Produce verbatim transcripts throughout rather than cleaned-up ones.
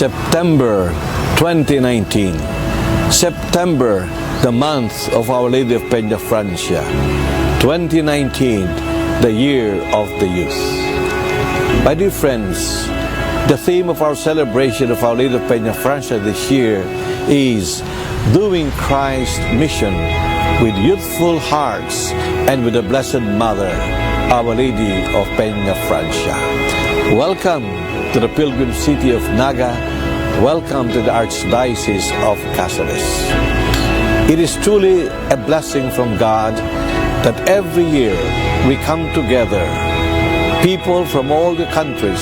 September twenty nineteen. September, the month of Our Lady of Peñafrancia. Twenty nineteen, the year of the youth. My dear friends, the theme of our celebration of Our Lady of Peñafrancia this year is doing Christ's mission with youthful hearts and with the Blessed Mother, Our Lady of Peñafrancia. Welcome to the pilgrim city of Naga. Welcome to the Archdiocese of Caceres. It is truly a blessing from God that every year we come together, people from all the countries,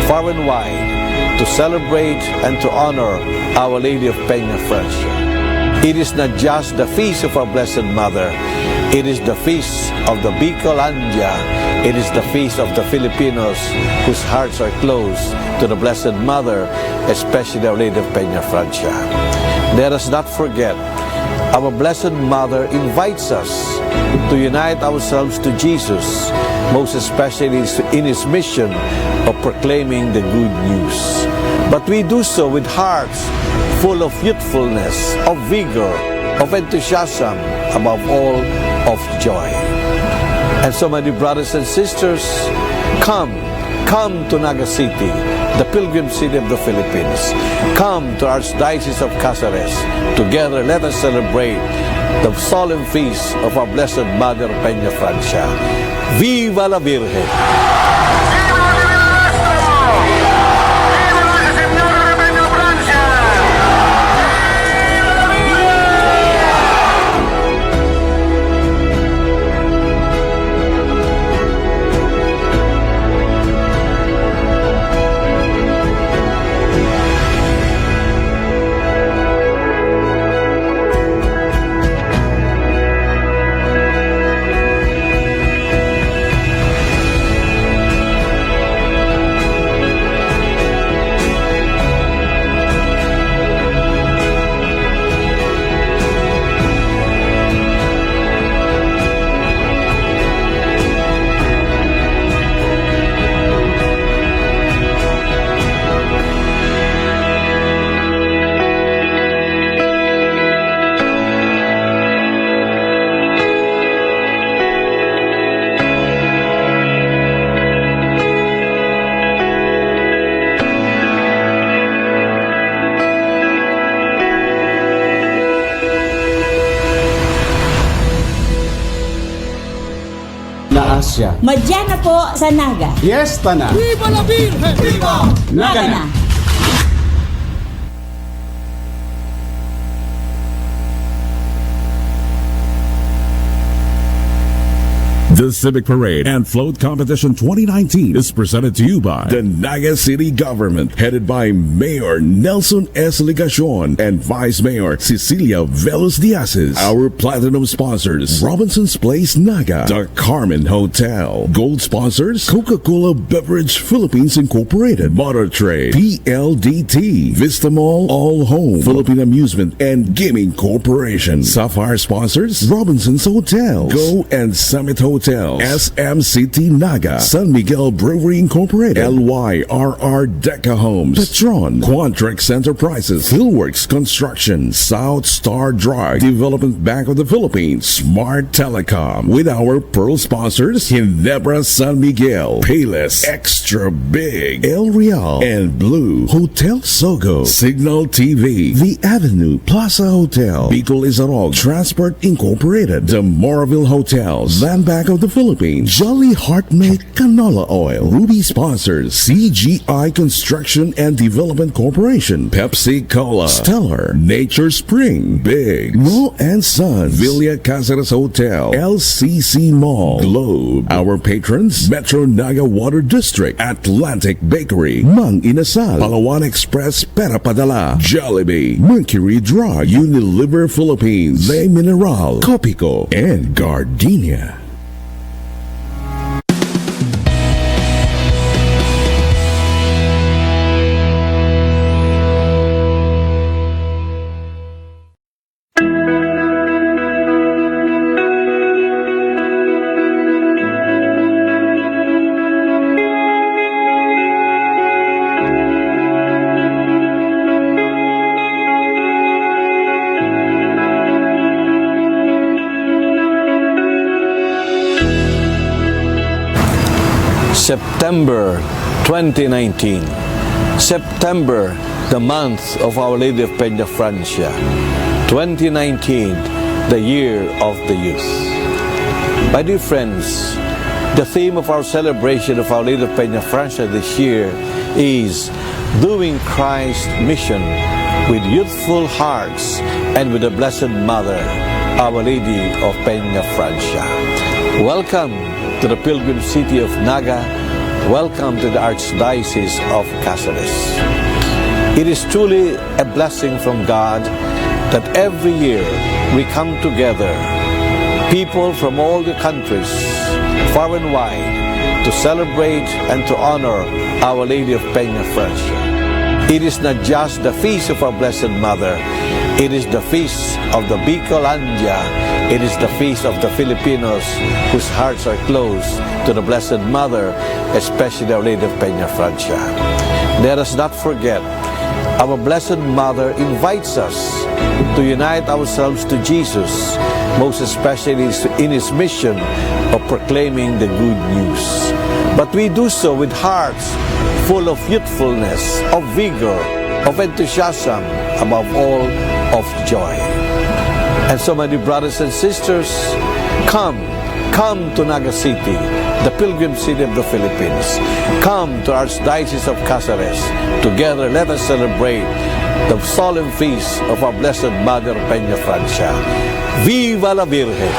far and wide, to celebrate and to honor Our Lady of Peñafrancia. It is not just the feast of our Blessed Mother, it is the feast of the Bicolandia. It is the feast of the Filipinos whose hearts are close to the Blessed Mother, especially Our Lady of Peñafrancia. Let us not forget, our Blessed Mother invites us to unite ourselves to Jesus, most especially in his mission of proclaiming the good news. But we do so with hearts full of youthfulness, of vigor, of enthusiasm, above all, of joy. And so, my dear brothers and sisters, come, come to Naga City, the pilgrim city of the Philippines. Come to Archdiocese of Caceres. Together, let us celebrate the solemn feast of our Blessed Mother, Peñafrancia. Viva la Virgen! Na Asya. Madya na po sa Naga. Yes, tana. Viva la Virgen! Viva! Naga na! The Civic Parade and Float Competition twenty nineteen is presented to you by the Naga City Government, headed by Mayor Nelson S. Legacion and Vice Mayor Cecilia Velos Diasis. Our platinum sponsors, Robinson's Place Naga, The Carmen Hotel. Gold sponsors, Coca-Cola Beverage Philippines Incorporated, Motor Trade, P L D T, Vista Mall, All Home, Philippine Amusement and Gaming Corporation. Sapphire sponsors, Robinson's Hotel, Go and Summit Hotels, S M City Naga, San Miguel Brewery Incorporated, L Y R R Deca Homes, Petron, Quantrex Enterprises, Philworks Construction, South Star Drug, Development Bank of the Philippines, Smart Telecom. With our pearl sponsors, Ginebra San Miguel, Payless, Extra Big, El Real, and Blue, Hotel Sogo, Signal T V, The Avenue, Plaza Hotel, Bicol Isarog Transport Incorporated, The Moraville Hotels, Land Bank of the Philippines, Jolly Heart Mate Canola Oil, Ruby Sponsors, C G I Construction and Development Corporation, Pepsi Cola, Stellar, Nature Spring, Big, Mo and Sons, Villa Caceres Hotel, L C C Mall, Globe. Our patrons, Metro Naga Water District, Atlantic Bakery, Mang Inasal, Palawan Express Pera Padala, Jollibee, Mercury Drug, Unilever Philippines, Le Mineral, Copico, and Gardenia. September twenty nineteen. September, the month of Our Lady of Peña Francia. Twenty nineteen, the year of the youth. My dear friends, the theme of our celebration of Our Lady of Peña Francia this year is doing Christ's mission with youthful hearts and with the Blessed Mother, Our Lady of Peña Francia. Welcome to the pilgrim city of Naga. Welcome to the Archdiocese of Caceres. It is truly a blessing from God that every year we come together, people from all the countries, far and wide, to celebrate and to honor Our Lady of Peña Francia. It is not just the feast of our Blessed Mother, it is the feast of the Bicolandia, it is the feast of the Filipinos whose hearts are close to the Blessed Mother, especially Our Lady of Peña Francia. Let us not forget, our Blessed Mother invites us to unite ourselves to Jesus, most especially in his mission of proclaiming the good news. But we do so with hearts full of youthfulness, of vigor, of enthusiasm, above all, of joy. And so, my dear brothers and sisters, come, come to Naga City, the pilgrim city of the Philippines. Come to Archdiocese of Caceres. Together, let us celebrate the solemn feast of our Blessed Mother, Peña Francia. Viva la Virgen!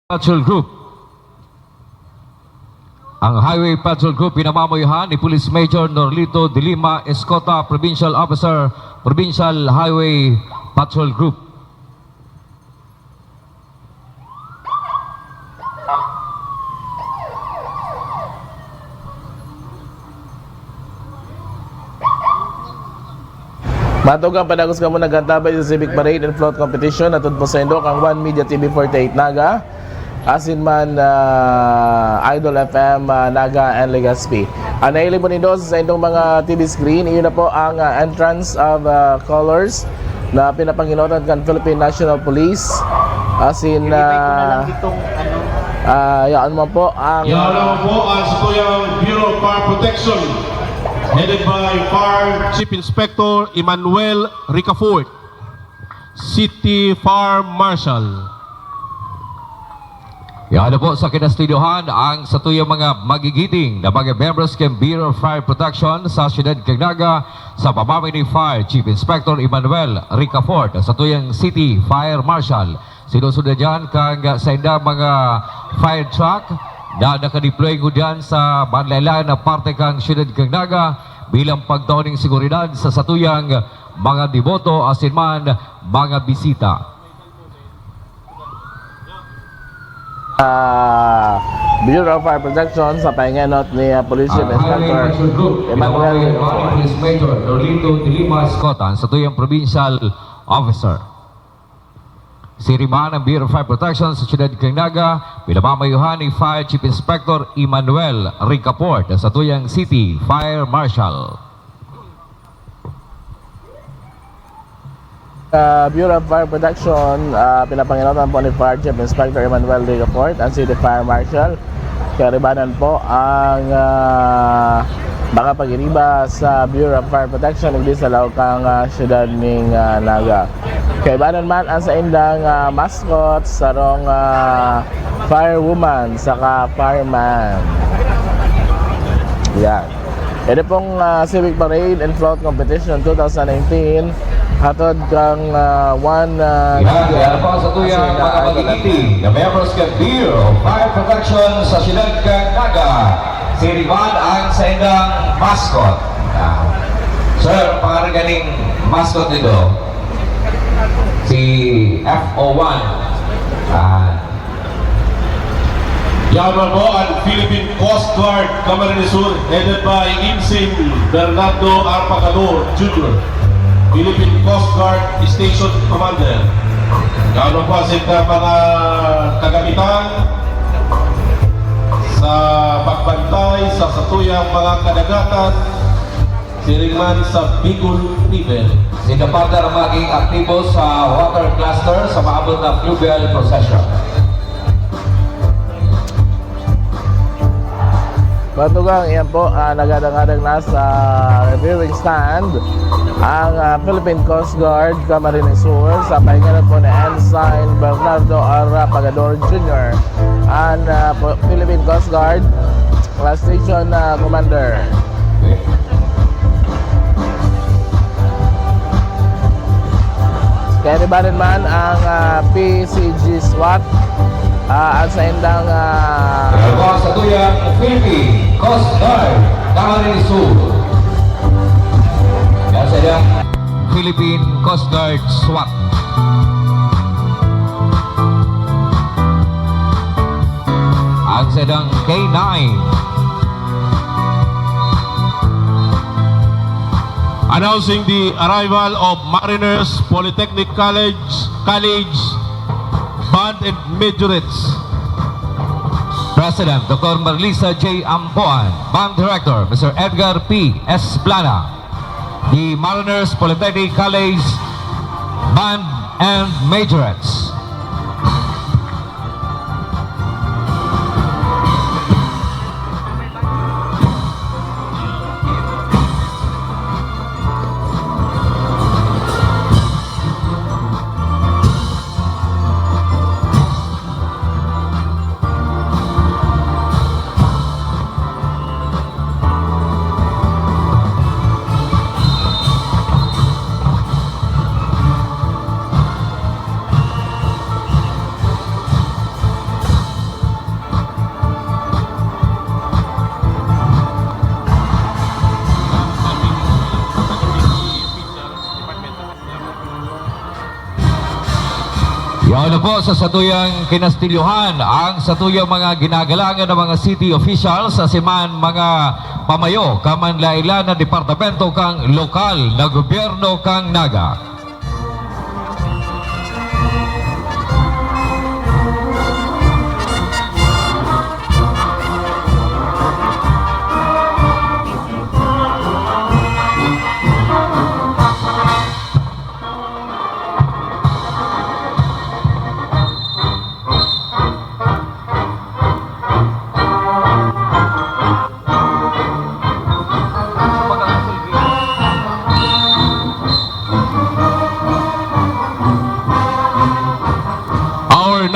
Patrol Group. Ang Highway Patrol Group pinamamayohan ni Police Major Norlito de Lima Escota, Provincial Officer, Provincial Highway Patrol Group. Matugang padagos kamo nagkantabay sa Civic Parade and Float Competition, hatod po saindo kan One Media T V forty-eight Naga. Asin man, ah, Idol F M, ah, Naga and Legazpi. Ah, nahiling po nindo sa inyong mga T V screen, iyon na po ang, ah, entrance of, ah, colors na pinapanginotan kan Philippine National Police. Asin, Ilagay ko na lang ah, itong ano. Ah, yan naman po ang Yan naman po ang satuyang Bureau of Fire Protection, headed by Fire Chief Inspector Emmanuel Ricafort. City Fire Marshal. Yan na po sa kinastudyohan ang satuyang mga magigiting na mga members kan Bureau of Fire Protection sa siyudad kan Naga sa pamamayo ni Fire Chief Inspector Emmanuel Ricafort, satuyang City Fire Marshal. Sinusundan diyan kan saindang mga fire truck na nakadeploy ngunyan sa manlaen-laen na parte kan siyudad kan Naga bilang pagtao nin seguridad sa satuyang mga deboto asin man mga bisita. Ah, Bureau of Fire Protection sa pahinganot ni, ah, Police Chief Inspector Emmanuel Ricafort. Police Major Nolito de Lima Scott, ang satuyang provincial officer. Siring man ang Bureau of Fire Protection sa siyudad kan Naga, pinamamayohan ni Fire Chief Inspector Emmanuel Ricafort, ang satuyang City Fire Marshal. Sa Bureau of Fire Protection, ah, pinapanginotan po ni Fire Chief Inspector Emmanuel Ricafort, ang City Fire Marshal. Kaibanan po ang, ah, mga pag-iriba sa Bureau of Fire Protection, digdi sa laog kan, ah, siyudad ning, ah, Naga. Kaibanan man ang saindang, ah, mascot, sarong, ah, firewoman, saka fireman. Yan. Ito pong, ah, Civic Parade and Float Competition two thousand nineteen, hatod kang, ah, one, ah, Yan, yan po ang satuyang mga magigiting na members kan Bureau of Fire Protection sa siyudad kan Naga. Siring man ang saindang mascot. Ah, sir, pangaran kaning mascot nindo? Si F O one. Ah, Yaman po ang Philippine Coast Guard Camarines Sur, headed by Ensign Bernardo Arpacador Junior, Philippine Coast Guard Station Commander. Yaman po ang sita mga kagamitan sa pagbantay sa satuyang mga kadagatan, siring man sa Bicol River. Sinda partner maging aktibo sa water cluster sa maabot na fluvial procession. Mga tugang, yan po, ah, nagadangadang na sa reviewing stand ang, ah, Philippine Coast Guard Camarines Sur sa pahinganot po ni Ensign Bernardo Arrapagador Junior, ang, ah, po- Philippine Coast Guard Class Station, ah, Commander. Kaibanan man ang, ah, P C G SWAT, ah, ang saindang, ah, Dalawa sa tuyang Philippine Coast Guard, Camarines Sur. Yan sa iyang Philippine Coast Guard SWAT. Ang saindang K nine. Announcing the arrival of Mariners Polytechnic College, College Band and Majorettes. President, Doctor Marlisa J Amboan. Band Director, Mister Edgar P Esplana. The Mariners Polytechnic College Band and Majorettes. Yaon na po sa satuyang kinastilyohan ang satuyang mga ginagalangan ng mga city officials, asin man mga pamayo kan manlaen-laen na departamento kan lokal na gobyerno kan Naga.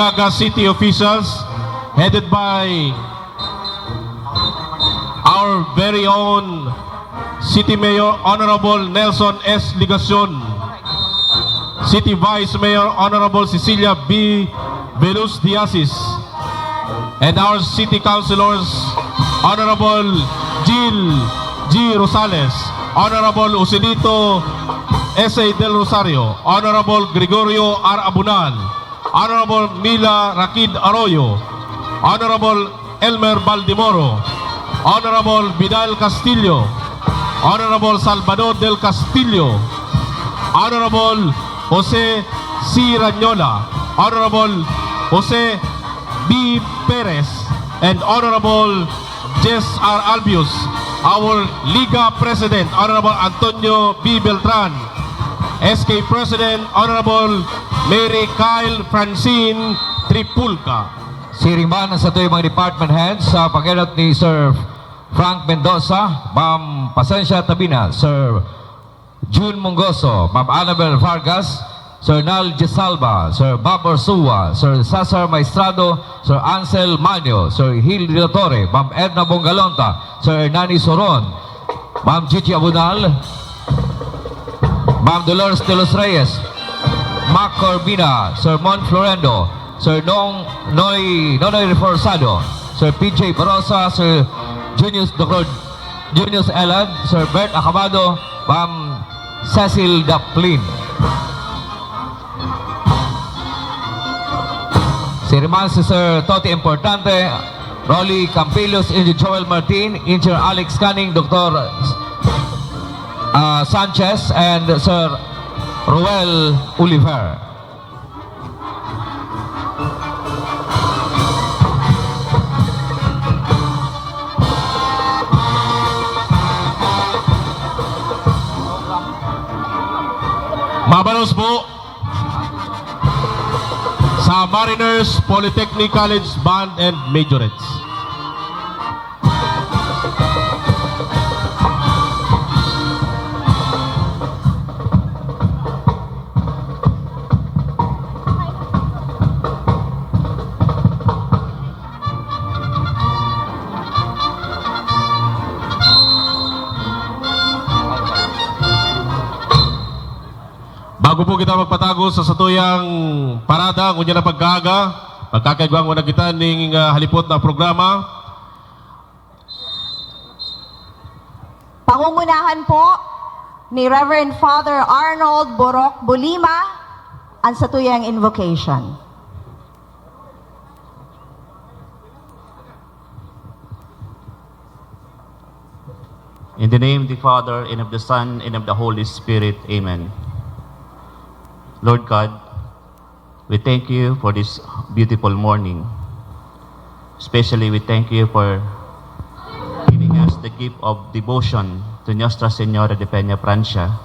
Naga City officials, headed by our very own City Mayor Honorable Nelson S. Legacion, City Vice Mayor Honorable Cecilia B. Veluz Diasis, and our City Councilors Honorable Jill G. Rosales, Honorable Joselito S A. Del Rosario, Honorable Gregorio R. Abunal, Honorable Mila Rakid Arroyo, Honorable Elmer Baldemoro, Honorable Vidal Castillo, Honorable Salvador Del Castillo, Honorable Jose C. Rañola, Honorable Jose B. Perez, and Honorable Jess R. Albius, our Liga President, Honorable Antonio B. Beltran, S K President, Honorable Mary Kyle Francine Tripulca. Siring man sa tuyang mga department heads sa pag-enot ni Sir Frank Mendoza, Ma'am Pasensia Tabina, Sir Jun Mongoso, Ma'am Annabel Vargas, Sir Nal Gisalba, Sir Bob Ursua, Sir Cesar Maestrado, Sir Ansel Manyo, Sir Hil de la Torre, Ma'am Edna Bongalonta, Sir Hernani Soron, Ma'am Gigi Abunal, Ma'am Dolores de los Reyes, Mac Corbina, Sir Mon Florendo, Sir Nong, Noy, Nonoy Reforzado, Sir P J Barosa, Sir Junius Doctor Junius Elan, Sir Bert Acabado, Ma'am Cecil Daplin. Siring man si Sir Toti Importante, Rolly Campillos, Injo Joel Martin, Engineer Alex Canning, Doctor, ah, Sanchez, and Sir Roel Oliver. Mabalos po sa Mariners Polytechnic College Band and Majorettes. Bago po kita magpatago sa satuyang parada, ngunyan na pagkaaga, magkakaigwa muna kita ning, ah, halipot na programa. Pangungunahan po ni Reverend Father Arnold Borok Bolima ang satuyang invocation. In the name of the Father, and of the Son, and of the Holy Spirit. Amen. Lord God, we thank you for this beautiful morning. Especially, we thank you for giving us the gift of devotion to Nuestra Señora de Peña Francia,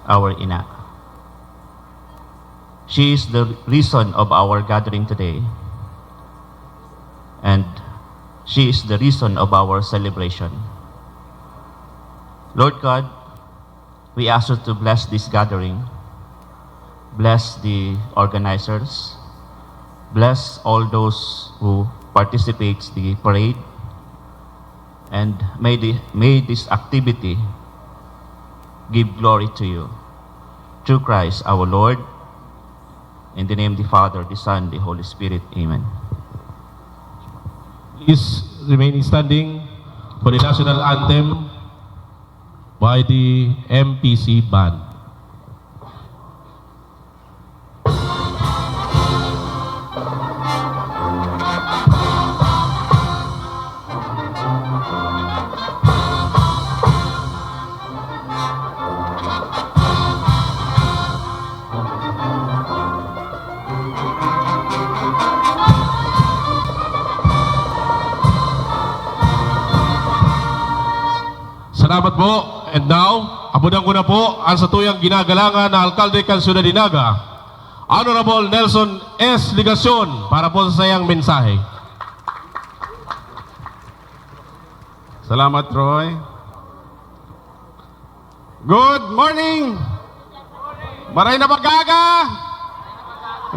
our Ina. She is the reason of our gathering today. And she is the reason of our celebration. Lord God, we ask you to bless this gathering, bless the organizers, bless all those who participates the parade, and may the, may this activity give glory to you. Through Christ our Lord, in the name of the Father, the Son, the Holy Spirit. Amen. Please remain standing for the national anthem by the M P C band. Salamat po. And now, abudan ko na po ang satuyang ginagalangan na alkalde kan Syudad de Naga, Honorable Nelson S. Legacion, para po sa sayang mensahe. Salamat, Roy. Good morning! Maray na pagkaaga!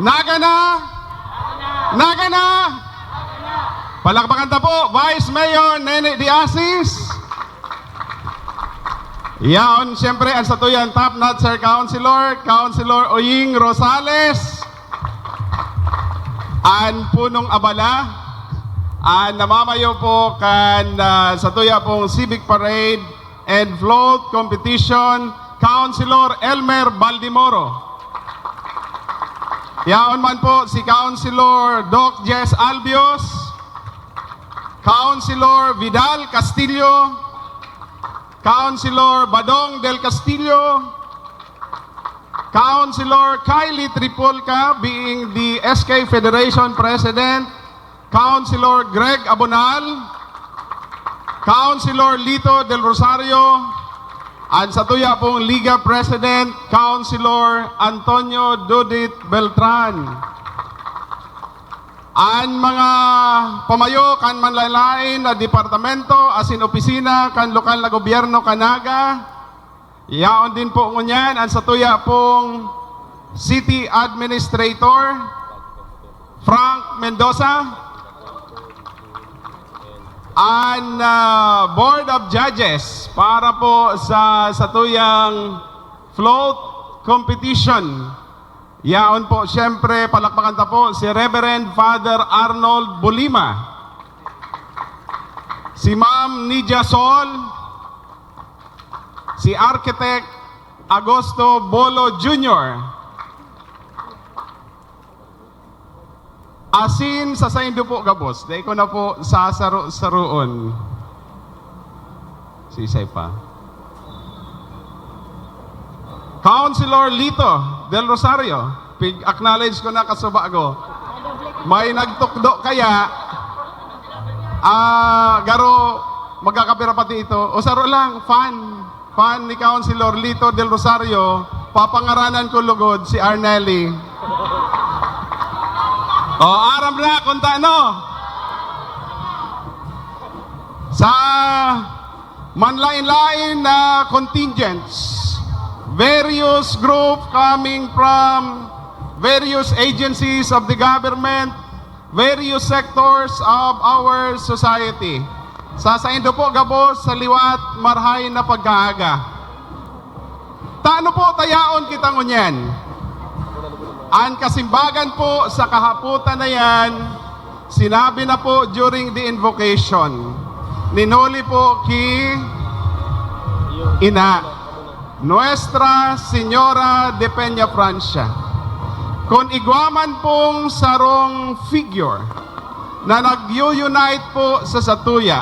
Naga na! Naga na! Palakpakan ta po, Vice Mayor Nene de Asis. Yaon, siyempre, ang satuyang top notcher councilor, Councilor Oying Rosales. An punong abala, an namamayo po kan, ah, satuya pong civic parade and float competition, Councilor Elmer Baldimoro. Yaon man po si Councilor Doc Jess Albios, Councilor Vidal Castillo, Councilor Badong del Castillo, Councilor Kylie Tripolca being the S K Federation President, Councilor Greg Abonal, Councilor Lito Del Rosario, an satuya pong Liga President, Councilor Antonio Dudit Beltran. An mga pamayo kan manlaen-laen na departamento asin opisina kan lokal na gobyerno kan Naga, yaon din po ngunyan an satuya pong City Administrator, Frank Mendoza, an, ah, Board of Judges para po sa satuyang float competition. Yaon po, siyempre, palakpakan ta po si Reverend Father Arnold Bolima, si Ma'am Nidia Sol, si Architect Agosto Bolo Junior. Asin sa saindo po gabos, dai ko na po sasaro-saroon. Sisay pa. Councilor Lito Del Rosario, pig-acknowledge ko na kasubago. May nagtukdo kaya, ah, garo, magkakapira pati ito. O saro lang, fan. Fan ni Councilor Lito Del Rosario, papangaranan ko lugod si Arnelli. O, aram na kung taano. Sa manlain-lain na contingents, various group coming from various agencies of the government, various sectors of our society. Sa saindo po gabos sa liwat, marhay na pagkaaga. Tano po tayaon kita ngunyan. An kasimbagan po sa kahapotan na yan, sinabi na po during the invocation, ninuli po ki Ina. Nuestra Señora de Peña Francia. Kun igwa man pong sarong figure na nag-unite po sa satuya,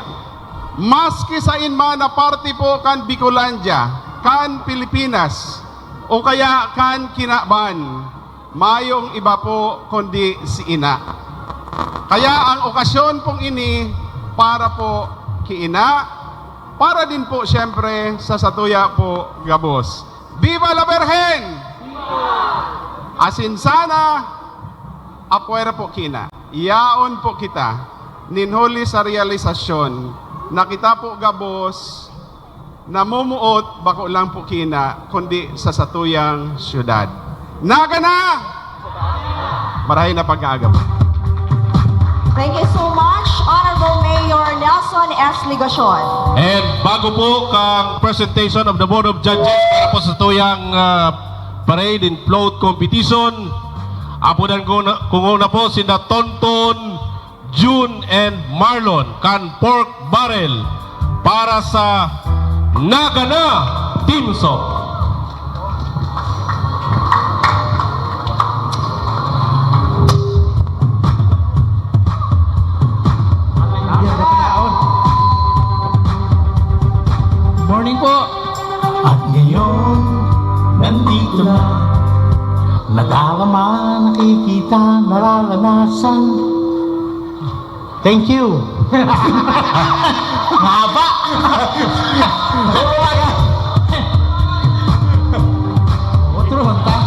maski saen man na parte po kan Bicolandia, kan Pilipinas, o kaya kan kinaban, mayong iba po kundi si Ina. Kaya ang okasyon pong ini para po ki Ina, para din po siyempre sa satuya po gabos. Viva la Virgen! Asin sana, apwera po ki Ina. Yaon po kita nin huli sa realisasyon na kita po gabos namumuot bako lang po ki Ina, kundi sa satuyang syudad. Naga na! Marhay na pagkaaga po. Thank you so much, Honorable Mayor Nelson S. Legacion. And bago po kang presentation of the Board of Judges para po sa tuyang, ah, parade and float competition, apodan ko na, ko na po sinda Tonton, June and Marlon kan Pork Barrel para sa Naga na Team Song. Morning po! At ngayon, nandito na. Nadarama, nakikita, nararanasan. Thank you. Mahaba. Otro man ta.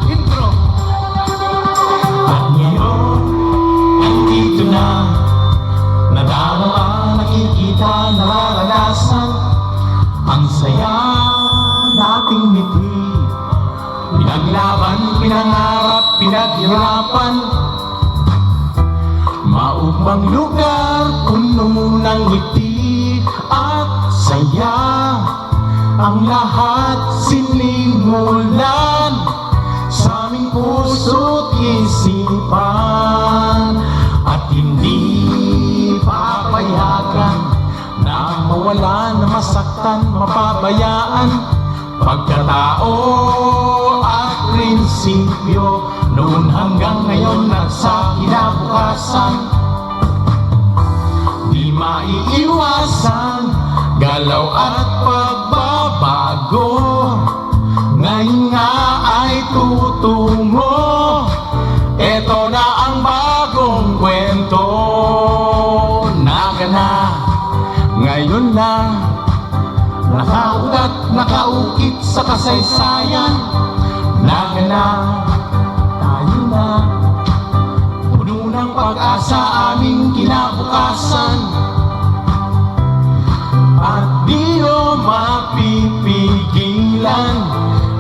Intro. At ngayon, nandito na. Nadarama, nakikita, nararanasan. Ang saya nating mithi. Pinaglaban, pinangarap, pinaghirapan. Ang lugar puno ng ngiti at saya, ang lahat sinimulan sa aming puso't isipan, at hindi papayagan na mawalan, na masaktan, mapabayaan. Pagkatao at prinsipyo, noon hanggang ngayon at sa kinabukasan. Di maiiwasan, galaw at pagbabago. Ngayon nga ay tutungo. Eto na ang bagong kwento. Naga na, ngayon na. Nakaugat, nakaukit sa kasaysayan. Naga na, tayo na. Puno ng pag-asa aming kinabukasan. At di nyo mapipigilan.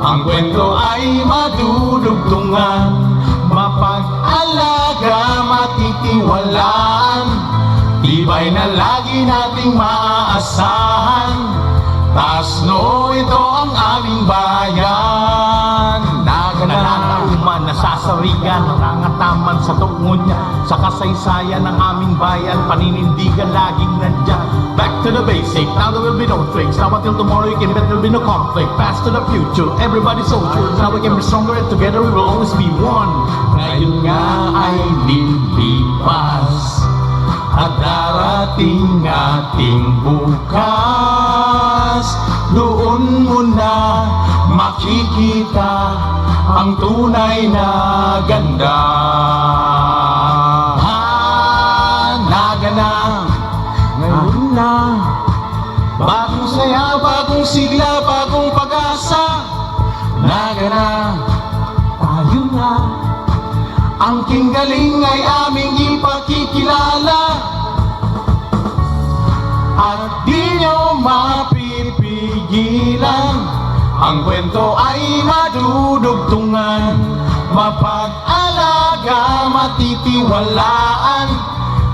Ang kwento ay madudugtungan. Mapag-alaga, matitiwalaan. Tibay na lagi nating maaasahan. Taas noo, ito ang aming bayan. Naga na. Nananauman, nasasarigan, nangangataman sa tungo niya. Sa kasaysayan ng aming bayan, paninindigan laging nandyan. Back to the basic, now there will be no tricks. Now until tomorrow you can bet there will be no conflict. Past to the future, everybody soldier. Now we can be stronger and together we will always be one. Ngayon nga ay lilipas, at darating ating bukas. Doon mo na makikita ang tunay na ganda. Ah, Naga na, ngayon na. Bagong saya, bagong sigla, bagong pag-asa. Naga na, tayo na. Ang kinggaling ay aming ipakikilala. At di nyo mapipigilan. Ang kwento ay madudugtungan. Mapag-alaga, matitiwalaan.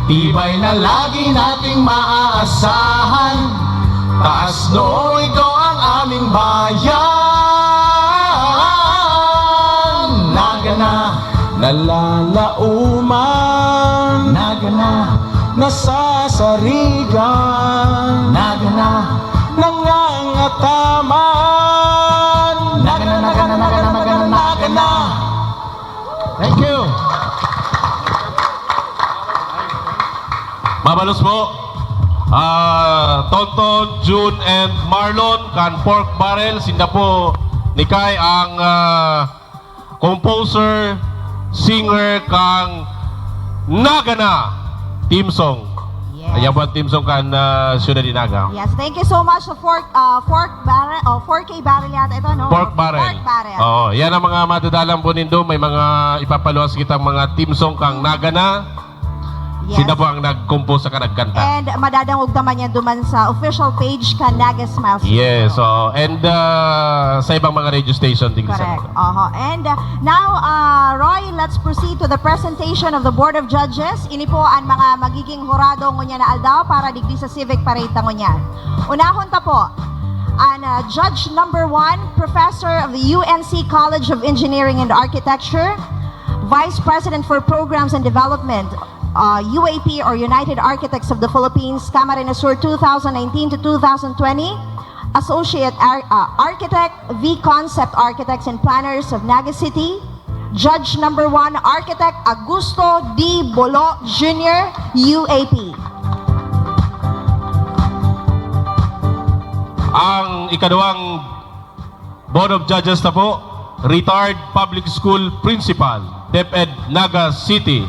Tibay na lagi nating maaasahan. Taas noo, ito ang aming bayan. Naga na, nalalaoman. Naga na, nasasarigan. Naga na, nangangataman. Naga na, naga na, naga na, naga na, naga na. Thank you. Mabalos po. Ah, Tonton, June, and Marlon kan Pork Barrel. Sinda po ni Kai ang, ah, composer, singer kang Naga na theme song. Yes. Ayan po ang theme song kan, ah, Siyudad de Naga. Yes, thank you so much sa Fork, ah, Fork Barrel, oh, four K Barrel yata ito, no? Pork Barrel. Pork Barrel. Oo, yan ang mga madadalan po nindo. May mga ipapaluwas kitang mga theme song kang Naga na. Yes. Sila po ang nag-compose saka nagkanta. And madadangog naman yan duman sa official page kan Naga Smiles. Yes, oo. And, ah, sa ibang mga radio station din. Correct. Oho. And, ah, now, ah, Roy, let's proceed to the presentation of the Board of Judges. Ini po ang mga magiging hurado ngunyan na aldaw para digdi sa civic parade ta ngunyan. Unahon ta po, an, ah, Judge number one, Professor of the U N C College of Engineering and Architecture, Vice President for Programs and Development, uh, U A P or United Architects of the Philippines, Camarines Sur, two thousand nineteen to two thousand twenty, Associate Ar-, uh, Architect, V Concept Architects and Planners of Naga City, Judge number one, Architect Augusto D Bolo Junior, U A P. Ang ikaduhang Board of Judges na po, retired public school principal, DepEd Naga City.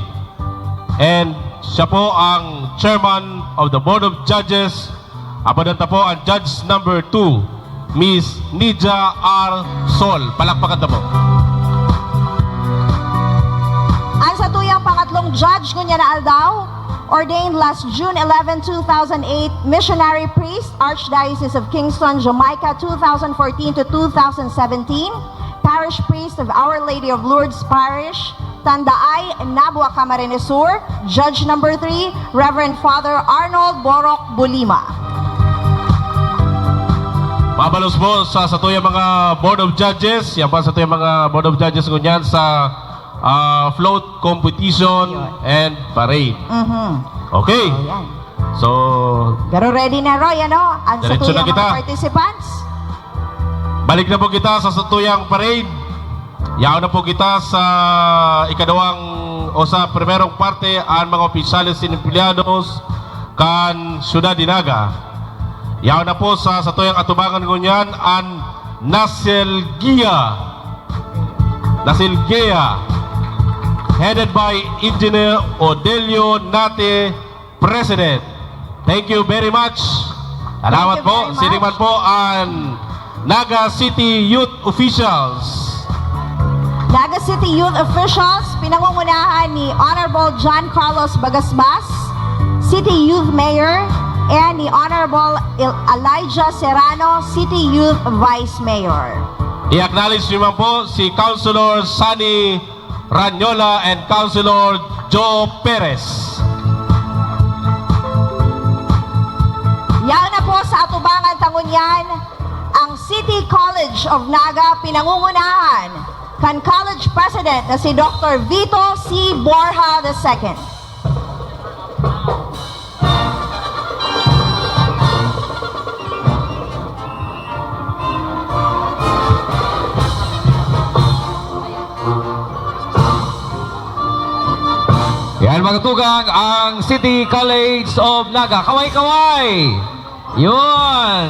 And siya po ang chairman of the Board of Judges. Apodan ta po ang judge number two, Miss Nidia R Sol. Palakpakan ta po. Ang satuyang pangatlong judge ngunyan na aldaw, ordained last June eleven, two thousand eight, missionary priest, Archdiocese of Kingston, Jamaica, two thousand fourteen to two thousand seventeen, parish priest of Our Lady of Lourdes Parish, Tandaay, Nabua, Camarines Sur, Judge number three, Reverend Father Arnold Borok Bulima. Mabalos po sa satuyang mga Board of Judges, yan pa satuyang mga Board of Judges ngunyan sa ah, float competition Yun. and parade. Mhm. Okay. O, yan. So, Pero ready na, Roy, ano? Ang Diretso na satuyang kita. Mga participants. Balik na po kita sa satuyang parade. Yaon na po kita sa ikadawang o sa primerong parte an mga opisyales sin empleados kan Syudad de Naga. Yaon na po sa satuyang atubangan ngunyan an Naselgia. Naselgia, headed by Engineer Odelio Nate, President. Thank you very much. Salamat Thank you po. very much. Sining man po ang Naga City Youth Officials. Naga City Youth Officials, pinangungunahan ni Honorable John Carlos Bagasbas, City Youth Mayor, and ni Honorable El- Elijah Serrano, City Youth Vice Mayor. I-acknowledge niyo man po si Councilor Sunny Ranyola and Councilor Joe Perez. Yaon na po sa atubangan ta ngunyan ang City College of Naga, pinangungunahan kan College President na si Doctor Vito C. Borja the second. Yan, mga tugang, ang City College of Naga. Kaway-kaway! Yun!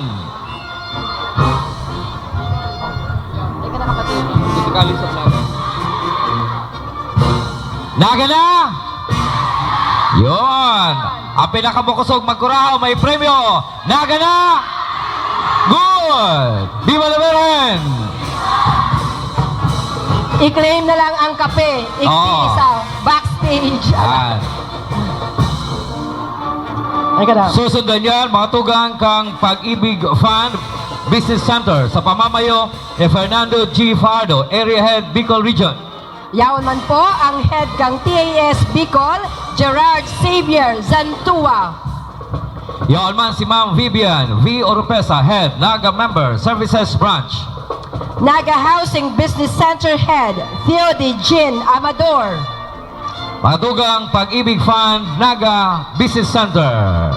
City College of Naga. Naga na! Yun! Ang pinakamukosog magkurahaw may premyo. Naga na! Good! Viva la Virgen! I-claim na lang ang kape. Igti Oo. Sa backstage. Yan. Ay, ka daw. Susundan yan, mga tugang kang Pag-ibig Fund Business Center sa pamamayo ni Fernando G. Fajardo, Area Head, Bicol Region. Yaon man po ang head kang T A S Bicol, Gerard Xavier Zantua. Yaon man si Ma'am Vivian V. Oropesa, Head, Naga Member Services Branch. Naga Housing Business Center Head, Theo de Jean Amador. Mga tugang Pag-ibig Fund, Naga Business Center.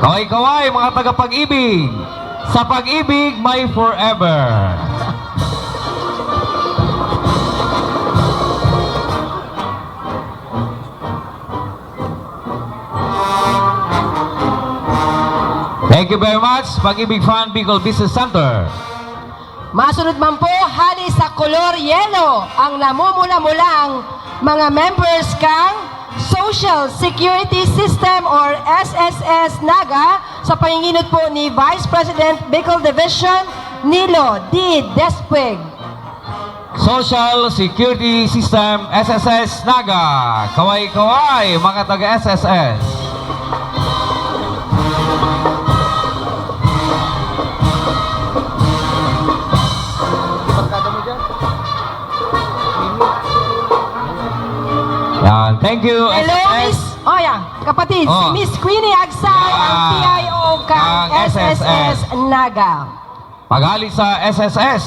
Kaway-kaway, mga taga-Pag-ibig. Sa Pag-ibig, may forever. Thank you very much, Pag-ibig Fund Bicol Business Center. Masunod man po, hali sa kolor yelo ang namumula-mulang mga members kang Social Security System or S S S Naga sa panginginot po ni Vice President Bicol Division Nilo D. Despuig. Social Security System, S S S Naga. Kaway-kaway, mga taga-S S S. Yan. Thank you, Hello, S S S. Miss. Oh, yeah. Kapatid, Oh. si Miss Queenie Agsao, ang Yan. P I O kang Kang S S S S S S. Naga. Paghali sa S S S.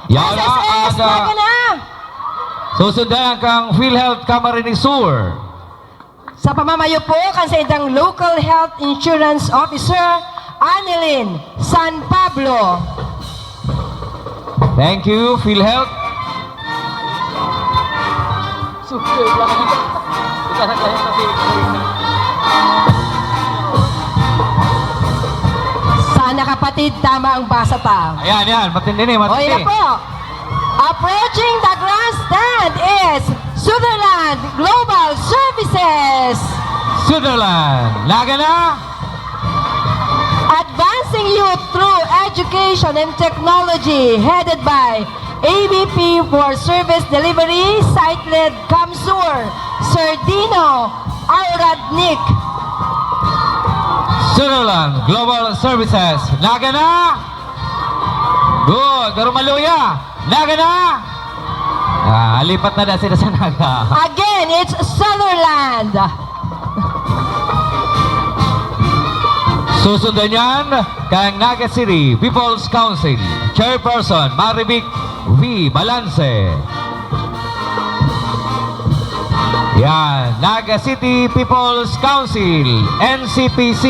Yan na, S S S, aga. Naga na! Susundan kang PhilHealth Camarines Sur. Sa pamamayo po kan saindang Local Health Insurance Officer, Annelyn San Pablo. Thank you, PhilHealth. Sana, kapatid, tama ang basa ta. Ayan, yan. Matindi ni, O, matindi. yan po. Approaching the grandstand is Sutherland Global Services. Sutherland. Naga na. Advancing Youth Through Education and Technology, headed by A V P for Service Delivery, Site-Led CamSur, Sir Dino Auradnik. Sutherland Global Services. Naga na. Good. Pero maluya. Naga na. Ah, lipat na na sila sa Naga. Again, it's Sutherland. Susundan yan, kang Naga City People's Council Chairperson Marivic V Balance. Yan, Naga City People's Council, N C P C.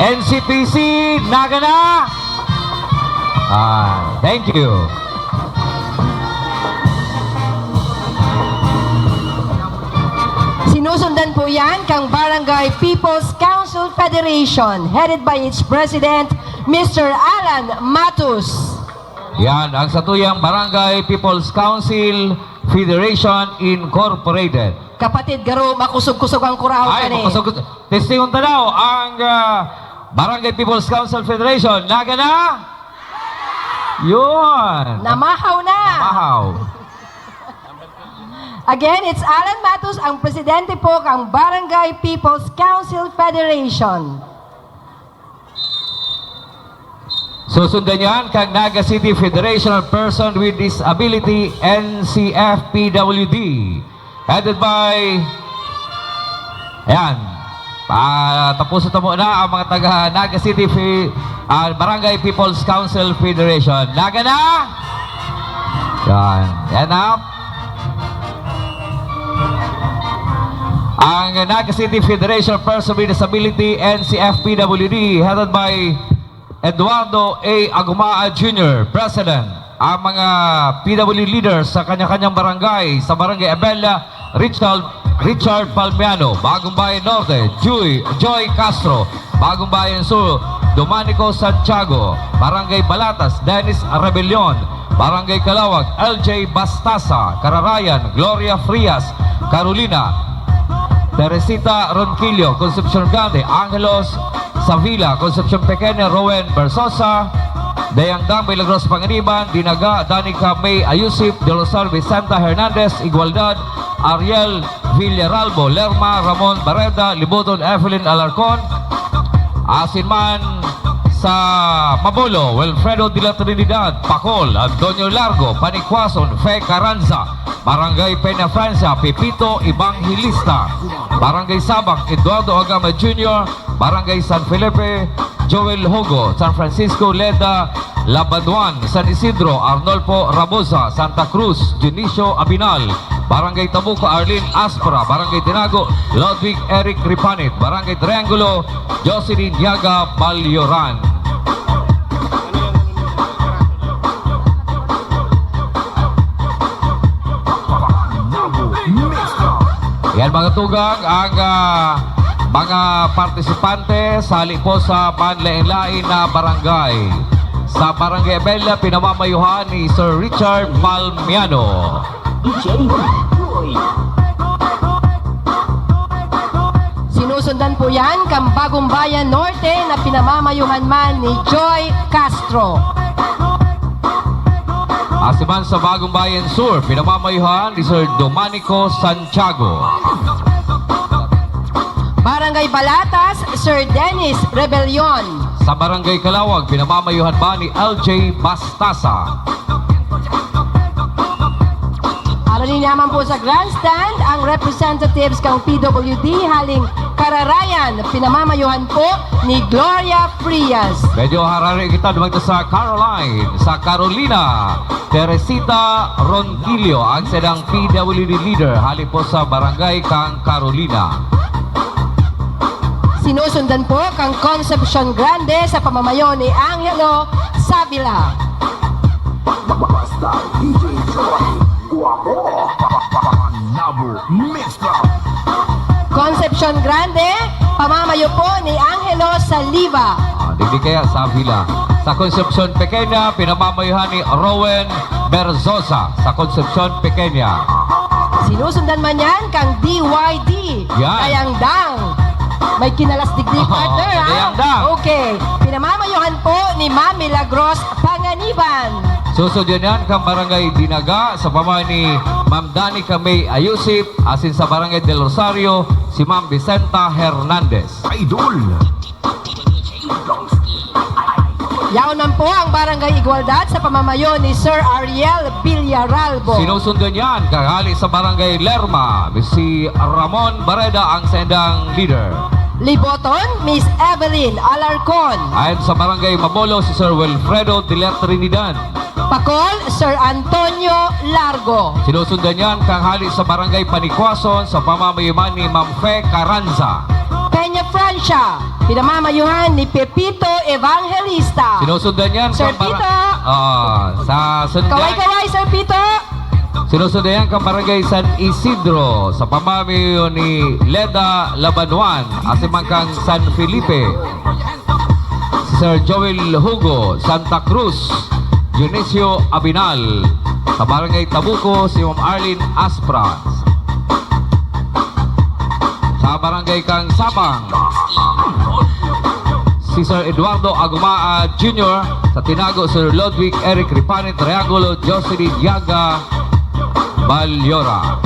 N C P C, Naga na! Ah, thank you. Sinusundan po yan kang Barangay People's Council Federation, headed by its President, Mister Alan Matus. Yan, ang satuyang Barangay People's Council Federation Incorporated. Kapatid, garo, makusog-kusog ang kurahaw. Ay, kani. Makusog-kusog. Testingon ta daw ang, ah, Barangay People's Council Federation. Naga na? Yun. Namahaw na. Namahaw. Again, it's Alan Matus, ang presidente po kang Barangay People's Council Federation. Susundan niyan kang Naga City Federation of Persons with Disability, N C F P W D, headed by, ayan, patapusin ta muna ang mga taga Naga City Fe-, ah, Barangay People's Council Federation. Naga na! Yan. Yan na. Ang Naga City Federation of Persons with Disability, N C F P W D, headed by Eduardo A. Agumaa Junior, President. Ang mga P W leaders sa kanya-kanyang barangay, sa Barangay Abella, Richard, Richard Palmiano, Bagong Bayan Norte, Joy, Joy Castro, Bagong Bayan Sur, Domanico Santiago, Barangay Balatas, Dennis Rebellion, Barangay Calawag, L J Bastasa, Kararayan, Gloria Frias, Carolina, Teresita Ronquillo, Concepcion Grande, Angelos Savila, Concepcion Pequeña, Rowen Bersosa, Dayangdang, Milagros Panganiban, Dinaga, Danica May Ayusip, De Los Vicenta Hernandez, Igualdad, Ariel Villaralbo, Lerma, Ramon Barreda, Liboton, Evelyn Alarcon, asin man sa Mabolo, Wilfredo de la Trinidad, Pacol, Antonio Largo, Panicuason, Fe Carranza, Barangay Peña Francia, Pepito Evangelista, Barangay Sabang, Eduardo Agama Junior, Barangay San Felipe, Joel Hogo, San Francisco Leda, Labaduan, San Isidro, Arnolfo Rabosa, Santa Cruz, Dionisio Abinal, Barangay Tabuco, Arlene Aspra, Barangay Tinago, Ludwig Eric Ripanit, Barangay Triangulo, Jocelyn Yaga Balyoran. Yan, mga tugang, ang, ah, mga partisipante sa hali po sa panlain-lain na barangay. Sa Barangay Abella, pinamamayuhan ni Sir Richard Palmiano. D J Boy. Sinusundan po yan kang Bagong Bayan Norte na pinamamayuhan man ni Joy Castro. Asin man sa Bagong Bayan Sur, pinamamayuhan ni Sir Domanico Santiago. Barangay Balatas, Sir Dennis Rebellion. Sa Barangay Calawag, pinamamayuhan man ni L J Bastasa. Arani naman po sa grandstand ang representatives kang P W D haling Kararayan, pinamamayuhan po ni Gloria Frias. Medyo harari kita duman sa Caroline, sa Carolina, Teresita Ronquillo, ang sadang P W D leader, hali po sa barangay kang Carolina. Sinusundan po kang Concepcion Grande sa pamamayo ni Angelo Sabila. Basta D J Joy, guwapo. Panabo Mix Club. Concepcion Grande, pamamayo po ni Angelo Saliva. Ah, digdi kaya sa Villa. Sa Concepcion Pequeña, pinamamayuhan ni Rowen Berzosa sa Concepcion Pequeña. Sinusundan man yan kang D Y D, Yan. Dayangdang. May kinalas digdi, Oo, partner, ha? Dayangdang. Okay. Pinamamayuhan po ni Ma'am Milagros Panganiban. Susundan yan kang Barangay Dinaga sa pamahay ni Ma'am Danica May Ayusip, asin sa Barangay Del Rosario, si Ma'am Vicenta Hernandez. Idol. Yaon man po ang Barangay Igualdad sa pamamayo ni Sir Ariel Villaralbo. Sinusundan niyan, kahali sa Barangay Lerma, si Ramon Bareda ang sendang leader. Liboton, Miss Evelyn Alarcon. Ayon sa Barangay Mabolo, si Sir Wilfredo de la Trinidad. Pakol, Sir Antonio Largo. Sinusundan niyan, kahali sa Barangay Panikwason sa pamamayuman ni Ma'am Fe Caranza. Peña Francia, pinamamayuhan ni Pepito Evangelista. Sinusundan niyan Sir kang bara- Pito. Ah, sa San Diego. Kaway-kaway, Sir Pito. Sinusundan niyan kang Barangay San Isidro sa pamamayo ni Leda Labanuan, asin man kang San Felipe, si Sir Joel Hugo, Santa Cruz, Dionisio Abinal, sa Barangay Tabuco, si Ma'am Arlene Aspra. Sa Barangay Kangsabang, si Sir Eduardo Agumaa Junior, sa Tinago, Sir Ludwig Eric Ripani, Triangulo, Jocelyn Yaga Balyora.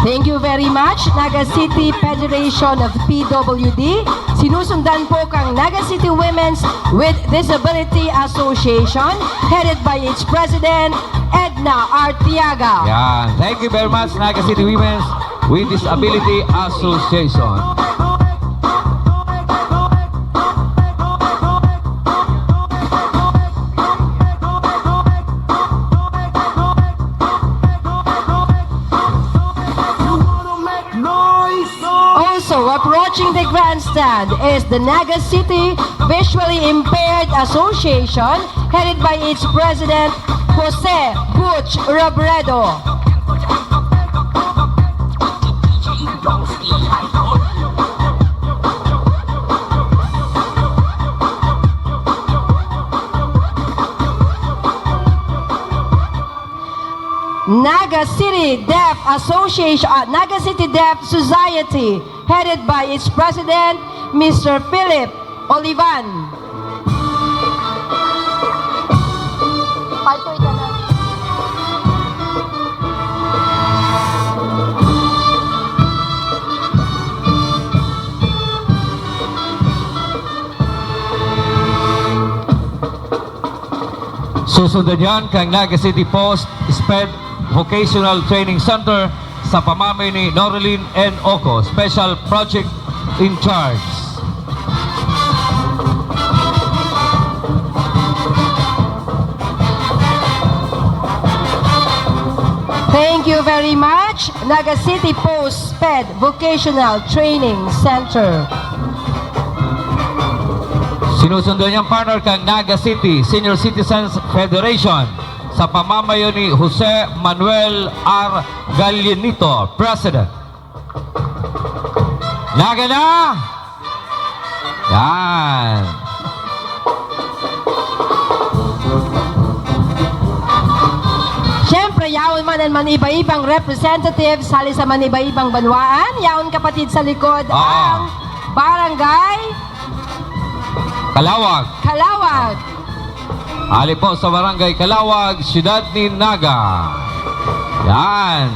Thank you very much, Naga City Federation of P W D. Sinusundan po kang Naga City Women's with Disability Association, headed by its President, Edna Artiaga. Yan. Thank you very much, Naga City Women's with Disability Association. Also approaching the grandstand is the Naga City Visually Impaired Association, headed by its president, Jose Butch Robredo. Naga City Deaf Association, ah, Naga City Deaf Society, headed by its president, Mister Philip Olivan. Paltoy ka na. Susundan yan kang Naga City Post SPED Vocational Training Center sa pamamayo ni Norilyn N. Oco, Special Project in Charge. Thank you very much, Naga City Post SPED Vocational Training Center. Sinusundan niyang partner kang Naga City Senior Citizens Federation sa pamamayo ni Jose Manuel R. Gallinito, President. Naga na! Yan. Siyempre, yaon man an maniba-ibang representatives hali sa maniba-ibang banwaan. Yaon, kapatid, sa likod Oo. ang Barangay Kalawag. Kalawag. Hali po sa Barangay Kalawag, Siyudad ni Naga. Yan.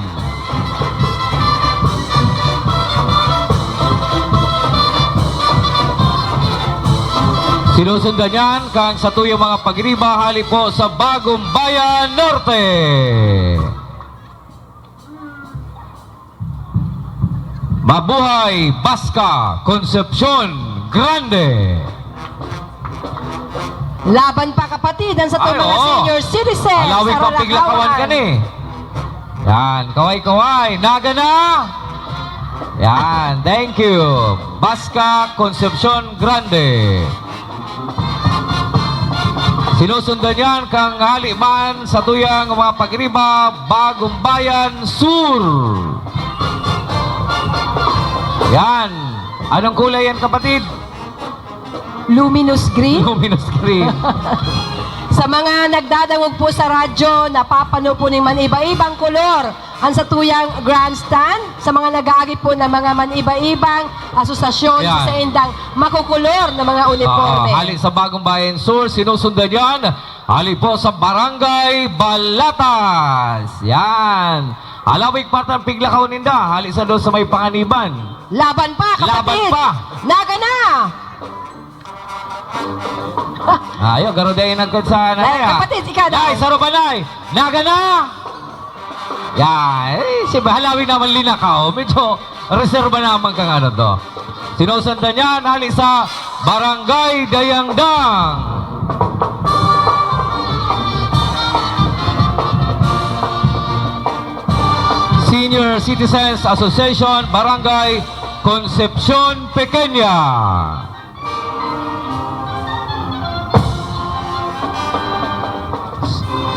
Sinusundan yan kang satuyang mga pagriba hali po sa Bagumbayan Norte. Mabuhay, Basca, Concepcion Grande. Laban pa, kapatid, ang sa Ay, mga oo. Senior citizen Alawig sa pa piglakawan Ralakawan. Ka ni. Yan, kaway-kaway. Naga na! Yan, thank you. Basca, Concepcion Grande. Sinusundan yan kang hali man satuyang mga pagriba, Bagumbayan Sur. Yan. Anong kulay yan, kapatid? Luminous green. Luminous green. Sa mga nagdadangog po sa radyo, napapano po ning maniba-ibang kolor ang satuyang grandstand. Sa mga nag-aagi po ng mga maniba-ibang asosasyon Yan. Sa indang makukulor na mga uniforme. Oo, hali sa Bagumbayan Sur, sinusundan yan. Hali po sa Barangay Balatas. Yan. Alawig pa ang piglakaw ninda. Hali sa doon sa may panganiban. Laban pa, kapatid. Laban pa. Naga na! Ayo, garo dai nagkot sa Nay, Nay, ah. Kapatid, ikaw daw. Nay, saro pa, Nay. Naga na! Yan. Eh, si Halawi naman linakaw. Medyo reserba naman kang ano to. Sinusundan niya, hali sa Barangay Dayangdang. Senior Citizens Association, Barangay Concepcion Pequeña.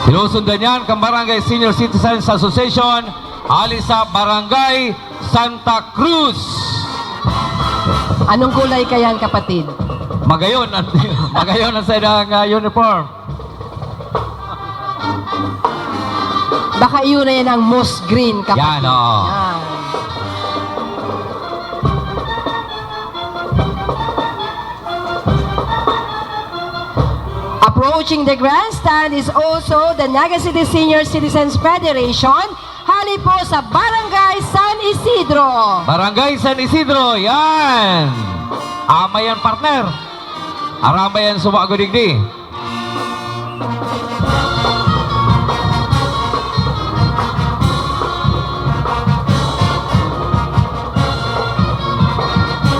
Sinusundan niyan kan Barangay Senior Citizens Association, hali sa Barangay Santa Cruz. Anong kulay kayan, kapatid? Magayon ang, magayon ang sa ilang, ah, uniform. Baka iyon na yan ang moss green, kapatid. Yan, oo. Yan. Approaching the grandstand is also the Naga City Senior Citizens Federation, hali po sa Barangay San Isidro. Barangay San Isidro, yan. Ama yan, partner. Arama yan, sumago digdi.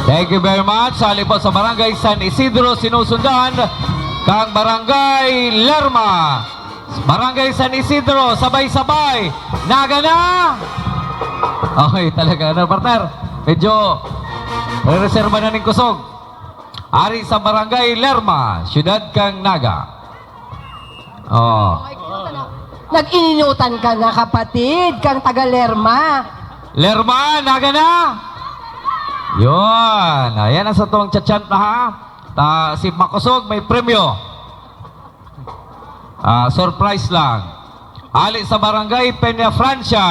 Thank you very much. Hali po sa Barangay San Isidro, sinusundan kang Barangay Lerma. Barangay San Isidro, sabay-sabay. Naga na! Okay, talaga, ano, partner? Medyo reserba na ning kusog. Ari sa Barangay Lerma, siyudad kang Naga. Oh. Nag-ininutan ka na, kapatid, kang taga Lerma. Lerma, Naga na! Yun. Ayan ang satong chachant na, ha. Ta, si Makusog may premyo. Ah, surprise lang. Hali sa Barangay Peña Francia.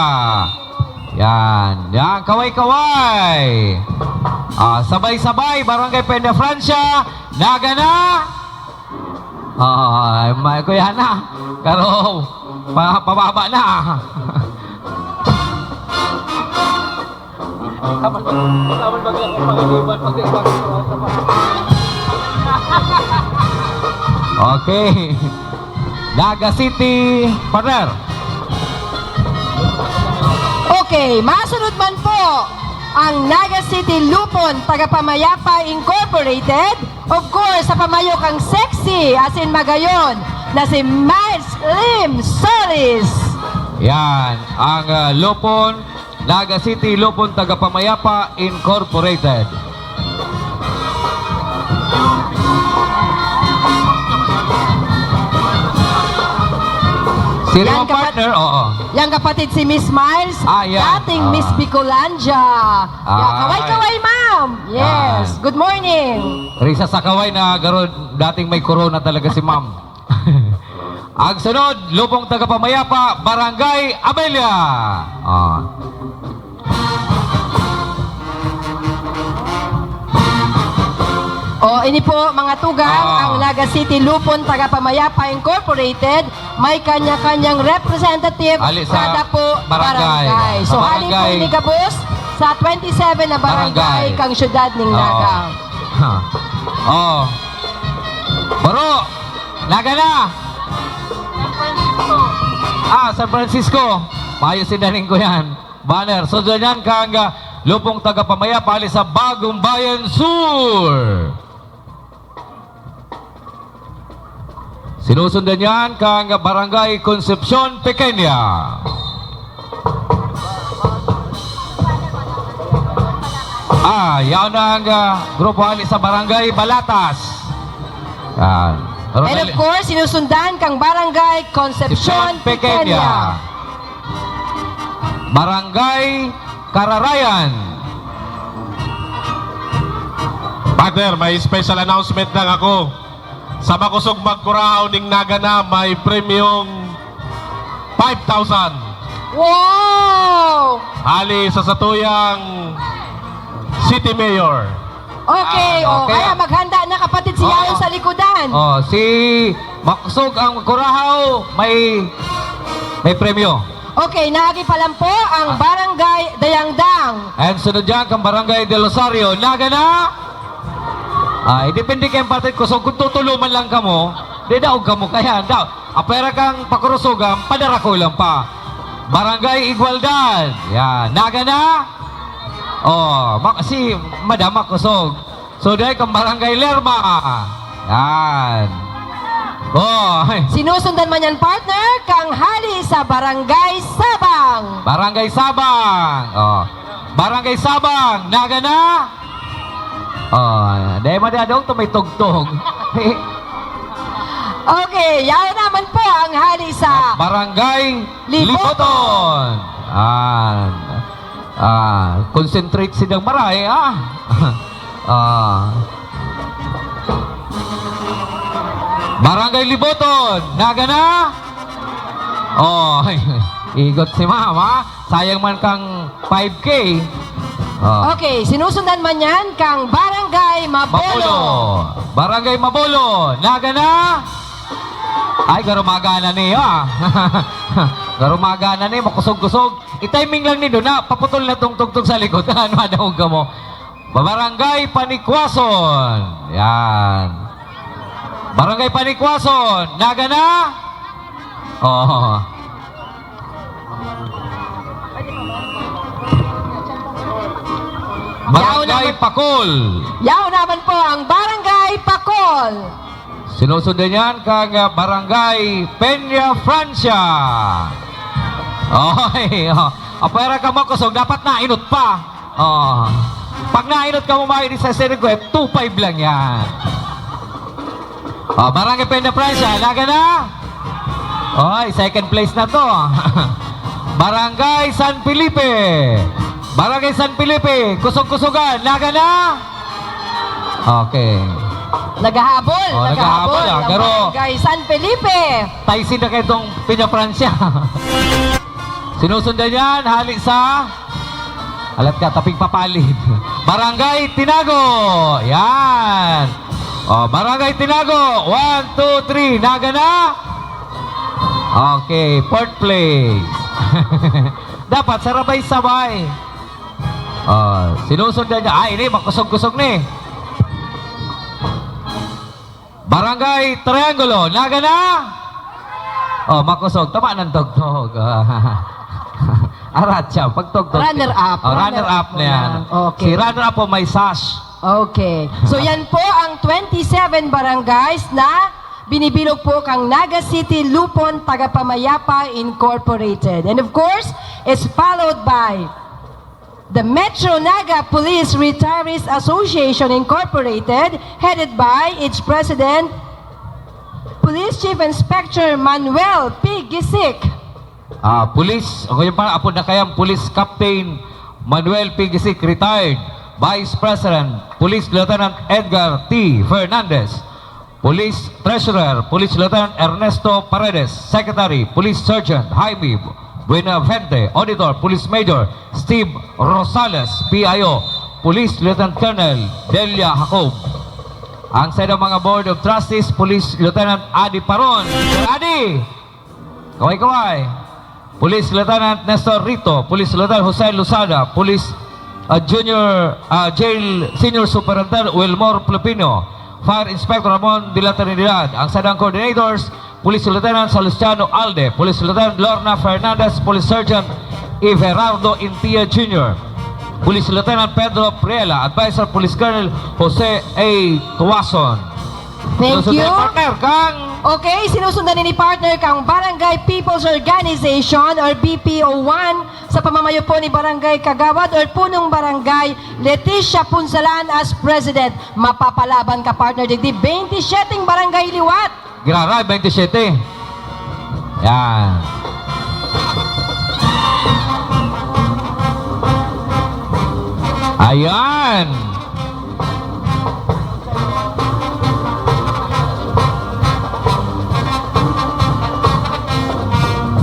Yan. Yan. Kaway-kaway. Ah, sabay-sabay. Barangay Peña Francia. Naga na. Ah, may kuya na. Karo, pa, pababa na. Okay. Naga City, partner. Okay, masunod man po ang Naga City Lupon Tagapamayapa Incorporated. Of course, sa pamayo kang sexy, as in magayon, na si Miles Lim Solis. Yan, ang, ah, Lupon Naga City Lupon Tagapamayapa Incorporated. Sino ang partner? Oo. Yang kapatid si Miss Miles, ah, yan, dating Miss Bicolandia. Yan, kaway-kaway, ma'am. Yes. Yan. Good morning. Risa sa kaway na garo, dating may corona talaga si ma'am. Ang sunod, Lupon Tagapamayapa, Barangay Abella. Ah. O, ini po, mga tugang, ah, ang Naga City Lupon Tagapamayapa Incorporated, may kanya-kanyang representative kada po barangay. So, hali po ini gabos sa twenty-seven na barangay kang siyudad ning Naga. Oo. Baro! Naga na! Ah, San Francisco. Mayo si daning ko yan. Banner. Sundan yan kang, ah, Lupon Tagapamayapa hali sa Bagumbayan Sur. Sinusundan yan kang Barangay Concepcion Pequeña. Ah, yan ang, ah, grupo hali sa Barangay Balatas. Yan. And of course, sinusundan kang Barangay Concepcion Pequeña. Barangay Kararayan. Partner, may special announcement lang ako. Sa makusog magkurahaw ning Naga na, may premyong five thousand. Wow! Hali sa satuyang City Mayor. Okay, ah, okay. Kaya maghanda na, kapatid, si Yaon sa likodan. Oh, si Makusog ang kurahaw, may, may premyo. Okay, naagi pa lang po ang Barangay Dayangdang. And sunod dyan, kang Barangay Del Rosario. Naga na! Ay, depende kayong partner, kusog. Kung tutulo man lang kamo, di daog kamo kaya. Daw, apwera kang pakurusogan, padarakulan pa. Barangay Igualdad. Yan. Naga na? Oh, ma-, si Madam makusog. So, dahil kang Barangay Lerma. Yan. Oh, Sinusundan man yan, partner, kang hali sa Barangay Sabang. Barangay Sabang. Oh. Barangay Sabang. Naga na? Oh, dahil madadong to may tugtog. Okay, yaon naman po ang hali sa Barangay Liboton. Liboton. Ah, ah, concentrate silang maray, ah. Ah. Barangay Liboton, naga na? Oh, igot si mama. Sayang man kang five K. Oh. Okay, sinusundan man yan kang Barangay Mabolo. Mabolo. Barangay Mabolo, naga na? Ay, garumagana niyo, ah. Garumagana niyo, makusog-kusog. I-timing lang nindo na, paputol na tong tugtog sa likod. Ano, madahog ka mo? Barangay Panikwason. Yan. Barangay Panikwason, naga na? Oh. Yaon Barangay naman. Pakol. Yaon naman po ang Barangay Pakol. Sinusundan yan kang, ah, Barangay Peña Francia. Oy, oh. Apwera ka makusog, dapat nainot pa. Oh. Pag nainot ka mo, makinig sa steering ko, eh, two five lang yan. Oh, Barangay Peña Francia, naga na? Oy, second place na to. Barangay San Felipe. Barangay San Felipe, kusog-kusogan, naga na? Okay. Naghahabol, Oh, naghahabol naghahabol, ah, ang pero Barangay San Felipe. Taisin na kayo itong Peña Francia. Sinusundan yan, hali sa, alat ka, taping papalid. Barangay Tinago. Yan. Oh, Barangay Tinago. One, two, three. Naga na? Okay, fourth place. Dapat sarabay-sabay. Oh, sinusundan niya. Ah, ini, makusog-kusog ni. Barangay Triangulo, naga na? Oh, makusog. Tama ng tugtog. Arat siya, pagtugtog. Runner up, Oh, runner runner up up na yan. muna. Okay. Si runner up po may sash. Okay. So, yan po ang twenty-seven barangays na binibilog po kang Naga City Lupon Tagapamayapa Incorporated. And of course, it's followed by the Metro Naga Police Retirees Association Incorporated, headed by its president, Police Chief Inspector Manuel P. Gisik. Ah, Police, o ngayon pa, apod na kayang Police Captain Manuel P. Gisik, retired. Vice President, Police Lieutenant Edgar T. Fernandez. Police Treasurer, Police Lieutenant Ernesto Paredes. Secretary, Police Sergeant Jaime Buenavente. Auditor, Police Major Steve Rosales. P I O, Police Lieutenant Colonel Delia Jacob. Ang sa mga Board of Trustees, Police Lieutenant Adi Paron. Sir Adi! Kaway-kaway. Police Lieutenant Nestor Rito, Police Lieutenant Jose Losada, Police, ah, Junior, ah, Jail Senior Superintendent Wilmore Plupino, Fire Inspector Ramon de la Trinidad. Ang sadang coordinators, Police Lieutenant Salustiano Alde, Police Lieutenant Lorna Fernandez, Police Sergeant Everardo Intia Junior, Police Lieutenant Pedro Priela, Advisor Police Colonel Jose A. Tuason. Thank Sinusundan you. ni partner, kang Okay, sinusundan ni partner kang Barangay People's Organization or B P O one sa pamamayo po ni Barangay Kagawad or Punong Barangay Leticia Punsalan as President. Mapapalaban ka, partner, digdi. Twenty-seven barangay liwat. Giraray, twenty-seven. Yan. Ayan.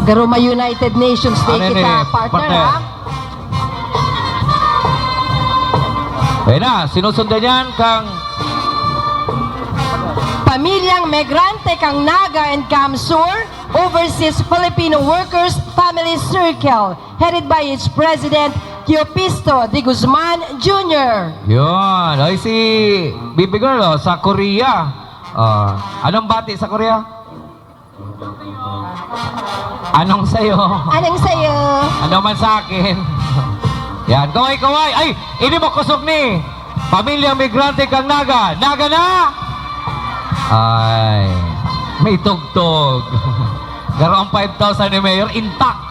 Garo may United Nations Day Ano kita, ni, partner, partner? ha? Ayan na, sinusundan yan kang Pamilyang migrante kang Naga and Camsur, Overseas Filipino Workers Family Circle, headed by its president, Teopisto de Guzman Junior. Yun. Ay, si Baby Girl, oh, sa Korea. Ah, anong bati sa Korea? Anong sa'yo? Anong sa'yo? Ano man sa akin? Yan. Kaway-kaway. Ay, ini mo kusog ni. Pamilya migrante kang Naga. Naga na? Ay, may tugtog. Pero ang five thousand ni Mayor, intact.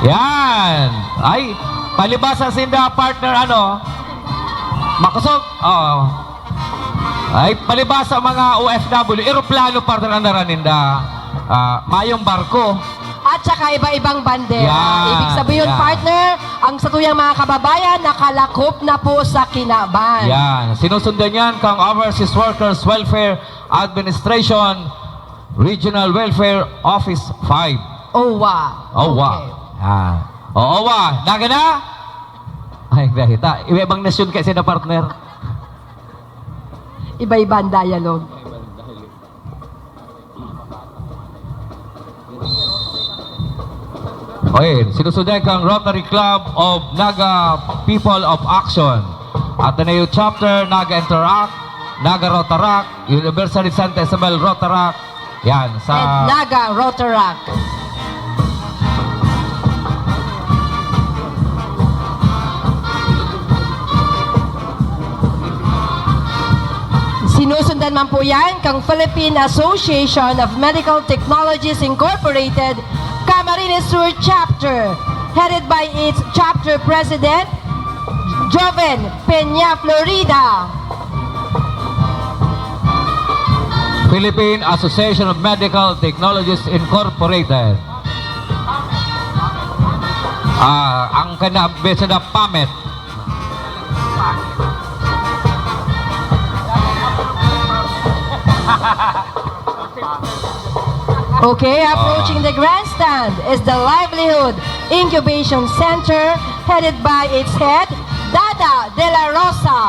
Yan. Ay, palibasa sinda, partner, ano? Makusog. Oo. Ay, palibasa mga O F W, eroplano, partner, ang dara ninda. Ah, mayong barko. At saka iba-ibang bandera. Yan, Ibig sabihin, yan. partner, ang satuyang mga kababayan nakalakop na po sa kinaban. Yan. Sinusundan yan kang Overseas Workers Welfare Administration Regional Welfare Office five. OWWA. OWWA. Okay. Ah. O, OWWA. Naga na? Ay, dahil ta. Iba-ibang nasyon kasi na, partner. Iba-iba ang dialogue. Okay, sinusundan kang Rotary Club of Naga People of Action, Ateneo Chapter, Naga Interact, Naga Rotaract, University of Santa Isabel Rotaract, yan, sa And Naga Rotaract. Sinusundan man po yan kang Philippine Association of Medical Technologies Incorporated, Camarines Sur Chapter, headed by its Chapter President, Joven Peña Florida. Philippine Association of Medical Technologies Incorporated. Ah, ang kanabit sa pamit. Okay, approaching the grandstand is the Livelihood Incubation Center, headed by its head, Dada de la Rosa.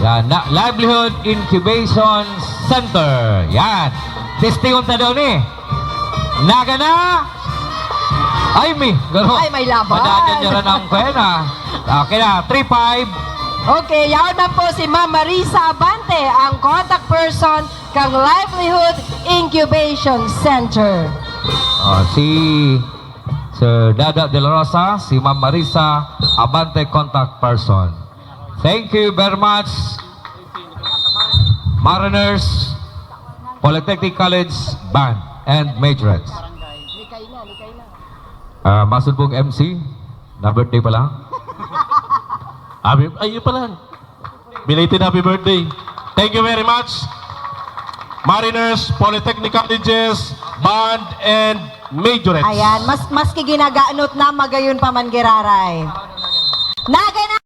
Yan, na, Livelihood Incubation Center. Yan. Testingon ta daw ni. Naga na. Ay, mi. Garo. Ay, may laban. Madadyan niya rin ang kaya na. Okay na, three five. Okay, yaon man po si Ma'am Marisa Abante, ang contact person kang Livelihood Incubation Center. Ah, si Sir Dada de la Rosa, si Ma'am Marisa Abante, contact person. Thank you very much, Mariners Polytechnic College Band and Majorettes. Ah, masunbong M C, na birthday pala. Abi, ay, yun pala. Belated happy birthday. Thank you very much. Mariners, Polytechnic Colleges, Band, and Majorettes. Ayan, mas, maski ginaganot na, magayon pa man giraray. Naga na!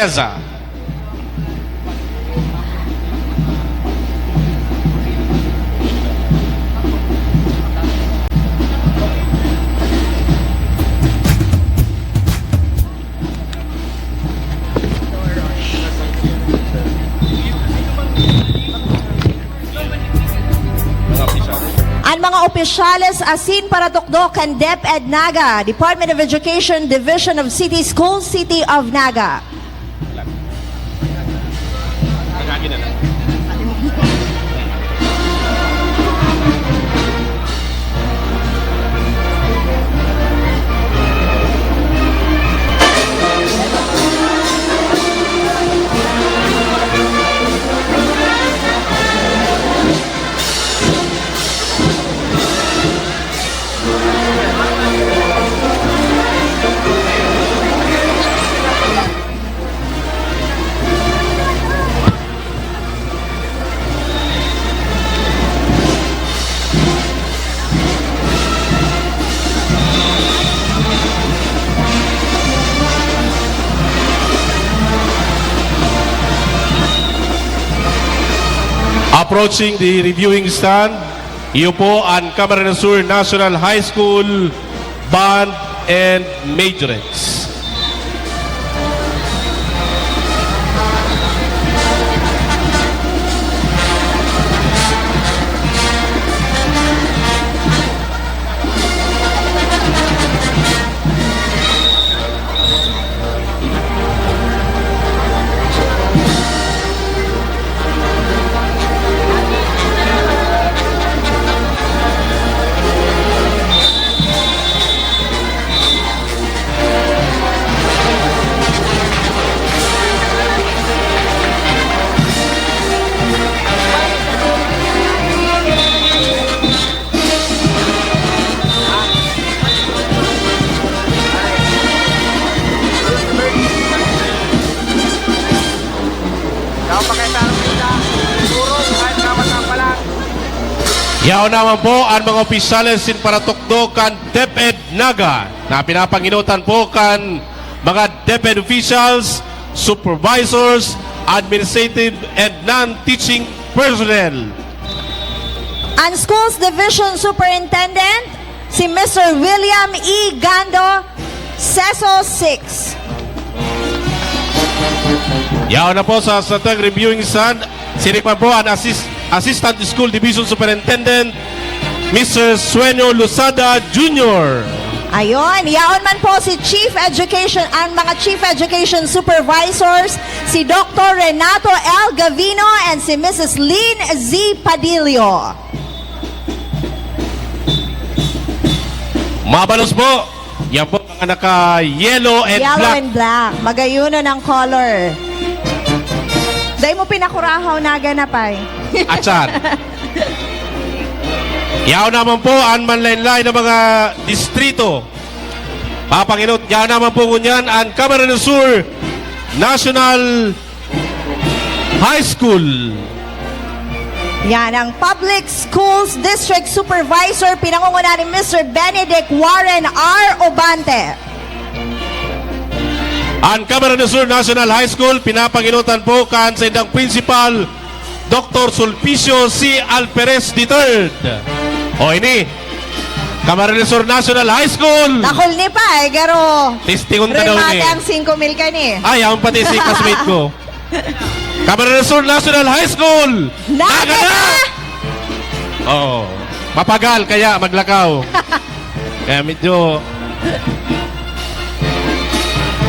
Eza. An mga opisyales asin paratukdo kan DepEd Naga, Department of Education, Division of City Schools, City of Naga. Approaching the reviewing stand, iyo po an Camarines Sur National High School Band and Majorettes. Yaon naman po an mga opisyales sin paratukdo kan DepEd Naga na pinapangenotan po kan mga DepEd officials, supervisors, administrative, and non-teaching personnel. An Schools Division Superintendent, si Mister William E. Gando, seso six. Yaon na po sa satang reviewing stand, siring man po an assist-, Assistant School Division Superintendent, Mister Sueño Losada Junior. Ayun, yaon man po si Chief Education, ang mga Chief Education Supervisors, si Doctor Renato L. Gavino and si Missus Lynn Z. Padillo. Mabalos po. Yan po, mga naka-yellow and Yellow black. and black. Magayuno ng color. Dai mo pinakurahaw na ganapay. Atsan. Yaon naman po an manlain-lain na mga distrito. Papanginot, yaon naman po ngunyan an Camarines Sur National High School. Yan ang Public Schools District Supervisor, pinangungunahan ni Mister Benedict Warren R. Obante. An Camarines Sur National High School, pinapangenotan po kan saindang principal, Doktor Sulpicio C. Alperes the third. O ini, Camarines Sur National High School. Dakul ni pa, eh, garo. Testingon ta daw ni. Remate ang singko mil ka ni. Ay, ang pati si classmate ko. Camarines Sur National High School. Naga na! Oo. Mapagal, kaya maglakaw. Kaya medyo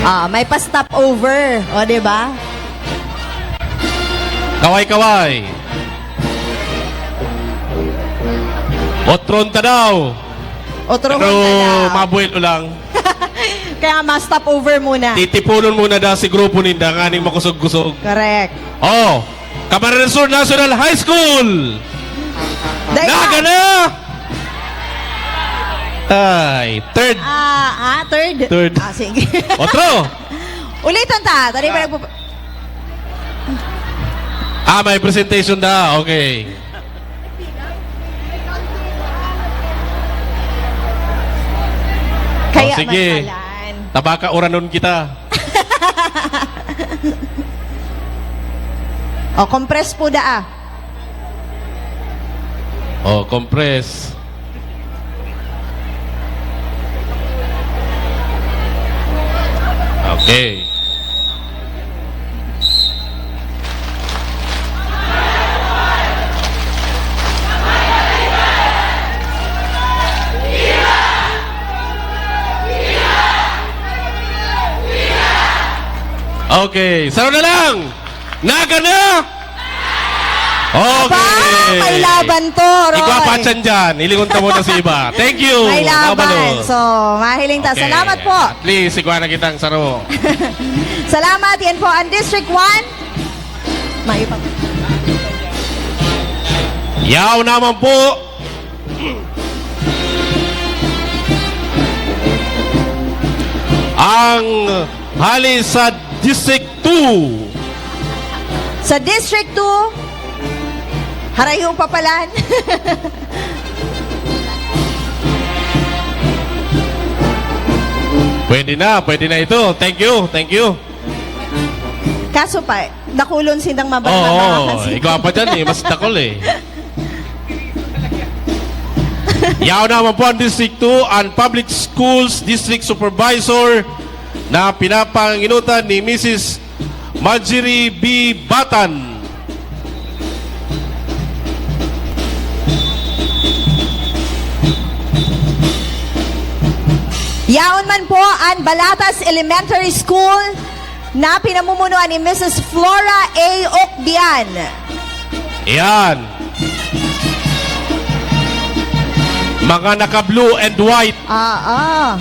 Ah, may pa-stopover. O, di ba? Kaway-kaway. Otron ta daw. Otron ta daw. Pero mabuelo lang. Kaya ma-stopover muna. Titiponon muna daw si grupo ninda, nganing makusog-kusog. Correct. Oh, Camarines Sur National High School! Dai Naga na! Ay, third. Ah, ah, third? Third. Ah, sige. Otro! Ulitan ta. Tadi pa nagpo- Ah, may presentation na. Okay. Kaya Oh, sige. man palan. Tabaka uranon kita. O, compress po daa. O, compress. Okay. Okay, saro na lang! Naga na! Okay. Aba, may laban to, Roy. Igwa pa dyan dyan. Ilingon ta muna si iba. Thank you. May laban. Mabalos. So, mahiling ta. Okay. Salamat po. At least, igwa na kitang saro. Salamat. Yan po ang District one. May iba. Yaw naman po. Ang hali sa District two. Sa District two, harayo pa palan. Pwede na, pwede na ito. Thank you, thank you. Kaso pa, Dakulon sindang mababa. Oo, igwa pa dyan eh, mas dakol eh. Yaon naman po ang District two, ang Public Schools District Supervisor na pinapanginutan ni Missus Marjorie B. Batan. Yaon man po ang Balatas Elementary School na pinamumunuan ni Missus Flora A. Ocbian. Yan. Mga naka-blue and white. Oo.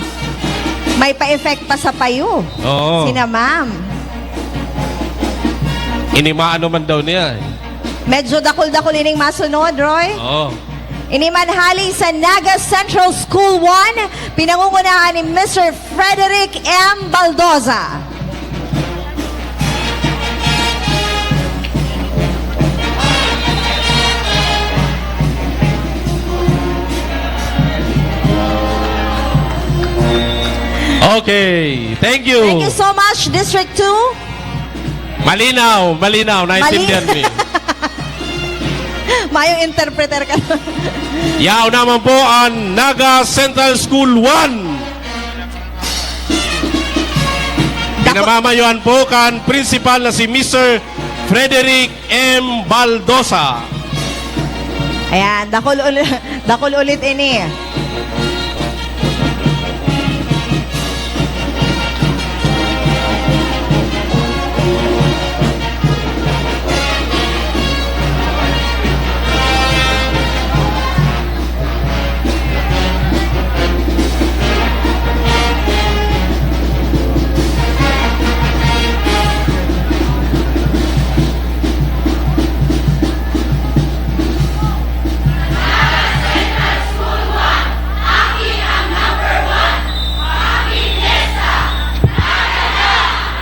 May pa-effect pa sa payo. Oo. Sina ma'am. Inimaano man daw niya eh. Medyo dakul-dakul ining masunod, Roy. Oo. Ini man hali sa Naga Central School one, pinangungunahan ni Mister Frederick M. Baldoza. Okay, thank you. Thank you so much, District two. Malinaw, malinaw. Naintindihan Mali- mi. Mayong interpreter ka. Yaon naman po ang Naga Central School one. Dako- Pinamamayoan po kan principal na si Mister Frederick M. Baldosa. Ayan, dakul uli-, dakul ulit ini.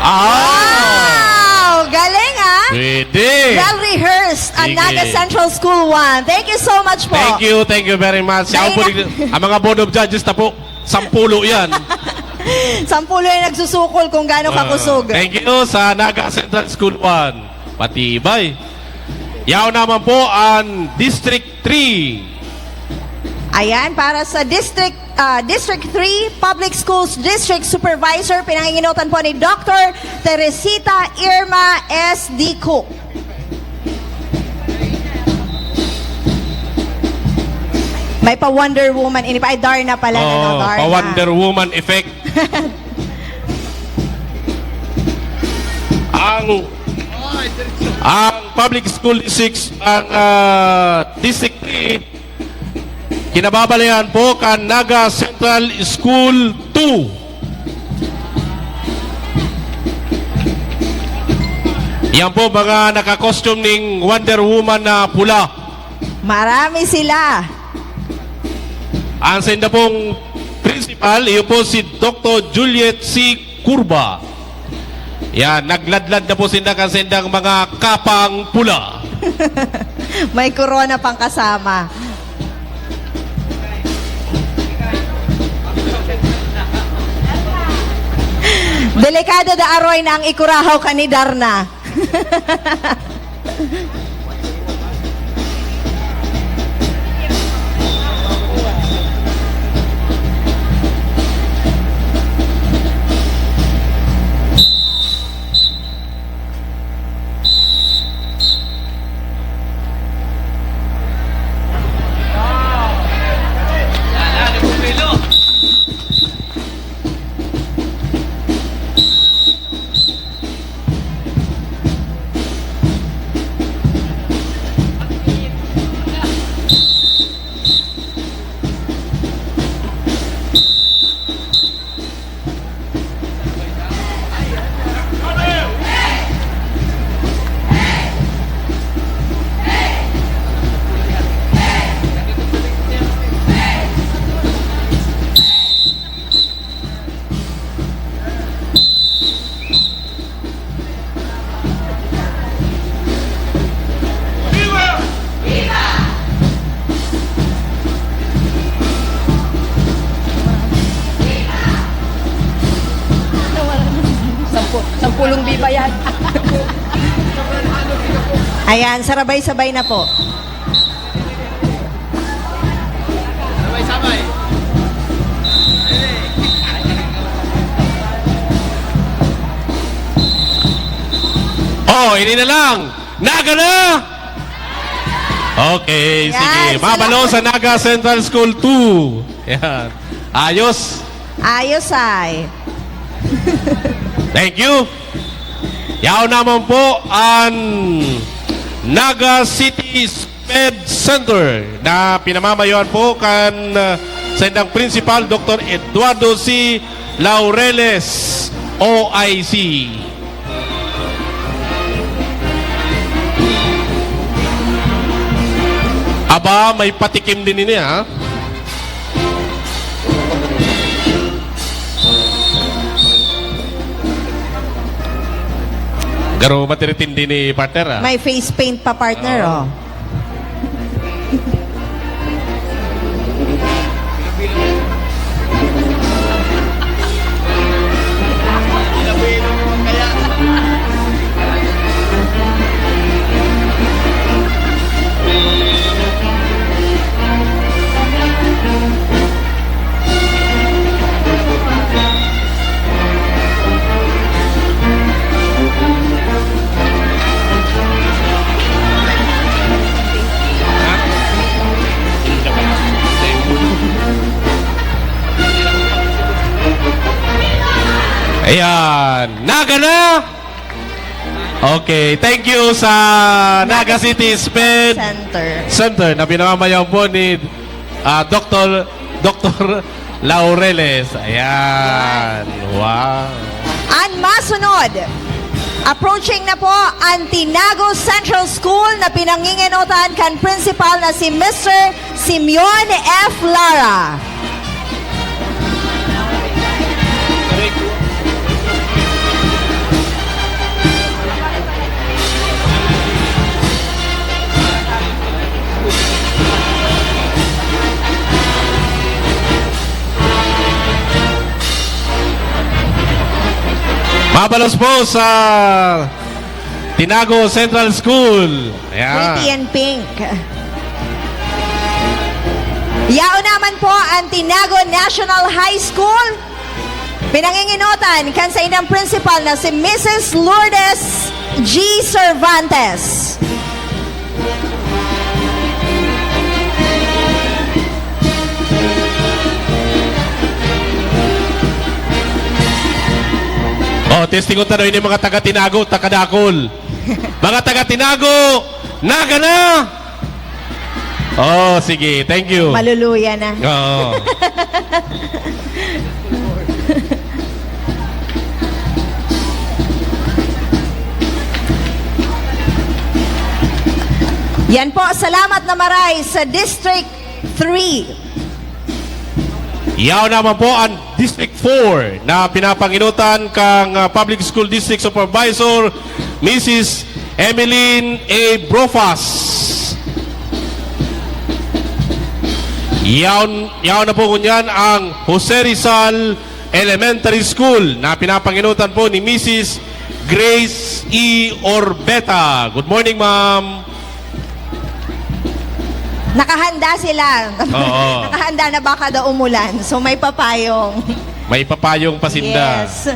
Ah! Wow! Galing, ah! Pwede. Well rehearsed ang Sige. Naga Central School one. Thank you so much po. Thank you, thank you very much. Siya Dahil po, na- ang mga board of judges na po, sampulo yan. Sampulo yung nagsusukol kung gaano Ah, kakusog. Thank you sa Naga Central School one. Matibay. Yaon naman po ang District three. Ayan, para sa District, ah, District three Public Schools District Supervisor, pinanginginutan po ni Doctor Teresita Irma S D Cook. May pa Wonder Woman, ini pa, ay, Darna pala, Oo, ano, Darna. Pa Wonder Woman effect. Ang, ang public school districts, ang, ah, District three, kinababalayan po kan Naga Central School two. Yan po, mga naka-costume ning Wonder Woman na pula. Marami sila. Ang sainda pong principal, iyo po si Doctor Juliet C. Curva. Yan, nagladlad na po sinda kan saindang mga kapang pula. May korona pang kasama. Delikado da aroy na ang ikurahaw kan ni Darna. Sampu-, sampulong viva yan. Ayan, sarabay-sabay na po. Oh, ini na lang. Naga na! Okay, Yan, sige. Mabalo salamat. Sa Naga Central School two. Yan. Ayos. Ayos ay. Thank you. Yaon naman po an Naga City Sped Center na pinamamayoan po kan, ah, saindang principal, Doktor Eduardo C. Laureles, O I C. Aba, may patikim din ini, ha? Garo matiritindi ni partner, ah. May face paint pa, partner, Oo. oh. Ayan. Naga na! Okay. Thank you sa Naga City Sped Center. Center na pinamamayan po ni, ah, Doktor, Doktor Laureles. Ayan. Wow. An masunod, approaching na po an Tinago Central School na pinangingenotan kan principal na si Mister Simeon F. Lara. Mabalos po sa Tinago Central School. Ayan. Pretty and pink. Yaon naman po an Tinago National High School. Pinangingenotan kan saindang principal na si Missus Lourdes G. Cervantes. Oh, testingon ta daw ini mga taga Tinago, taga Dakol. Mga taga Tinago, naga na! Oh, sige. Thank you. Maluluya na. Oo. Yan po. Salamat na maray sa District three. Yaon naman po an District four na pinapangenotan kang, ah, Public School District Supervisor, Missus Emeline A. Brofas. Yaon, yaon na po ngunyan ang Jose Rizal Elementary School na pinapangenotan po ni Missus Grace E. Orbeta. Good morning, ma'am. Nakahanda sila. Oo. Nakahanda na baka daw umulan. So, may papayong. May papayong pasinda. Yes.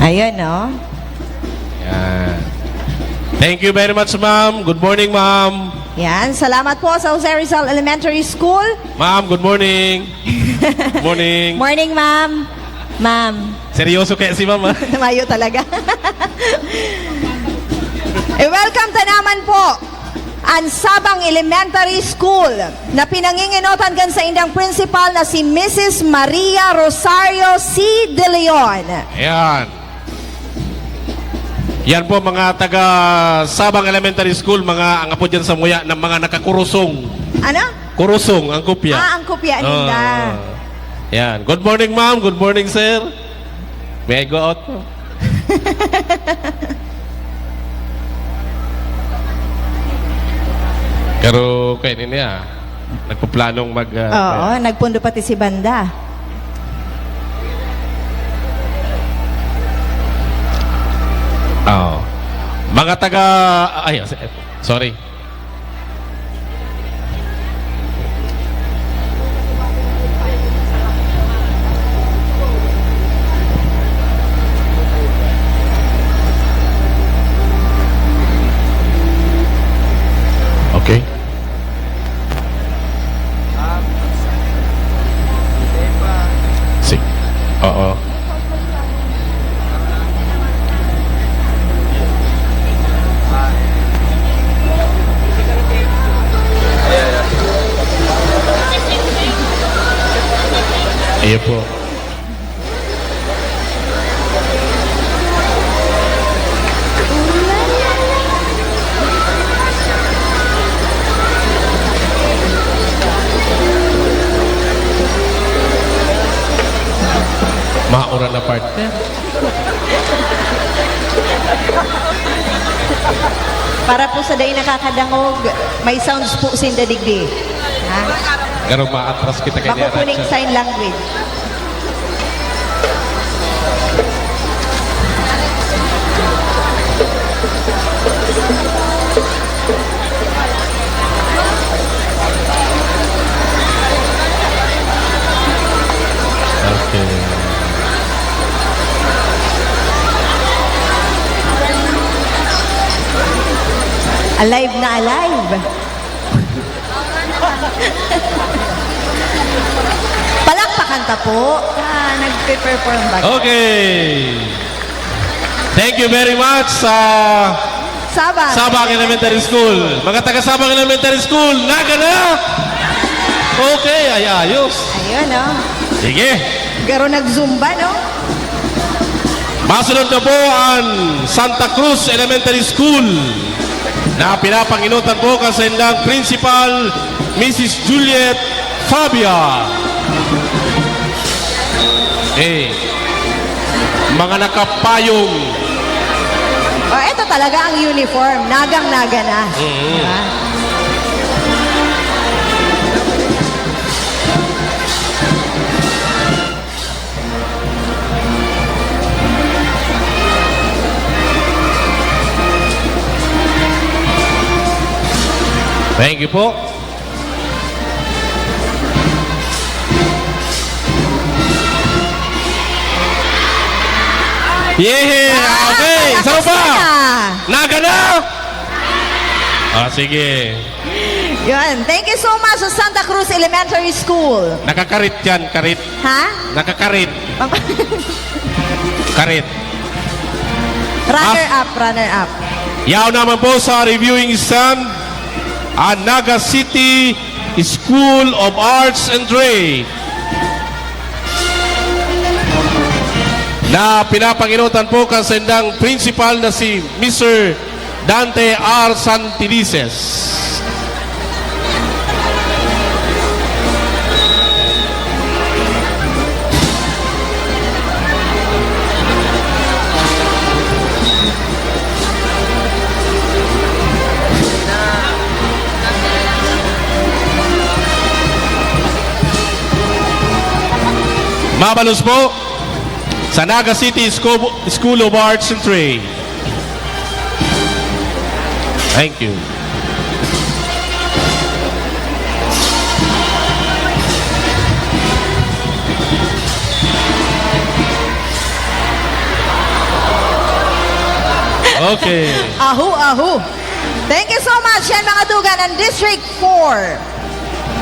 Ayun, no? Yan. Thank you very much, ma'am. Good morning, ma'am. Yan. Salamat po sa Jose Rizal Elementary School. Ma'am, good morning. Morning. Morning, ma'am. Ma'am. Seryoso kaya si ma'am, ah. Mayo talaga. Eh, welcome ta naman po an Sabang Elementary School na pinangingenotan kan saindang principal na si Missus Maria Rosario C. De Leon. Ayan. Yan po, mga taga Sabang Elementary School, mga ang apo dyan sa Muya na mga nakakurusong. Ano? Kurusong, ang kopya. Ah, ang kopya, ninda. Ah. Yan. Good morning, ma'am. Good morning, sir. May I go out po? Pero kayo niya, nagpaplanong mag, ah, Oo, kaya nagpundo pati si Banda. Oo. Mga taga, ay, sorry. Okay. Sige. Oo. Iyo po. Mauran na, partner. Para po sa dai nakakadangog, may sounds po sinda digdi. Ha? Pero maatras kita kay Makukuning Diana. Sign language. Okay. Alive na alive. Palakpakan ta po. Ah, nagpe-perform ba? Okay. Thank you very much sa Sabang. Sabang Elementary School. Mga taga Sabang Elementary School, naga na? Okay, ay ayos. Ayun, oh. Sige. Garo nag-zumba, no? Masunod na po ang Santa Cruz Elementary School na pinapanginutan po kan saindang principal, Missus Juliet Fabia. Eh, mga nakapayong. Oh, eto talaga ang uniform. Nagang-naga na. Mm. Diba? Thank you po. Yehey! Ah, okay, tapos isa pa! Na. Naga na! Ah, sige. Yun. Thank you so much sa Santa Cruz Elementary School. Nakakarit yan, karit. Ha? Nakakarit. Karit. Runner As- up, runner up. Yaon naman po sa reviewing stand, ang Naga City School of Arts and Trade, na pinapanginutan po kan saindang principal na si Mister Dante R. Santilices. Mabalos po sa Naga City Sco-, School of Arts and Trade. Thank you. Okay. Ahu, ahu. Thank you so much. Yan, mga dugan, ang District four.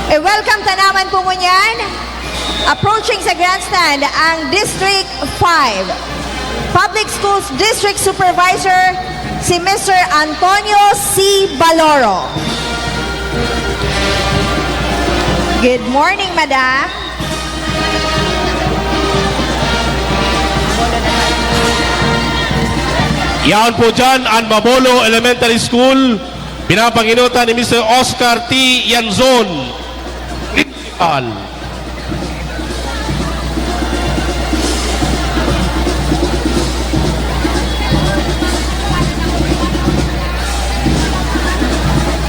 E, welcome ta naman po ngunyan. Approaching sa grandstand ang District five Public Schools District Supervisor, si Mister Antonio C. Baloro. Good morning, madam. Yaon po dyan ang Mabolo Elementary School. Pinapanginutan ni Mister Oscar T. Yanzon. Principal.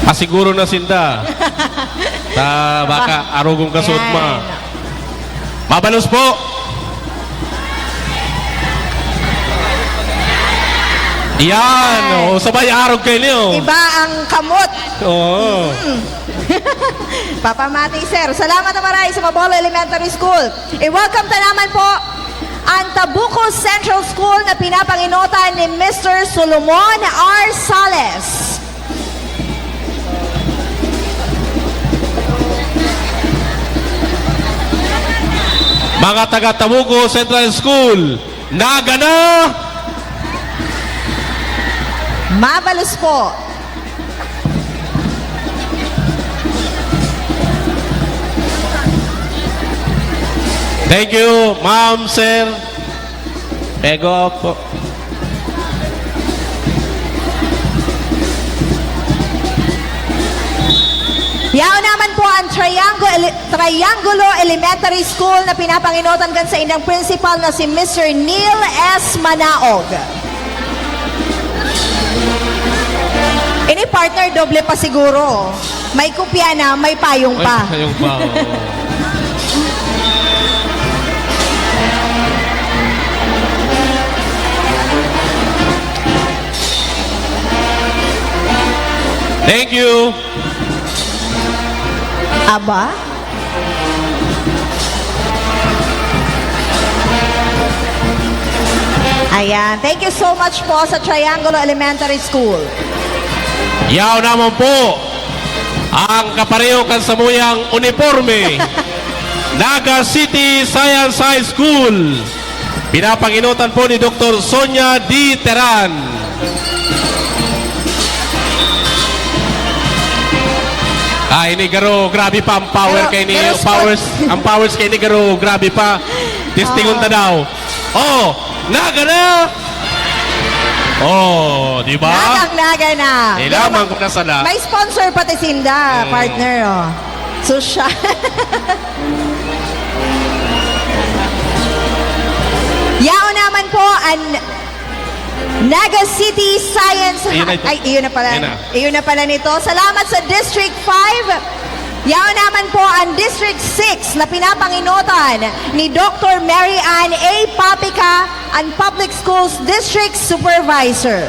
Pasiguro na sinda. Ta baka Ba- arugong kasot Yan. ma. Mabalos po. Yan, oh, sabay arog kayo niyo. Iba ang kamot. Oo. Mm. Papamati, sir. Salamat na maray sa Mabolo Elementary School. I-welcome ta naman po ang Tabuco Central School na pinapanginotan ni Mister Solomon R. Sales. Mga taga Tabuco Central School, Naga na! Mabalos po. Thank you, ma'am, sir. Pego po. Yaon naman po ang Triangle Ele-, Triangulo Elementary School na pinapanginotan kan saindang principal na si Mister Neil S. Manaog. Ini, partner, doble pa siguro. May kopya na, may payong pa. May payong pa, oo. Thank you. Aba? Ayan. Thank you so much po sa Triangulo Elementary School. Yaon naman po ang kapareho kan samuyang uniporme. Naga City Science High School. Pinapanginotan po ni Doktor Sonia D. Teran. Ah, ini garo, grabe pa ang power Pero, kay ni, pero ang powers, ang powers kay ni garo, grabe pa. Testingon ta Ah. daw. Oh, Naga na! Oh, di ba? Nagang Naga na. Kailangan Pero ma-, ko na sana. May sponsor pati sinda, Mm. partner, oh. So siya. Yaon naman po ang Naga City Science Ayun na Ha-, ito. ay, iyon na pala. Ayun na. Iyon na pala nito. Salamat sa District five. Yaon naman po ang District six na pinapanginotan ni Doktor Mary Ann A. Papica, ang Public Schools District Supervisor.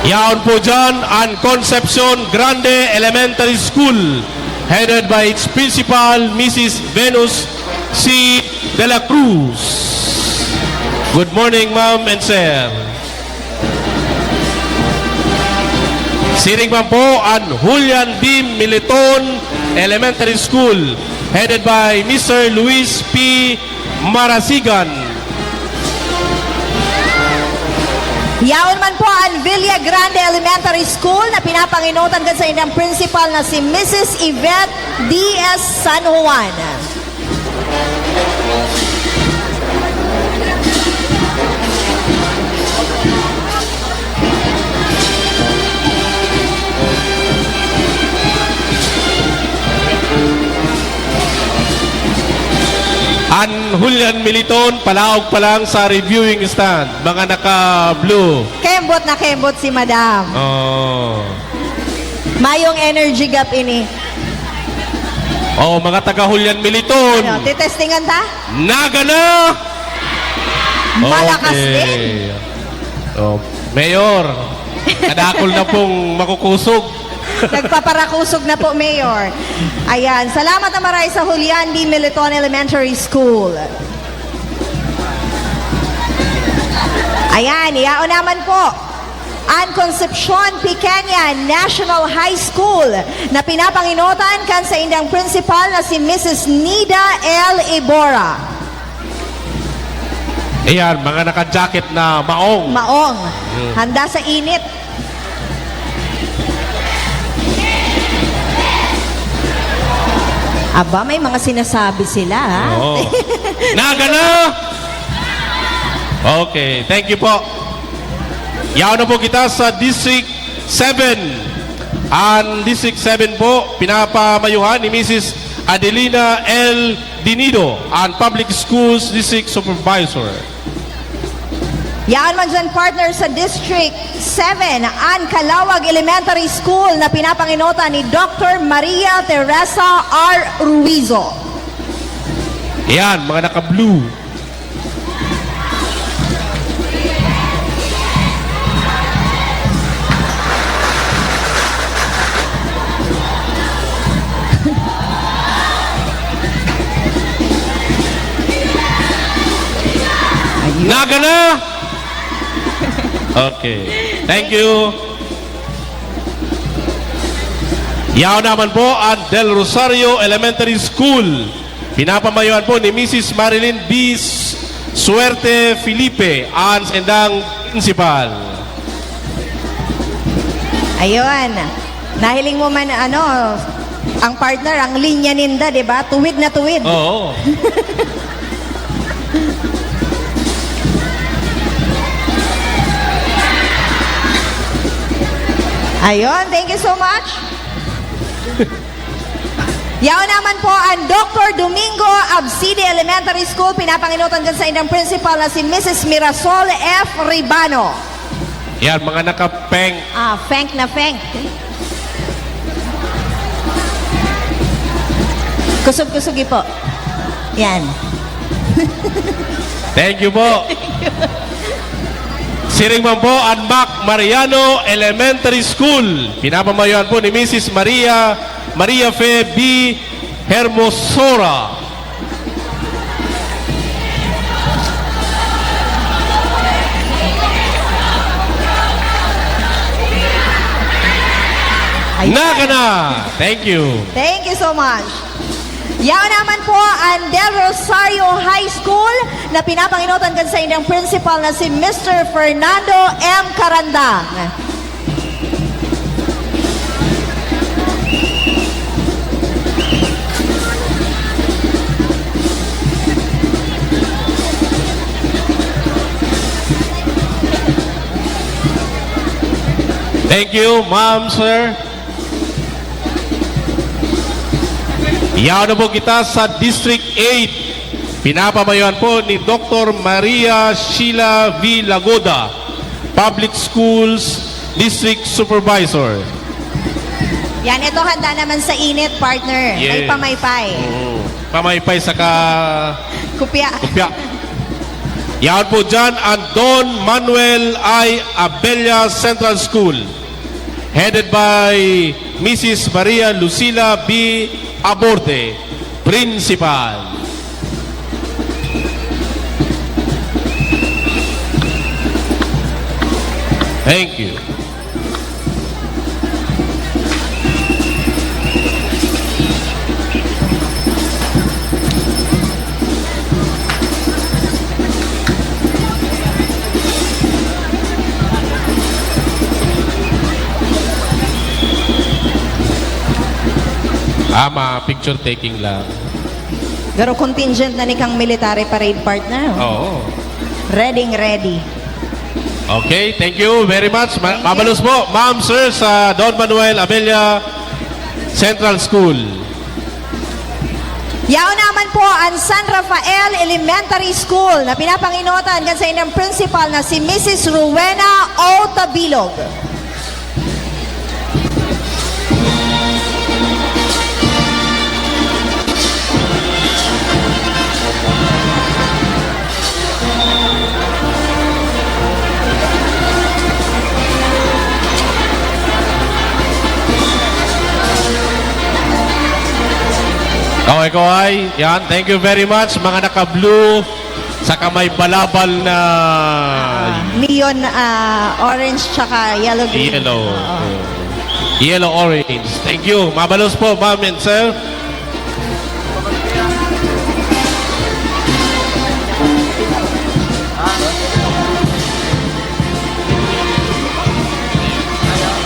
Yaon po dyan ang Concepcion Grande Elementary School, headed by its principal, Missus Venus C. de la Cruz. Good morning, ma'am and sir. Siring man po ang Julian D. Militon Elementary School, headed by Mister Luis P. Marasigan. Yaon man po ang Villa Grande Elementary School na pinapanginotan kan saindang principal na si Missus Yvette Diaz San Juan. An Julian Militon, palaog pa lang sa reviewing stand. Mga naka-blue. Kembot na kembot si Madam. Oh. Mayong energy gap ini. Oh, mga taga Julian Militon. Ano, titestingan ta? Naga na! Malakas Okay. din. Oh, Mayor, kadakol na pong makukusog. Nagpaparakusog na po, Mayor. Ayan, salamat na maray sa Julian D. Militon Elementary School. Ayan, yaon naman po. An Concepcion Pequeña National High School na pinapanginotan kan saindang principal na si Missus Nida L. Ibora. Ayan, mga naka-jacket na maong. Maong. Mm. Handa sa init. Aba, may mga sinasabi sila, ha? Oo. Naga na! Okay, thank you po. Yaon na po kita sa District seven. Ang District seven po, pinapamayuhan ni Missus Adelina L. Dinido, ang Public Schools District Supervisor. Yaon man dyan, partner, sa District seven, ang Calawag Elementary School na pinapanginotan ni Doktor Maria Teresa R. Ruizo. Yan, mga naka-blue. Naga na! Okay. Thank you. Yaon naman po ang Del Rosario Elementary School. Pinapamayoan po ni Missus Marilyn B. Suerte Felipe, ang sendang principal. Ayun. Nahiling mo man, ano, ang partner, ang linya ninda, di ba? Tuwid na tuwid. Oo. Ayun, thank you so much. Yaon naman po ang Doctor Domingo Abside Elementary School. Pinapanginutan dyan sa inyong principal na si Missus Mirasol F. Ribano. Yan, mga naka-pink. Ah, feng na feng. Kusog-kusugi po. Yan. Thank you po. Siring man po ang Mac Mariano Elementary School. Pinapamayoan po ni Missus Maria, Maria Fe B. Hermosora. Nakana! Thank you. Thank you so much. Yaon naman po ang Del Rosario High School na pinapanginutan kan sa inyong principal na si Mister Fernando M. Carandang. Thank you, ma'am, sir. Yaon na po kita sa District eight. Pinapamayoan po ni Doctor Maria Sheila V. Lagoda, Public Schools District Supervisor. Yan, ito handa naman sa init, partner. May Yes. pamaypay. Oo. Pamaypay saka Kupya. kupya. Yaon po dyan ang Don Manuel I. Abella Central School, headed by Missus Maria Lucila B. Aborde, Principal. Thank you. Ah, ma-picture taking lang. Pero contingent na ni kang military parade partner. Oh. Oo. Ready, ready. Okay, thank you very much. Ma- Thank you. Mabalos po, ma'am, sir, sa Don Manuel Abella Central School. Yaon naman po ang San Rafael Elementary School na pinapanginotan kan sa inyong principal na si Missus Rowena O. Tabilog. Okay, Kohay. Yan. Thank you very much, mga naka-blue. Saka may balabal na Ah, neon, ah, orange tsaka yellow green. Yellow. Oo. Yellow orange. Thank you. Mabalos po, ma'am and sir.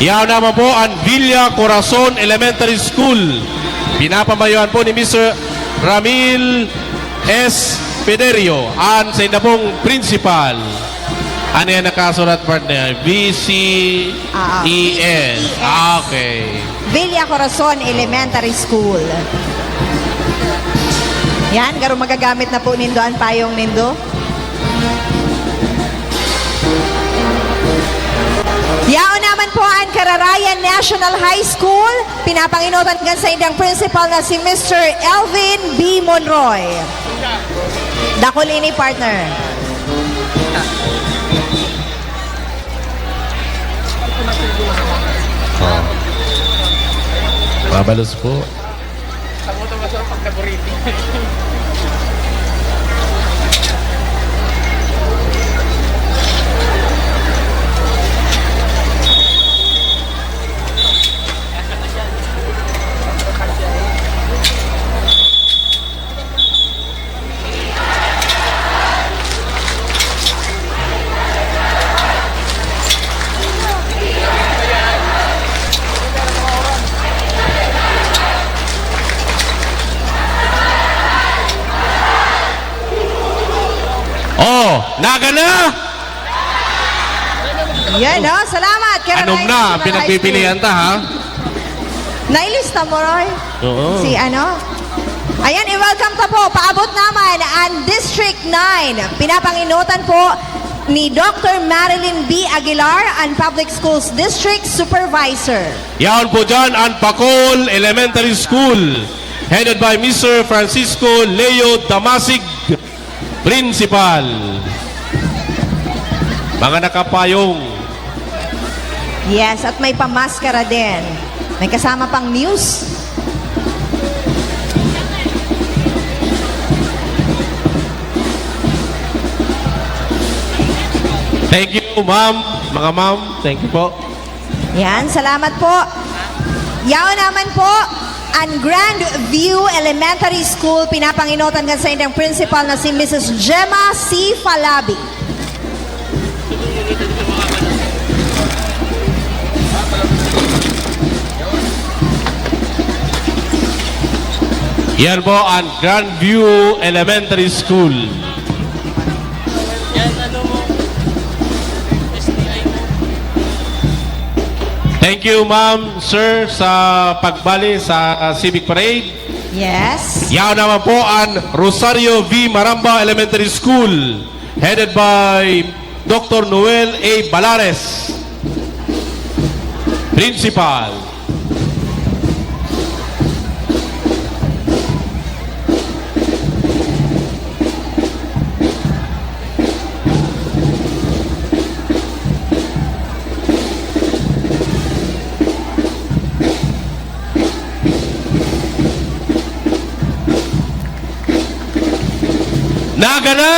Yaw naman po ang Villa Corazon Elementary School. Pinapamayoan po ni Mister Ramil S. Pederio, an sainda pong principal. Ano yan nakasurat, partner? V C E S. Ah, okay. Villa Corazon Elementary School. Yan, garo magagamit na po nindo ang payong nindo. Yaon naman po ang Kararayan National High School. Pinapanginotan kan saindang principal na si Mister Elvin B. Monroy. Dakul ini, partner. Oh. Mabalos po. Ang motor masarap pag naburido. Naga na! Yan, no? Salamat, Kararay Anom na, National High pinagpipilian School. Ta, ha? Nailista mo, Roy? Oo. Si ano? Ayan, i-welcome ta po. Paabot naman ang District nine. Pinapanginotan po ni Doctor Marilyn B. Aguilar, ang Public Schools District Supervisor. Yaon po dyan ang Pacol Elementary School, headed by Mister Francisco Leo Damasig, Principal. Mga nakapayong. Yes, at may pamaskara din. May kasama pang news. Thank you, ma'am. Mga ma'am, thank you po. Yan, salamat po. Yaon naman po, ang Grand View Elementary School, pinapanginotan kan saindang principal na si Missus Gemma C. Falabi. Yan po ang Grand View Elementary School. Thank you, ma'am, sir, sa pagbali sa, ah, Civic Parade. Yes. Yaon naman po ang Rosario V. Maramba Elementary School, headed by Doctor Noel A. Balares, Principal. Naga na!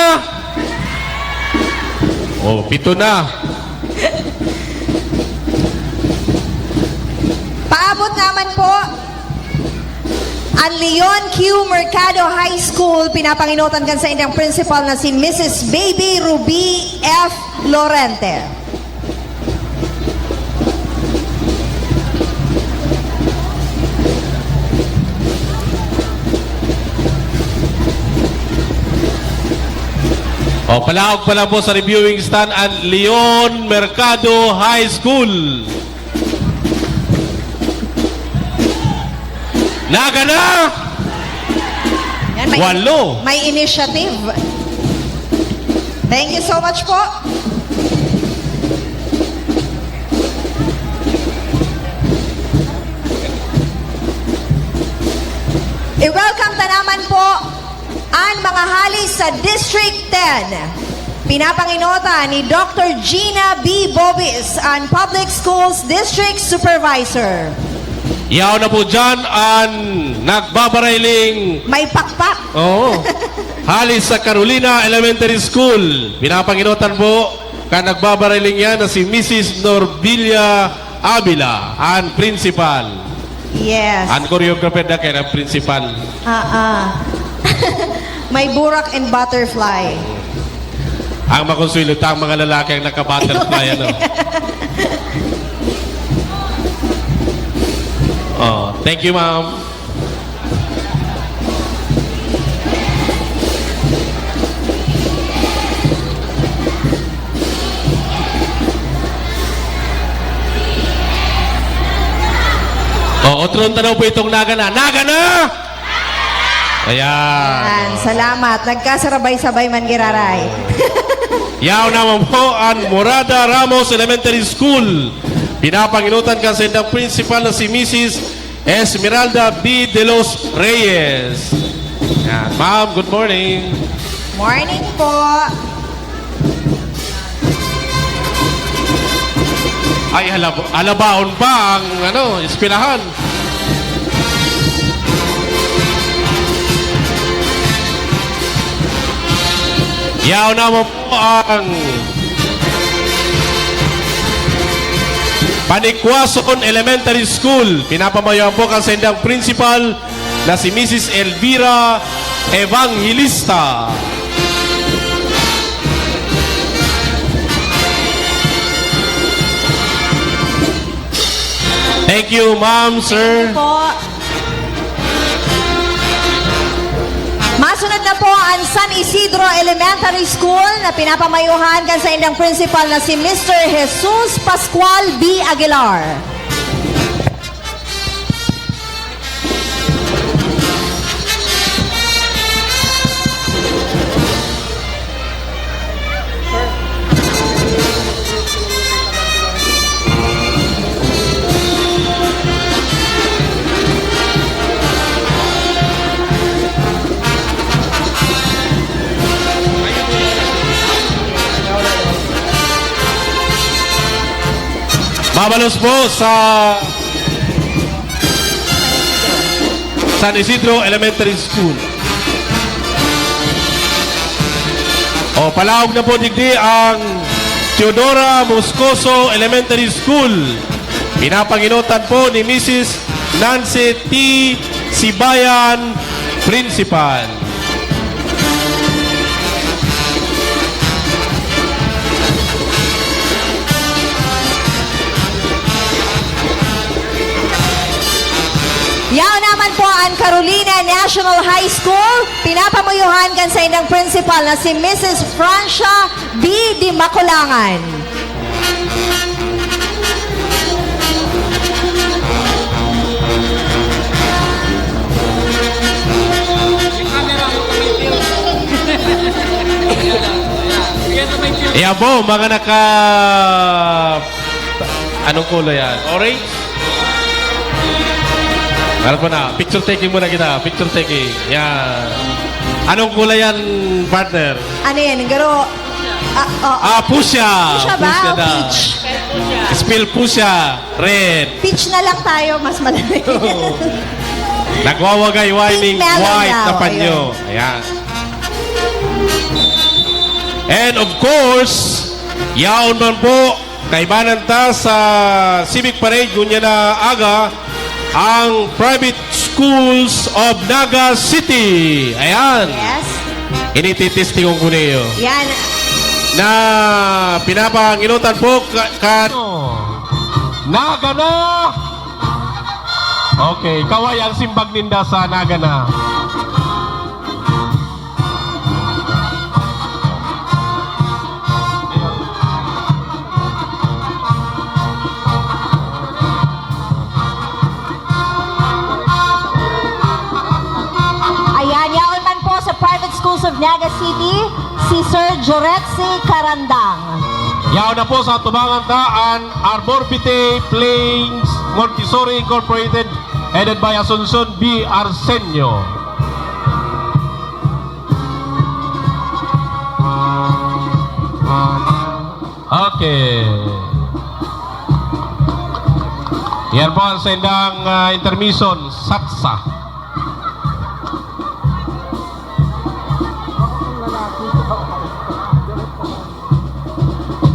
Oh, pito na. Paabot naman po ang Leon Q. Mercado High School, pinapanginotan kan saindang principal na si Missus Baby Ruby F. Lorente. O, palaog pa lang po sa reviewing stand ang Leon Mercado High School. Naga na! Yan, may, Walo. May initiative. Thank you so much po. I-welcome ta naman po ang mga hali sa District ten. Pinapanginota ni Doctor Gina B. Bobis, ang Public Schools District Supervisor. Yaon na po dyan ang nagbabarailing. May pakpak. Oo. Hali sa Carolina Elementary School. Pinapanginotan po kan nagbabarailing yan na si Missus Norbilia Avila, ang principal. Yes. Ang choreographer na kaya ng principal. Ah, ah. May burak and butterfly. Ang makonsuelo, ta ang mga lalaki ang naka-butterfly, ano? Oh, thank you, ma'am. Oh, otro na daw po itong Naga na. Naga na! Ayan. Ayan, salamat. Nagkasarabay-sabay man giraray. Yaon naman po ang Morada Ramos Elementary School. Pinapanginutan kan saindang principal na si Missus Esmeralda B. de los Reyes. Yan. Ma'am, good morning. Morning po. Ay, alab-, alabaon pa ang, ano, eskwelahan. Yaon naman po ang Panikwason Elementary School. Pinapamayoan po kan saindang principal na si Missus Elvira Evangelista. Thank you, ma'am, sir. Po. Masunod na po ang San Isidro Elementary School na pinapamayuhan kan saindang principal na si Mister Jesus Pascual B. Aguilar. Mabalos po sa San Isidro Elementary School. O, palaog na po digdi ang Teodora Moscoso Elementary School. Pinapanginotan po ni Missus Nancy T. Sibayan, Principal. Yaon naman po an Carolina National High School, pinapamuyuhan kan saindang principal na si Missus Francia B. Di Maculangan. Ayan po, mga naka... Anong kulay yan? Orange? Ano po na? Picture taking muna kita. Picture taking. Yan. Anong kulay yan, partner? Ano yan? Garo? Ah, oh. Ah, fuchsia. Fuchsia ba? Fuchsia O daw. Peach? Spell fuchsia. Red. Peach na lang tayo, mas madali. Nagwawagay, whining, Pink melon white daw, na panyo. Ayan. Ayan. And of course, yaon man po, kaibanan ta sa Civic Parade, ngunyan na aga, ang Private Schools of Naga City. Ayan. Yes. Inititestingon ko niyo. Yan. Na pinapanginutan po ka, ka... Naga na! Okay, kaway ang simbag ninda sa Naga na. Ayan, yaon man po sa Private Schools of Naga City, si Sir Joretsi Karandang. Yaon na po sa tubangan ta an Arborbite Plains Montessori Incorporated, headed by Asuncion B. Arsenio. Okay. Yan po ang sendang, ah, intermission, satsa.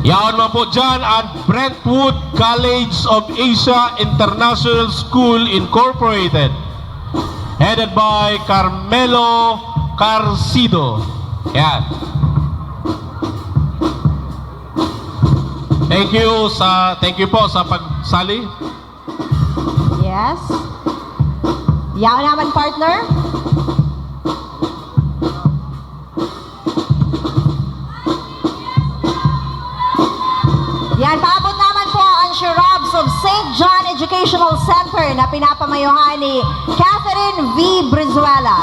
Yaon man po dyan ang Brentwood College of Asia International School Incorporated, headed by Carmelo Carcido. Yan. Thank you sa, thank you po sa pagsali. Yes. Yaon naman, partner. Yan, paabot naman po ang Cherubs of Saint John Educational Center na pinapamayohan ni Catherine V. Brizuela.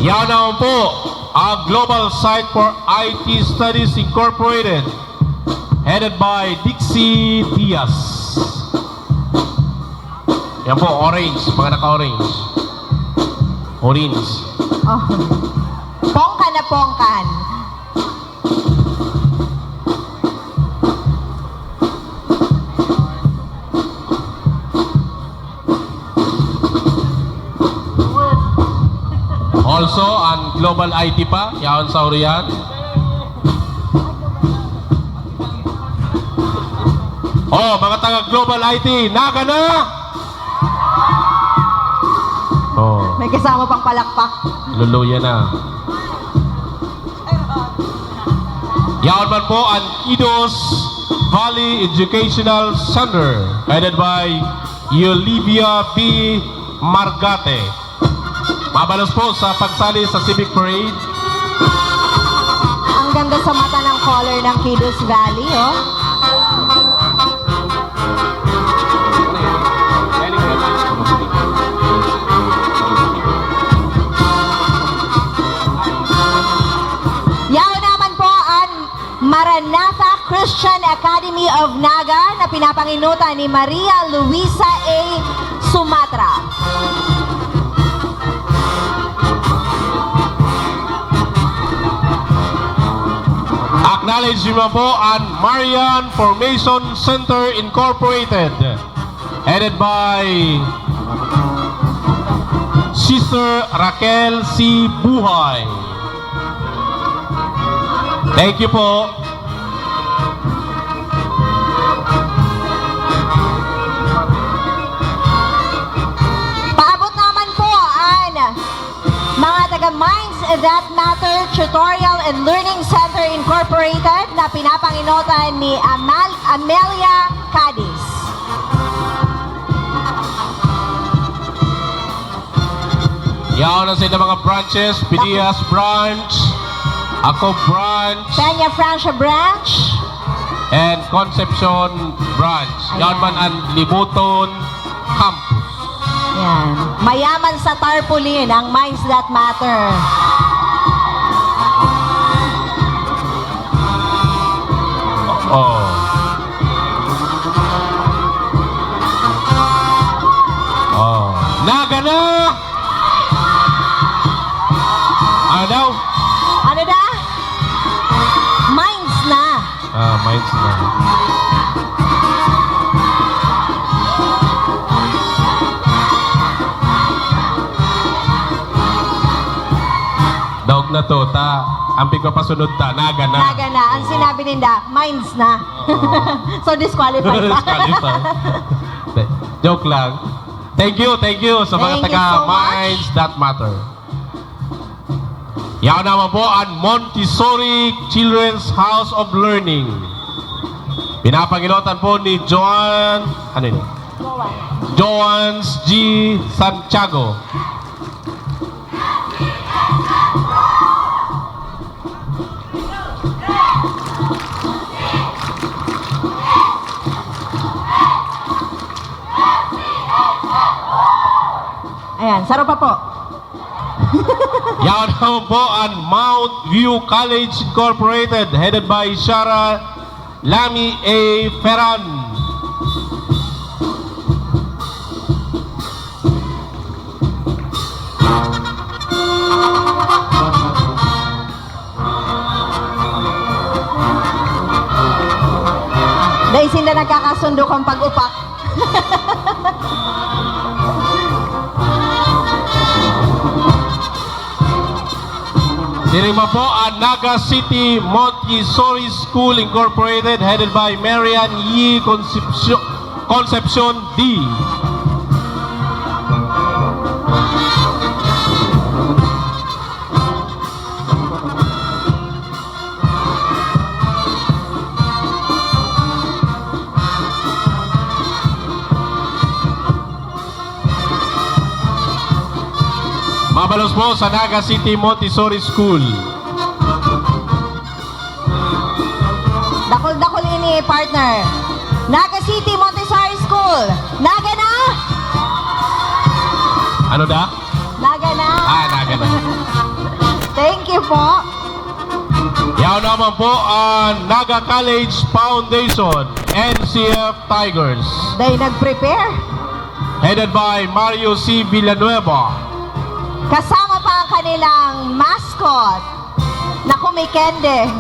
Yaon naman po ang Global Site for I T Studies Incorporated, headed by Dixie Diaz. Yan po, orange. Mga naka-orange. Orange. Oh. Pongkan na pongkan. Also, ang Global I T pa, yaon sa Orihan. Oh, mga taga Global I T, Naga na! Oh. May kasama pang palakpak. Luluya na. Yaon man po ang Idos Valley Educational Center, headed by Olivia B. Margate. Mabalos po sa pagsali sa Civic Parade. Ang ganda sa mata ng color ng Cadiz Valley, oh. Yaon naman po an Maranatha Christian Academy of Naga na pinapanginutan ni Maria Luisa A. Sumatra. Acknowledge naman po an Marian Formation Center Incorporated, headed by Sister Raquel C. Buhay. Thank you po. Paabot naman po an mga taga Minds That Matter Tutorial and Learning Center Incorporated na pinapanginutan ni Amal-, Amelia Cadiz. Yaon na sa ilang mga branches, Pidias Branch, Ako Branch, Peña Francia Branch. And Concepcion Branch. Yaon Ayan. man ang Libuton Campus. Yan. Mayaman sa tarpaulin ang Minds That Matter. Oh. Oh. Naga na! Ano daw? Ano da? Minds na. Ah, Minds na. Daog na to, ta. Ang pigpapasunod ta, Naga na. Naga na. Ang Oo. sinabi ninda, Minds na. Oo. So, disqualified. Disqualified. Joke lang. Thank you, thank you sa mga Thank you taga so much. Minds That Matter. Yaon naman po an Montessori Children's House of Learning. Pinapanginutan po ni Joan, ano yun? Joan. Joans G. Santiago. Ayan, saro pa po. Yaon naman po an Mount View College Incorporated, headed by Shara Lami A. Ferran. Dai sinda nagkakasundo kan pag-upak. Diri man po an Naga City Montessori School Incorporated, headed by Marian Yi Concepcion, Concepcion D. Mabalos po sa Naga City Montessori School. Dakul-dakul ini, partner. Naga City Montessori School. Naga na? Ano da? Naga na. Ah, Naga na. Thank you po. Yaon naman po an Naga College Foundation, N C F Tigers. Dai nag-prepare. Headed by Mario C. Villanueva. Kasama pa ang kanilang mascot na kumikending.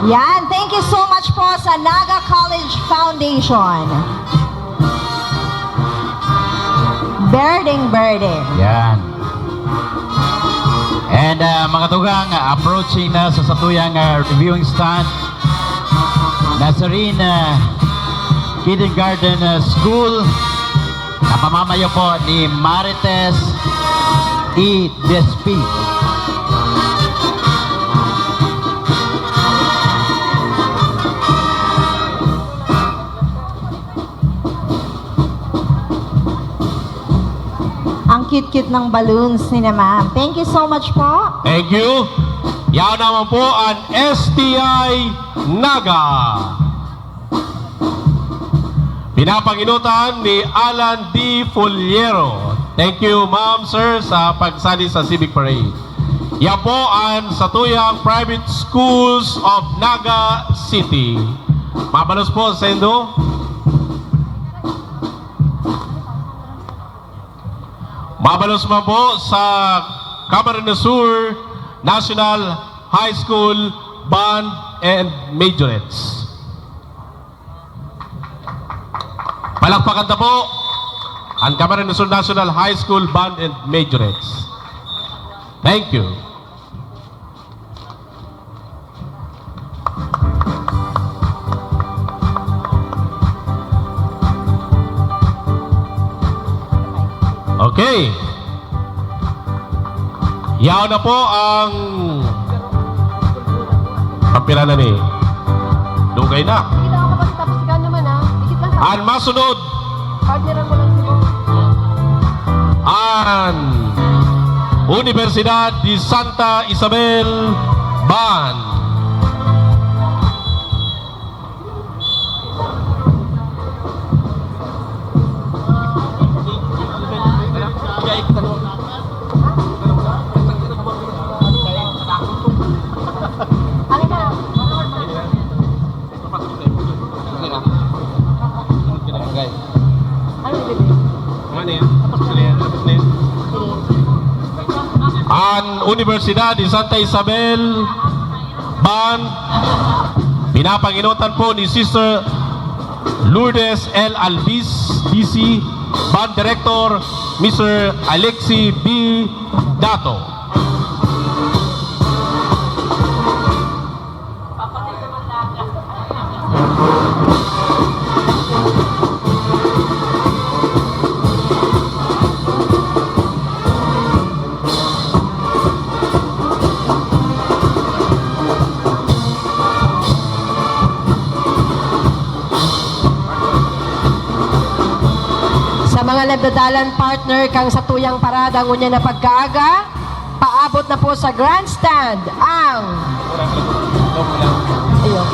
Yan. Thank you so much po sa Naga College Foundation. Berdeng-berde. Yan. And, ah, mga tugang, approaching na sa satuyang, ah, reviewing stand, Nazarene, ah, Kindergarten, ah, School, na pamamayo po ni Marites E. Despi. Ang cute-cute ng balloons ni na ma'am. Thank you so much po. Thank you. Yaon naman po an S T I Naga. Pinapanginutan ni Alan D. Fullero. Thank you, ma'am, sir, sa pagsali sa Civic Parade. Yan po ang satuyang Private Schools of Naga City. Mabalos po, Sendo. Mabalos man po sa Camarines Sur National High School Band and Majorettes. Palakpakan ta po ang Camarines Sur National High School Band and Majorettes. Thank you. Okay. Yaon na po ang, ang pila na ni? Dugay na. Dikit ako kapatid, tapos ikaw naman, ah. Dikit lang sa Ang masunod, Partneran ko lang si Bong. An Universidad de Santa Isabel Band. Barangay. Ano yan? Tapos na yan. Tapos na yan. An Universidad de Santa Isabel Band, pinapanginutan po ni Sister Lourdes L. Alvis, D C, Band Director, Mister Alexi B. Dato. Sa mga nagdadalan, partner, kan satuyang parada ngunyan na pagkaaga, paabot na po sa grandstand ang, ayun,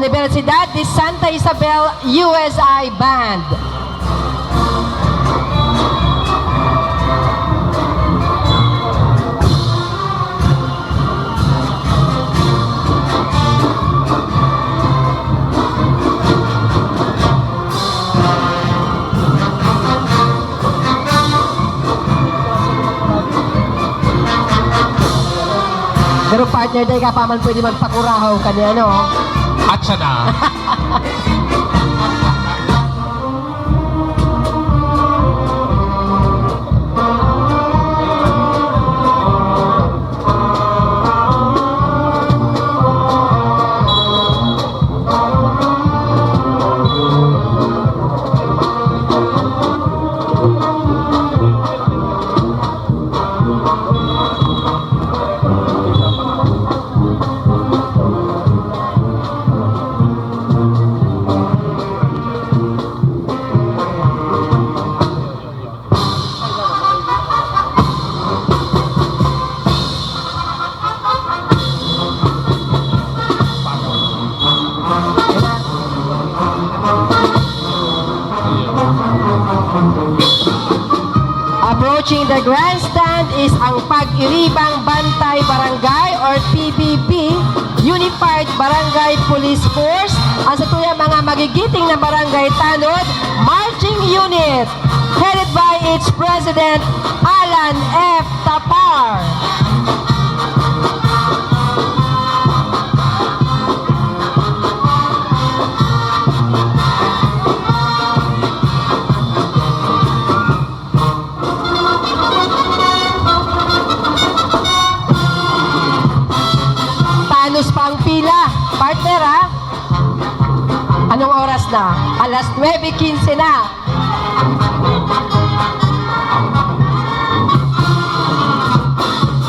Universidad de Santa Isabel U S I Band. Pero partner, dai ka pa man pwede magpakurahaw kani ano. At siya na. Approaching the grandstand is ang Pag-iribang Bantay Barangay or P B B, Unified Barangay Police Force, ang satuyang mga magigiting na barangay tanod, marching unit, headed by its President, Alan F. Tapar. Alas nuebe quince na.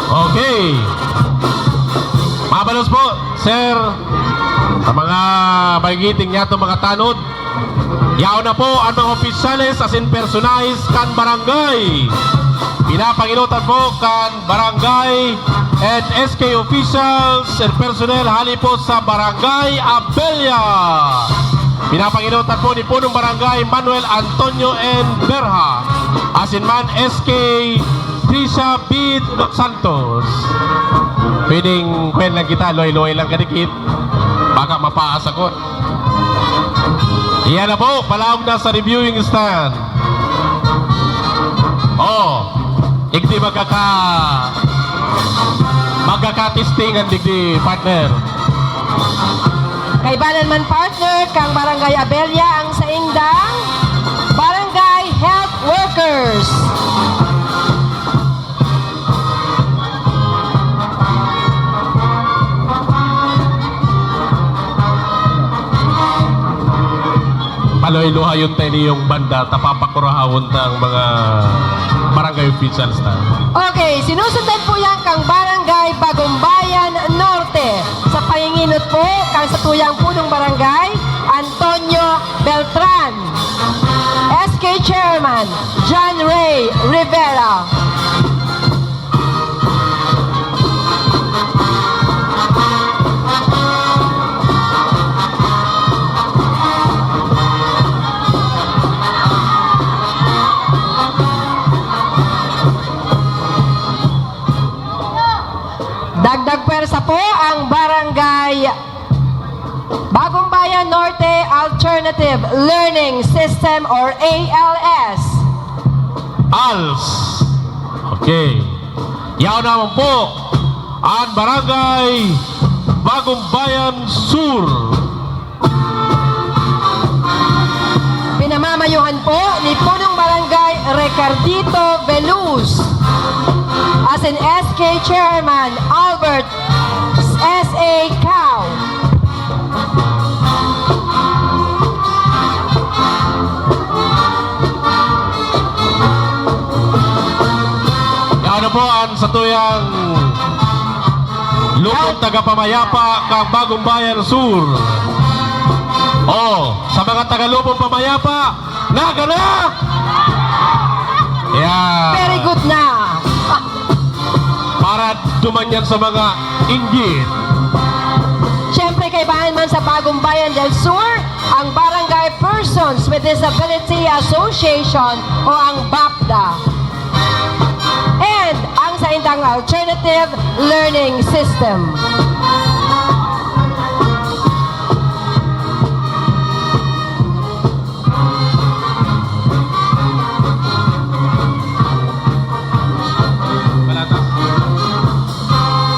Okay. Mabalos po, sir, sa mga magigiting niyato mga tanod. Yaon na po ang mga opisyales asin personahes kan barangay. Pinapanginutan po kan barangay and S K officials and personnel hali po sa Barangay Abella. Pinapanginutan po ni Punong Barangay Manuel Antonio N. Berha, asin man S K Trisha B. Dos Santos. Pwedeng kwen lang kita, luhay-luhay lang kadikit. Baka mapaas ako. Iyan na po, palaog na sa reviewing stand. Oh, igdi magkaka-, magkakatistingan digdi, partner. Kaibanan man, partner, kang Barangay Abella ang saindang barangay health workers. Paloy-luhayon tayo niyong banda, ta papakurahawon ta ang mga barangay officials ta. Okay, sinusundan po yan kang Barangay Bagumbayan Norte. Sa panginginot po, kang satuyang punong barangay, Antonio Beltran. S K Chairman, John Ray Rivera. Dagdag pwersa po ang Barangay Bagumbayan Norte Alternative Learning System or A L S. A L S. Okay. Yaon naman po ang Barangay Bagumbayan Sur. Pinamamayuhan po ni Punong Barangay Ricardito Veluz, asin S K Chairman Albert S A Cow. Ano po ang satuyang lupon taga Pamayapa kang Bagumbayan Sur? Oh, sa mga taga Lupon Pamayapa, Naga na! Yan. Very good na. Para duman yan sa mga inggit. Siyempre, kaibahan man sa Bagumbayan del Sur, ang Barangay Persons with Disability Association o ang BAPDA. And ang saindang alternative learning system.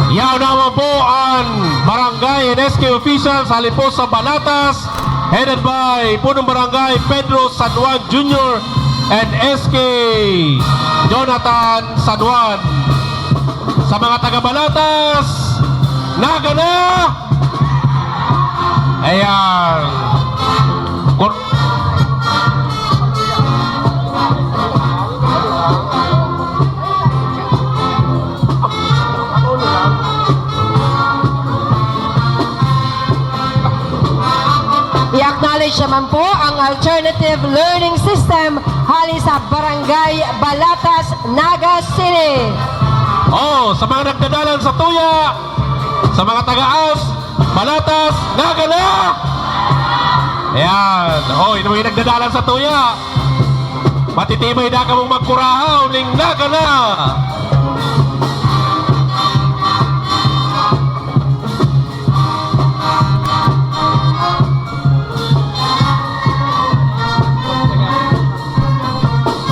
Yaon naman po ang barangay and S K officials hali po sa Balatas, headed by Punong Barangay Pedro San Juan Junior and S K Jonathan San Juan. Sa mga taga Balatas, Naga na! Ayan. Kor- I-acknowledge naman po ang alternative learning system hali sa Barangay Balatas, Naga City. Oh, sa mga nagdadalan sa tuya, sa mga taga-as, Balatas, Naga na! Ayan. Oh, ito yung nagdadalan sa tuya. Matitibay na kamong magkurahaw ning Naga na!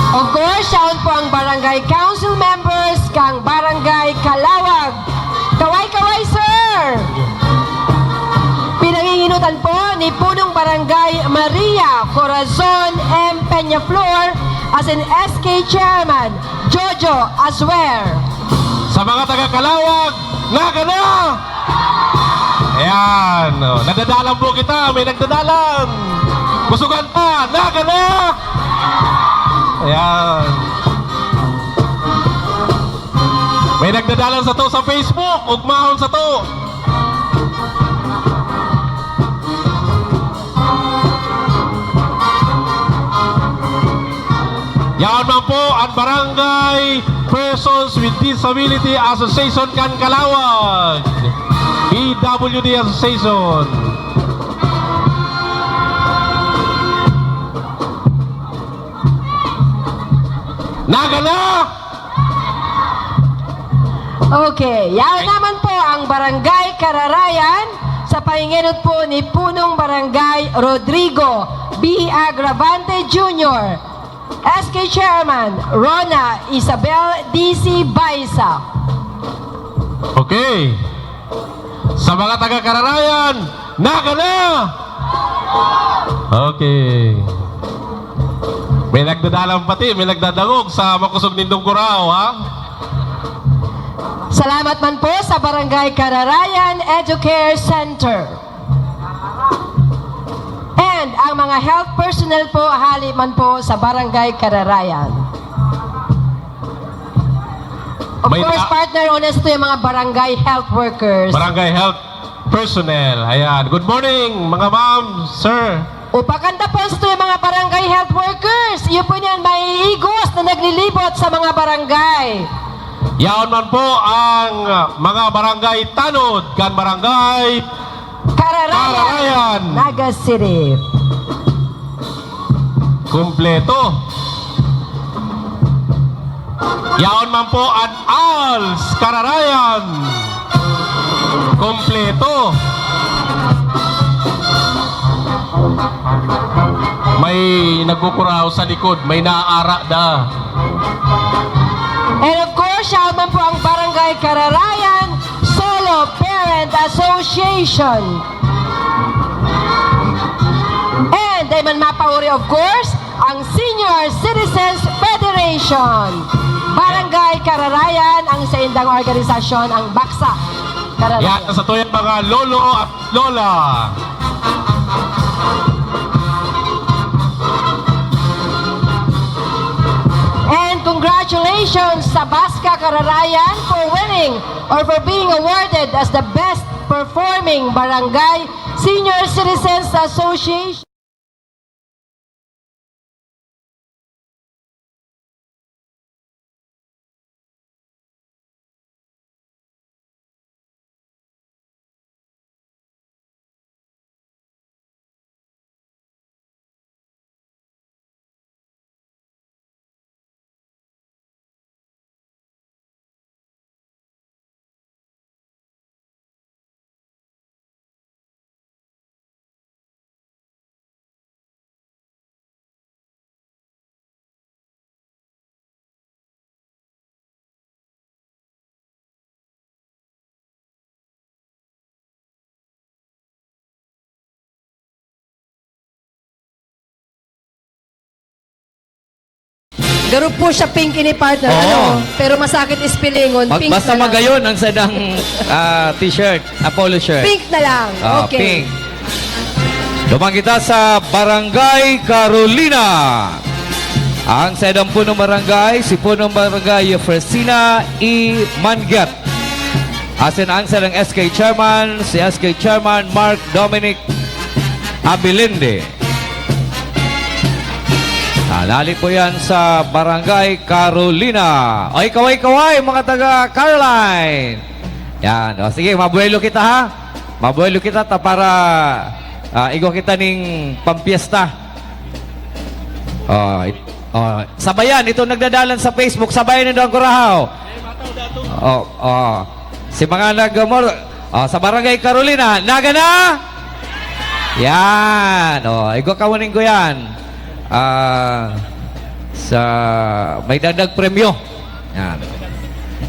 Of course, yaon po ang barangay council members kang Barangay Kalawag. Kaway-kaway, sir! Pinanginginutan po ni Punong Barangay Maria Corazon M. Peñaflor as in S K Chairman Jojo Aswer. Sa mga taga Kalawag, Naga na! Ayan, oh, nagdadalan po kita, may nagdadalan. Kusugan pa! Naga na! Ayan. May nagdadalan sato sa Facebook. Ugmahon sato. Yaon man po an Barangay Persons with Disability Association kan Calauag, P W D Association. Naga na! Okay, yaon naman po ang Barangay Kararayan sa pahingenot po ni Punong Barangay Rodrigo B. Agravante Junior, S K Chairman Rona Isabel D C Baisa. Okay. Sa mga taga Kararayan, naga na! Okay. May nagdadalang pati, may nagdadangog sa makusog nindong Curaao, ha? Salamat man po sa Barangay Kararayan Educare Center. And ang mga health personnel po, hali man po sa Barangay Kararayan. Of May course, na- partner, honest to yung mga barangay health workers. Barangay Health Personnel. Ayan. Good morning, mga ma'am, sir. Upakanta po sa yung mga barangay health workers. Iyo po niyan maiigos na naglilibot sa mga barangay. Yaon man po ang, uh, mga barangay tanod kan barangay Kararayan, Kararayan. Naga City. Kompleto. Yaon man po an ALS Kararayan. Kompleto. May nagkukurao sa likod, may naaara da. And of course, yaon man po ang Barangay Kararayan Solo Parent Association. And dai man mapauri, of course, ang Senior Citizens Federation. Barangay Kararayan ang saindang organisasyon, ang Baksa Kararayan. Yan sa tuyang mga lolo at lola. And congratulations sa Baska Kararayan for winning or for being awarded as the best performing barangay Senior Citizens Association. Garo po siya pink ini, partner. Oo. Ano? Pero masakit ispilingon. Mag- Pink basta na lang. Magayon ang sadang ah, t-shirt, ah, polo shirt. Pink na lang. Ah, Okay. Pink. Duman kita sa Barangay Carolina. Ang sedang punong barangay, si punong barangay Fresina E. Manget. Asin ang sedang S K chairman, si S K chairman Mark Dominic Abilinde. Nanali po yan sa Barangay Carolina. Oy, kaway-kaway, mga taga Caroline. Yan. O, sige, mabuelo kita, ha? Mabuelo kita ta para ah, igwa kita ning pampiesta. O, it- o, sabayan, itong nagdadalan sa Facebook, sabayan nindo ang kurahaw. O, o. Si mga nag-, o, sa Barangay Carolina, naga na? Yan. O, igwa ka muning ko yan. Ah, sa may dagdag premyo. Yan.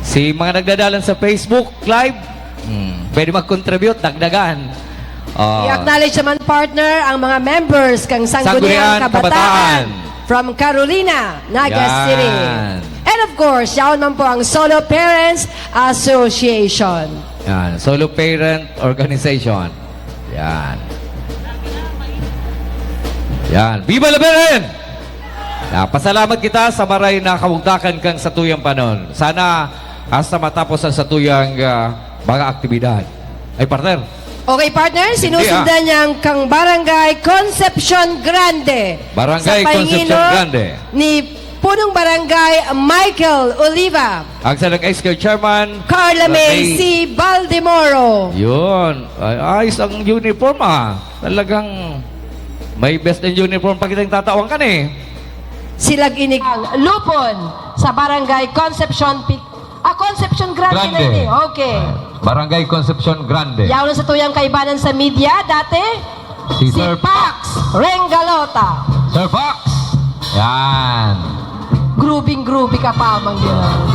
Si mga nagdadalan sa Facebook Live, hmm, pwede mag-contribute, dagdagan. O. I-acknowledge naman, partner, ang mga members kang Sangguniang Sangguniang Kabataan, Kabataan. From Carolina, Naga Yan. City. And of course, yaon man po ang Solo Parents Association. Yan, Solo Parent Organization. Yan. Yan. Viva la Virgen! Ah, pasalamat kita sa maray na kamugtakan kan satuyang panon. Sana hasta matapos ang satuyang, ah, mga aktibidad. Ay, partner. Okay, partner, Hindi, sinusundan ah. niyang kang Barangay Concepcion Grande. Barangay Sa Concepcion pahingilo Grande. ni Punong Barangay Michael Oliva. Ang Senate Executive Chairman, Carla May May. C. Baldemoro. Yun. Ay, ayos ang uniform, ah. Talagang may best in uniform pa kitang tatawan kan, eh. Silag inig ang lupon sa Barangay Concepcion Pi-, ah, Concepcion Grande Grande. na ini. Okay. Barangay Concepcion Grande. Yaon sa tuyang kaibanan sa media, dati Si si Sir Pax Rengalota. Sir Pax! Yan. Grooving-groovy ka pa, Mang Gerald.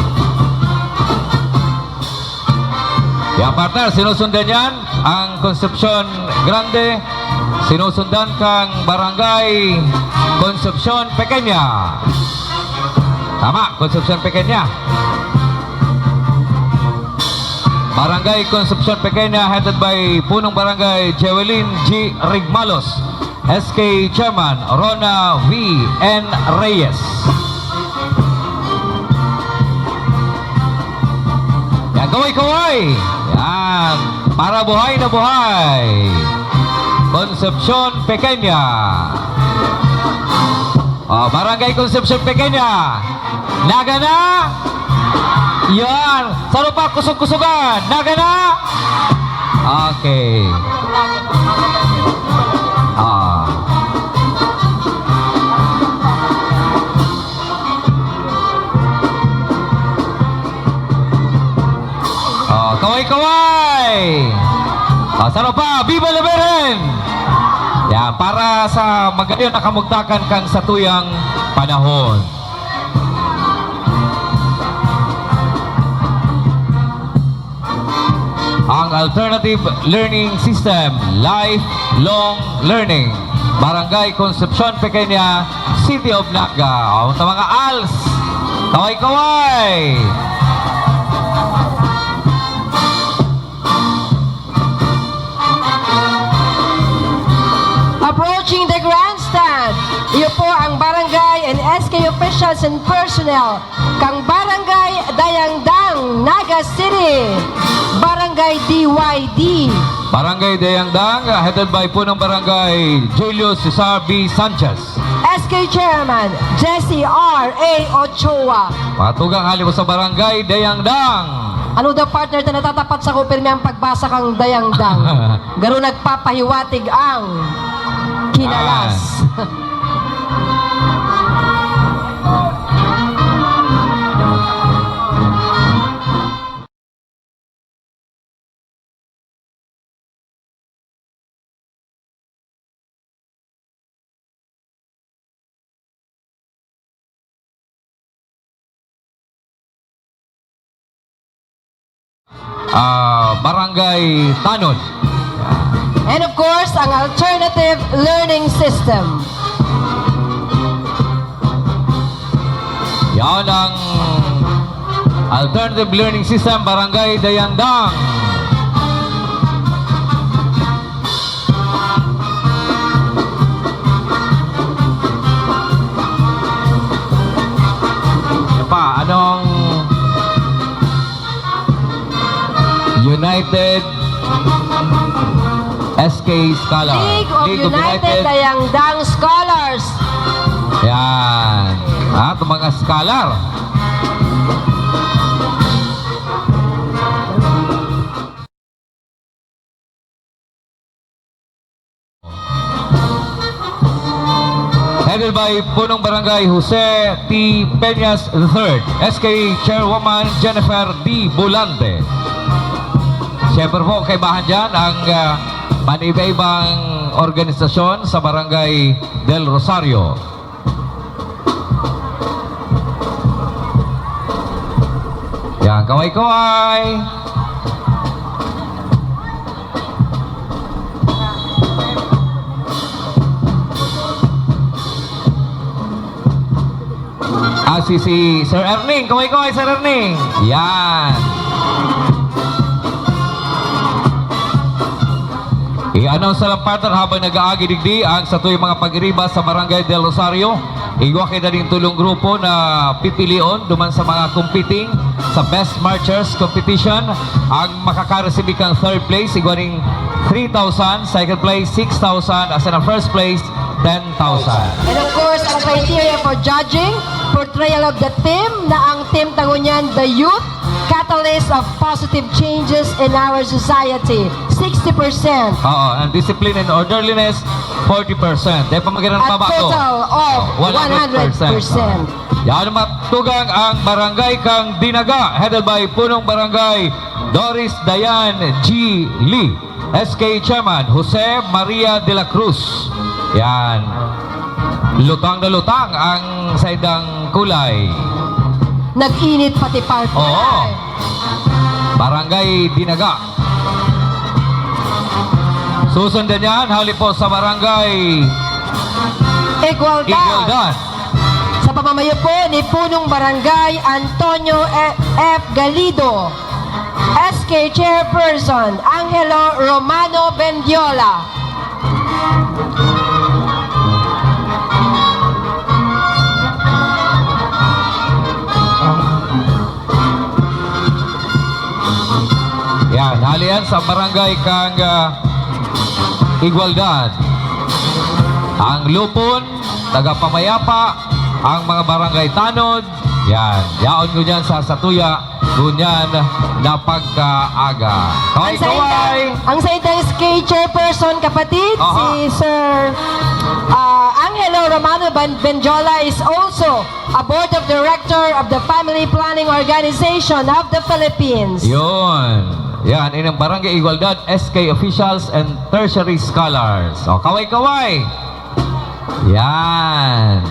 Yan, partner, sinusundan yan ang Concepcion Grande. Sinusundan kang Barangay Concepcion Pequeña. Tama, Concepcion Pequeña. Barangay Concepcion Pequeña, headed by Punong Barangay Jewelyn G. Rigmalos, S K Chairman Rona V. N. Reyes. Yan, kaway-kaway! Yan, para buhay na buhay! Concepcion Pequeña. Oh, Barangay Concepcion Pequeña. Naga na? Yan. Saro pa, kusog-kusogan. Naga na? Okay. Ah. Oh, kaway-kaway! Oh, saro pa, Viva la Virgen! Yan, para sa magayon na kamugtakan kan satuyang panahon. Ang Alternative Learning System, Lifelong Learning, Barangay Concepcion Pequeña, City of Naga. Ang mga als, kaway-kaway! Approaching the grandstand, iyo po ang barangay and S K officials and personnel kang Barangay Dayangdang, Naga City, Barangay D Y D. Barangay Dayangdang, headed by Punong Barangay Julio Cesar B. Sanchez. S K Chairman Jesse R A Ochoa. Mga tugang, hali mo sa Barangay Dayangdang. Ano daw, partner, ta natatapat sa ko pirmi ang pagbasa kang Dayangdang? Garo nagpapahiwatig ang kinalas. Ah. Ah, Barangay Tanod. And of course, ang alternative learning system. Yan ang alternative learning system, Barangay Dayangdang. Ano pa? Anong United S K Scholar? League of United Dayangdang Scholars. Yan. Ah, itong mga scholar. Headed by Punong Barangay Jose T. Peñas the third, S K Chairwoman Jennifer D. Bulante. Siyempre po, kaibahan dyan ang, ah, maniba-ibang organisasyon sa Barangay Del Rosario. Yan, kaway-kaway. Ah, si, si Sir Erning. Kaway-kaway, Sir Erning. Yan. I-announce na lang, partner, habang nag-aagi digdi ang satuyang mga pag-iriba sa Barangay Del Rosario. Igwa kita ning tulong grupo na pipilion duman sa mga competing sa Best Marchers Competition. Ang makakaresibi kang third place, igwa ning three thousand, second place, six thousand, as in ang first place, ten thousand. And of course, ang criteria for judging, portrayal of the theme, na ang theme ta ngunyan, The Youth, Catalyst of Positive Changes in Our Society, sixty percent. Oo, and discipline and orderliness, forty percent. Dahil pa magandang At taba ko. Total of Oh, one hundred percent. Yan, matugang ang barangay kang Dinaga, headed by Punong Barangay Doris Dayan G. Lee. S K Chairman Jose Maria de la Cruz. Yan. Lutang na lutang ang saindang kulay. Nag-init pati, partner. Oo. Barangay Dinaga. Susundan yan, hali po sa Barangay Igualdad. Igualdad. Sa pamamayo po ni Punong Barangay Antonio E-, F. Galido, S K Chairperson Angelo Romano Bendiola. Yan, hali yan sa barangay kang, ah, Igualdad. Ang Lupon, taga Pamayapa, ang mga barangay tanod, yan, yaon ngunyan sa satuya, ngunyan na pagkaaga. Kaway, Ang sa kaway! Ang sa itang S K chairperson, kapatid, Aha. si Sir, ah, Angelo Romano Ban-, Benjola is also a Board of Director of the Family Planning Organization of the Philippines. Yun. Yan, inang Barangay Igualdad, S K officials and tertiary scholars. O, kaway-kaway. Yan.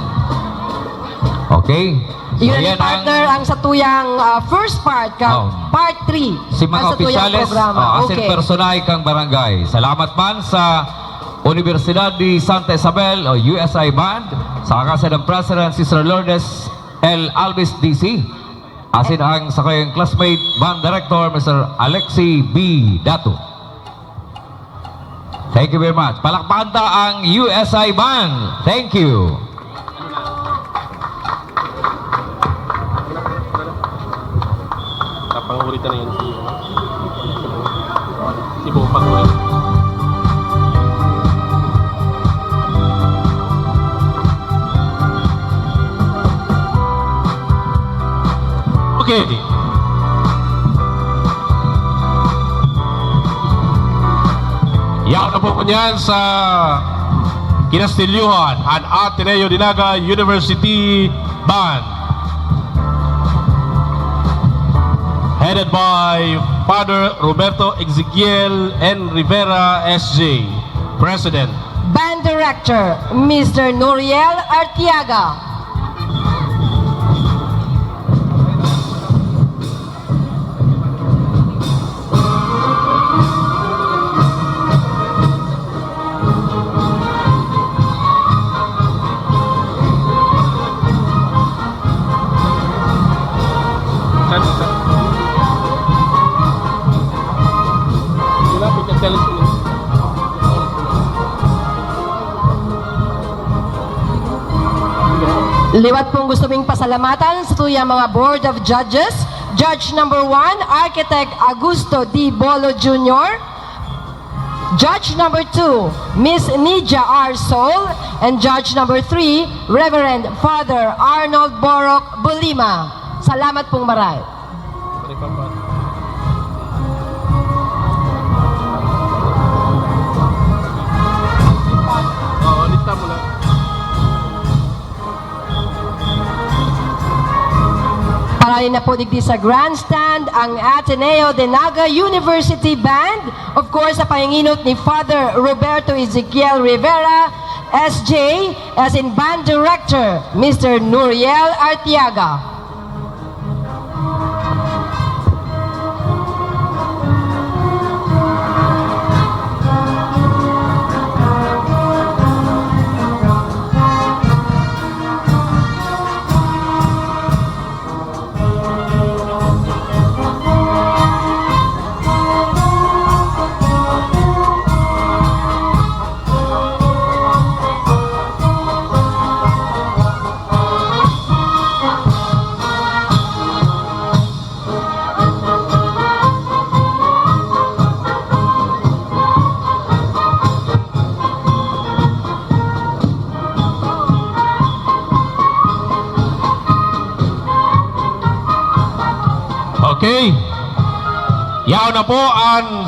Okay. So, Yun, yan ang partner, ang satuyang, ah, first part ka, Oh. part three, Si mga ang satuyang opisyales, programa. oh, asin Okay. personahe kang barangay. Salamat man sa Universidad de Santa Isabel o U S I Band, sa kasadang President, Sister Lourdes L. Alves, D C. Asin ang sakuyang classmate, Band Director, Mister Alexi B. Dato. Thank you very much. Palakpakan ta ang U S I Band. Thank you. Napanguri ka na yun. Si Bo, panguri. Okay. Yaon na po ngunyan sa Kinastilyohan, an Ateneo de Naga University Band, headed by Father Roberto Ezekiel N. Rivera, S J, President. Band Director, Mister Noriel Artiaga. Liwat pong gusto ming pasalamatan sa tuyang mga Board of Judges, Judge number one, Architect Augusto D. Bolo Junior, Judge number two, Miss Nidia R. Sol, and Judge number three, Reverend Father Arnold Borok Bulima. Salamat pong maray. Oo, lista mo lang. Parali na po digdi sa grandstand ang Ateneo de Naga University Band. Of course, sa panginginot ni Father Roberto Ezekiel Rivera, S J, as in Band Director, Mister Nuriel Artiaga. Okay. Yaon na po an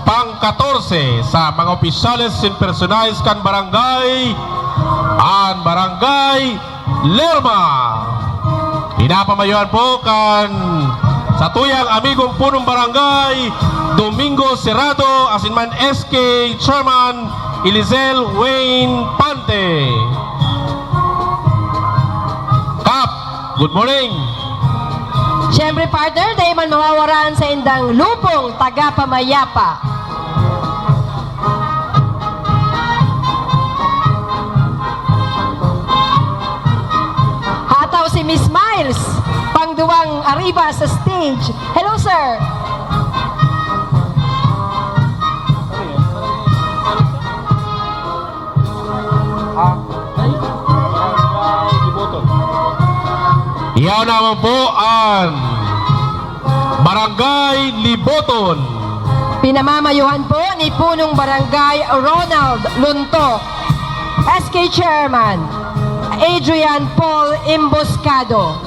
pang-katorse sa mga opisyales sin personahe kan barangay, an Barangay Lerma. Pinapamayuhan po kan satuyang amigong punong barangay, Domingo Serrado, asin man S K Chairman, Elisel Wayne Pante. Kap, good morning. Siyempre, partner, dai man mawawaran sa indang lupong taga-pamayapa. Hataw si Miss Miles, pangduwang ariba sa stage. Hello, sir. Yaon naman po an Barangay Liboton. Pinamamayuhan po ni Punong Barangay Ronald Lunto, S K Chairman Adrian Paul Emboscado.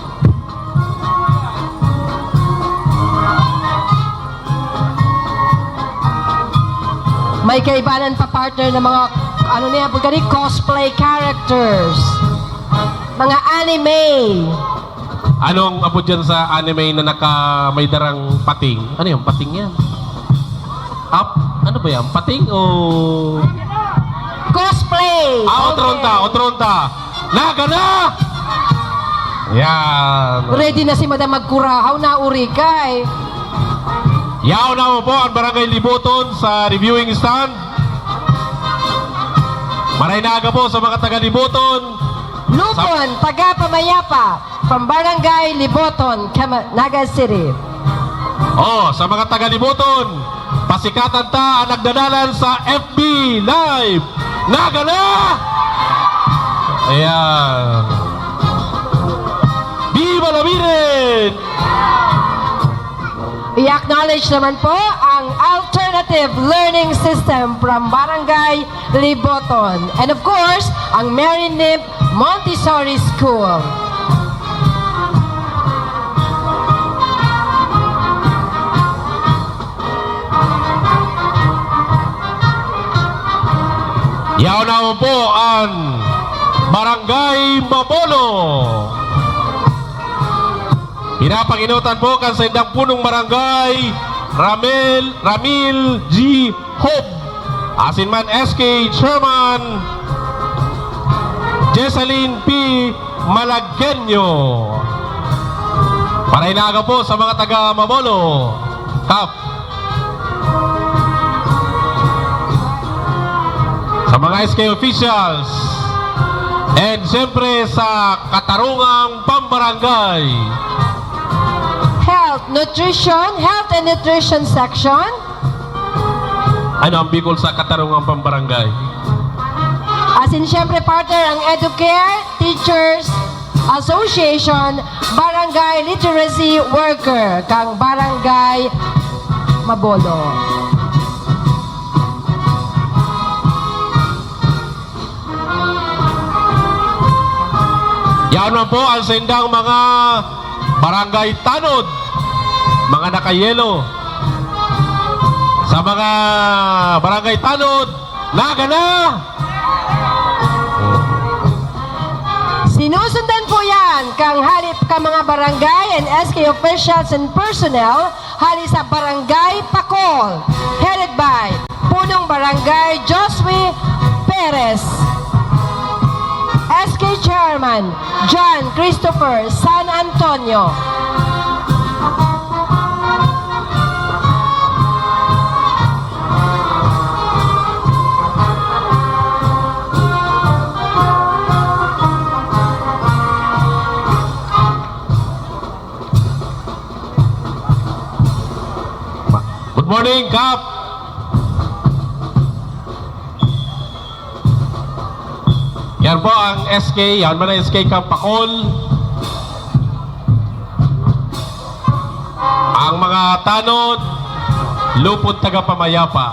May kaibanan pa, partner, na mga, ano niya, pagkani, cosplay characters. Mga anime. Anong apod dyan sa anime na naka-, may darang pating? Ano yan? Pating yan? Up? Ano ba yan? Pating o Cosplay. Ah, Okay. Otronta, Otronta. Naga na! Yan. Ready na si Madam magkurahaw, nauri ka eh. Yaon naman po ang Barangay Liboton sa reviewing stand. Maray na aga po sa mga taga Liboton. Lupon, taga Pamayapa, from Barangay Liboton, Cama-, Naga City. Oh, sa mga taga Liboton, pasikatan ta ang nagdadalan sa F B Live. Naga na! Ayan. Viva La Virgen! I-acknowledge naman po ang Alternative Learning System from Barangay Liboton. And of course, ang Mary Nymph Montessori School. Yaon naman po ang Barangay Mabolo. Pinapangenotan po kan saindang punong barangay, Ramel, Ramil G Hope, asin man S K Chairman Jessalyn P Malagueño. Maray na aga po sa mga taga Mabolo. Kap. Sa mga S K officials. And siyempre sa Katarungang Pambarangay. Health, nutrition, health and nutrition section. Ano ang Bicol sa Katarungang Pambarangay? Asin siyempre, partner, ang Educare, teachers, Association, Barangay Literacy Worker, kang Barangay Mabolo. Yaon man po ang saindang mga barangay tanod, mga nakayelo. Sa mga barangay tanod, Naga na! Sinusundan po yan kang halip ka mga barangay and S K officials and personnel hali sa Barangay Pakol, headed by Punong Barangay Josue Perez, S K Chairman John Christopher San Antonio. Good morning, Kap! Yan po ang S K, yan man ang S K Camp Pakol. Ang mga tanod, lupot taga Pamayapa.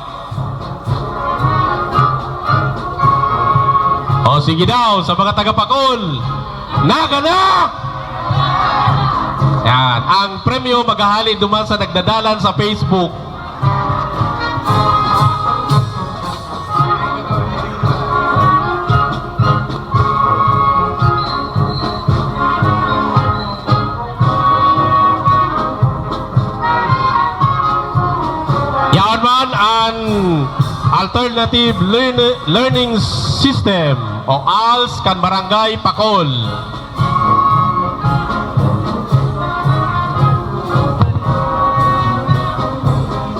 O, sige daw, sa mga taga Pakol, Naga na! Yan, Ang premyo maghahali duman sa nagdadalan sa Facebook. Yaon man an Alternative Learn-, Learning System o als kan Barangay Pakol.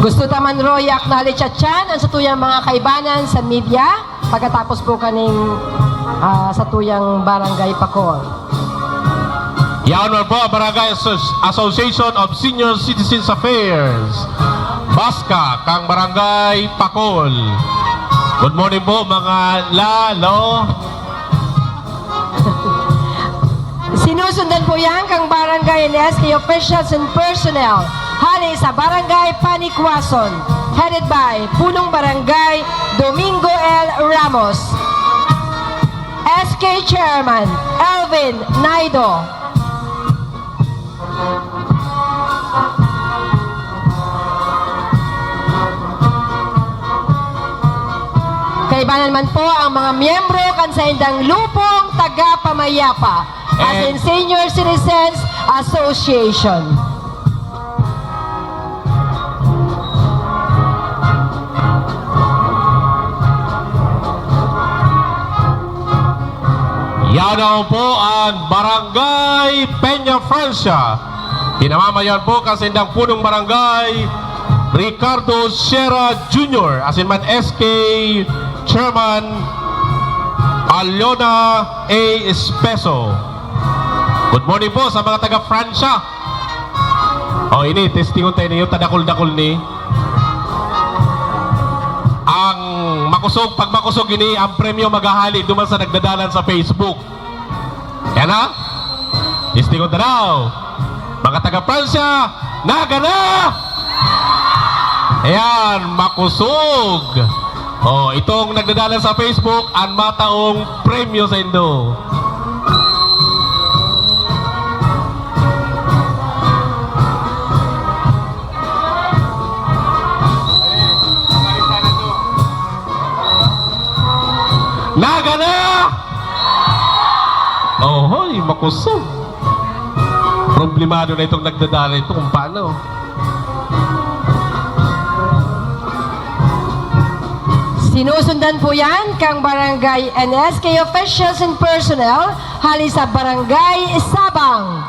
Gusto ta man, Royak, na hali-chat-chan an satuyang mga kaibanan sa media pagkatapos po kaning, ah, satuyang Barangay Pakol. Yaon man po ang Barangay Asso-, Association of Senior Citizens Affairs, baska, kan Barangay Pakol. Good morning po, mga lalo. Sinusundan po yan kang Barangay and S K officials and personnel hali sa Barangay Panikwason, headed by Punong Barangay Domingo L Ramos, S K Chairman Elvin Naido. Kaibanan man po ang mga miyembro kan saindang lupong taga-pamayapa, as in Senior Citizens Association. Yaon naman po ang Barangay Peña Francia. Pinamamayan po kan saindang punong barangay, Ricardo Sierra Junior, asin man S K Chairman Aliona A Espeso. Good morning po sa mga taga Francia. O, ini, testingon tayo niyo, tadakol-dakol ni. Ang makusog, pag makusog ini, ang premyo maghahali duman sa nagdadalan sa Facebook. Yan ha? Testingon ta daw. Mga taga Francia, nagana! Ayan, makusog. Oh, itong nagdadalan sa Facebook, an mataong premyo sa indo. Nagana! Ohoy, makusog. Problemado na itong nagdadala ito kung paano. Sinusundan po yan kang barangay and S K officials and personnel hali sa Barangay Sabang.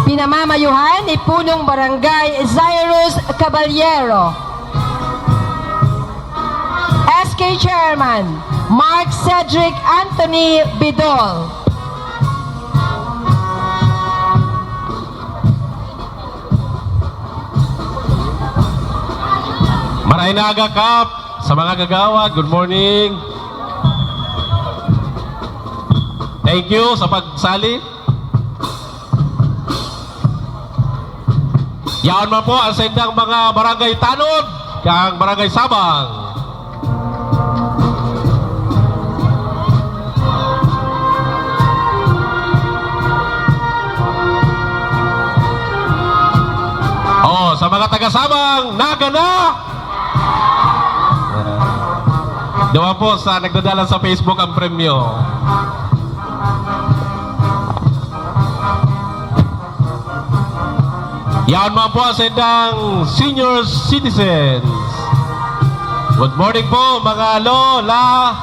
Pinamamayuhan ni Punong Barangay Cyrus Caballero. S K Chairman, Mark Cedric Anthony Bidol. Maray na aga, Kap, sa mga kagawad. Good morning. Thank you sa pagsali. Yaon man po ang saindang mga barangay tanod, kang Barangay Sabang. Oh, sa mga taga Sabang, nagana! Duman po sa nagdadala sa Facebook ang premyo. Yaon man po sa indang senior citizens. Good morning po, mga lola.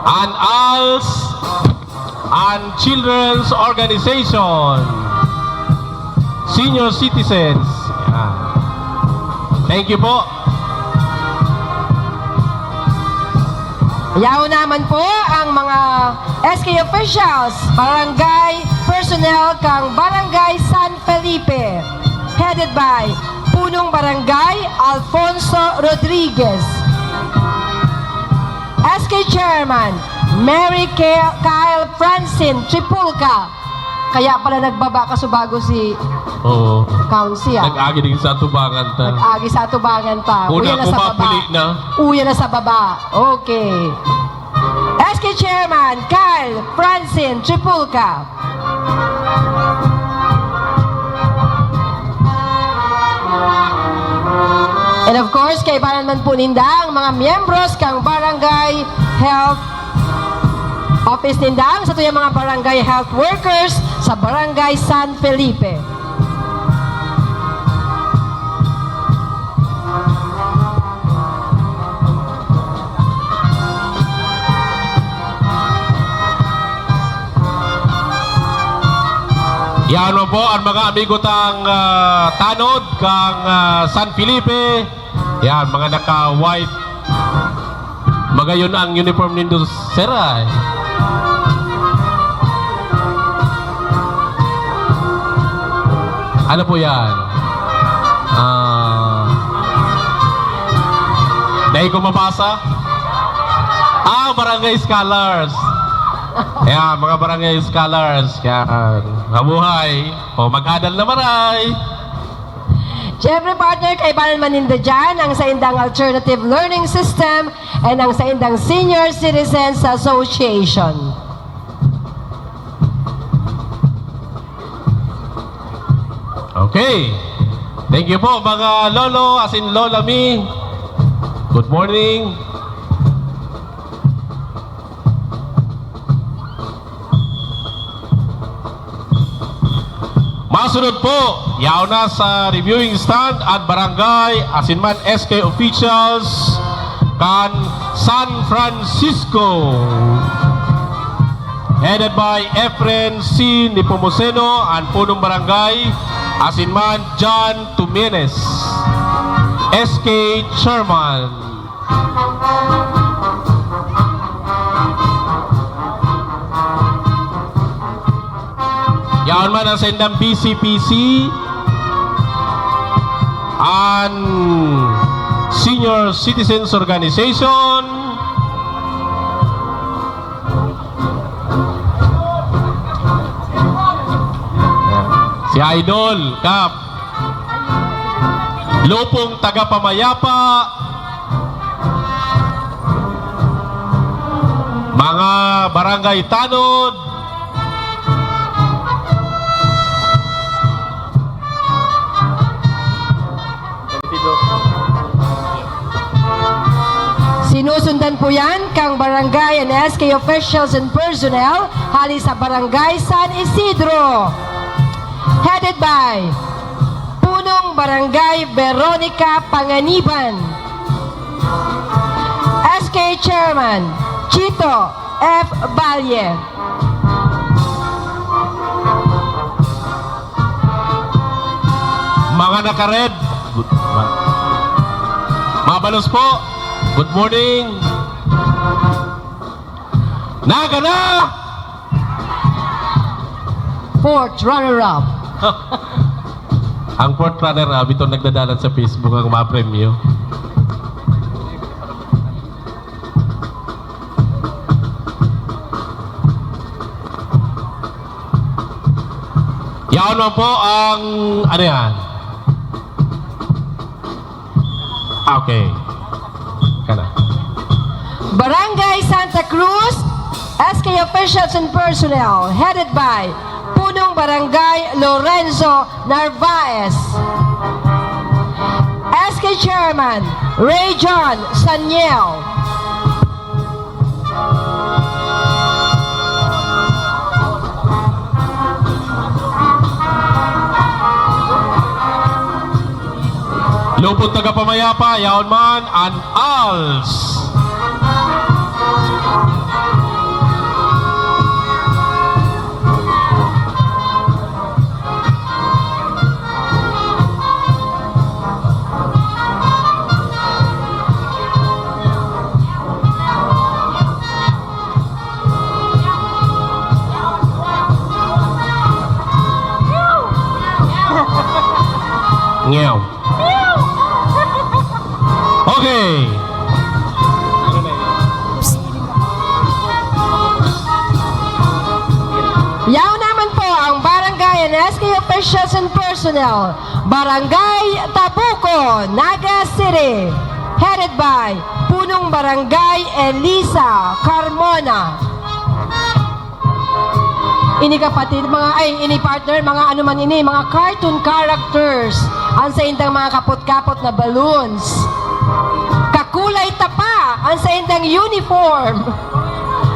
An als an Children's Organization, Senior Citizens. Yan. Thank you po. Yaon naman po ang mga S K officials, barangay personnel kang Barangay San Felipe, headed by Punong Barangay Alfonso Rodriguez. S K Chairman, Mary Kyle, Kyle Francine Tripulca. Kaya pala nagbaba kasubago si Oo. Council, ah. Nag-agi din sa atubangan ta. Nag-agi sa atubangan ta. Una Uya na ko sa baba. mapuli na. Uya na sa baba. Okay. S K Chairman Kyle Francine Tripulca. And of course, kaibanan man po ninda ang mga miyembros kang Barangay Health Office ninda, ang satuyang mga barangay health workers sa Barangay San Felipe. Yan man po ang mga amigo tang, ah, tanod kang, ah, San Felipe. Yan, mga naka-white. Magayon ang uniform nindo, sir, ay. Ano po yan? Ah, dai ko mabasa. Ah, barangay scholars. Yan, mga barangay scholars. Yan. Mabuhay. O, mag-adal na maray. Siyempre, partner, kaibanan man ninda dyan ang saindang alternative learning system and ang saindang Senior Citizens Association. Okay. Thank you po, mga lolo, as in lola mi. Good morning. Masunod po, yaon na sa reviewing stand an barangay asin man S K officials kan San Francisco, headed by Efren C. Nepomuceno, an punong barangay, asin man John Tumenes, S K chairman. Yaon man ang saindang B C P C, an Senior Citizens Organization, si Idol Kap. Lupong Tagapamayapa, mga barangay tanod. Sinusundan po yan kang barangay and S K officials and personnel hali sa Barangay San Isidro. Headed by Punong Barangay Veronica Panganiban. S K Chairman Chito F. Valle. Mga naka-red, good, ma-, mabalos po. Good morning. Naga na! Fourth runner-up. Ang fourth runner-up, itong nagdadalat sa Facebook ang mapremyo. Yaon man po ang, ano yan? Okay. Kana. Barangay Santa Cruz, S K officials and personnel, headed by Punong Barangay Lorenzo Narvaez. S K Chairman Ray John Saniel. Lupot Tagapamayapa, yaon man an ALS. Ngew. Okay. Yaon naman po ang Officials and personnel, Barangay Tabuco, Naga City, headed by Punong Barangay Elisa Carmona. Ini kapatid, mga, ay, ini partner, mga ano man ini, mga cartoon characters, ang saindang mga kapot-kapot na balloons. Kakulay tapa ang saindang uniform.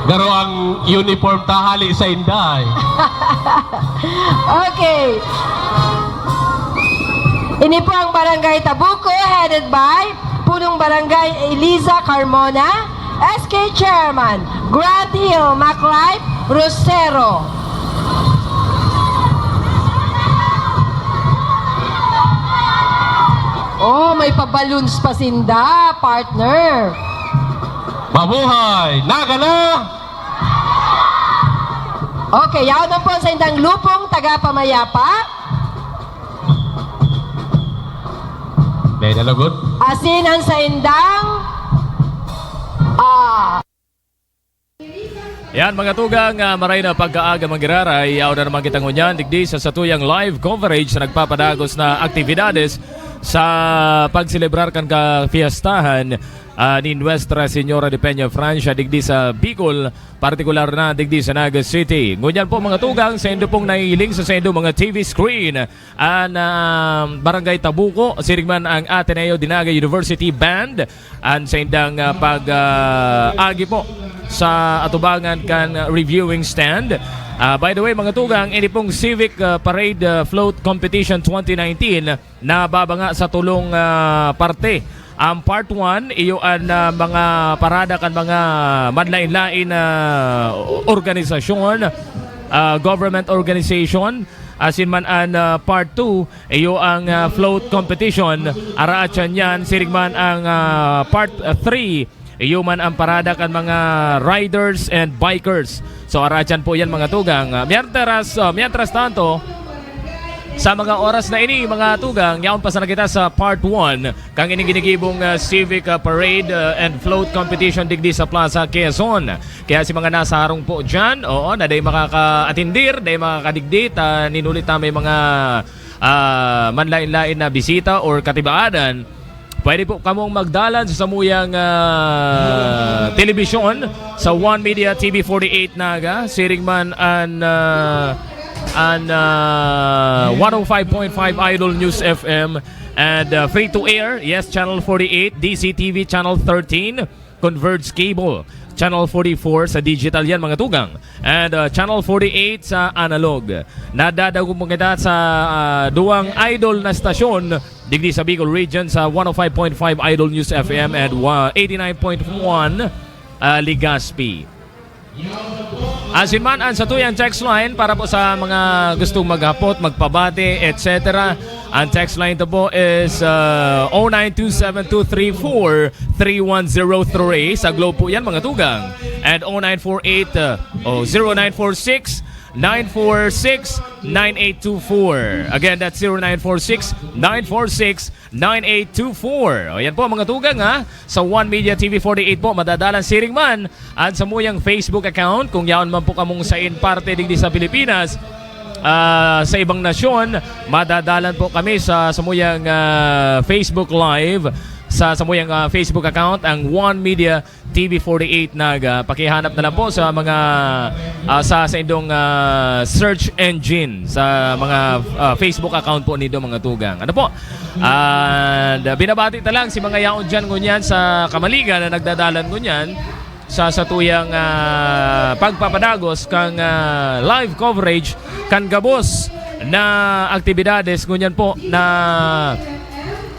Garo ang uniform ta hali sa Inday. Okay. Ini po ang Barangay Tabuco, headed by Punong Barangay Eliza Carmona, S K Chairman, Grant Hill MacLife Rosero. Oh, may pa-balloons pa sinda, partner. Mabuhay! Naga na! Okay, yaon man po sa indang lupong taga Pamayapa. May nalugod? Asin ang sa indang ah, Yan, mga tugang, ah, maray na pagkaaga, mga giraray. Yaon na naman kita ngunyan digdi sa satuyang live coverage sa nagpapadagos na aktibidades sa pagselebrar kan kafiestahan ah, ni Nuestra Señora de Peña Francia digdi sa Bicol, partikular na digdi sa Naga City. Ngunyan po, mga tugang, saindo pong nahihiling sa saindo mga T V screen, an ah, Barangay Tabuco, siring man ang Ateneo de Naga University Band, an saindang ah, pag ah, agi po sa atubangan kan ah, reviewing stand. Ah, by the way, mga tugang, ini pong Civic ah, Parade ah, Float Competition twenty nineteen nababanga sa tulong ah, parte. Ang part one, iyo an ah, mga parada kan mga manlain-lain na organisasyon, ah, government organization, asin man an ah, part two, iyo ang ah, float competition. Araatyan yan, siring man ang ah, part three, iyo man ang parada kan mga riders and bikers. So, araatyan po yan, mga tugang. Ah, mientras, ah, mientras tanto, sa mga oras na ini, mga tugang, yaon pa sana kita sa part one kang ining ginigibong ah, Civic ah, Parade ah, and Float Competition digdi sa Plaza Quezon. Kaya si mga nasa harong po dyan, oo, na dai makakaatindir, dai makakadigdi, ta ninuli ta may mga ah, manlain-lain na bisita or katibaadan, pwede po kamong magdalan sa samuyang ah, telebisyon sa One Media T V forty-eight Naga, siring man an ah, an ah, one oh five point five Idol News F M and ah, free to air, yes, Channel forty-eight, D Z T V Channel thirteen, Converge Cable, Channel forty-four sa digital yan, mga tugang, and ah, Channel forty-eight sa analog. Nadadagom po kita sa ah, duwang idol na stasyon digdi sa Bicol Region sa one oh five point five Idol News F M and wa- eighty-nine point one ah, Legazpi. Asin man ang satuyang text line para po sa mga gustong maghapot, magpabati, et cetera. Ang text line to po is uh, oh nine two seven two three four three one zero three. Sa Globe po yan, mga tugang. And oh nine four eight, uh, oh, zero nine four six nine four six nine eight two four. Again, that's zero nine four six nine four six nine eight two four. O yan po, mga tugang, ha. Sa One Media T V forty-eight po, madadalan siring man ang samuyang Facebook account. Kung yaon man po kamong sain parte digdi sa Pilipinas, ah, sa ibang nasyon, madadalan po kami sa samuyang ah, Facebook Live, sa samuyang ah, Facebook account, ang One Media T V forty-eight Naga. Pakihanap na lang po sa mga ah, sa sa indong ah, search engine sa mga ah, Facebook account po nindo, mga tugang. Ano po? And ah, binabati ta lang si mga yaon diyan ngunyan sa Kamaligan na nagdadalan ngunyan sa satuyang ah, pagpapadagos kang ah, live coverage kan gabos na aktibidades ngunyan po na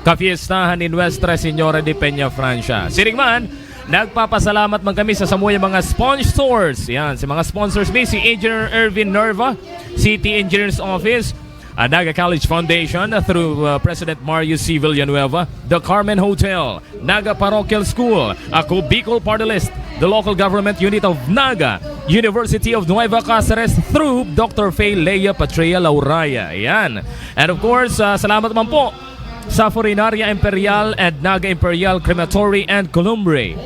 kafiestahan ni Nuestra Señora de Peña Francia. Siring man, nagpapasalamat man kami sa samuyang mga sponsors. Yan, sa mga sponsors mi, si Engineer Ervin Nerva, City Engineers Office, ah, Naga College Foundation through ah, President Mario C. Villanueva, The Carmen Hotel, Naga Parochial School, Ako Bicol Party List, the Local Government Unit of Naga, University of Nueva Caceres through Doctor Faye Lea Patria Lauraya. Yan. And of course, ah, salamat man po sa Funeraria Imperial and Naga Imperial Crematory and Columbre.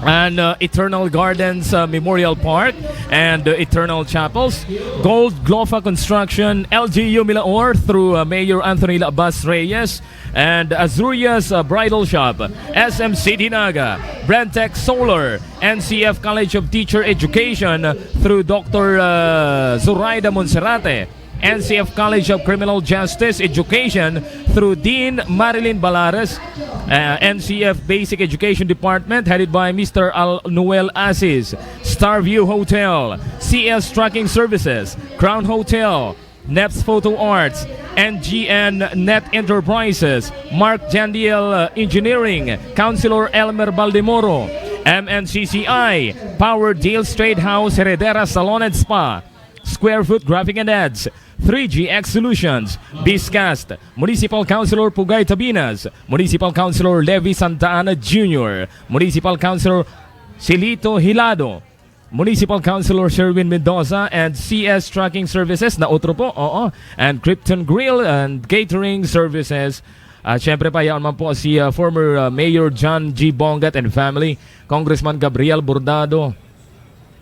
and uh, Eternal Gardens uh, Memorial Park and uh, Eternal Chapels. Gold Glofa Construction, L G U Milaor through uh, Mayor Anthony Labas Reyes and Azuria's uh, Bridal Shop, S M City Naga, Brentech Solar, N C F College of Teacher Education through Doctor uh, Zoraida Monserrate, N C F College of Criminal Justice Education through Dean Marilyn Balares, uh, N C F Basic Education Department headed by Mister Al Noel Asis, Starview Hotel, C S Trucking Services, Crown Hotel, Neps Photo Arts, N G N Net Enterprises, Mark Jandiel uh, Engineering, Councilor Elmer Baldemoro, M N C C I, Power Deal Straight House, Heredera Salon and Spa, Square Foot Graphic and Ads, three G X Solutions, Biscast, Municipal Councilor Pugay Tabinas, Municipal Councilor Levi Santa Ana Junior, Municipal Councilor Silito Hilado, Municipal Councilor Sherwin Mendoza, and C S Trucking Services na otro po, oo, and Krypton Grill and Catering Services. At syempre pa, yaon man po si uh, former uh, Mayor John G Bongat and family, Congressman Gabriel Bordado,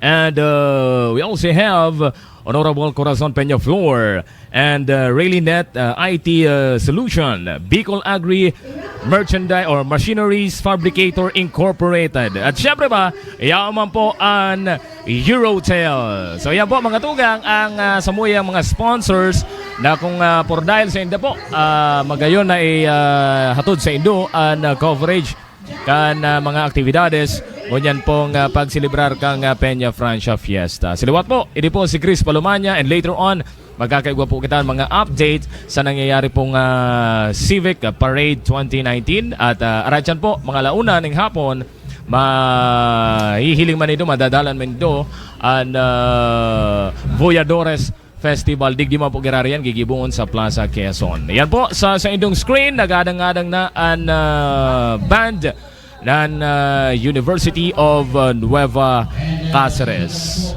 and uh, we also have Honorable Corazon Peñaflor and uh, Raylinet uh, I T uh, Solution, Bicol Agri Merchandise or Machineries Fabricator Incorporated. At syempre ba, yaman po an Eurotel. So yan po mga tugang ang uh, samuyang mga sponsors na kung uh, por dahil sa inda po, uh, magayon na i uh, hatod sa indo an uh, coverage kan uh, mga aktibidades ngunyan pong uh, pagselebrar kang uh, Peña Francia Fiesta. Siliwat po, ini po si Chris Palomanya, and later on, magkakaigwa po kita ng mga update sa nangyayari pong uh, Civic Parade twenty nineteen. At uh, aratyan po, mga launa ning hapon, mahihiling man ito, madadalan man ito, ang uh, Voyadores Festival, digdi man po giraray yan, gigibohon sa Plaza Quezon. Yan po, sa, sa indong screen, nagadang-adang na ang uh, band ng uh, University of uh, Nueva Caceres.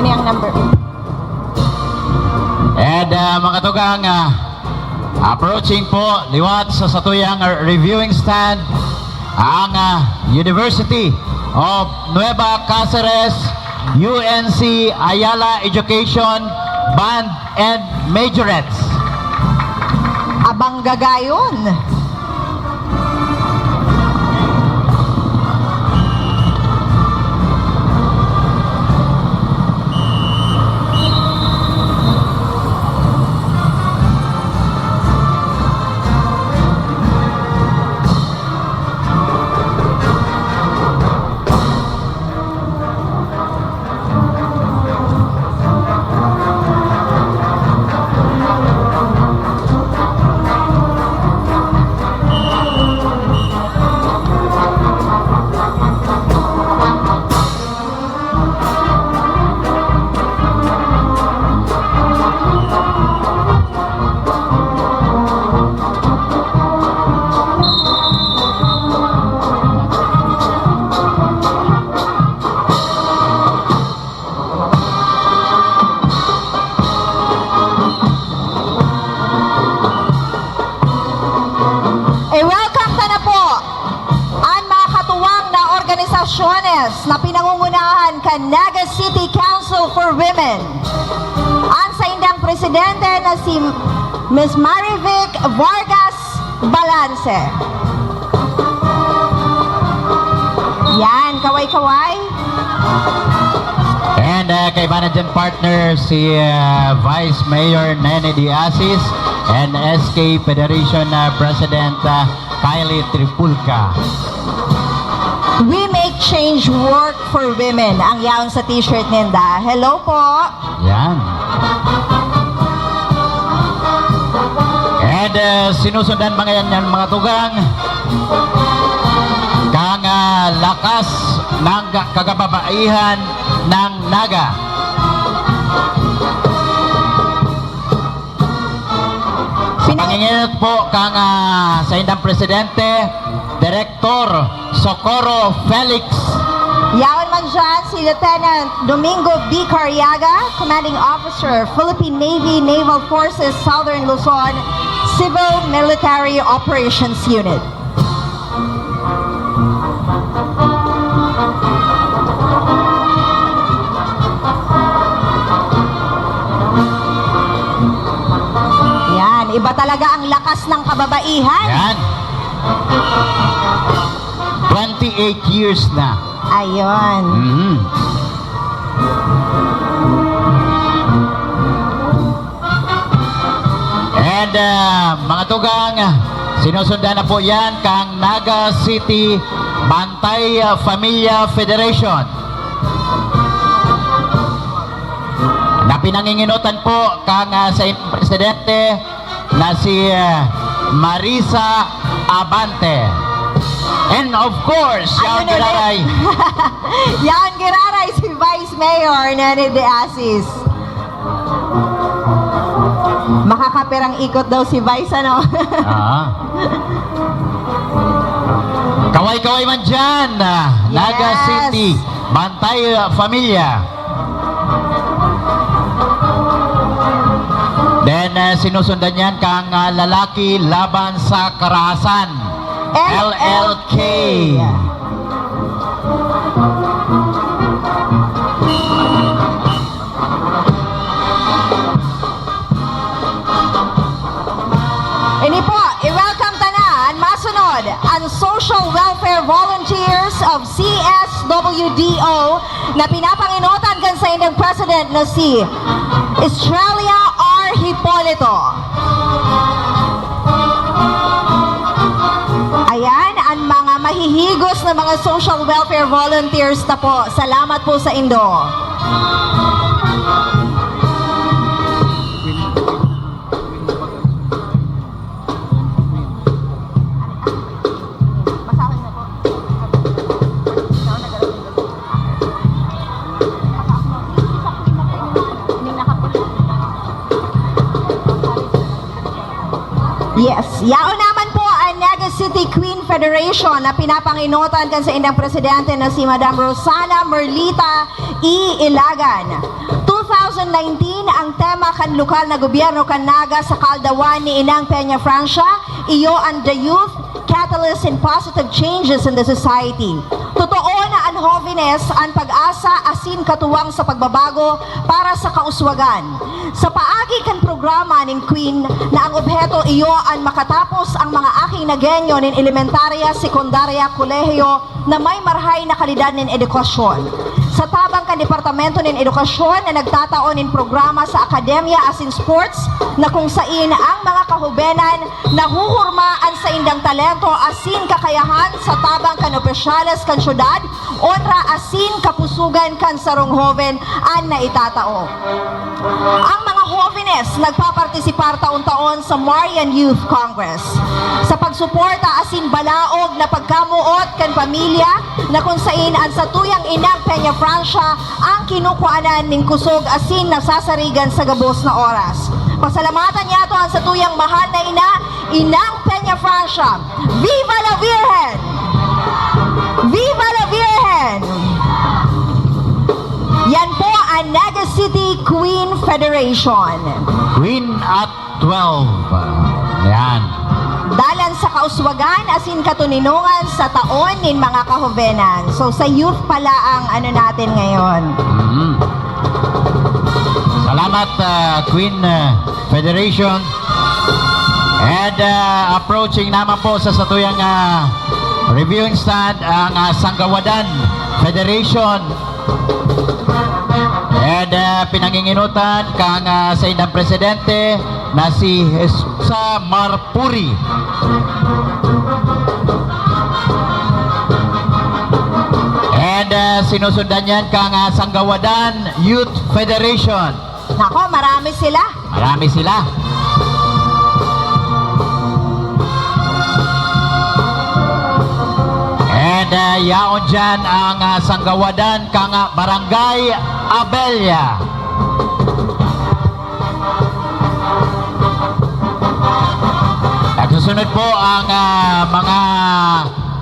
Ano yung number? And uh, mga tugang, uh, approaching po liwat sa satuyang reviewing stand ang uh, University of Nueva Caceres U N C Ayala Education Band and Majorettes. Abang gagayon. I-welcome ta na po an mga katuwang na organisasyones na pinangungunahan kan Naga City Council for Women. An saindang presidente na si Miss Marivic Vargas Balance. Yan, kaway-kaway. And uh, kaiba na dyan, partner, si uh, Vice Mayor Nene Diasis and S K Federation uh, President uh, Kylie Tripulca. We make change work for women. Ang yaon sa t-shirt ninda. Hello po. Yan. Eh, sinusundan mga yan, yan, mga tugang, kang, ah, lakas ng kagababaihan ng Naga. Pina- Panginginot po kang, ah, saindang presidente, Director Socorro Felix. Yaon man dyan si Lieutenant Domingo B. Cariaga, Commanding Officer, Philippine Navy Naval Forces Southern Luzon, Civil Military Operations Unit. Yan, iba talaga ang lakas ng kababaihan. Yan. Twenty-eight years na. Ayun. Mhm. And, ah, mga tugang, sinusundan na po yan kang Naga City Bantay, ah, Familia Federation, na pinanginginotan po kang, ah, sa inyong presidente na si, ah, Marisa Abante. And of course, yaon giraray. Yaon giraray si Vice Mayor Nene De Asis. Makakapirang ikot daw si Vice, ano? Ah. Kaway-kaway man dyan, ah, Naga Yes. City, Bantay, ah, Familia. Then, ah, sinusundan yan kang, ah, Lalaki Laban sa Karahasan, L L K. L L K. Ini po, i-welcome ta na an masunod, an Social Welfare Volunteers of C S W D O, na pinapanginotan kan saindang president na si Estrella R. Hipolito. Ayan, an mga mahihigos na mga social welfare volunteers ta po. Salamat po saindo. Yes. Yaon naman po an Naga City Queen Federation na pinapanginotan kan saindang presidente na si Madam Rosana Merlita E. Ilagan. Two thousand nineteen ang tema kan lokal na gobyerno kan Naga sa kaaldawan ni Inang Peña Francia, iyo an The Youth, Catalyst in Positive Changes in the Society. Totoo na an hovenes an pag-asa asin katuwang sa pagbabago para sa kauswagan. Sa paagi kan programa nin Queen na ang obheto iyo an makatapos ang mga aking Nagueño nin elementarya, sekundarya, kolehiyo, na may marahay na kalidad nin edukasyon. Sa tabang kan Departamento nin Edukasyon na nagtatao nin programa sa akademya asin sports na kung sain ang mga kahobenan nahuhurma an saindang talento asin kakayahan sa tabang kan opisyales kan syudad, onra asin kapusogan kan sarong hoben an naitatao. Ang mga hovenes nagpapartisipar taon-taon sa Marian Youth Congress. Sa pagsuporta asin balaog na pagkamoot kan pamilya na kun sain an satuyang inang Peña Francia ang kinukuanan nin kusog asin nasasarigan sa gabos na oras. Pasalamatan niyato an satuyang mahal na ina, Inang Peña Francia. Viva la Virgen! Viva la Virgen! Yan po ang Naga City Queen Federation. Queen at twelve. Yan. Dalan sa kauswagan asin katoninongan sa taon nin mga kahobenan. So, sa youth pala ang ano natin ngayon. Mm. Salamat, ah, Queen, ah, Federation. And, ah, approaching naman po sa satuyang, ah, reviewing stand ang, ah, Sanggawadan Federation. And, ah, pinanginginutan kang, ah, saindang presidente na si Jesusa Marpuri. And, ah, sinusundan yan kang, ah, Sanggawadan Youth Federation. Nako, marami sila. Marami sila. Eh, yaon dyan ang, ah, sanggawadan kang, ah, Barangay Abella. Nagsusunod po ang, ah, mga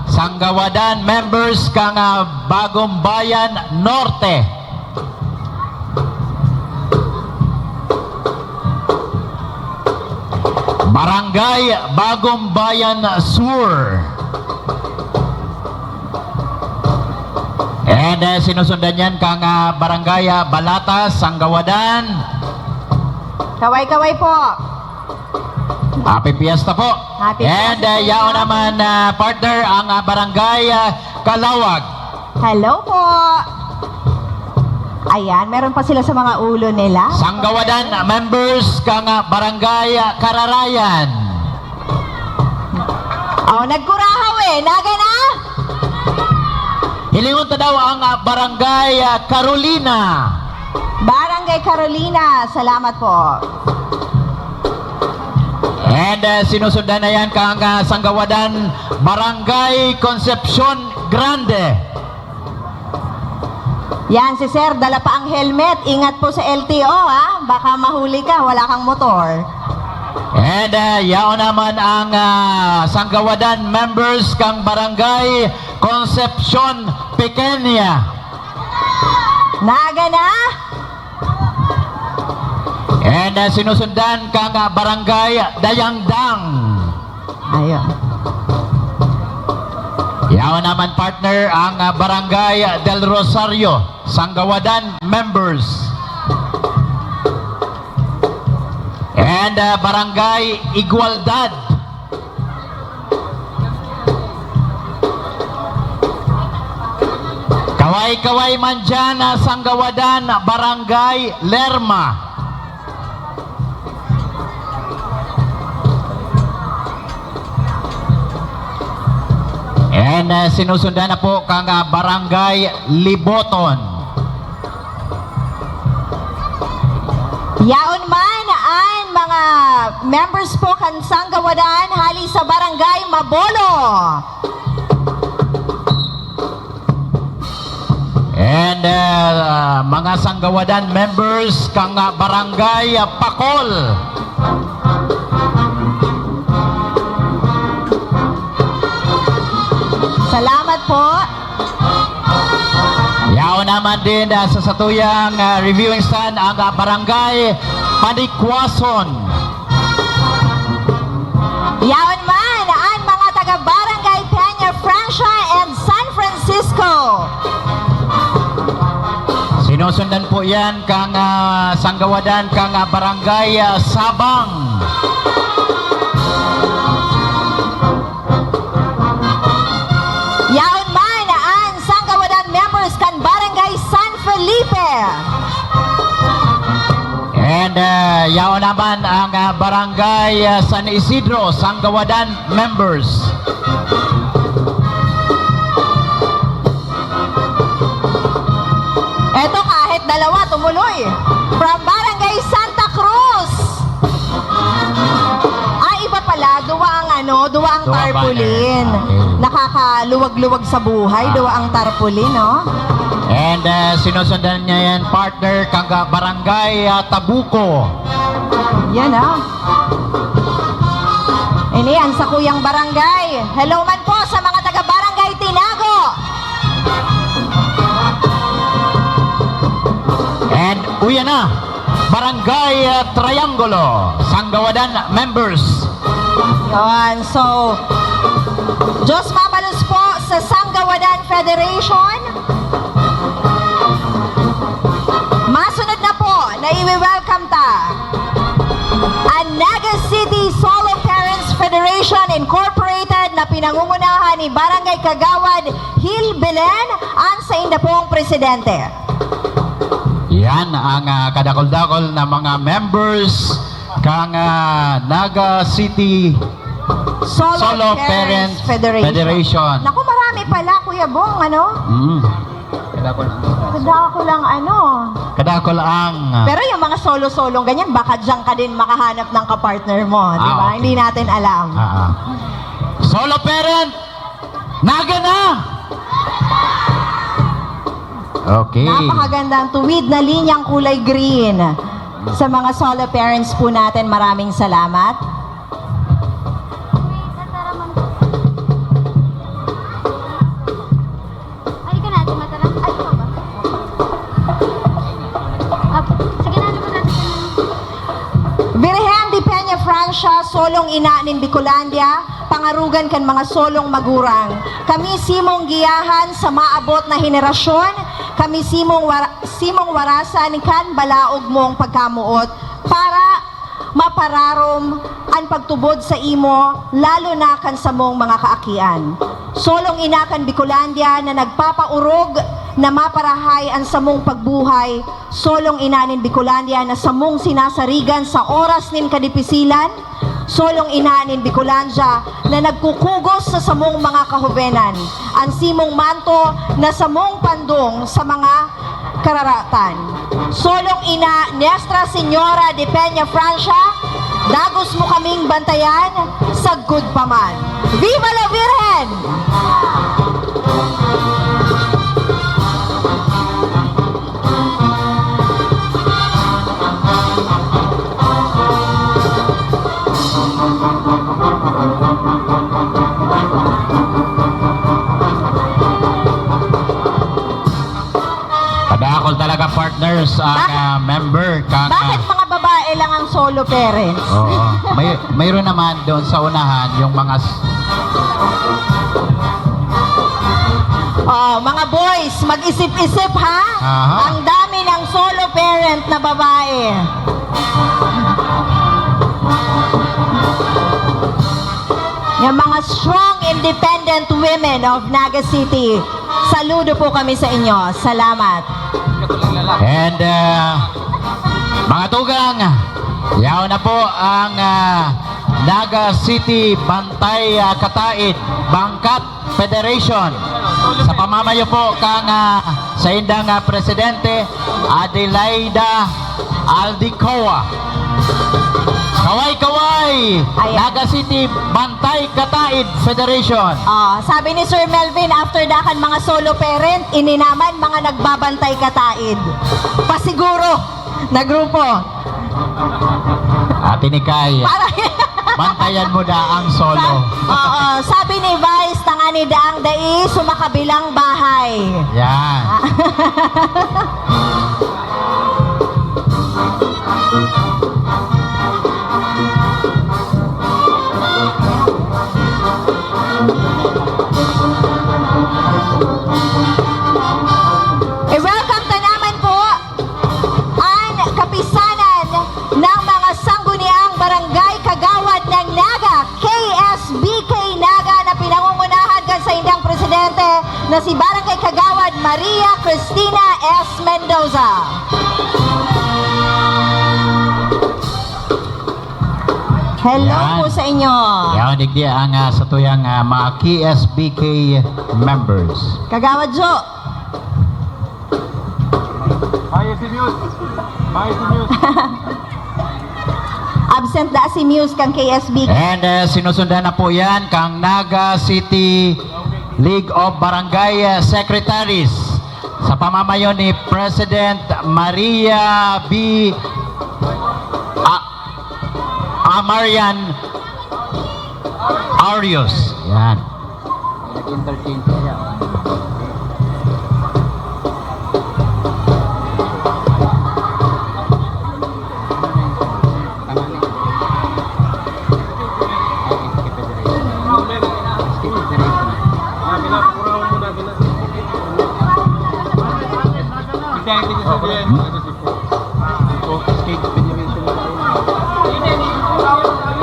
sanggawadan members kang, ah, Bagong Bayan Norte. Barangay Bagong Bayan Sur. And, eh, sinusundan yan kang, ah, Barangay, ah, Balatas, Sanggawadan. Kaway-kaway po. Happy Fiesta po. Happy And, Fiesta eh, po. Yaon naman, ah, partner, ang, ah, Barangay, ah, Kalawag. Hello po. Ayan, meron pa sila sa mga ulo nila. Sanggawadan, ah, members kang, ah, Barangay, ah, Kararayan. Oh, nagkurahaw eh. Naga na? Hilingon ta daw ang, ah, Barangay, ah, Carolina. Barangay Carolina, salamat po. And, ah, sinusundan na yan kang, ah, sanggawadan, Barangay Concepcion Grande. Yan, si sir, dala pa ang helmet. Ingat po sa L T O, ha? Baka mahuli ka, wala kang motor. And, ah, yaon naman ang, ah, sanggawadan members kang Barangay Concepcion Pequeña. Naga na? And, ah, sinusundan kang, ah, Barangay Dayangdang. Ayun. Yaon naman, partner, ang, ah, Barangay Del Rosario, sanggawadan members. And, ah, Barangay Igualdad. Kaway-kaway man dyan, ah, sanggawadan, Barangay Lerma. And, ah, sinusundan na po kang, ah, Barangay Liboton. Yaon man an mga members po kan sanggawadan hali sa Barangay Mabolo. And, uh, mga sanggawadan members kang, uh, Barangay, uh, Pakol. Salamat po. Yaon naman din, uh, sa satuyang, uh, reviewing stand ang, uh, Barangay Panikwason. Yaon man an mga taga Barangay Peña Francia and San Francisco. Sinusundan po yan kang, ah, sanggawadan kang, ah, Barangay, ah, Sabang. Yaon man an sanggawadan members kan Barangay San Felipe. And, ah, yaon naman ang, ah, Barangay, ah, San Isidro, sanggawadan members. Eto, kahit dalawa, tumuloy. From Barangay Santa Cruz. Ay, iba pala. Duwa ang ano, duwa ang Duwa ang tarpaulin. Banner. Okay. Nakakaluwag-luwag sa buhay, Ah. duwa ang tarpaulin, no? And, uh, sinusundan niya yan, partner, kang, uh, Barangay, uh, Tabuco. Yan, ah. Ini ang sakuyang barangay. Hello man po sa mga taga Barangay Tinago. And uyan na, Barangay, uh, Triangulo, sanggawadan members. Yan. So, Diyos mabalos po sa Sanggawadan Federation. Masunod na po na iwi-welcome ta an Naga City Solo Parents Federation Incorporated na pinangungunahan ni Barangay Kagawad Hil Belen, an sainda pong presidente. Yan ang, ah, kadakol-dakol na mga members kang, ah, Naga City Solo Solo Parents Parents Federation. Federation. Naku, marami pala, Kuya Bong, ano? Mm. Kadakol lang. Kadakol lang, ano? Kadakol ang, ah, Pero yung mga solo-solong ganyan, baka diyan ka din makahanap ng kapartner mo, di Ah, ba? okay. Hindi natin alam. Ah, ah. Solo parent, Naga na! Okay. Napakagandang tuwid na linyang kulay green. Sa mga solo parents po natin, maraming salamat. Ay, ka natin, matalang. Ay, ito ba? Ah, sige na, ano ba natin? Virgen de Peña Francia, solong ina nin Bicolandia, pangarugan kan mga solong magurang. Kami simong giyahan sa maabot na henerasyon, kami simong wara-, simong warasan kan balaog mong pagkamoot para mapararom an pagtubod sa imo, lalo na kan samong mga kaakian. Solong ina kan Bicolandia na nagpapaorog na maparahay an samong pagbuhay, solong ina nin Bicolandia na samong sinasarigan sa oras nin kadipisilan, solong ina nin Bicolandia na nagkukugos sa samong mga kahobenan, an simong manto na samong pandong sa mga kararatan. Solong ina, Nuestra Señora de Peña Francia, dagos mo kaming bantayan, sagkod pa man. Viva la Virgen! Kadakol talaga, partners, ang, Bakit? ah, member kang, Bakit ah, mga babae lang ang solo parents? Oo. May, mayroon naman doon sa unahan yung mga s- Oh, mga boys, mag-isip-isip, ha? Aha. Ang dami ng solo parent na babae. Yung mga strong, independent women of Naga City. Saludo po kami sa inyo. Salamat. And, ah, mga tugang, yaon na po ang, ah, Naga City Bantay, ah, Kataid, Bangkat Federation. Sa pamamayo po kang, ah, saindang, ah, presidente, Adelaida Aldicoa. Kaway-kaway, Ayan. Naga City Bantay Kataid Federation. Ah, sabi ni Sir Melvin, after da kan mga solo parent, ini naman mga nagbabantay kataid. Pasiguro na grupo. Ate Nikay, Para bantayan mo da ang solo. Sa-, oo, sabi ni Vice, tangani daang dai, sumakabilang bahay. Yan. Ah. I-welcome ta naman po an kapisanan ng mga sangguniang barangay kagawad ng Naga, K S B K Naga, na pinangungunahan kan saindang presidente na si Barangay Kagawad Maria Cristina S. Mendoza. Hello Yan. po sa inyo. Yan, digdi ang, ah, satuyang, ah, mga K S B K members. Kagawad Jo. Mayo si Muse. Mayo si Muse. Absent da si Muse kang K S B. And, uh, sinusundan na po yan kang Naga City League of Barangay, uh, Secretaries sa pamamayo ni President Maria B. A-, Amarian Arios. Yan. Nag-entertain siya.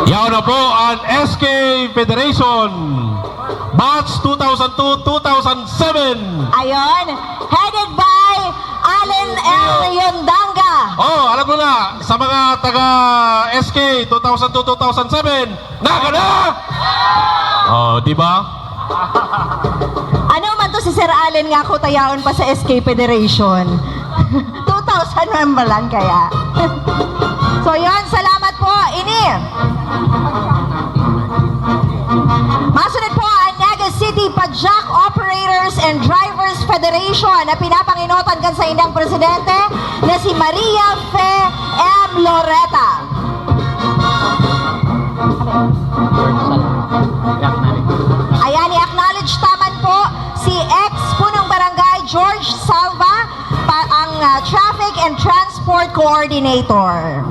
Yaon na po ang S K Federation, batch two thousand two, two thousand seven. Ayon, headed by Allen L. Yondanga. Oh, alam ko na, sa mga taga S K two thousand two, two thousand seven, Naga na! Oh, di ba? Ano man to si Sir Allen nga ako tayaon pa sa S K Federation? Two thousand member lang kaya. So yun, salamat po. Ini. Masunod po ang Naga City Pajak Operators and Drivers Federation na pinapanginutan kan saindang presidente na si Maria Fe M Loreta. Ayan, i-acknowledge ta man po si ex-punong barangay George Salva, pa, ang, ah, Traffic and Transport Coordinator.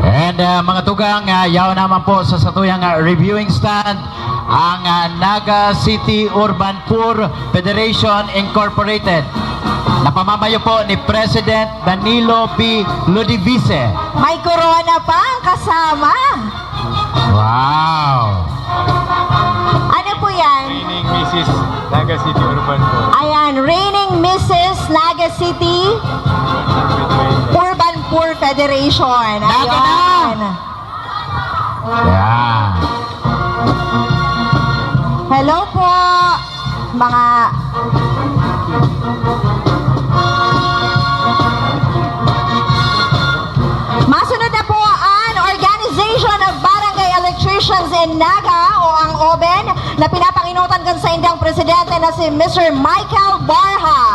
And, ah, mga tugang, ah, yaon naman po sa satuyang, ah, reviewing stand, ang, ah, Naga City Urban Poor Federation Incorporated. Napamamayo po ni President Danilo B. Ludivise. May corona pa ang kasama. Wow! Ano po yan? Reigning Missus Naga City Urban Poor. Ayan, reigning Missus Naga City Urban Poor Federation. Naga na! Ayan. Yan. Hello po, mga... Masunod na po ang Organization of Barangay Electricians in Naga o ang OBEN na pinapanginutan kan saindang presidente na si Mister Michael Barha.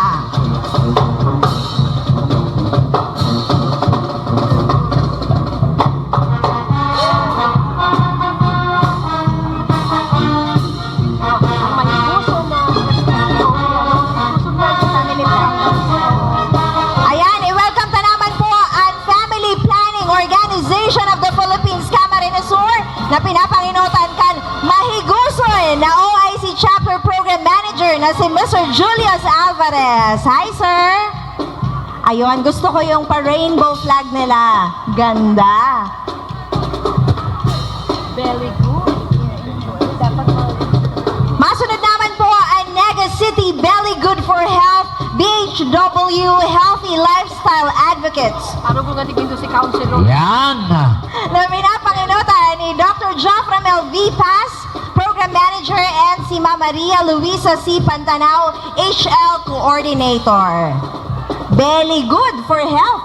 Ayan, i-welcome ta naman po ang Family Planning Organization of the Philippines, Camarines Sur, na pinapanginutan kan mahiguson na O I C Chapter Program Manager na si Mister Julius Alvarez. Hi, sir! Ayun, gusto ko yung pa-rainbow flag nila. Ganda. Belly good. Dapat ma- Masunod naman po ang Naga City Belly Good for Health, B H W, Healthy Lifestyle Advocates. Ano po nga tigin to si Councilor? Yan! Na pinapanginutan ni Doctor Joff Ramel Vipas, Program Manager, and si Ma'am Maria Luisa C. Pantanao, H L Coordinator. Belly good for health.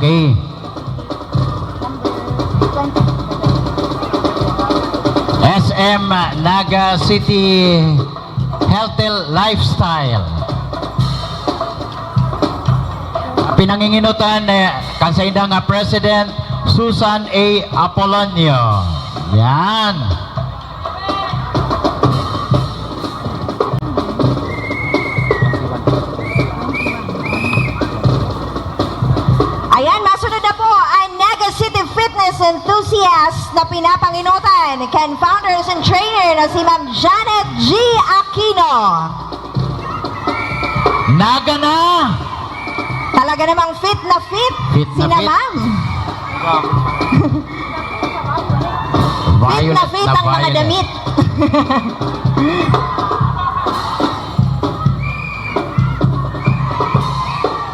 Okay. S M Naga City Healthy Lifestyle. Pinanginginutan, eh, kan saindang, ah, President Susan A. Apolonio. Yan. Ayan, masunod na po ang Naga City Fitness Enthusiast na pinapanginutan kan founders and trainer na si Ma'am Janet G. Aquino. Naga na! Talaga namang fit na fit. Fit na sina fit. Ma'am. Fit na fit ang mga damit.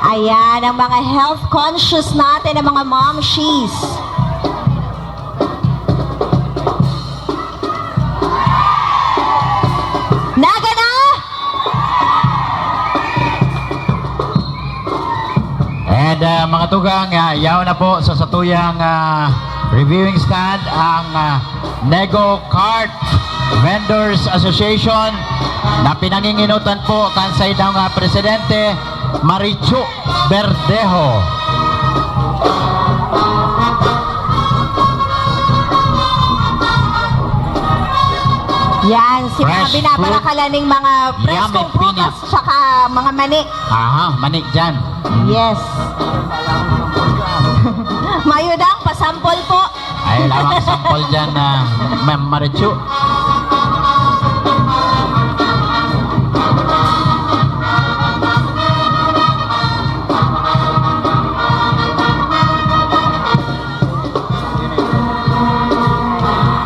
Ayan, ang mga health conscious natin, ang mga momshies. Naga na! And, ah, mga tugang, ah, yaon na po sa satuyang, ah, reviewing stand ang, ah, Nego Cart Vendors Association na pinanginginutan po kan saindang, ah, presidente, Marichu Verdejo. Yan, si mga binabarakalan ning mga preskong prutas tsaka mga mani. Aha, mani dyan. Yes. Mayudang, pasampol po. Ay, lamang sampol dyan na Ma'am Marichu.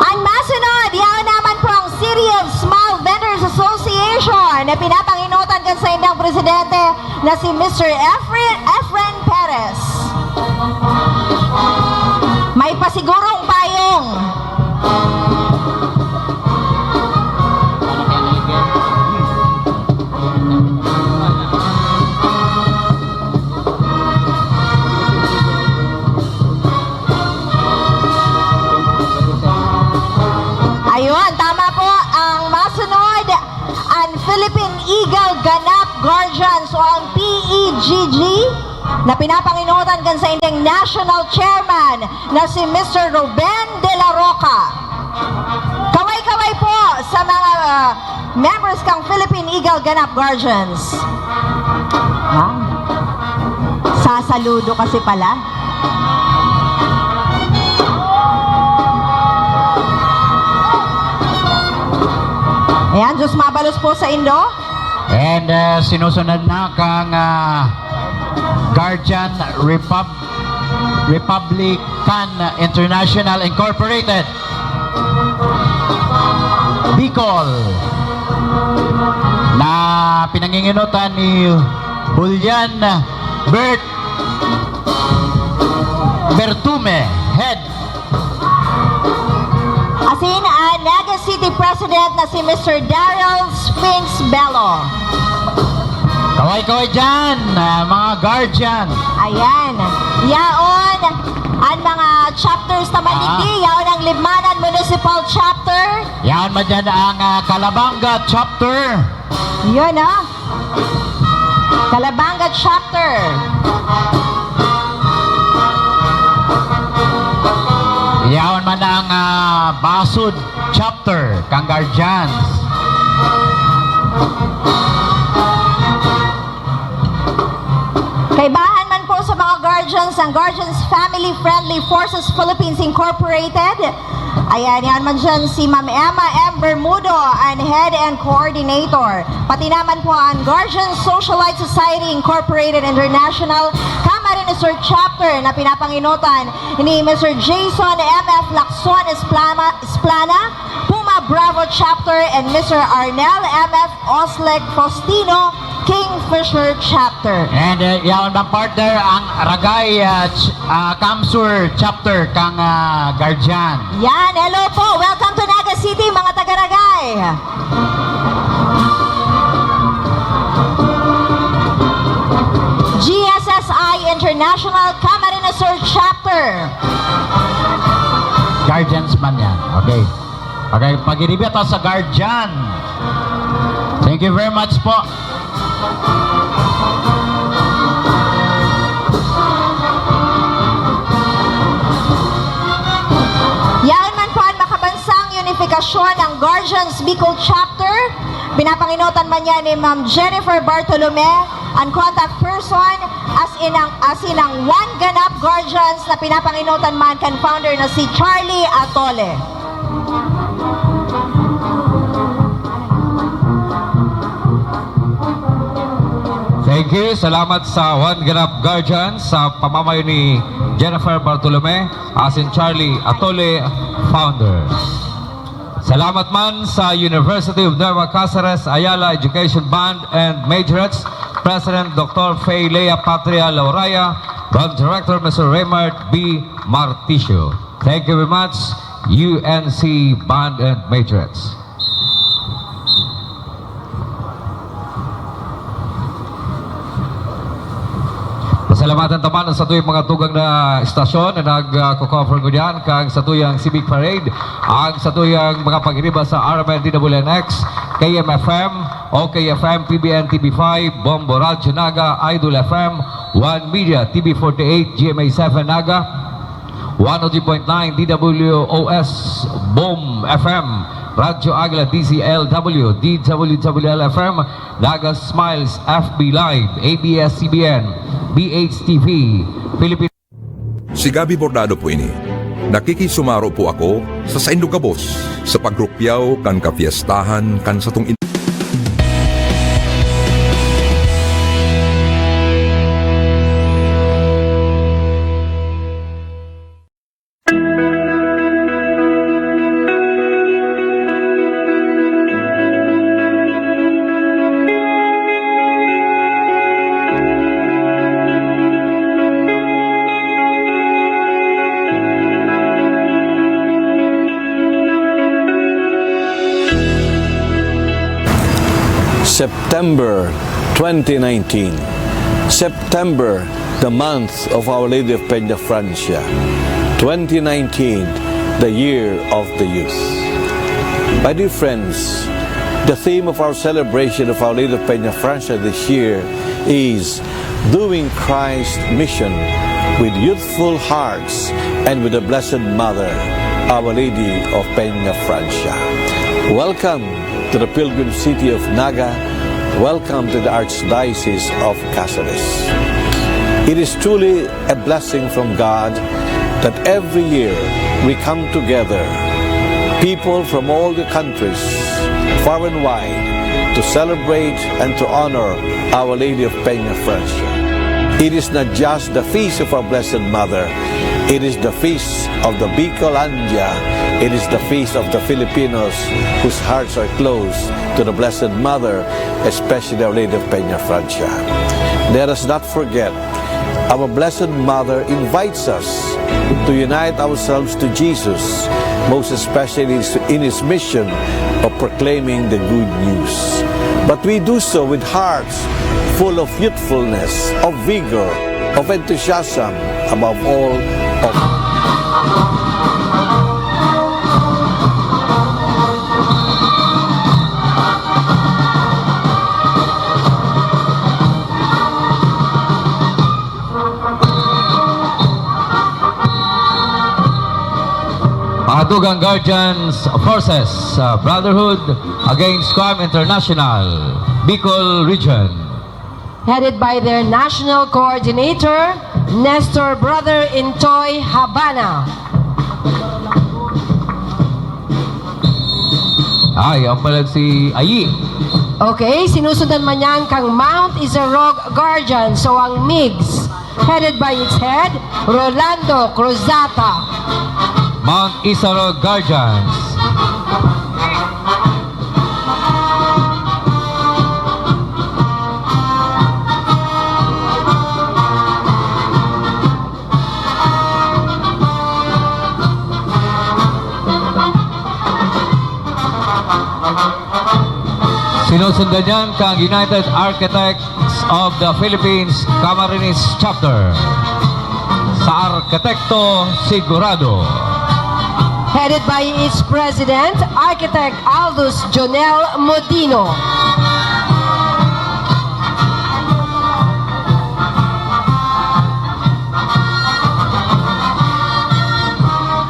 Ang masunod, yaon naman po ang City of Small Vendors Association na pinapanginutan kan saindang presidente na si Mister Efren, Efren Perez. May pasigurong payong. Ayun, tama po. G G, na pinapangenotan kan sainding National Chairman na si Mister Ruben de la Roca. Kaway-kaway po sa mga, ah, members kang Philippine Eagle Ganap Guardians. Ha? Sasaludo kasi pala. Ayan, Diyos mabalos po sa indo. And, uh, sinusunod na kang, uh, Guardian Repub-, Republican International Incorporated, Bicol, na pinangingenotan ni Julian Bert Bertume, head. Asin an Naga City President na si Mister Daryl Sphinx Bello. Kaway-kaway dyan, ah, mga guardian. Ayan. Yaon an mga chapters naman, ah, digdi. Yaon ang Libmanan Municipal Chapter. Yaon man dyan ang, ah, Calabanga Chapter. Yun, ah. Calabanga Chapter. Yaon man ang, ah, Basud Chapter, kang Guardians. Kaibahan man po sa mga Guardians, ang Guardians Family Friendly Forces Philippines Incorporated. Ayan, yan man dyan si Ma'am Emma M. Bermudo, an head and coordinator. Pati naman po ang Guardian Socialite Society Incorporated International Camarines Sur Chapter na pinapangenotan ni Mister Jason M F Lacson Esplama, Esplana, Puma Bravo Chapter, and Mister Arnel M F Oslek Faustino, Kingfisher Chapter. And, uh, yaon bang partner ang Ragay, uh, ch-, uh, Kamsur Chapter kang, uh, Guardian? Yan, hello po. Welcome to Naga City, mga taga-Ragay. G S S I International Camarines Sur Chapter. Guardians man yan. Okay. Okay, pag-iribi ta sa Guardian. Thank you very much po. Yaon man po an makabansang unifikasyon, ang Guardians Bicol Chapter. Pinapangenotan man yan ni Ma'am Jennifer Bartolome, an contact person, as in ang, as in ang One Ganap Guardians na pinapangenotan man kan founder na si Charlie Atole. Thank you. Salamat sa One Ganap Guardians sa pamamayo ni Jennifer Bartolome, asin Charlie Atole, founder. Salamat man sa University of Nueva Caceres Ayala Education Band and Majorettes, President Doctor Fay Lea Patria Lauraya, Band Director Mister Raymart B. Marticio. Thank you very much, U N C Band and Majorettes. Pasalamatan ta man ang satuyang mga tugang na istasyon na nag, ah, ko-cover ngunyan, kang satuyang Civic Parade, ang satuyang mga pag-iriba sa R M N D W N X, K M F M, O K F M, P B N T V five, Bombo Radyo Naga, Idol F M, One Media, T V forty-eight, G M A seven Naga, one oh three point nine D W O S Boom F M, Radyo Agila D Z L W, D W W L F M, Naga Smiles, F B Live, A B S C B N, B H T V, Philippine. Si Gabby Bordado po ini. Nakikisumaro po ako sa saindong gabos sa pagrukyaw kan kapiestahan kan satong in- September twenty nineteen. September, the month of Our Lady of Peña Francia. Twenty nineteen, the year of the youth. My dear friends, the theme of our celebration of Our Lady of Peña Francia this year is Doing Christ's mission with youthful hearts and with the Blessed Mother, Our Lady of Peña Francia. Welcome to the pilgrim city of Naga. Welcome to the Archdiocese of Caceres. It is truly a blessing from God that every year we come together, people from all the countries, far and wide, to celebrate and to honor Our Lady of Peña Francia. It is not just the feast of our Blessed Mother, it is the feast of the Bicolandia, it is the feast of the Filipinos whose hearts are close to the Blessed Mother, especially Our Lady of Peña Francia. Let us not forget, our Blessed Mother invites us to unite ourselves to Jesus, most especially in his mission of proclaiming the good news. But we do so with hearts full of youthfulness, of vigor, of enthusiasm, above all, of Mga tugang guardians, forces, uh, Brotherhood against Crime International, Bicol Region. Headed by their national coordinator, Nestor Brother Intoy Habana. Ay, ang palag si Ayi. Okay, sinusundan man yan kang Mount Isarog Guardian. So ang MIGS, headed by its head, Rolando Cruzata. Mount Isarog Guardians. Sinusundan niyan kang United Architects of the Philippines Camarines Chapter. Sa Arkitekto Sigurado. Headed by its President, Architect Aldous Jonel Modino.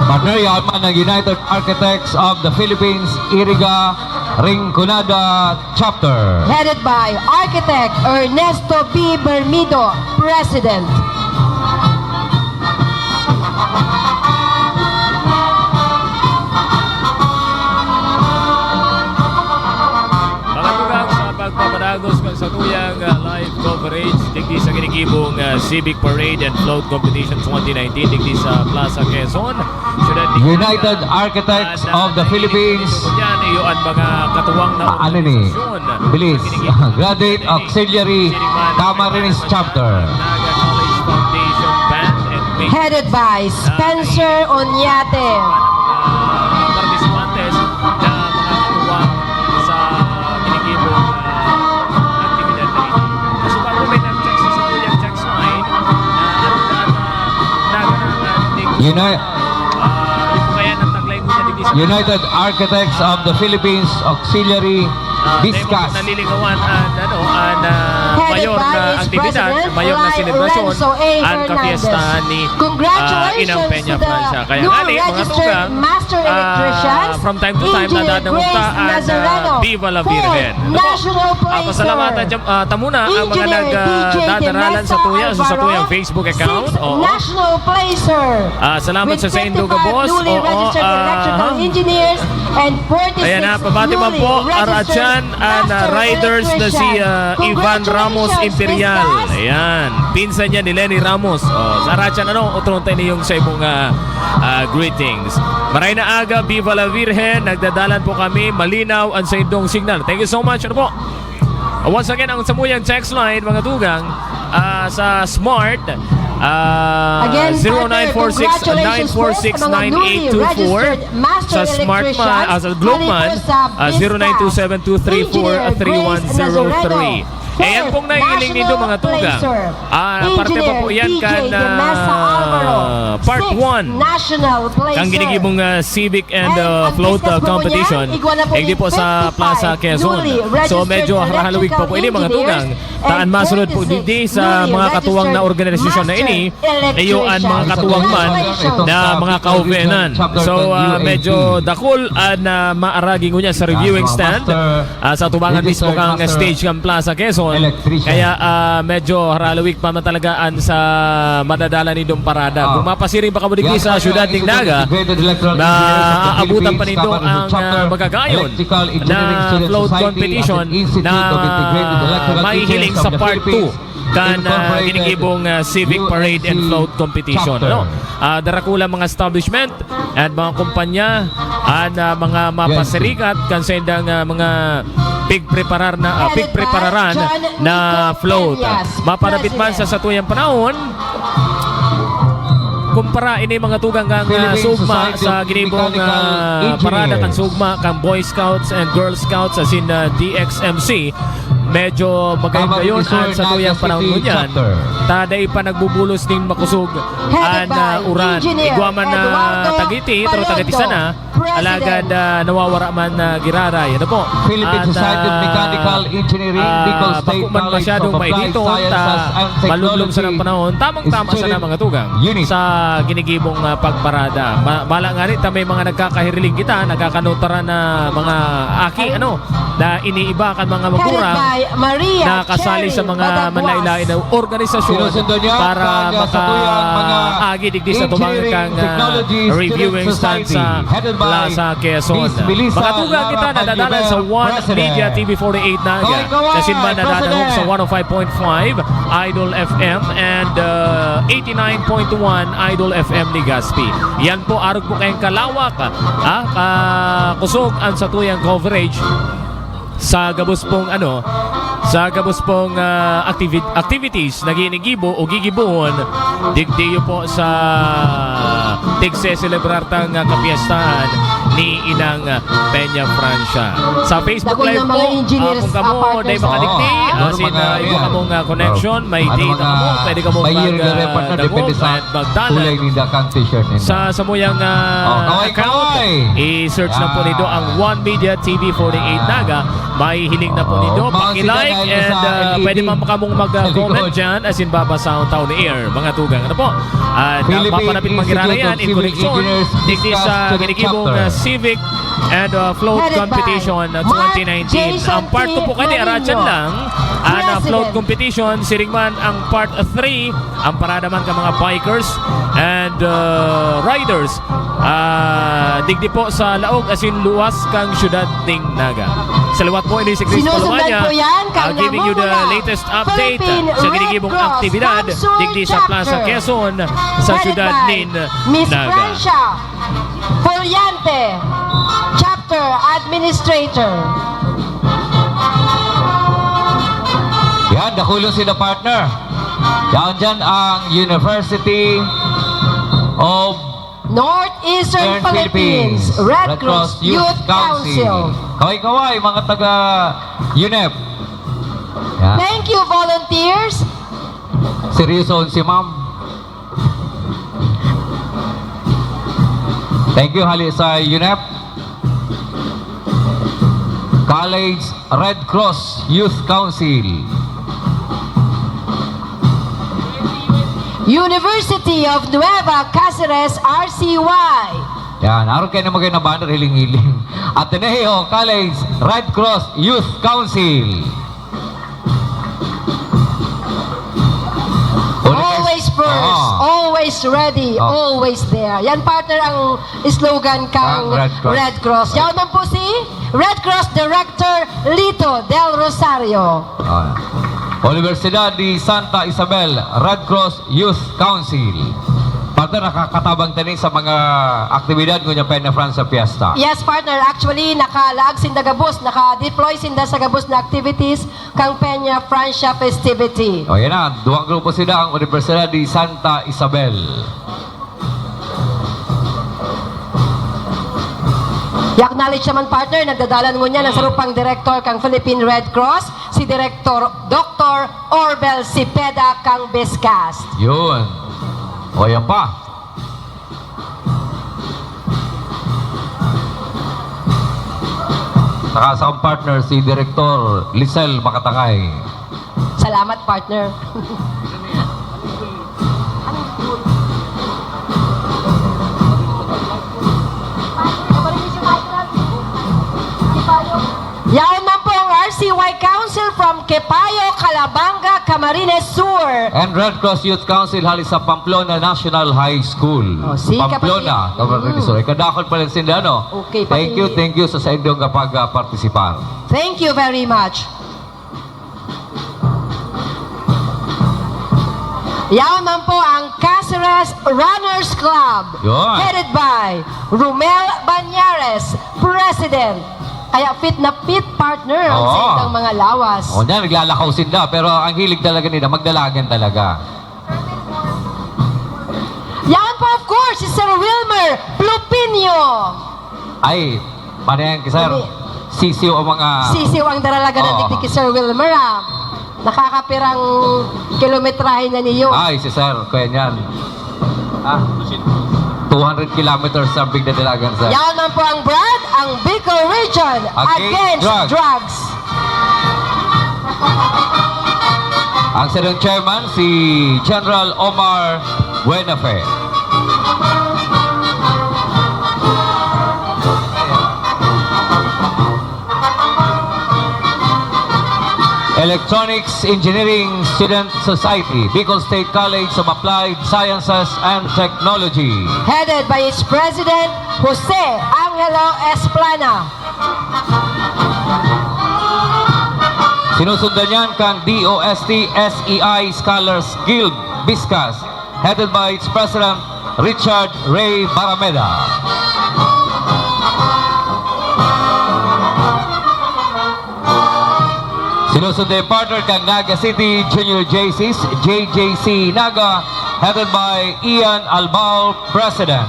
Partner, yaman ng United Architects of the Philippines, Iriga, Rinconada Chapter. Headed by Architect Ernesto B. Bermido, President. Mga tugang, sa pagpapadagos kan satuyang ah, live coverage digdi sa ginigibong ah, Civic Parade and Float Competition twenty nineteen digdi sa Plaza Quezon, siyudad ni United Architects of the Philippines. Yan, iyo ang mga katuwang na Ah, ano ni? organisasyon. Bilis. Graduate Auxiliary Camarines Chapter. Naga College Foundation Band and Big Headed by Spencer Onyate. Mga participantes na makakatuwa sa ginigibong ah, aktibidad na ito. Kaso bago may nag-check sa Sibuyang text line, na ano na ata, na na na Uni- ah, kaya nang taglay mo na digdi sa United Architects of the Philippines Auxiliary Ah, Discuss. Naliligawan ang ano, ang ah, Headed mayor by na its aktibidad, President, mayor na Lai selebrasyon, Renzo A. ang kapiestahan Hernandez. Ni ah, Congratulations Inang Peña to the Francia. Kaya new nga ni, mga registered tugang, master ah, electrician, from time to time, Engineer nadadangog Grace ta ang ah, Nazareno, Viva la fourth Virgen. Ano po? National Ah, pasalamatan Placer. Diyang- ah, ta muna ang mga Engineer nag ah, D J dadaralan sa Demesta tuya, sa, sa tuyang Alvaro, Facebook account. sixth Oo. National Placer. Ah, salamat With sa saindo fifty-five gabos. Newly Oo, registered ah, electrical engineers and forty-six Ayan na, pabati man newly po, registered Arachan and uh, master riders na si electrician. uh, Ivan Ramos Congratulations, Imperial. Miss Cas. Ayan, pinsan niya ni Lenny Ramos. Oh, sa Arachan, ano, utron tayo yung sa imong uh, uh, greetings. Maray na aga, Viva la Virgen. Nagdadalan po kami. Malinaw ang sa indong signal. Thank you so much. Ano po? Uh, once again, ang samuyang text line, mga tugang, ah, sa Smart, ah, Again, zero nine four six, partner, congratulations po sa mga newly nine four six, nine eight two four. registered master Sa Smart man, electricians. ah, sa Globe man, Maliban sa ah, zero nine two seven two three four three one zero three. Business, Engineer Grace Nazareno, Eh, yan pong nahihiling nindo, mga tugang. Ah, parte pa po yan kan, ah, part one. Kan ginigibong, ah, civic and, ah, float, ah, competition. Igdi po sa Plaza Quezon. So, medyo harahalawig pa po ini, mga tugang. Taan masunod po digdi sa mga katuwang na organisasyon na ini. Iyo an mga katuwang man na mga kauvenan. So, ah, medyo dakul an, ah, maaragi ngunyan sa reviewing stand. Ah, sa tubangan mismo kan stage kan Plaza Quezon. Kaya, ah, medyo harahalawig pa man talaga an sa madadala nindong parada. Kung mapasiring pa kamo digdi sa siyudad nin Naga, maaabutan pa nindo ang, ah, magagayon na float competition na mahihiling sa part two kan, ah, ginigibong, ah, civic parade and float competition, ano? Ah, darakula mga establishment and mga kumpanya, an, ah, mga mapasirikat kan saindang, ah, mga pigpreparar na, ah, pigprepararan na float. Mapanapit man sa satuyang panahon, kumpara ini, mga tugang, kan, ah, sugma sa ginibong, ah, parada kan sugma kan Boy Scouts and Girl Scouts asin, ah, D X M C. Medyo magayon-gayon an satuyang panahon ngunyan. Ta dai pa nagbubulos nin makosog an, ah, uran. Igwa man na tagiti, pero tagiti sana. Alagad, ah, nawawara man na giraray. Ano po? Philippine Society of Mechanical Engineering, Bicol State College of Applied Sciences and Technology. Malumlom sa panahon, tamang-tama sana, mga tugang, sa ginigibong, ah, pagparada. Ma-, mala nga ni, ta may mga nagkakahiriling kita, nagkakanotaran na mga aki, ano, na iniiba kan mga magurang na kasali sa mga manlaen-laen na organisasyon para makaagi digdi sa tubangan kan, ah, reviewing stand sa Plaza Quezon. Mga tugang, kita nadadalan sa One Media T V forty-eight Naga. Asin man nadadangog sa one oh five point five Idol F M and, ah, eighty-nine point one Idol F M Legazpi. Yan po, arog po kayong kalawak, ah, kakusog an satuyang coverage sa gabos pong, ano, sa gabos pong, ah, activi-, activities na ginigibo o gigibohon digdi po sa tigse-selebrar tang, ah, kapiyestahan ni Inang, ah, Peña Francia. Sa Facebook Live po, ah, kung kamo dai makadigdi, asin, ah, iba kamong, ah, connection, may data kamo, pwede kamo mag, ah, dangog at magdalan sa samuyang, ah, account. I-search lang po nindo ang One Media T V forty-eight Naga. Mahihiling na po nindo. Paki-like and, ah, pwede man kamong mag, ah, comment dyan asin babasahon ta on air, mga tugang. Ano po? At, ah, mapanapit man giraray an in koneksyon digdi sa ginigibong, ah, civic and, ah, float competition, ah, twenty nineteen. Ang part two po kani, aratyan lang, an, ah, float competition, siring man ang part three, ang parada man kan mga bikers and, ah, riders, ah, digdi po sa laog asin luwas kan siyudad nin Naga. Sa liwat po, ini si Chris Palomania, ah, giving you the latest update sa ginigibong aktibidad digdi sa Plaza Quezon, sa siyudad nin Naga. Fullante, Chapter Administrator. Yan, dakulon sila, partner. Yan dyan ang University of Northeastern Philippines Red Cross Youth Council. Kaway-kaway, mga taga UNEP. Yan. Thank you, volunteers. Seryoso si ma'am. Thank you, hali sa UNEP. College Red Cross Youth Council. University of Nueva Caceres, R C Y. Yan, arog kayo na magay na banner, hiling-hiling. Ateneo College Red Cross Youth Council. Always first, always ready, always there. Yan, partner, ang slogan kang Red Cross. Yaon man po si Red Cross Director Lito Del Rosario. Ah. Universidad de Santa Isabel, Red Cross Youth Council. Partner, nakakatabang tani sa mga aktibidad ngunyan Peña Francia Fiesta. Yes, partner. Actually, nakalaag sinda gabos, naka-deploy sinda sa gabos na activities kang Peña Francia festivity. O, yan na. Duwang grupo sila, ang Universidad de Santa Isabel. I-acknowledge naman, partner, nagdadalan ngunyan ang sarong pang direktor kang Philippine Red Cross, si Direktor Doktor Orbel Cepeda kang Biscast. Yun. O, yan pa. Saka sa akong partner, si Direktor Lisel Makatangay. Salamat, partner. Yaon man po ang R C Y Council from Quepayo, Calabanga, Camarines Sur. And Red Cross Youth Council hali sa Pamplona National High School. Oh, si Pamplona, kapatid. Camarines Sur. Mm. Kadakol pala sinda, no? Okay, thank you, pati thank you sa, sa inyong kapag, ah, partisipar. Thank you very much. Yaon man po ang Caceres Runners Club, yun, headed by Romel Banyares, President. Kaya fit na fit, partner, ang, oo, saindang mga lawas. O, niya, naglalakaw sinda, pero ang hilig talaga nila, magdalagan talaga. Yaon po, of course, si Sir Wilmer Plupinio. Ay, paano yan, sir? Hindi. Sisiw ang mga, sisiw ang daralagan ng, oo, digdi ki Sir Wilmer, ah. Nakakapirang kilometrahe na niyo? Ay, si sir, kaya niyan. Ah, two hundred kilometers ang pigdadalagan, sir. Yaon man po ang brad, ang Bicol Region against, against drugs, drugs. Ang sarong chairman, si General Omar Buenafe. Electronics Engineering Student Society, Bicol State College of Applied Sciences and Technology. Headed by its President, Jose Angelo Esplana. Sinusundan niyan kang D O S T S E I Scholars Guild, Biscas, headed by its President, Richard Ray Barameda. Sinusundan partner kang Naga City Junior J Cs, J J C Naga, headed by Ian Albao, President.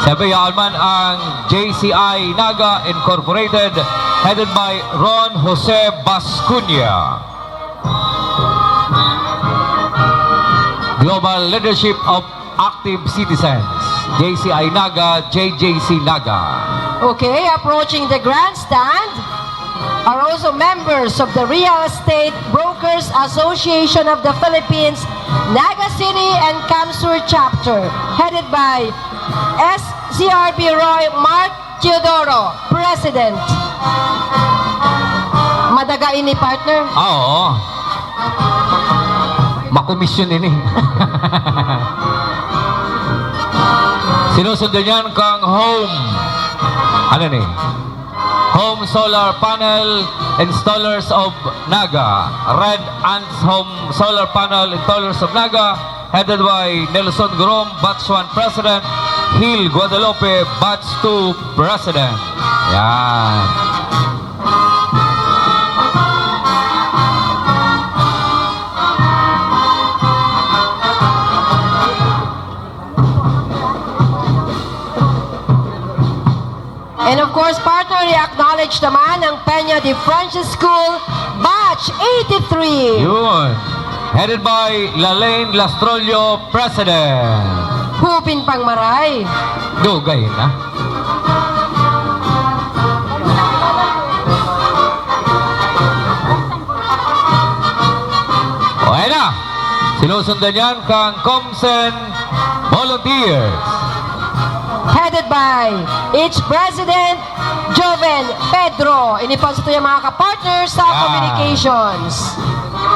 Sabayan man ang J C I Naga Incorporated, headed by Ron Jose Bascuña. Global Leadership of Active Citizens, J C I Naga, J J C Naga. Okay, approaching the grandstand are also members of the Real Estate Brokers Association of the Philippines, Naga City and CamSur Chapter, headed by S C R B Roy Mark Teodoro, President. Madaga ini, partner. Ah, oo. Makomisyon ini. Sinusundan niyan kang Home. Ano ni? Home Solar Panel Installers of Naga. Red Ants Home Solar Panel Installers of Naga, headed by Nelson Grom, Batch one President, Hil Guadalupe, Batch two President. Yan. And of course, partner, i-acknowledge naman ang Peña de Francis School, Batch eighty-three. Yun. Headed by Lalaine Lastrollo, President. Hupin pang maray. Dugay na. O, ayan na. Sinusundan yan kang Comsen Volunteers. Headed by its President, Joven Pedro. Ini po ang satuyang mga kapartner sa, yan, communications.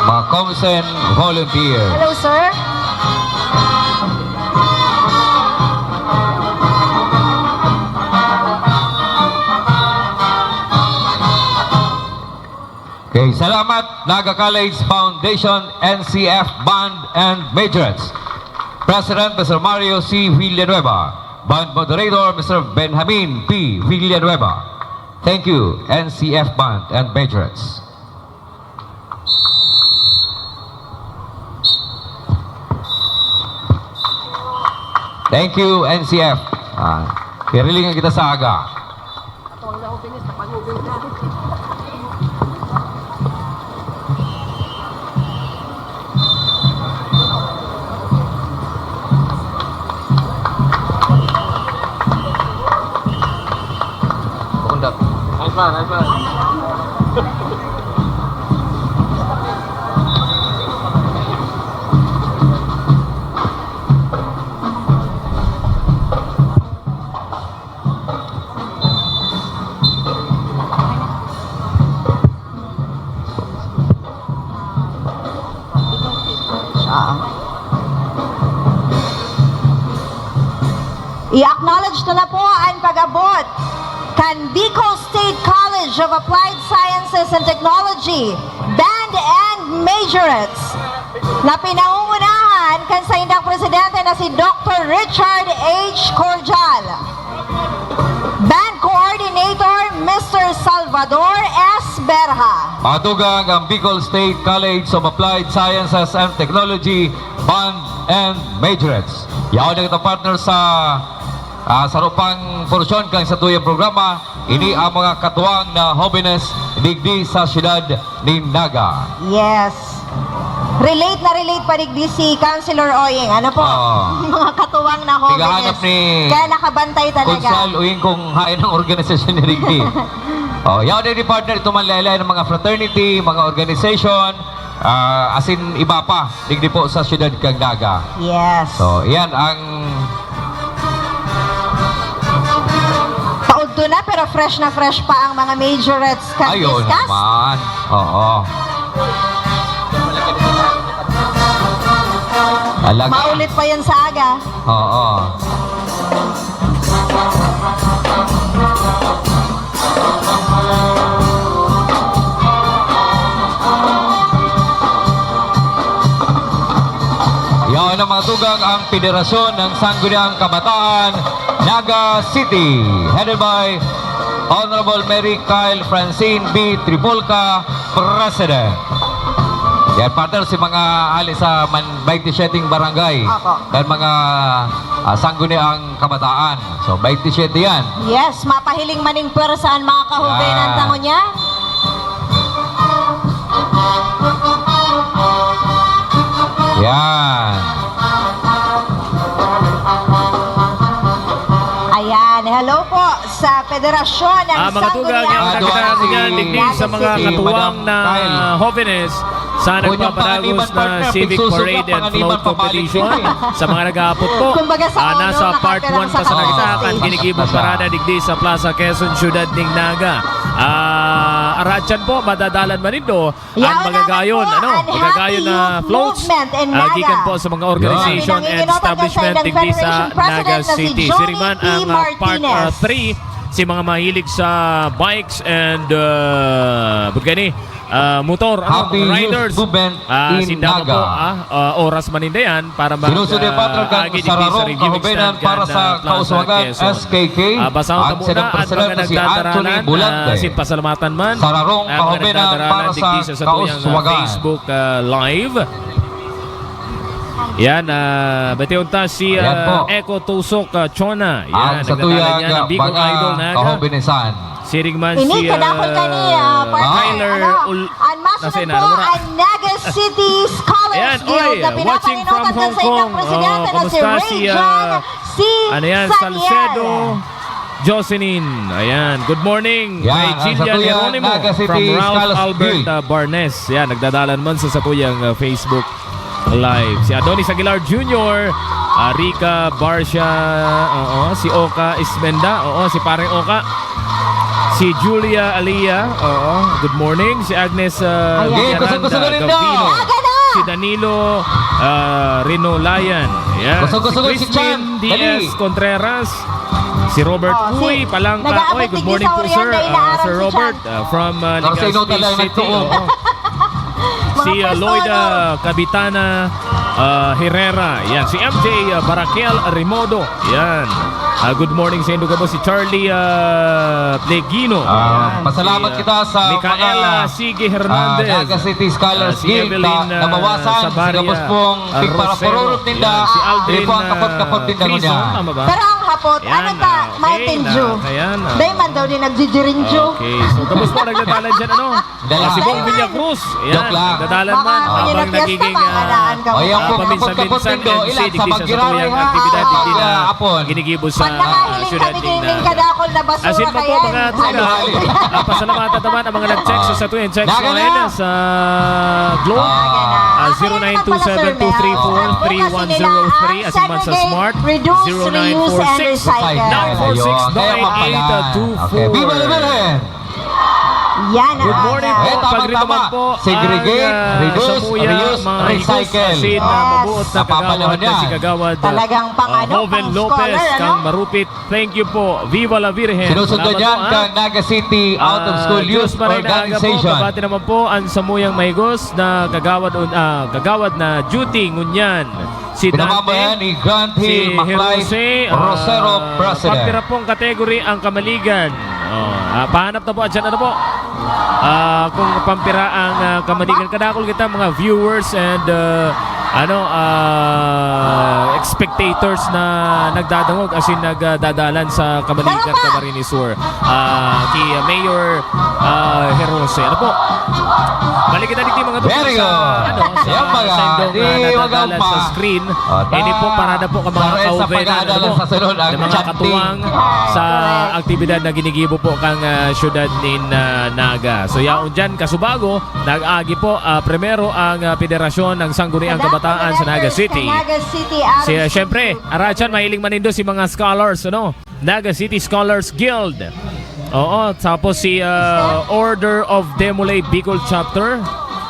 Mga Comsen Volunteers. Hello, sir. Okay, salamat, Naga College Foundation, N C F Band and Majorettes. President, Mister Mario C. Villanueva. Band Moderator, Mister Benjamin P. Villanueva. Thank you, N C F Band and Majorettes. Thank you, N C F. Ah, pirilingan kita sa aga. Atuang na open is, tapag-open ka. Siya. I-acknowledge ta na po an pag-abot kan Bicol State College of Applied Sciences and Technology, Band and Majorettes, na pinangungunahan kan saindang presidente na si Doctor Richard H. Cordial. Band Coordinator, Mister Salvador S. Berha. Mga tugang, ang Bicol State College of Applied Sciences and Technology, Band and Majorettes. Yaon na kita, partner, sa, ah, saro pang porsyon kan satuyang programa. Ini ang mga katuwang na hobenes digdi sa siyudad nin Naga. Yes. Relate na relate pa digdi si Councilor Oying. Ano po? Oo. Mga katuwang na hobenes. Tighahanap ni Kaya nakabantay talaga. Konsehal Oying kung hain ang organisasyon ni Rigby. Oh, yaw din ni partner, ito man laylay ng mga fraternity, mga organization, ah, asin iba pa, digdi po sa siyudad kan Naga. Yes. So, yan ang Paudto na, pero fresh na fresh pa ang mga majorettes kan Ayun discuss. naman. Oo. Talaga. Maulit pa yan sa aga. Oo. Yan ang mga tugang, ang Federasyon ng Sangguniang Kabataan, Naga City, headed by Honorable Mary Kyle Francine B. Tripolca, President. Yan, partner, si mga hali sa man, twenty-seven barangay. Apo. Yan, mga, ah, sangguniang kabataan. So, twenty-seven yan. Yes, mapahiling maning pwersa an mga kahobenan Yan. tango niya. Yan. Ayan, hello po sa Federasyon ng Ah, mga tugang, Sangguniang yan ang Ah, nakita duha natin si yan, digdi sa Naga mga City, katuwang Madam na Kyle. hobenes sa Kung yung nagpapatagos panganiban, na partner, Civic pigsusugat Parade and panganiban, Float pabalik Competition. dito eh. Sa mga nag-aapot po, Kumbaga sa ah, uno, nasa part nakaperang one sa pa sana kita, Cavite. kan ginigibong Nasa parada digdi sa Plaza Quezon, Siyudad ning Naga. Ah, aratyan po, madadalan man nindo, Yaon ang magagayon, naman po ano, ang magagayon Happy na Youth floats, Movement in ah, gikan Naga. po sa mga Yun. organization Kami and nanginginutan establishment sa digdi sa Federation President Naga na si City. Johnny Siring man P. ang, ah, part, ah, Martinez. three, si mga mahilig sa bikes and, ah, bukani, ah, motor, ano, Happy mga Youth riders. Movement Ah, in sinda man po, Naga. ah, ah, oras man ninda yan para mag, Sinusunod yung ah, patron kan agi digdi sa Sararong Review Kahubenan Stand para kan, sa ah, Plaza Kauswagan, Quezon. S K K. Ah, basahon Ang ta muna silang at mga presidente si Anthony nagdadaralan, Bulante. ah, sin pasalamatan man Sararong ang mga Kahubenan nagdadaralan para digdi sa sa satuyang, ah, Kauswagan. Facebook, ah, Live. Yan, ah, batiyon ta si, Ayan ah, po. Eco Tusok, ah, Chona. Yan, Ang nagdadala satuyang niya ng Bicol mga Idol na aga. kahobenesan. Siring man Ini, si, kadakol ah, ka ni, ah, partner, Tyler ano? Ul-, Ang masunod nasa po, inarong ra. ang Naga City Scholars Ayan, Guild oy, na watching from pinapanginotan Hong sa inyong Kong. presidente Oh, na si kumusta si, Ray John ah, C. ano yan, Saniel. Salcedo Jocelyn. Ayan, good morning. Yan, Kay ang Jillian satuyang Jeronimo Naga City from Ralph Scholars Albert, Guild. ah, Barnes. Yan, nagdadalan man sa satuyang, ah, Facebook Live. Si Adonis Aguilar Junior, ah, Rica Barcia, oo, si Oka Ismenda, oo, si Pareng Oka, si Julia Alia, oo, good morning, si Agnes, ah, Ayan. Miranda Hey, kusog-kusog rin daw. Gavino, Aga na! si Danilo, ah, Renolayan, ayan, Kusog-kusog si si Chan. Crispin Diaz Dali. Contreras, si Robert Oh, si Uy Palangka. Nag-aabot Oy, good digdi morning sa po, Oriente, sir. Ah, inaaram Sir si Robert, Chan. ah, from, ah, Kasi Legazpi ikaw talaga City, nagtuon. oo. Si, ah, Lloyd, ah, Cabitana, ah, Herrera. Yan. Si M J, ah, Baraquiel Rimodo. Yan. Ah, good morning sa indo gabos. Si Charlie, ah, Plegino. Ah, Yan. pasalamat Si, ah, kita sa Micaela mga, Sige ah, Hernandez. Naga City Scholars Ah, si Guild Evelyn, na ah, nabawasan sa Sabaria, gabos pong ah, pigparapururot Rosero. ninda. Yan. Si Aldrin, Ito ang ah, kapot-kapot ninda Crison. ngunyan. Tama ba? Pero ang hapot, Yan, ano ta, ah, okay, Mountain na, Dew? ayan, ah. Dahil man daw din nagjijirinjo. Okay, so tapos po, nagdadalan dyan, ano? Dala. Ah, si Bong Villa Cruz. Ayan, Joke lang. nagdadalan Baka man habang minapiyesta nagiging, pa, ah, magaan ka. O, yung ah, pong kapot-kapot paminsan-minsan nindo, M C, ilan digdi sa sa Magirari, satuyang ha? aktibidad, digdi na Ah, apon. ginigibo sa Nakahiling kami kaining kadakol na basura. Asin pa po, mga tugang. Ah, pasalamatan naman ang mga nag-text sa satuyang text line sa Globe. Ah, zero nine two seven two three four three one zero three, asin man sa Smart, zero nine four six nine four six nine eight two four. Yan. Good morning po. Pagri naman po, segregate, reduce, reuse, recycle. Asin na mabuot na kagawad na si Kagawad, ah, Joven Lopez, kang Marupit. Thank you po. Viva la Virgen. Sinusundan yan kang Naga City Out of School Youth Organization. Kabati naman po ang samuyang mahigos na kagawad, ah, kagawad na duty ngunyan. Si Dante, ni Grant Hill, si Maklay, Jose, ah, Rosero, President. Pampira pong category ang Kamaligan. Oh, ah, pahanap na po, adyan na po. Ah, kung pampira ang, ah, Kamaligan, kadakol kita, mga viewers and, ah, ano, ah, spectators na nagdadangog, asin nagdadalan sa Kamaligan, Camarines Sur. Ah, ki, ah, Mayor, ah, Herose. Ano po? Balik kita dito, mga tugang, sa, ano, sa, sa indong, ah, nadadalan sa screen. Ini po, parada po ka mga kauvenan, ano po, na mga katuwang sa aktibidad na ginigibo po kang, ah, syudad nin, ah, Naga. So, yaon dyan, kasubago, nag-agi po, ah, primero ang, ah, Federasyon ng Sangguniang Kabataan sa Naga City. Si, ah, siyempre, Arachan, mahiling manindo si mga scholars, ano? Naga City Scholars Guild. Oo, tapos si, ah, Order of Demolay Bicol Chapter.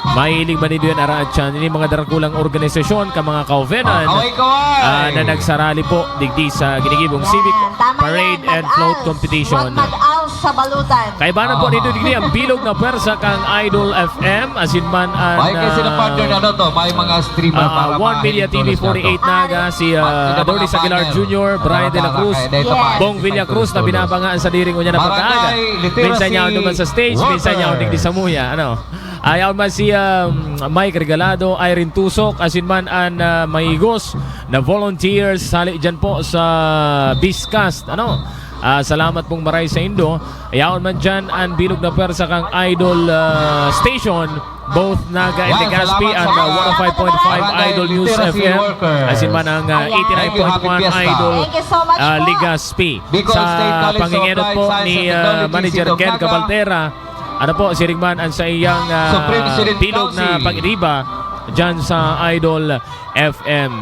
Mahiling manindo yan, Arachan. Ini mga darakulang organisasyon, ka mga kauvenan, ah, na nagsarali po digdi sa ginigibong Civic Parade and Float Competition. Kaibanan po nito digdi ang bilog na pwersa kang Idol F M, asin man an, ah, One Media T V forty-eight Naga, si, ah, Adonis Aguilar Junior, Brian de la Cruz, Bong Villa Cruz na binabangaan sa diri ngunyan na pagkaaga. Minsan niya ako naman sa stage, minsan niya ako digdi sa muya, ano. Ayaw man si, um, Mike Regalado, Irene Tusok, asin man an, ah, mahigos na volunteers, hali dyan po sa Biscast, ano. Ah, salamat pong maray sa indo. Yaon man dyan an bilog na pwersa kang Idol, ah, Station, both Naga and Legazpi, and, ah, one oh five point five Idol News F M, asin man ang, ah, eighty-nine point one Idol, ah, Legazpi. Sa pangingenot po ni, ah, Manager Ken Cabaltera, ano po, siring man ang sa iyang, ah, bilog na pag-iriba dyan sa Idol F M.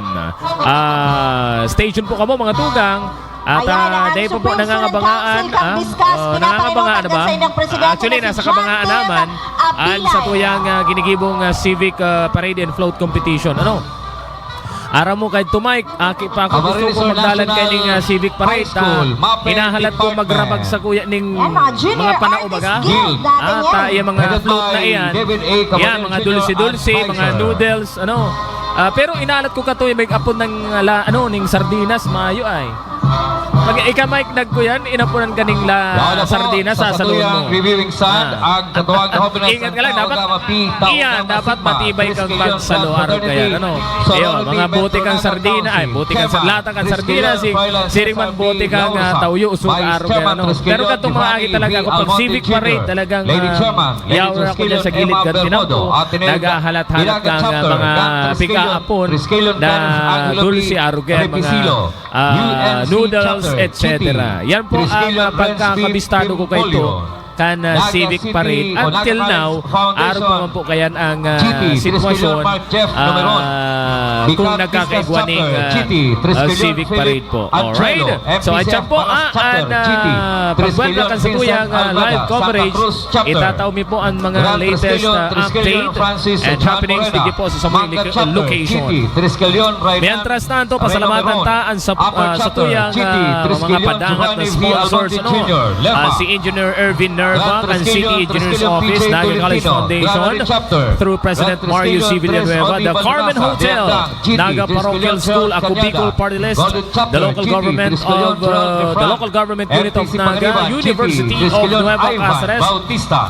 Ah, station po kamo, mga tugang. At, ah, dai pa po nangangabangaan, ah, nangangabangaan na ba? Actually, nasa kabangaan naman an satuyang, ah, ginigibong, ah, civic, ah, parade and float competition. Ano? Aram mo kay Tumay, aki pa ako gusto ko magdalan kay ning, ah, civic parade, ah, hinahalat ko magrabag sa kuya ning mga panao baga. Ah, ta, yung mga float na iyan. Yan, mga dulce-dulce, mga noodles, ano. Ah, pero inalat ko katoy, may apon ng, ah, la-, ano, ning sardinas, mayo ay. Pag ika, Mike, nagkuyan, inapunan ka ning la-, sardinas sa salon mo. Ah. Ingat ka lang, dapat, iya, dapat matibay kang pagsalo, araw kaya, ano. Iyo, mga bote kang sardina, ay, bote kang sa-, lata kang sardina, si, siring man bote kang, ah, tawyo, usog, araw kaya, ano. Pero katong mga agi talaga, kapag civic parade, talagang, ah, yaon ako dyan sa gilid, ganti na po. Naghahalat-halat kang, ah, mga pikaapon na dulce, araw kaya, mga ah, noodles, et cetera. Yan po ang, ah, pagkakabistado ko kay to kan, ah, civic parade. Until now, araw pa man po kayan ang, ah, sitwasyon, ah, kung nagkakaigwa ning, ah, ah, civic parade po. Alright. So, atyan po, ah, an, ah, pagbuwelta kan satuyang, ah, live coverage. Itatao mi po ang mga latest, ah, update and happenings digdi po sa samuyang location. Mientras tanto, pasalamatan ta an sa, ah, satuyang, ah, mga padangat na sponsors, ano? Ah, si Engineer Ervin Nerva kan City Engineers Office, Naga College Foundation, through President Mario C. Villanueva, the Carmen Hotel, Naga Parochial School, Ako Bicol Party List, the local government of, uh, the local government unit of Naga, University of Nueva Cáceres,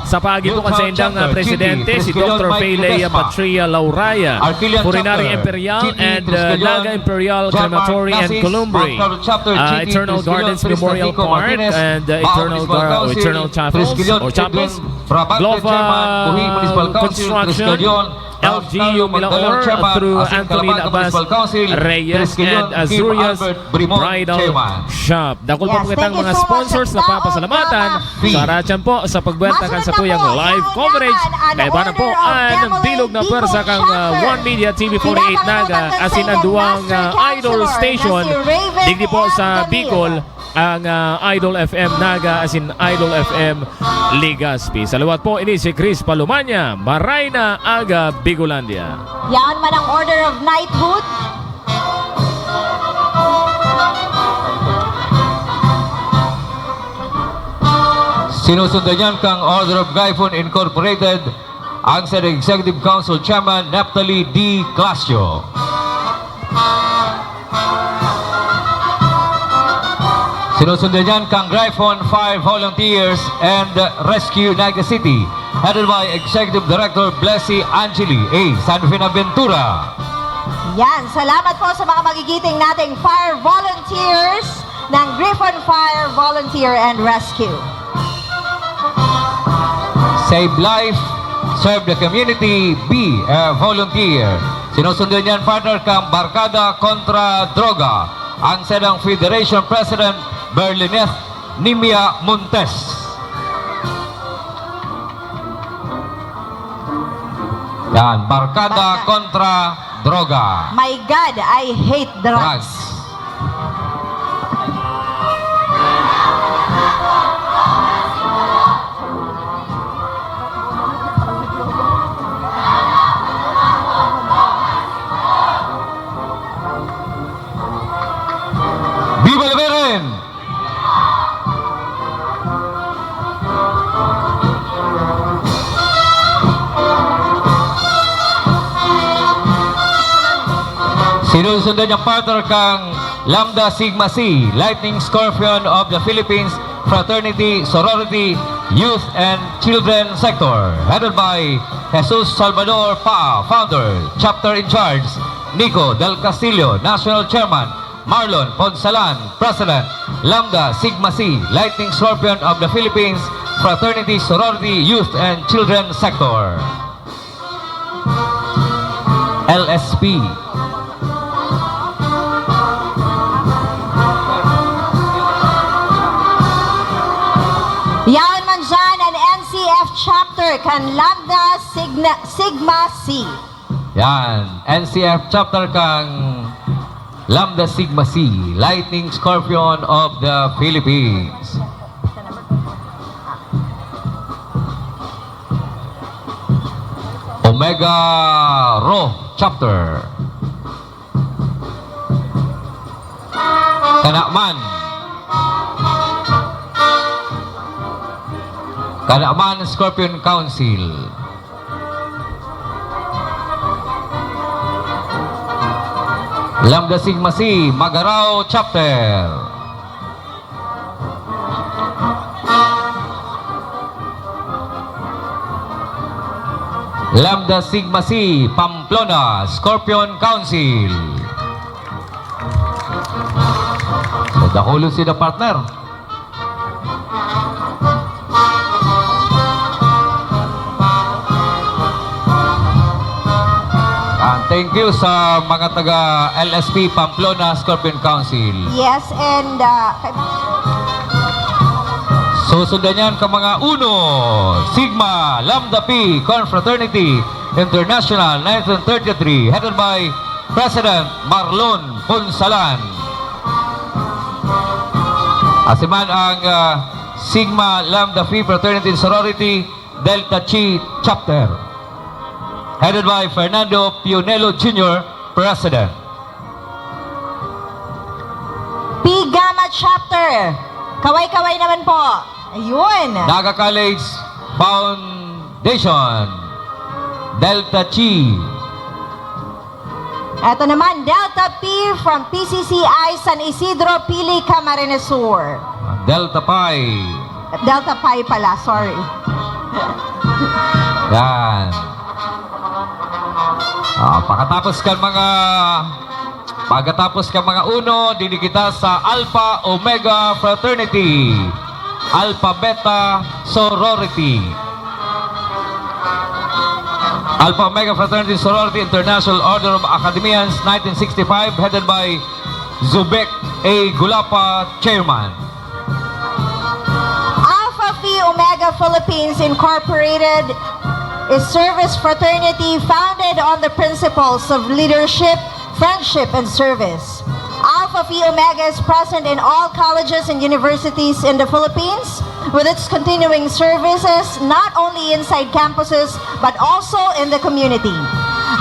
sa paagi po kan saindang, uh, presidente, si Doctor Fay Lea Patria Lauraya, Funerary Imperial and, uh, Naga Imperial Crematory and Columbary, uh, Eternal Gardens Memorial Park, and, uh, Eternal Gar-, Eternal Chapel. Esquilion, o Champions, Edwin Rabante, Global Chairman, Buhi Municipal Council, Construction, Trisquelion, L G Rafael U Milaor, Magdalena, Chairman, through Asin Anthony Calabato Labas, Municipal Council, Reyes, Trisquelion, and Kim Azurias, Albert Brimon, Bridal Chairman. Shop. Dakul pa Yes, po kitang thank you mga so much, sponsors na Daon papasalamatan Gama. Sa Ratchan po sa pagbuwelta kan Masunod sa na tuyang po, live yaon coverage. Naman ang Kaibanan po order of ang Demo bilog na Lane pwersa Bicol kang, ah, Chapter. One Media T V forty-eight Naga, Pinapangutang asin ang Second duwang, Master ah, Idol Counselor na si Station. Raven Digdi po L. sa Camilo. Bicol, ang, ah, Idol F M Naga, asin Idol F M Legazpi. Sa liwat po, ini si Chris Palumanya, Maray na Aga, Bigolandia. Yaon man ang Order of Knighthood. Sinusundan niyan kang Order of Gryphon Incorporated, ang said Executive Council Chairman Naphtali D. Clasio. Sinusundan niyan kang Gryphon Fire Volunteers and Rescue Naga City, headed by Executive Director Blessy Angeli A. San Buenaventura. Yan. Salamat po sa mga magigiting nating fire volunteers ng Gryphon Fire Volunteer and Rescue. Save life, serve the community, be a volunteer. Sinusundan niyan, partner, kang Barkada Kontra Droga, ang said ang Federation President Berlineth Nimia Montes. Yan, Barkada Barka- Kontra Droga. My God, I hate drugs. Drugs. Viva la Virgen! Sinusundan niya, partner, kang Lambda Sigma Xi, Lightning Scorpion of the Philippines, Fraternity, Sorority, Youth and Children Sector, headed by Jesus Salvador Pa, Founder, Chapter in Charge, Nico Del Castillo, National Chairman, Marlon Ponsalan, President, Lambda Sigma Xi, Lightning Scorpion of the Philippines, Fraternity, Sorority, Youth and Children Sector. L S P. Yaon man dyan an N C F chapter kan Lambda Signa-, Sigma Xi. Yan, N C F chapter kan Lambda Sigma Xi, Lightning Scorpion of the Philippines. Omega Rho Chapter. Kanaman. Kanaman Scorpion Council. Lambda Sigma Xi, Magarao Chapter. Lambda Sigma Xi, Pamplona, Scorpion Council. So, dakulon sila, partner. Ah, thank you sa mga taga L S P Pamplona Scorpion Council. Yes, and, ah, kay- Susundan yan ka mga uno, Sigma Lambda Pi Confraternity International nineteen thirty-three, headed by President Marlon Punsalan. Asiman ang, ah, Sigma Lambda Phi Fraternity and Sorority Delta Chi Chapter, headed by Fernando Pionelo Junior, President. Pi Gamma Chapter, kaway-kaway naman po. Ayun. Naga College Foundation, Delta Chi. Eto naman, Delta Pi from P C C I San Isidro, Pili, Camarines Sur. Delta Pi. Delta Pi pala, sorry. Yan. Ah, pagkatapos kan mga, pagkatapos kan mga uno, didi kita sa Alpha Omega Fraternity. Alpha Beta Sorority. Alpha Omega Fraternity Sorority International Order of Academians, nineteen sixty-five, headed by Zubek A. Gulapa, Chairman. Alpha Phi Omega Philippines Incorporated is service fraternity founded on the principles of leadership, friendship, and service. Alpha Phi Omega is present in all colleges and universities in the Philippines, with its continuing services not only inside campuses but also in the community.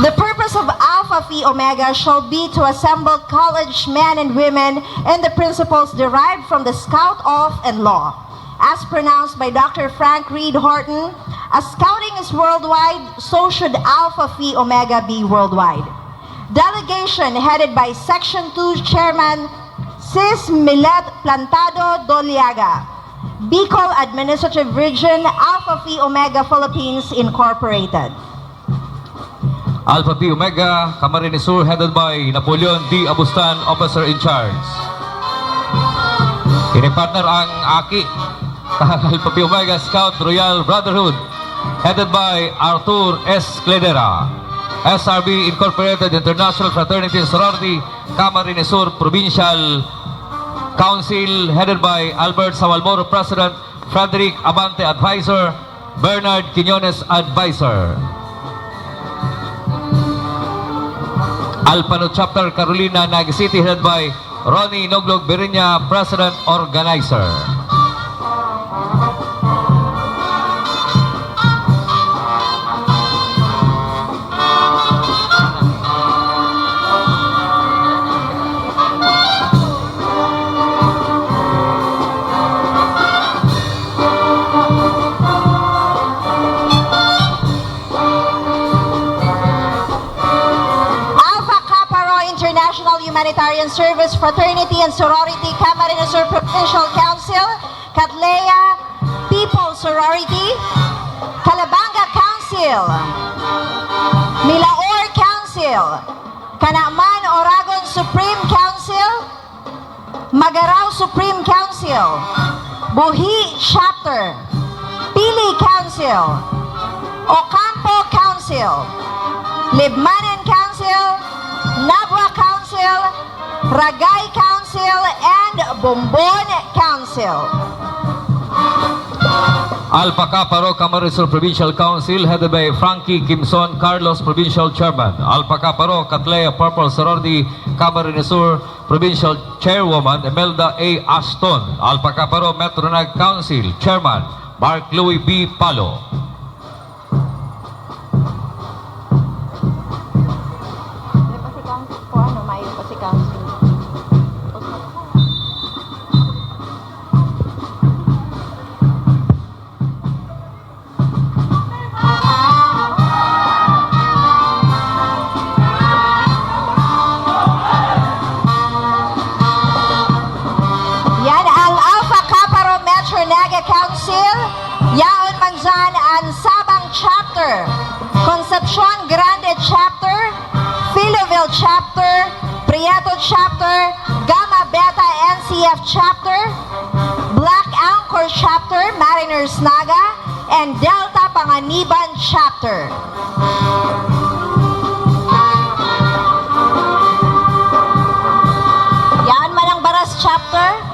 The purpose of Alpha Phi Omega shall be to assemble college men and women in the principles derived from the Scout Oath and Law. As pronounced by Doctor Frank Reed Horton, "As scouting is worldwide, so should Alpha Phi Omega be worldwide." Delegation headed by Section two Chairman Sis Milet Plantado Doliaga, Bicol Administrative Region, Alpha Phi Omega Philippines Incorporated. Alpha Phi Omega, Camarines Sur, headed by Napoleon D. Abustan, Officer in Charge. Kini partner ang aki kan Alpha Phi Omega Scout Royal Brotherhood, headed by Arthur S. Cledera. S R B Incorporated, International Fraternity and Sorority, Camarines Sur Provincial Council, headed by Albert Sawalmoro, President, Frederick Abante, Advisor, Bernard Quiñones, Advisor. Alpha Nu Chapter, Carolina, Naga City, headed by Ronnie Noglog Birinya, President, Organizer. Alpha Kappa Rho International Humanitarian Service Fraternity and Sorority, Camarines Sur Provincial Council, Cattleya People Sorority, Calabanga Council, Milaor Council, Canaman Oragon Supreme Council, Magarao Supreme Council, Buhi Chapter, Pili Council, Ocampo Council, Libmanan Council, Nabua Council, Ragay Council, and Bombon Council. Alpha Kappa Rho Camarines Sur Provincial Council, headed by Frankie Kimson Carlos, Provincial Chairman. Alpha Kappa Rho Cattleya Purple Sorority, Camarines Sur Provincial Chairwoman Imelda A. Aston. Alpha Kappa Rho Metro Naga Council, Chairman Mark Louis B. Palo. May pa si council po, ano, may pa si council. Yan ang Alpha Kappa Rho Metro Naga Council. Yaon man dyan ang Sabang Chapter, Concepcion Grande Chapter, Filoville Chapter, Prieto Chapter, Gamma Beta N C F Chapter, Black Anchor Chapter, Mariners Naga, and Delta Panganiban Chapter. Yan man ang Baras Chapter.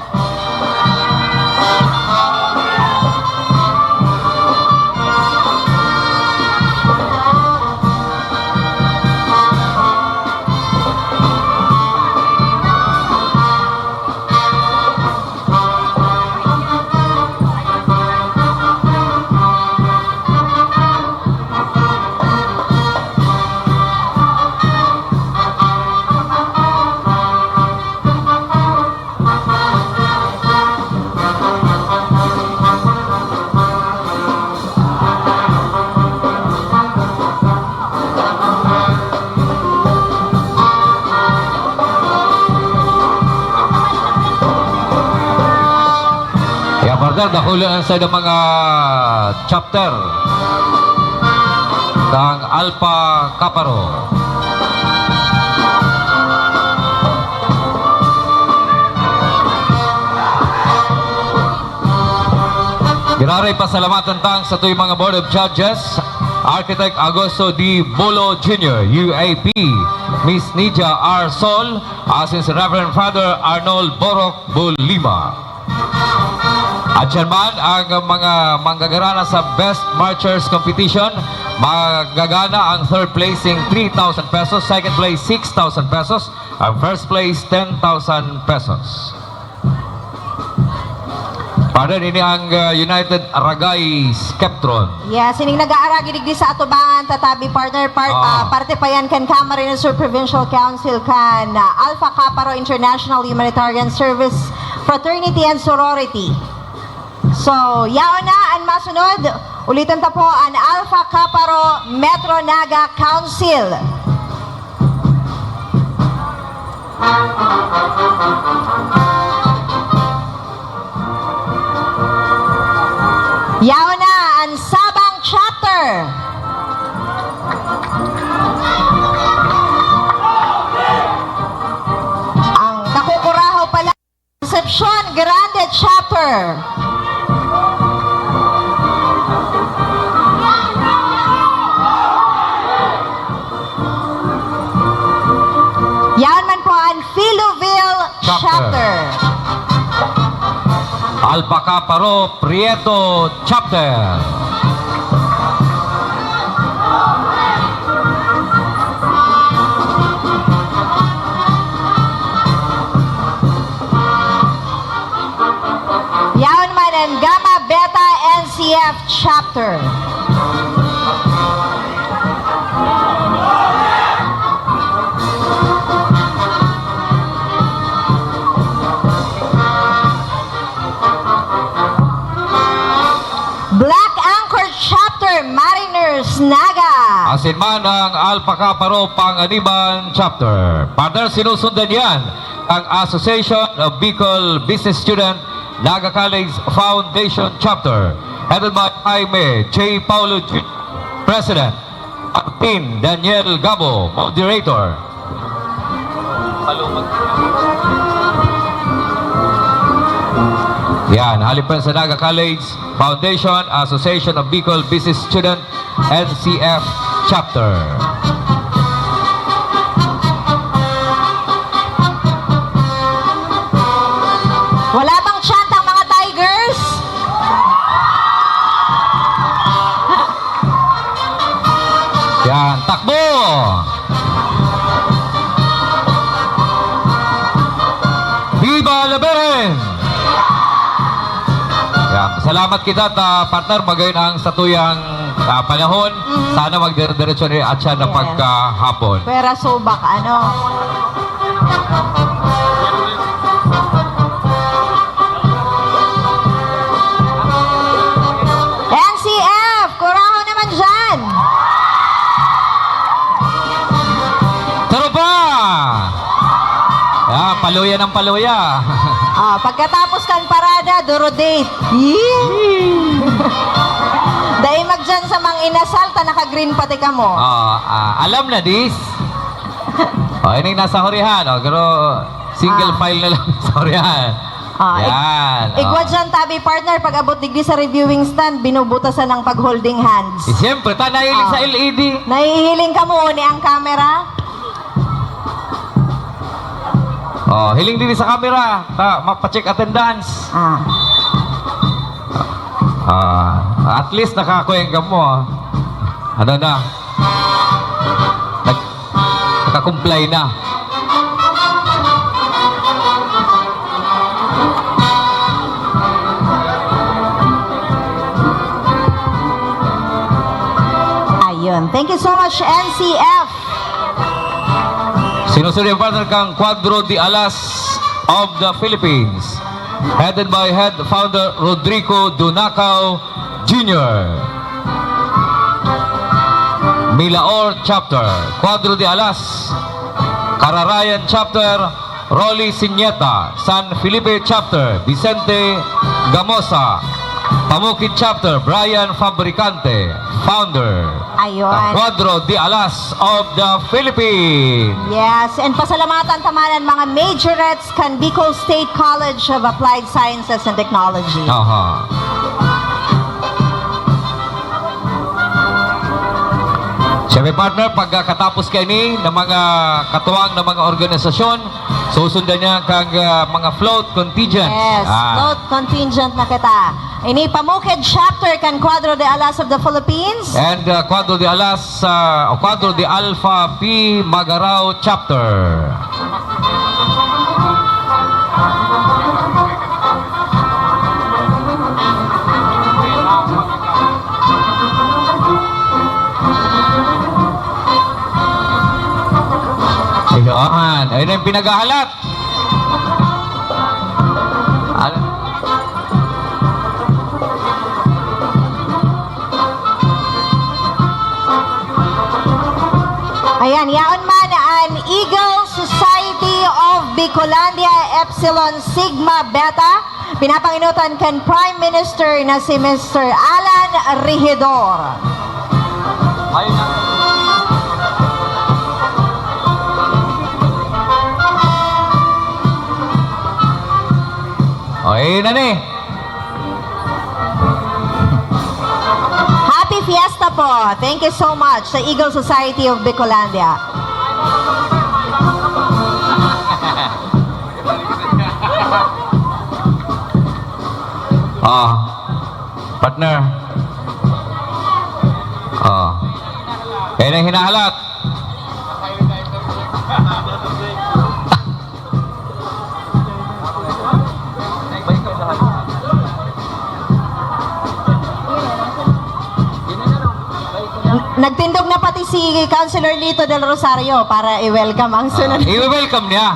Ya, partner, dakula ang side ang mga chapter ng Alpha Kappa Rho. Raray pasalamatan tang satuyang mga Board of Judges, Architect Augusto D. Bolo Junior, U A P, Miss Nidia R. Sol, asin si Reverend Father Arnold Borok Bolima. At yan man ang mga manggagana sa Best Marchers Competition. Magagana ang third placing three thousand pesos, second place six thousand pesos, ang first place ten thousand pesos. Father, ini ang, ah, United Aragay Skeptron. Yes, ining nag-aaragi digdi sa atubangan, tatabi, partner, part, Ah. ah, parte pa yan kan Camarines Sur Provincial Council, kan, ah, Alpha Kappa Rho International Humanitarian Service, Fraternity and Sorority. So, yaon na an masunod. Ulitan ta po, an Alpha Kappa Rho Metro Naga Council. Yaon na an Sabang Chapter. Ang nakukurahaw pala, Concepcion Grande Chapter. Yaon man po an Filoville Chapter. Chapter. Alpha Kappa Rho Prieto Chapter. Yaon man an Gamma Beta N C F Chapter. Black Anchor Chapter, Mariners, Naga. Asin man ang Alpha Kappa Rho Panganiban Chapter. Partner, sinusundan yan ang Association of Bicol Business Student Naga College Foundation Chapter, headed by Jaime J. Paulo Junior, President, Martin Daniel Gabo, Moderator. Yan, halip pa sa Naga College Foundation, Association of Bicol Business Student, N C F Chapter. Wala bang chant ang mga Tigers? Yan, takbo! Viva la Virgen! Yan, salamat kita, ta, partner. Magayon ang satuyang, ah, panahon. Mhm. Sana magdire-diretso ni atyan na Yes. pagkahapon. Pwera subak, ano? N C F, kurahaw naman dyan. Taro pa! Ah, paluya ng paluya. Ah, pagkatapos kan parada, duro date. Yee! Dai magdyan sa mga inasal, ta naka-green pati kamo. Ah, ah, alam na dis. Oh, ining nasa hurihan, oh, pero single Ah. file na lang sa hurihan. Ah, ig-, Yan, igwa oh. dyan, tabi partner, pag abot digdi sa reviewing stand, binubutasan ng pag-holding hands. Eh, siyempre, ta nahiling Ah. sa L E D. Nahihiling kamo ni ang camera? Oh, hiling din sa camera. Ta, mapacheck attendance. Ah. Ah, at least nakakuweng ka mo, ah. Ano na? Nag-, nakakomply na. Ayun. Thank you so much, N C F. Sinusunod ang partner kang Cuadro de Alas of the Philippines, headed by Head Founder Rodrigo Dunacao Junior Milaor Chapter, Cuadro de Alas, Cararayan Chapter, Rolly Siñeta, San Felipe Chapter, Vicente Gamosa, Pamukid Chapter, Brian Fabricante, founder Ayun. ng Cuadro de Alas of the Philippines. Yes, and pasalamatan ta man an mga majorettes kan Bicol State College of Applied Sciences and Technology. Aha. Kami, partner, pagkatapos kaini ng mga katuwang ng mga organisasyon, susundan niya kang, ah, mga float contingents. Yes, Ah. float contingent na kita. Ini pa Muked chapter kan Cuadro de Alas of the Philippines. And, ah, Cuadro de Alas, ah, o Cuadro de Alpha P Magarao chapter. Ayan. Ayun na yung pinaghahalat. Ano? Ayan, yaon man an Eagle Society of Bicolandia Epsilon Sigma Beta. Pinapangenotan kan Prime Minister na si Mister Alan Regidor. O, ayun na ni. Happy Fiesta po. Thank you so much sa Eagle Society of Bicolandia. Ah, partner. Ah. Kaya na hinahalat. Nagtindog na pati si Councilor Lito Del Rosario para i-welcome ang sunod. Ah, i-welcome niya.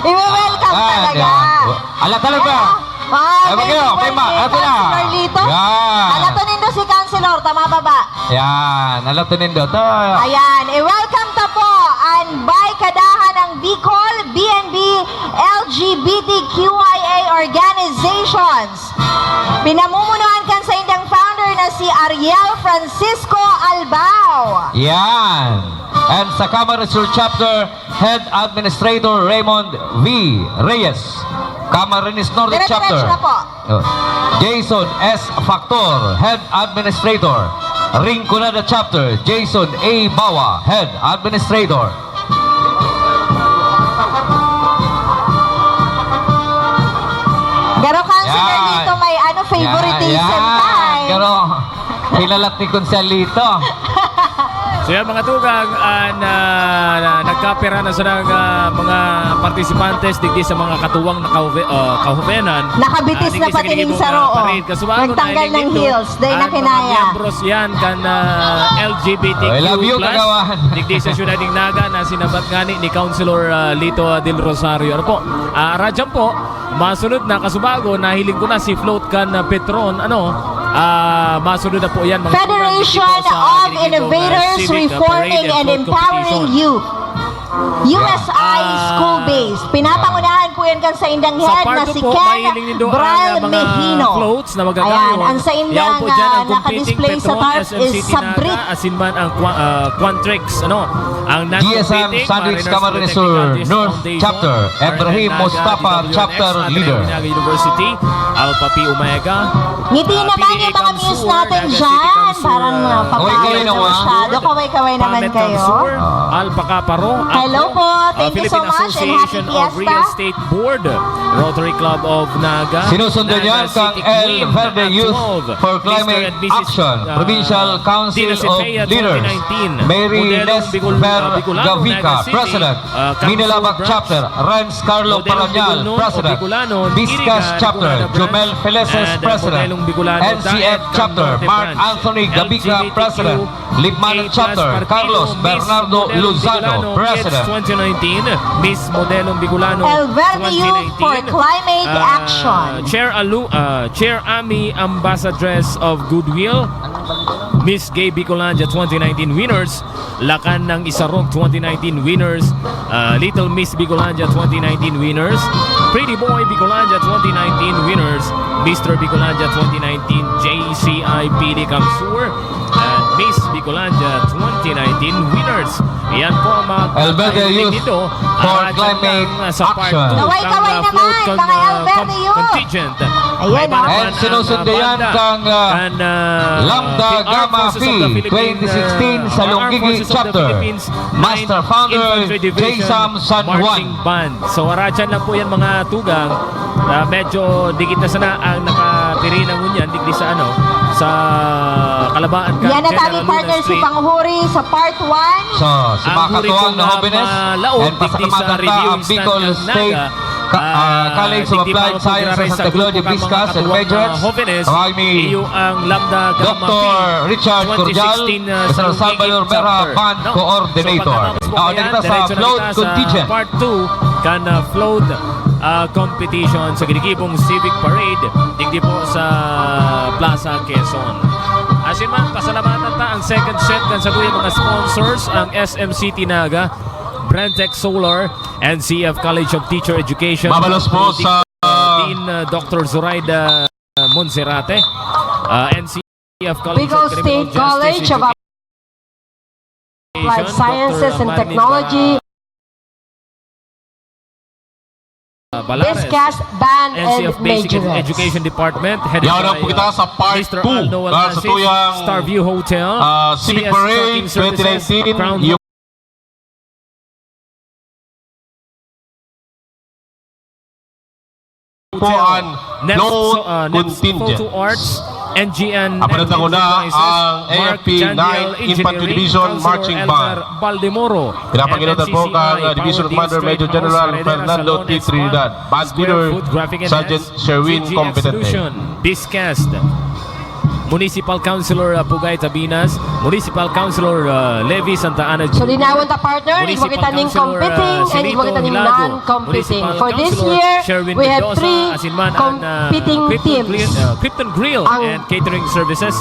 I-welcome Ah, talaga. yan. Ala, talaga. Ayan. Ah, Ay, thank you, Magyo, very Pema, much, ato na. Councilor Lito. Yan. Ala, to nindo si Councilor, tama ba ba? Yan, ala, to nindo. To. Ayan, i-welcome ta po an Baykadahan ng Bicol, B N B, L G B T Q I A organizations. Pinamumunuan kan saindang founder na si Ariel Francisco Albao. Yan. And sa Camarines Sur Chapter, Head Administrator Raymond V Reyes. Camarines Norte Dire-diretso Chapter. na po. Oh. Jason S Factor, Head Administrator. Rinconada Chapter, Jason A Bawa, Head Administrator. Garo, Councilor Yan. Lito, may ano, favoritism Yan, yan. tayo. Garo, hilalat ni Konsehal Lito. So yan, mga tugang, ah, na, na, nagkapira na sa nag, ah, mga participantes digdi sa mga katuwang na kahuve-, ah, kahuvenan. Nakabitis Ah, na digdi sa pati ning ginibong, saro, ah, oh. parade. Kasubago, Nagtanggal nahiling ng nindo heels, dahil ang mga nakinaya. miyembros yan kan, ah, L G B T Q plus. I love you, Kagawan. Digdi sa Siyudad nin Naga na sinabat ngani ni Councilor, ah, Lito Del Rosario. Ano po? Ah, Rajan po, masunod na, kasubago, nahiling ko na si float kan, ah, Petron, ano, ah, masunod na po yan, mga tugang, Federation digdi po sa of ginigibong, ah, Innovators Civic, ah, Parade Reforming and and Float Empowering Competition. Youth. U S I Ah, School-based. Pinapangunahan po yan kan saindang Sa head part na two si po, Ken mahiling nindo ang, Bral ah, mga Mejino. floats na magagayon. Ayan, ang saindang, Yaon po dyan ang ah, completing naka-display sa Petron, tarp S M is City Sabrit. Naga, asin man ang Qua-, ah, Quantrix, ano? Ang G S M non-competing, Sandwich Mariners Camarines Sur Polytechnic North Foundation, Chapter, Ibrahim Arnel Naga, Mustafa, D W X, Chapter Ateneo Leader. Naga University, Alpha Pi Omega, Ngiti ah, naman P D A yung mga muse Kamsur, natin Naga City dyan. Kamsur, Parang, ah, ah, Kaway-kaway papayos naman. masyado. Kaway-kaway naman Pamet kayo. Kamsur, Ah. Alpaca Paro, Hello Ako, po. ah, Thank you so Philippine much and happy Association of Real Fiesta. Estate Board, Rotary Club of Naga, Sinusundan Naga yan kang City El Queen Verde at Youth twelve, for Climate Mister and Missus, Action, ah, Provincial Council Dina of Cepeda Leaders, twenty nineteen, Mary Modelong Nes Bicol-, Ver ah, Bicolano, Gavica, Naga City, President, ah, Kamsur Minalabac Branch, Chapter, Renz Carlo Modelong Paranyal, Bicolano o President, Bicolano, Viscas Iriga, Chapter, Bicolano Branch, Jomel Feleses, and, ah, President, Modelong Bicolano N C F Diet, Chapter, Candorte Mark Branch, Anthony Gavica, L G B T Q President, Libmanan A plus Chapter, Partido, Carlos Miss Bernardo Modelong Lozano, Bicolano Kids President. twenty nineteen, Miss Modelong Bicolano El Verde Youth for twenty nineteen, Climate ah, Action. Chair Alu-, ah, Chair Ami Ambassadress of Goodwill, Miss Gay Bicolandia twenty nineteen winners, Lakan ng Isarog twenty nineteen winners, ah, Little Miss Bicolandia twenty nineteen winners, Pretty Boy Bicolandia twenty nineteen winners, Mister Bicolandia twenty nineteen J C I P D Kamsur, and Miss Bicolandia twenty nineteen winners. Yan po ang mga El Verde kahiling Youth nito. for Araw Climate dyan lang sa part Action. two Kaway-kaway ng, ah, naman, float con-, mga ah, El Verde com-, Youth. contingent. Ayan, ah. And sinusundayan kang, ah, Lambda Gamma Phi twenty sixteen sa Longigi Chapter, Master Founder, J Sam San Juan. Band. So, aratyan lang po yan, mga tugang. Ah, medyo dikit na sana ang nakatiri na ngunyan, digdi sa, ano, sa Kalabaan kan Yan na General tani, Luna partner, si Street. Panghuri sa part one. So, si Ang mga huri katuwang kong, na ah, hobenes malaog and digdi sa pasalamatan ta review ang instant Bicol ng State Naga, Ka-, ah, ah, College of digdi pa Applied ako Sciences pagkararay Santa sa Gloria grupo kan mga Viscas and katuwang na Majors. Hobenes, Tawag mi iyo ang Lambda Gamma Phi Doctor Richard Cordial, twenty sixteen, ah, Mister Salonggigi Salvador Vera, Chapter. Band No? So, Coordinator. pagkatapos po Ako yan, din sa diretso na float kita sa contingent. Part two kan, ah, float, ah, competition sa ginigibong Civic Parade, digdi po sa Plaza Quezon. Asin man, pasalamatan ta ang second set kan satuyang mga sponsors, ang S M City Naga, Brentec Solar, N C F College of Teacher Education, Mabalos po Dean, sa uh, Dean, uh, Doctor Zoraida Monserrate, uh, N C F College Bicol of Criminal State Justice College of Education, Applied Sciences Doctor and Marlene Technology. Ba-, uh, Balares, Discast Band N C F and Basic Ed-, Majorette. Education Department, headed Yaw na by, po kita uh, sa part Mister two Aldo na sa Almansis, tuyang, Starview Hotel, uh, Civic C S Parade Trucking Services, twenty nineteen, Crown yung po Hotel. Ang Next, float so, uh, next contingent. Photo Arts, N G N Ang panatang una, Enterprises, ang Mark A F P Jandial, Ninth Infantry Engineering, Division Councilor Marching Band. Elmer Baldemoro, Pinapanginutan po F N C C I, kang, uh, Division Power Commander Team Major Straight General House, Herrera Fernando T Salones Trinidad, One, Band Square Leader, Food Graphic and Sergeant Hands, Sherwin G G Competente. Solution, Biscast, Municipal Councilor, uh, Pugay Tabinas, Municipal Councilor, uh, Levi Santa Ana Junior, So, linawon ta, partner, Municipal igwa kita ning Councilor, uh, competing and Silito igwa kita ning Hilado, non-competing. Municipal For this Councilor year, Sherwin we have Mendoza, three asin man ang, uh, competing Krypton teams. Grill, uh, Krypton Grill Ang and Catering Services.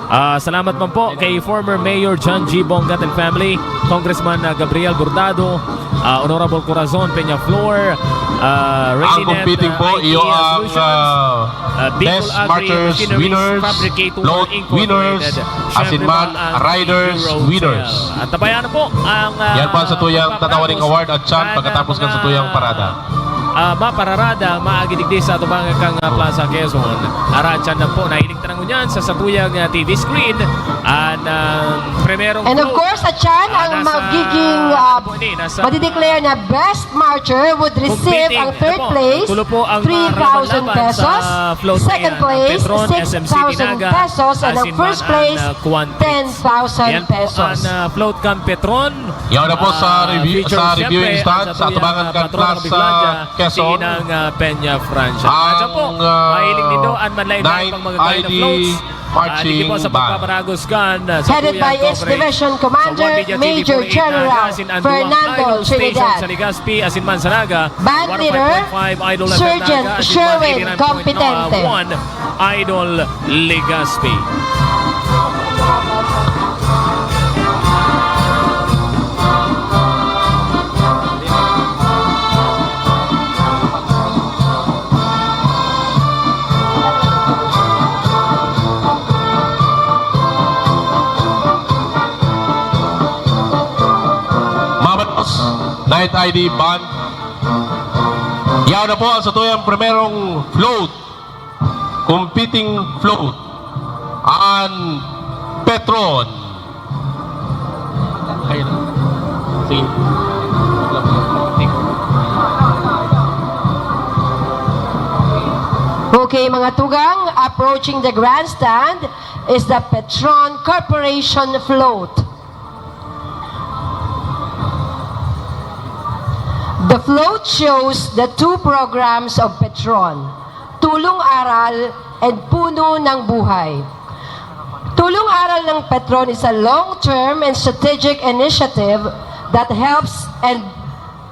Ah, salamat man po kay former Mayor John G Bongat and family, Congressman, ah, Gabriel Bordado, ah, Honorable Corazon Peñaflor, ah, Ang Reyninet, competing ah, po, I T iyo ang, Solutions, ah, ah, Bicol Best Agri Marchers Machineries winners, Fabricator Float Incorporated, winners, syempre asin man, po ang Riders Eurotel winners. At tabayan na po ang, ah, Yan po ang satuyang pagpaparagos tatawaring award at chance kan, pagkatapos kan mga satuyang parada. Ah, mapararada, maagi digdi sa atubangan kang, ah, Plaza Quezon. Aratyan lang po, nahiling ta na ngunyan sa satuyang, ah, T V screen. An, ah, primerong And of float, course, atyan ah, ang nasa, magiging, ah, ano po ini, nasa madideclare na best marcher would receive competing, ang third ano po, place, tulo po ang, ah, three thousand pesos, lalaban-laban sa float na second yan, ang place, Petron, S M City Naga, six thousand pesos, and ang asin man first ang, place, ah, Quantex. Ten thousand pesos. Yan po ang, ah, float kan Petron. Yaw na po sa Ah, review, feature, sa reviewing siyempre, stand, ang sa satuyang, atubangan ah, kan patrona Plaza Bigladia, Quezon. Si Inang, ah, Peña Francia. Ang At siya po, ah, mahiling nindo, an manlain-lain ninth pang mga I D gala floats. Ah, marching dito po sa band. Pagpaparagos kan, ah, sa Headed by Puyang its Coverage. Division Commander, Sa One Media T V Major forty-eight General Naga, asin an duwang Fernando Idol Station Trinidad. Sa Legazpi, asin man sa Naga, Band leader, one oh five point five Idol F M Sergeant Naga, asin man Sherwin eighty-nine point one Competente. Idol Legazpi. Mabalos, Night I D Band. Yaw na po ang satuyang primerong float. Competing float. An Petron. Ayun. Sige. Okay, mga tugang, approaching the grandstand is the Petron Corporation float. The float shows the two programs of Petron, Tulong Aral and Puno ng Buhay. Tulong Aral ng Petron is a long-term and strategic initiative that helps and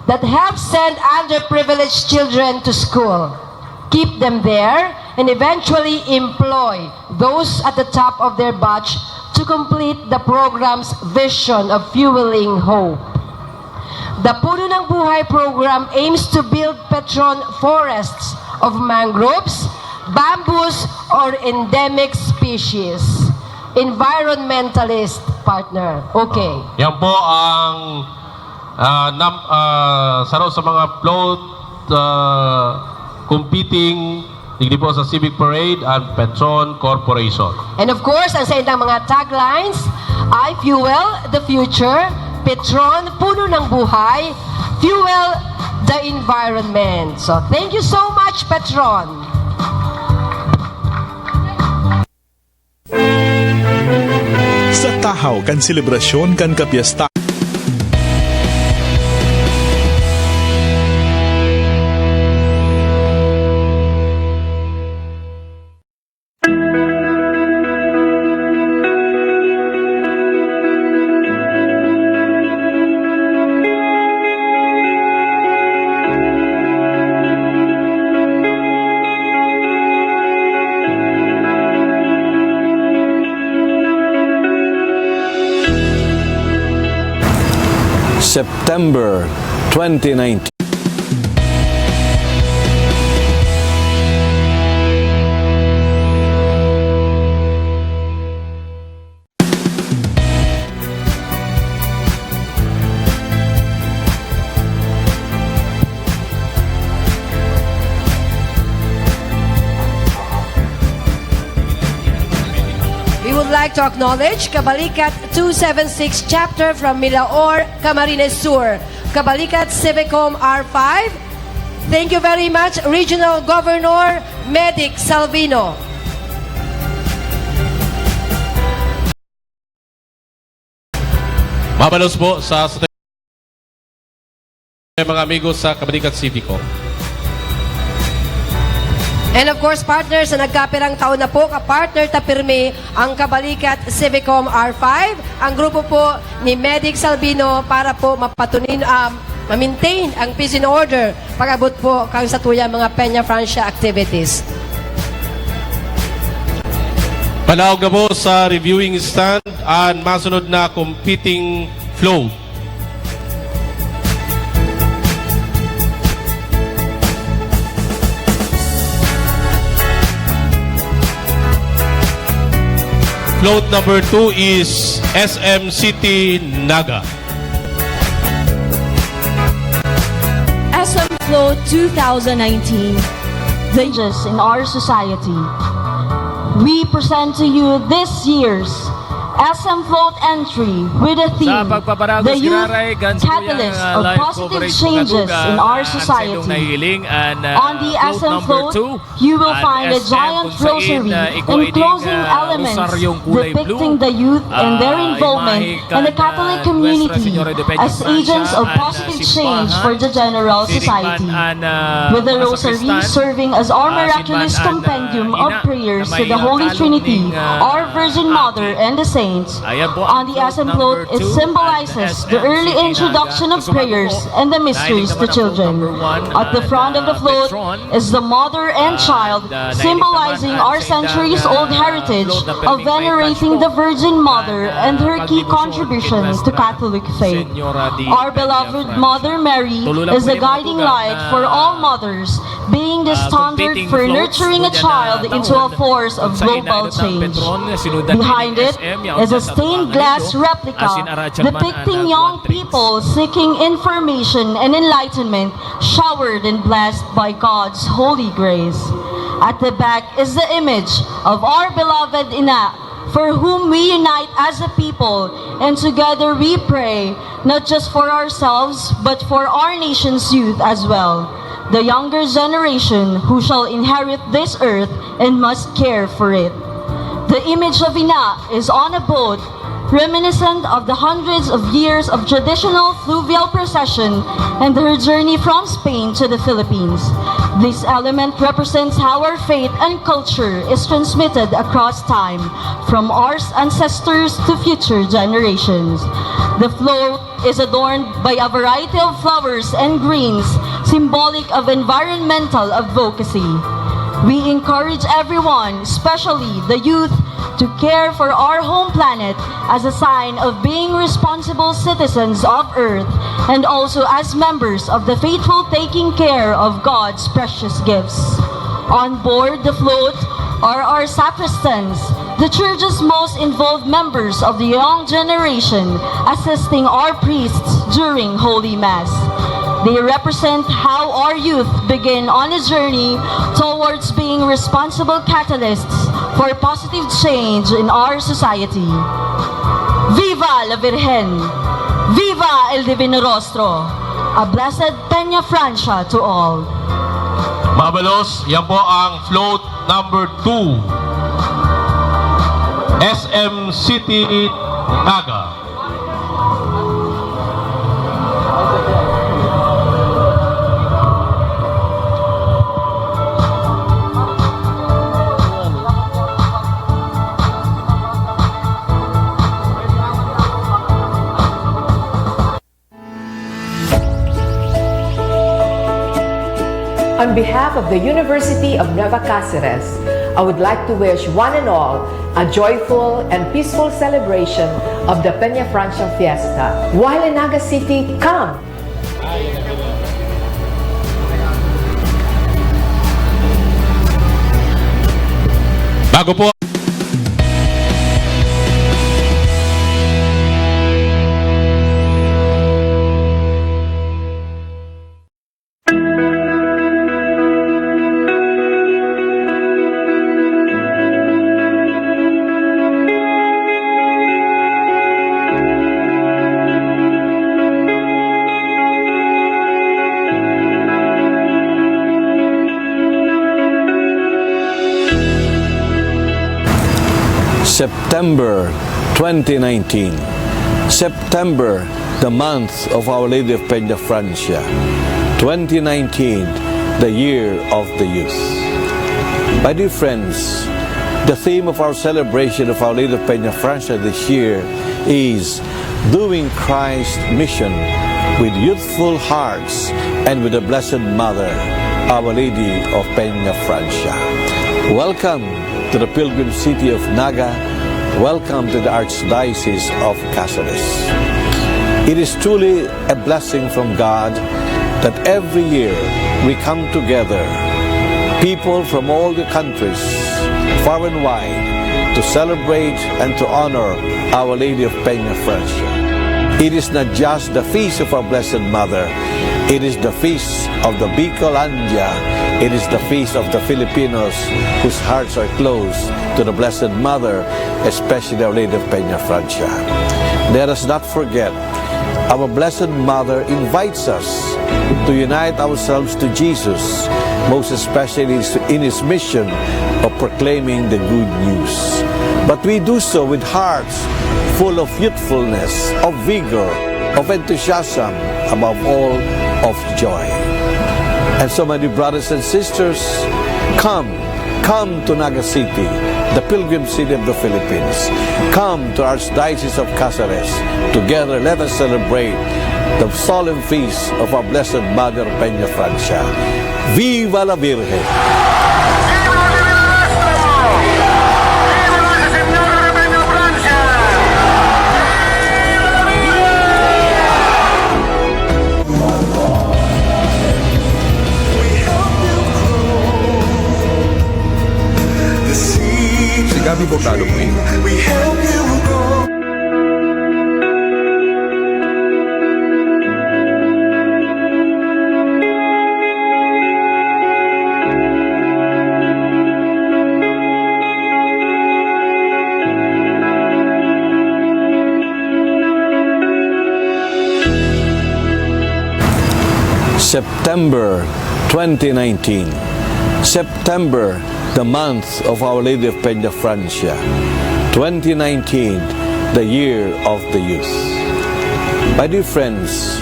that helps send underprivileged children to school, keep them there, and eventually employ those at the top of their batch to complete the program's vision of fueling hope. The Puno ng Buhay program aims to build Petron forests of mangroves, bamboos, or endemic species. Environmentalist, partner. Okay. Yan po ang, ah, nam-, ah, saro sa mga float, ah, competing Digdi po sa Civic Parade and Petron Corporation. And of course, ang saindang mga taglines ay Fuel the Future, Petron, Puno ng Buhay, Fuel the Environment. So, thank you so much, Petron. Sa tahaw kan selebrasyon kan kapyesta. September twenty nineteen. We would like to acknowledge Kabalikat two seven six Chapter from Milaor, Camarines Sur, Kabalikat Civicom R five. Thank you very much, Regional Governor Medic Salvino. Mabalos po sa, sa mga amigo sa Kabalikat Civicom. And of course, partner, sa nagkapirang taon na po, kapartner ta pirmi ang Kabalikat Civicom R five, ang grupo po ni Medic Salvino para po mapatunin, um, ma-maintain ang peace and order pag-abot po kan satuyang mga Peña Francia activities. Panaog na po sa reviewing stand an masunod na competing float. Float number two is S M City Naga. S M Float two thousand nineteen. The changes in our society. We present to you this year's S M Float entry with the theme, The Youth Catalyst of Positive Changes in Our Society. On the S M Float, you will find a giant rosary enclosing elements depicting the youth and their involvement in the Catholic community as agents of positive change for the general society. With the rosary serving as our miraculous compendium of prayers to the Holy Trinity, our Virgin Mother, and the saints, on the S M Float, it symbolizes the early introduction of prayers and the mysteries to children. At the front of the float is the mother and child, symbolizing our centuries-old heritage of venerating the Virgin Mother and her key contributions to Catholic faith. Our beloved Mother Mary is the guiding light for all mothers, being the standard for nurturing a child into a force of global change. Behind it is a stained glass replica depicting young people seeking information and enlightenment, showered and blessed by God's holy grace. At the back is the image of our beloved Ina, for whom we unite as a people, and together we pray, not just for ourselves, but for our nation's youth as well, the younger generation who shall inherit this earth and must care for it. The image of Ina is on a boat, reminiscent of the hundreds of years of traditional fluvial procession and her journey from Spain to the Philippines. This element represents how our faith and culture is transmitted across time, from our ancestors to future generations. The float is adorned by a variety of flowers and greens, symbolic of environmental advocacy. We encourage everyone, especially the youth, to care for our home planet as a sign of being responsible citizens of Earth and also as members of the faithful taking care of God's precious gifts. On board the float are our sacristans, the church's most involved members of the young generation, assisting our priests during Holy Mass. They represent how our youth begin on a journey towards being responsible catalysts for positive change in our society. Viva la Virgen! Viva el Divino Rostro! A blessed Peña Francia to all! Mabalos, yan po ang float number two, S M City, Naga. On behalf of the University of Nueva Cáceres, I would like to wish one and all a joyful and peaceful celebration of the Peña Francia Fiesta. While in Naga City, come! Bago po. September twenty nineteen. September, the month of Our Lady of Peña Francia. Twenty nineteen, the year of the youth. My dear friends, the theme of our celebration of Our Lady of Peña Francia this year is doing Christ's mission with youthful hearts and with the Blessed Mother, Our Lady of Peña Francia. Welcome to the pilgrim city of Naga. Welcome to the Archdiocese of Caceres. It is truly a blessing from God that every year we come together, people from all the countries, far and wide, to celebrate and to honor Our Lady of Peña Francia. It is not just the feast of our Blessed Mother, it is the feast of the Bicolandia, it is the feast of the Filipinos whose hearts are close to the Blessed Mother, especially Our Lady of Peña Francia. Let us not forget, our Blessed Mother invites us to unite ourselves to Jesus, most especially in his mission of proclaiming the good news. But we do so with hearts full of youthfulness, of vigor, of enthusiasm, above all, of joy. And so, my dear brothers and sisters, come, come to Naga City, the pilgrim city of the Philippines. Come to Archdiocese of Caceres. Together, let us celebrate the solemn feast of our Blessed Mother, Peña Francia. Viva la Virgen! Sigurado po yun. September twenty nineteen. September, the month of Our Lady of Peña Francia. Twenty nineteen, the year of the youth. My dear friends,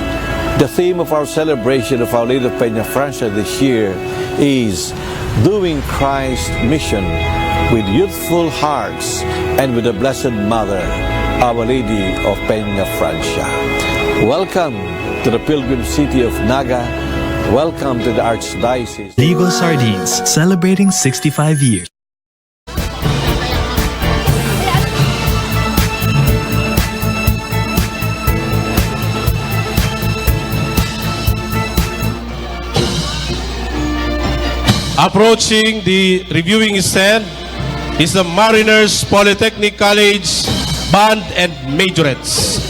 the theme of our celebration of Our Lady of Peña Francia this year is doing Christ's mission with youthful hearts and with the Blessed Mother, Our Lady of Peña Francia. Welcome to the pilgrim city of Naga. Welcome to the Archdiocese. Legal Sardines, celebrating sixty-five years. Approaching the reviewing stand is the Mariners Polytechnic College Band and Majorettes.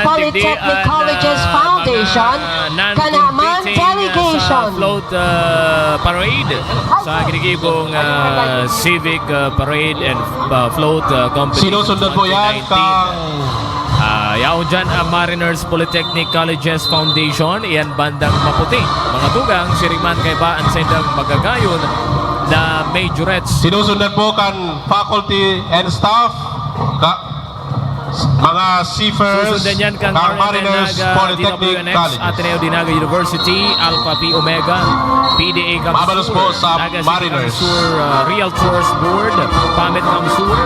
Polytechnic Colleges Foundation, kanaman delegation. Float, ah, parade sa ginigibong, ah, civic, ah, parade and, ah, float, ah, competition. Sinusundan po yan kang Ah, yaon dyan ang Mariners Polytechnic Colleges Foundation, iyan bandang maputi. Mga tugang, siring man kaiba an saindang magagayon na majorettes. Sinusundan po kan faculty and staff, ka, mga seafarers, Susundan yan kan kang R M N Mariners Naga, Polytechnic D W N X, Colleges. Ateneo de Naga University, Alpha Phi Omega, P D A Mabalos po Kamsur, sa Naga City Mariners. Kamsur, uh, Realtors Board, Pamit Kamsur,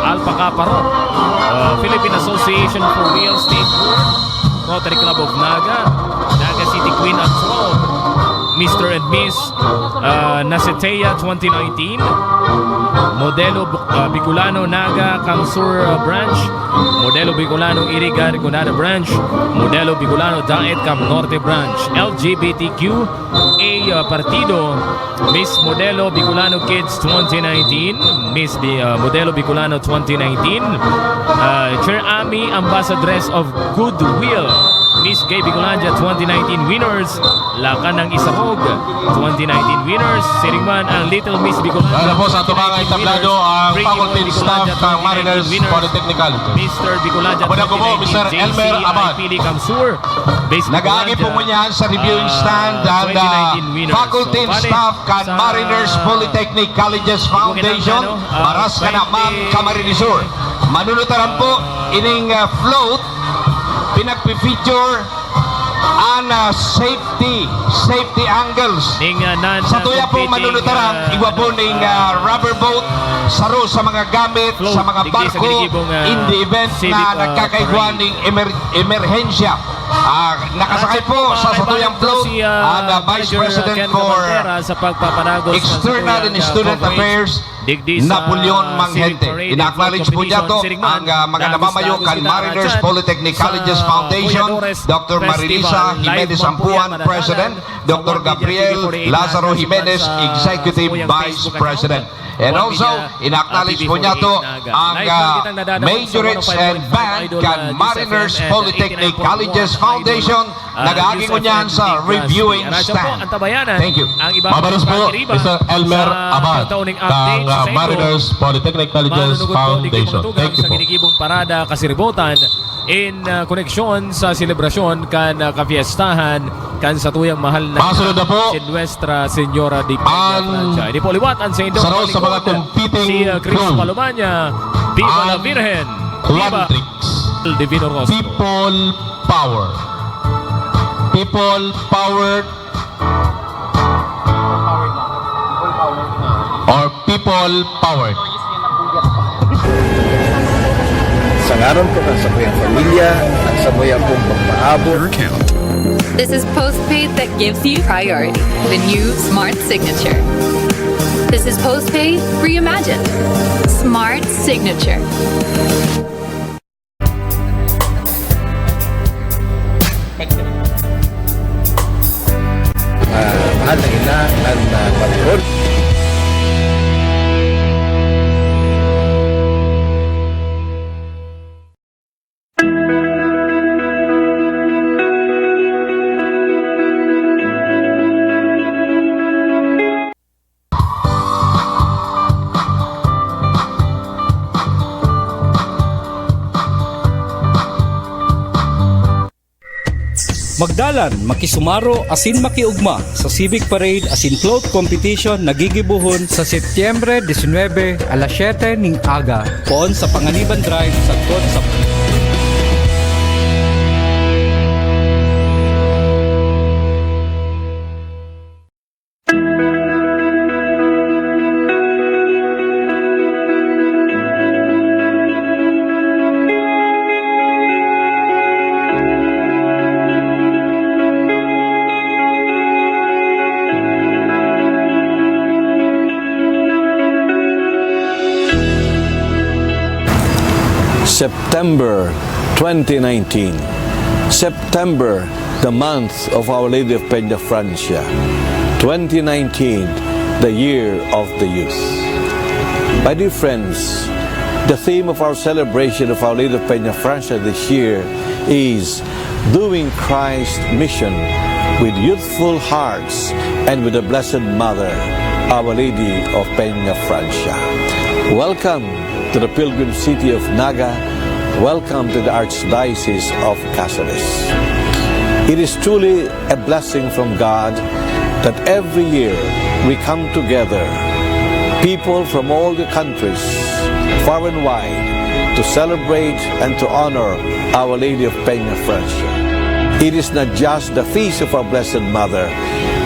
Alpha Kappa Rho, uh, Philippine Association for Real Estate Board, Rotary Club of Naga, Naga City Queen and Twelve, Mister and Miss, uh, Nasetea twenty nineteen, Modelo, uh, Bicolano Naga Kamsur, uh, Branch, Modelo Bicolano Iriga Rinconada Branch, Modelo Bicolano Daet Cam Norte Branch, L G B T Q A, uh, Partido, Miss Modelo Bicolano Kids twenty nineteen, Miss Bi-, uh, Modelo Bicolano twenty nineteen, uh, Chair Ami Ambassadress of Goodwill, Miss Gay Bicolandia twenty nineteen winners, Lakan ng Isahog twenty nineteen winners, siring man ang Little Miss Bicolandia Ano po, sa tumangay twenty nineteen tablado winners, ang Pretty faculty Boy and staff Bicolandia ng Mariners twenty nineteen winners, Polytechnic College. Mister Bicolandia Ako na po po, twenty nineteen, Mister Elmer J C I Abad. Pili Kamsur, Miss Nag-aagi po Bicolandia, ngunyan sa reviewing ah, stand ang, ah, twenty nineteen winners. faculty So, and bale, staff kan sa Mariners Polytechnic Colleges Foundation, ano, ah, Maras ka na, Ma'am twenty, Camarines Sur. Manunutaran po ah, ining, ah, float, pinagpi-feature an, ah, safety, safety angles. Ning, ah, nan-, Sa tuya pong completing, manunutaran, ah, igwa po ano, ning, ah, ah, rubber boat, saro sa mga gamit, float, sa mga digdi sa barko, ginigibong, ah, in the event civic, na ah, nagkakaigwa parade. ning emer-, emerhensya. Ah, nakasakay At po po, sa mga satuyang kaibahan po float, si, ah, ang, ah, Vice Major, ah, President Ken for Cabantera sa pagpapanagos ng External satuyang, and ah, Student coverage. Affairs, Digdi sa Napoleon Civic Manghente. Parade and Flag Competition, siring man ang, ah, mga namamayo kan Mariners Polytechnic Colleges Foundation, Doctor Marilisa Jimenez Ampuan, President, Doctor Gabriel Lazaro Jimenez, Executive Vice President. And also, in-acknowledge po niya to ang, ah, majorettes and band kan Mariners Polytechnic Colleges Foundation, Nag-aagi ngunyan sa reviewing stand. Thank you. Mabalos po, Mister Elmer Abad, kang, ah, Mariners Polytechnic Colleges Foundation. Thank you po. Ginigibong parada kasiribotan in, ah, koneksyon sa selebrasyon kan, ah, kapiestahan kan satuyang mahal na Masunod na po si Nuestra Señora de Peña Francia. Ini po liwat ang sa inyong saro sa mga competing crew. Si, ah, Chris Palomanya, Viva la Virgen! Viva Divino Rostro! People power. People power. Or people power. Sa ngaran ko, kan samuyang pamilya, kan samuyang kong pagpaabot. This is postpaid that gives you priority. The new Smart Signature. This is postpaid reimagined. Smart Signature. Ah, mahal na ina, mahal na patron. Magdalan, makisumaro asin makiugma sa Civic Parade asin Float Competition na gigibohon sa Setyembre disinwebe, alas siyete ning aga, poon sa Panganiban Drive, sagkod sa September twenty nineteen. September, the month of Our Lady of Peña Francia. Twenty nineteen, the year of the youth. My dear friends, the theme of our celebration of Our Lady of Peñafrancia this year is Doing Christ's Mission with Youthful Hearts and with the Blessed Mother, Our Lady of Peñafrancia. Welcome to the pilgrim city of Naga. Welcome to the Archdiocese of Caceres. It is truly a blessing from God that every year we come together, people from all the countries, far and wide, to celebrate and to honor Our Lady of Peñafrancia. It is not just the feast of our Blessed Mother,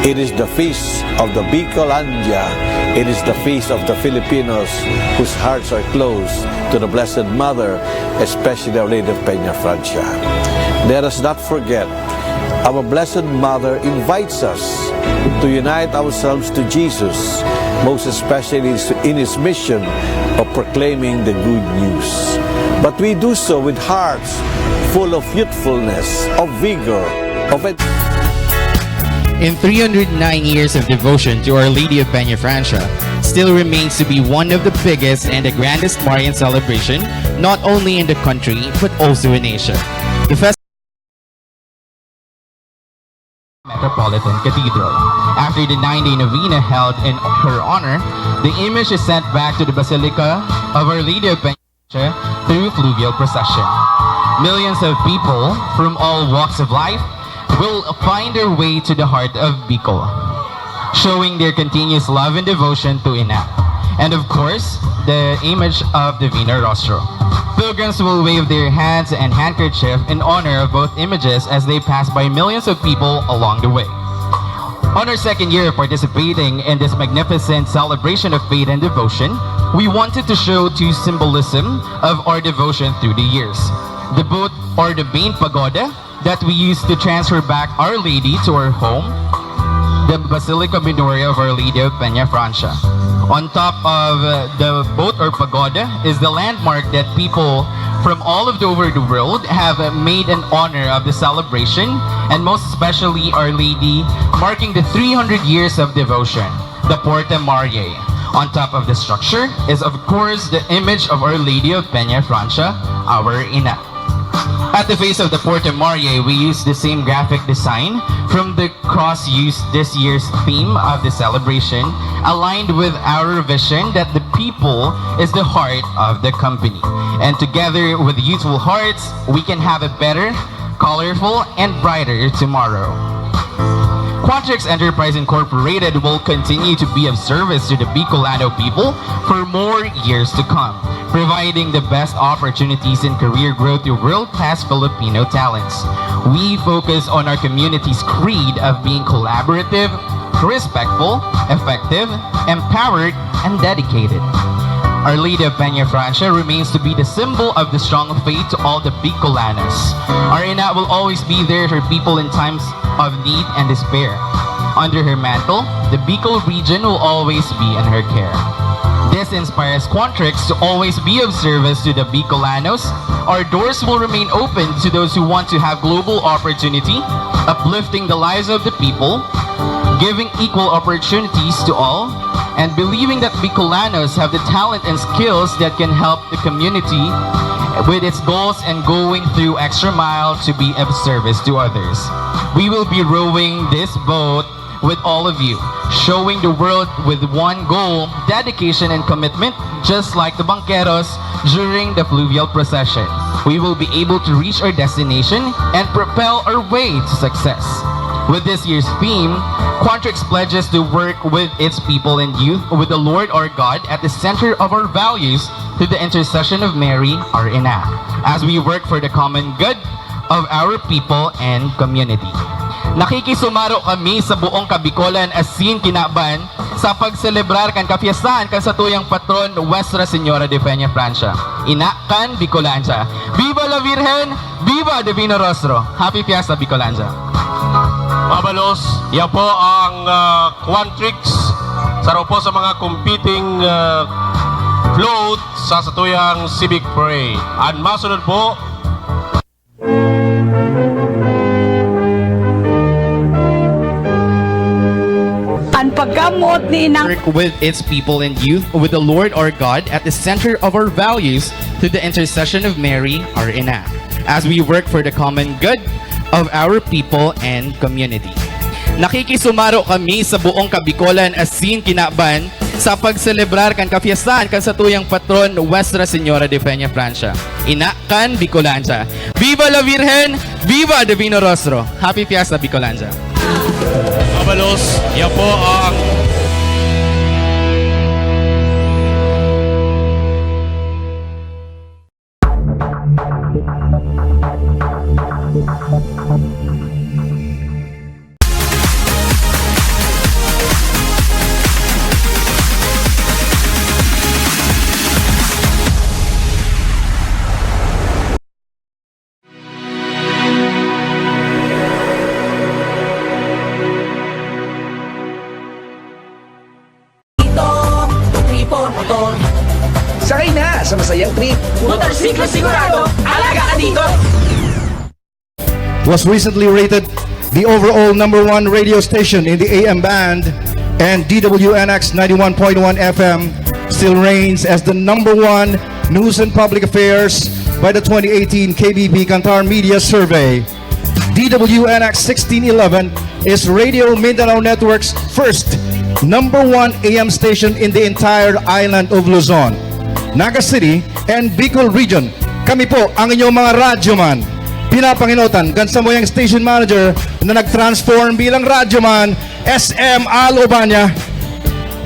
it is the feast of the Bicolandia, it is the feast of the Filipinos whose hearts are close to the Blessed Mother, especially Our Lady of Peñafrancia. Let us not forget, our Blessed Mother invites us to unite ourselves to Jesus, most especially in his mission of proclaiming the good news. But we do so with hearts full of youthfulness, of vigor, of In three hundred nine years of devotion to Our Lady of Peñafrancia, still remains to be one of the biggest and the grandest Marian celebration, not only in the country, but also in Asia. The fest- Metropolitan Cathedral. After the nine-day novena held in her honor, the image is sent back to the Basilica of Our Lady of Peñafrancia through fluvial procession. Millions of people from all walks of life will find their way to the heart of Bicol, showing their continuous love and devotion to Ina. And of course, the image of Divina Rostro. Pilgrims will wave their hands and handkerchief in honor of both images as they pass by millions of people along the way. On our second year of participating in this magnificent celebration of faith and devotion, we wanted to show two symbolism of our devotion through the years. The boat, or the main pagoda, that we used to transfer back Our Lady to her home, the Basilica Minoria of Our Lady of Peñafrancia. On top of uh, the boat or pagoda is the landmark that people from all of the over the world have uh, made in honor of the celebration, and most especially Our Lady, marking the three hundred years of devotion, the Porta Mariae. On top of the structure is, of course, the image of Our Lady of Peñafrancia, our Ina. At the face of the Porta Mariae, we use the same graphic design from the cross used this year's theme of the celebration, aligned with our vision that the people is the heart of the company. And together with youthful hearts, we can have a better, colorful, and brighter tomorrow. Quantrix Enterprise Incorporated will continue to be of service to the Bicolano people for more years to come, providing the best opportunities and career growth to world-class Filipino talents. We focus on our community's creed of being collaborative, respectful, effective, empowered, and dedicated. Our Lady of Peñafrancia remains to be the symbol of the strong faith to all the Bicolanos. Our Ina will always be there for people in times of need and despair. Under her mantle, the Bicol region will always be in her care. This inspires Quantrix to always be of service to the Bicolanos. Our doors will remain open to those who want to have global opportunity, uplifting the lives of the people, giving equal opportunities to all, and believing that Bicolanos have the talent and skills that can help the community with its goals and going through extra mile to be of service to others. We will be rowing this boat with all of you, showing the world with one goal, dedication, and commitment, just like the banqueros during the fluvial procession. We will be able to reach our destination and propel our way to success. With this year's theme, Quantrix pledges to work with its people and youth with the Lord our God at the center of our values through the intercession of Mary, our Ina, as we work for the common good of our people and community. Nakikisumaro kami sa buong Kabicolan asin kinaban sa pagselebrar kan kapiyastahan kan satuyang patron, Nuestra Señora de Peñafrancia, Ina kan Bicolandia. Viva la Virgen! Viva Divino Rostro! Happy Fiesta, Bicolandia! Mabalos, yan po ang uh, Quantrix, saro po sa mga competing uh, float sa satuyang Civic Parade. Ang masunod po, An pagka Amot ni inang work with its people and youth, with the Lord our God at the center of our values, through the intercession of Mary, our ina, as we work for the common good of our people and community. Nakikisumaro kami sa buong Kabikolan asin kinaban sa pagselebrar kan kapiyastahan kan satuyang patron, Nuestra Señora de Peña Francia, ina kan Bicolandia. Viva la Virgen! Viva Divino Rostro! Happy Fiesta, Bicolandia! Mabalos, yan po ang Sakay na sa masayang trip. Motorsiklo sigurado, alaga ka dito! Was recently rated the overall number one radio station in the A M band, and D W N X ninety-one point one F M still reigns as the number one news and public affairs by the twenty eighteen K B P Kantar Media Survey. D W N X sixteen eleven is Radio Mindanao Network's first number one A M station in the entire island of Luzon, Naga City, and Bicol Region. Kami po ang inyong mga radyoman. Pinapangenotan kan samuyang station manager na nag-transform bilang radyoman, S M Al Obanya.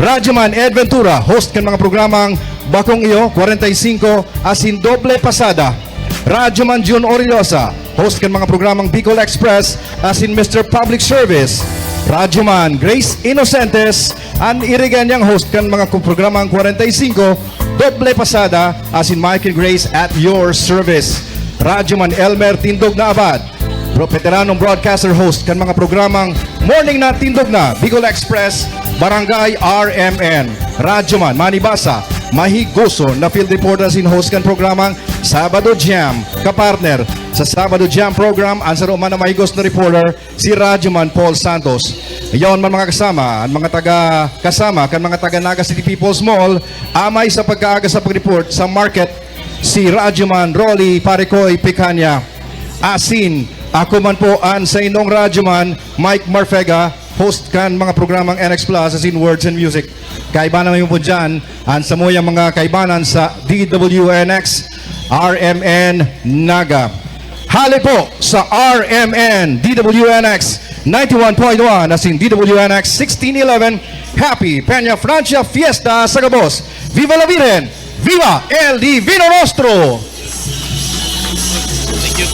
Radyoman Ed Ventura, host kan mga programang Bakong Iyo, kwarenta y singko, asin Doble Pasada. Radyoman Jun Orilosa, host kan mga programang Bicol Express, asin Mister Public Service. Radyoman Grace Inocentes, an Irigañang host kan mga ku-, programang kwarenta y singko, Doble Pasada, asin Mike and Grace at your service. Radyoman Elmer Tindog na Abad, pro-, veteranong broadcaster, host kan mga programang Morning Na, Tindog Na, Bicol Express, Barangay R M N. Radyoman Manny Basa, mahigoso na field reporter asin host kan programang Sabado Jam. Kapartner sa Sabado Jam program, an saro man na mahigos na reporter, si Radyoman Paul Santos. Yaon man, mga kasama, an mga taga, kasama kan mga taga Naga City People's Mall, amay sa pagkaaga sa pag-report sa market, si Radyoman Rolly Parecoy Picanya. Asin, ako man po an saindong radyoman, Mike Marfega, host kan mga programang N X Plus asin Words and Music. Kaiba naman po dyan, an samuyang mga kaibanan sa D W N X, R M N Naga. Hale po sa R M N, D W N X ninety-one point one, asin D W N X sixteen eleven. Happy Peña Francia Fiesta sa gabos! Viva la Virgen! Viva el Divino Rostro! Thank you.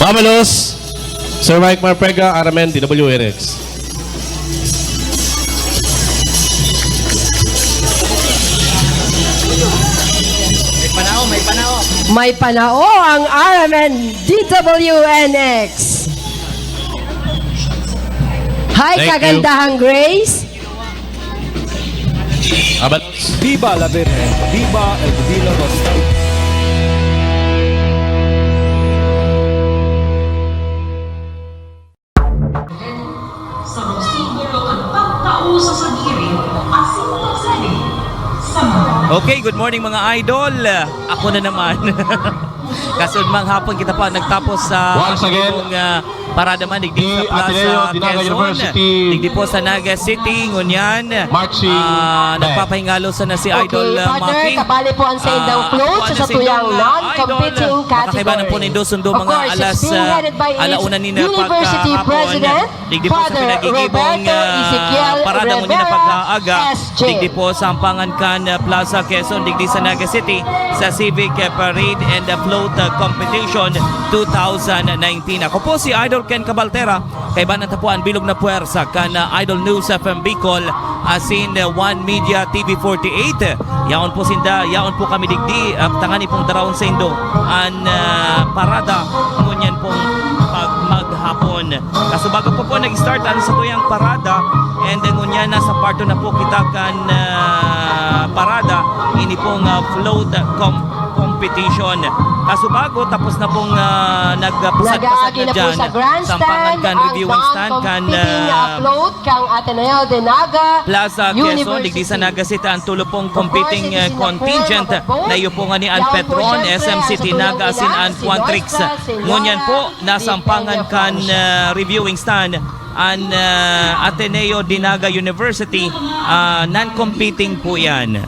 Mamalos, Sir Mike Marpega, R M N, D W N X. May panao, may panao. May panao ang R M N D W N X. Hi, Thank you. Kagandahang Grace. Abat. Viva la Virgen! Viva el Divino Rostro! Sa mga simbolo kan pagtao sa sadiri asin pagsalig sa mga Okay, good morning, mga idol. Ako na naman. Kasudmang hapon kita pa nagtapos sa Once again, atubang, ah, parada man digdi the sa Plaza Ateneo de Naga Quezon, University digdi po sa Naga City, ngunyan. Marching ah, band. Nagpapahingalo sana si Okay, Idol, ah, partner, Maki. Kabali po ang sa indang Ah, float ako sa ang satuyang sindong, ah, non-competing idol. Makakaibanan po category. Nindo sundo Of mga course, it's alas, being ah, headed by its alauna ni na university pagkahapon. President, Digdi po sa Father pinagigibong, Roberto ah, Ezekiel parada ngunyan na Rivera, pagkaaga. S J. Digdi po sa Ampangan kan, ah, Plaza Quezon, digdi sa Naga City, sa Civic, ah, Parade and, ah, Float, ah, Competition two thousand nineteen. Ako po si Idol Ken Cabaltera, kaibanan ta po an bilog na puwersa kan, ah, Idol News F M Bicol, asin, ah, One Media T V forty-eight. Yaon po sinda, yaon po kami digdi, ah, tangani pong daraon saindo an, ah, parada ngunyan pong pag-, maghapon. Kaso bago pa po nag-start ang satuyang parada, and then ngunyan nasa part two na po kita kan, ah, parada, ini pong, ah, float, ah, com-, com-, competition. Kaso bago, tapos na pong, ah, nagpasad-pasad na dyan. Sampangan kan reviewing stand, kan, ah, Plaza Quezon, digdi sa Naga City, an tulo pong competing, ah, contingent. Naiyo po ngani an Petron, S M City Naga, asin an Quantrix. Ngunyan po, nasampangan kan, ah, reviewing stand an, ah, Ateneo de Naga University, ah, non-competing po yan.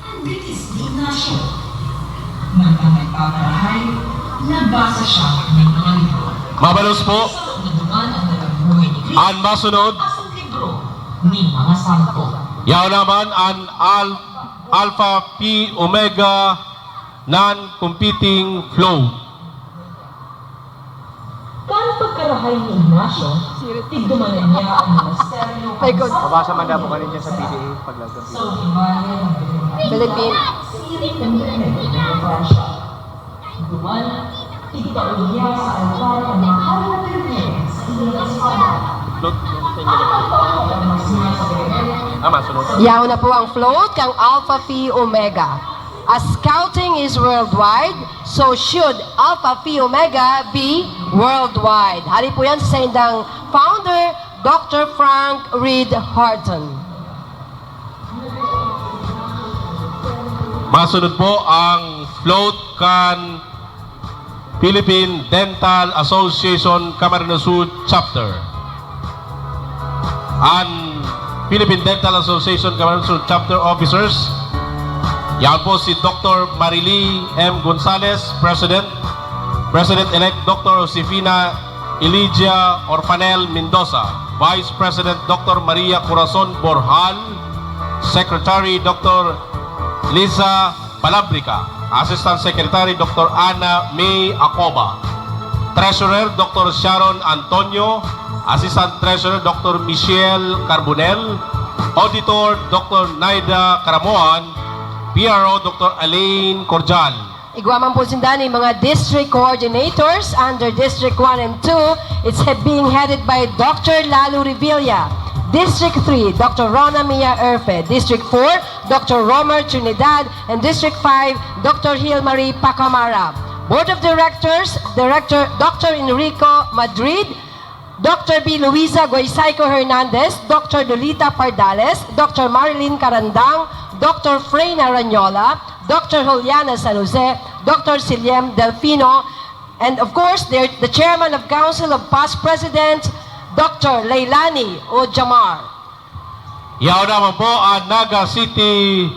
Mabalos po. An masunod. Yaon naman an Al-, Alpha Phi Omega non-competing float. Kan pagkarahay ni Ignacio, tigdumanan niya an monasteryo. Ay, God. Mabasa man daw po kanina sa P D A, paglagang P D A. Philippine. Duman, tigtaod niya sa altar ang mahal na Birhen sa iyong espada. Float, float, float. Ah, masunod. Yaon na po ang float kang Alpha Phi Omega. As scouting is worldwide, so should Alpha Phi Omega be worldwide. Hali po yan sa saindang founder, Doctor Frank Reed Horton. Masunod po ang float kan Philippine Dental Association Camarines Sur Chapter. An Philippine Dental Association Camarines Sur Chapter Officers, yan po si Doctor Marily M. Gonzales, President, President-elect Doctor Josefina Elijah Orfanel Mendoza, Vice President Doctor Maria Corazon Borjal, Secretary Doctor Liza Palabrica, Assistant Secretary Doctor Ana May Acoba, Treasurer Doctor Sharon Antonio, Assistant Treasurer Doctor Michelle Carbonel, Auditor Doctor Naida Caramoan, P R O Doctor Elaine Cordial. Igwa man po sinda nin mga district coordinators under District one and two. It's he-, being headed by Doctor Lalo Revilla. District three, Doctor Rona Mia Erfe. District four, Doctor Romer Trinidad. And District five, Doctor Hilmarie Pacamara. Board of Directors, Director Doctor Enrico Madrid, Doctor B. Luisa Goysaico Hernandez, Doctor Lolita Pardales, Doctor Marilyn Carandang, Doctor Freyna Ranyola, Doctor Juliana San Jose, Doctor Siliem Delfino, and of course, the, the Chairman of Council of Past President, Doctor Leilani Ojamar. Yaon naman po ang Naga City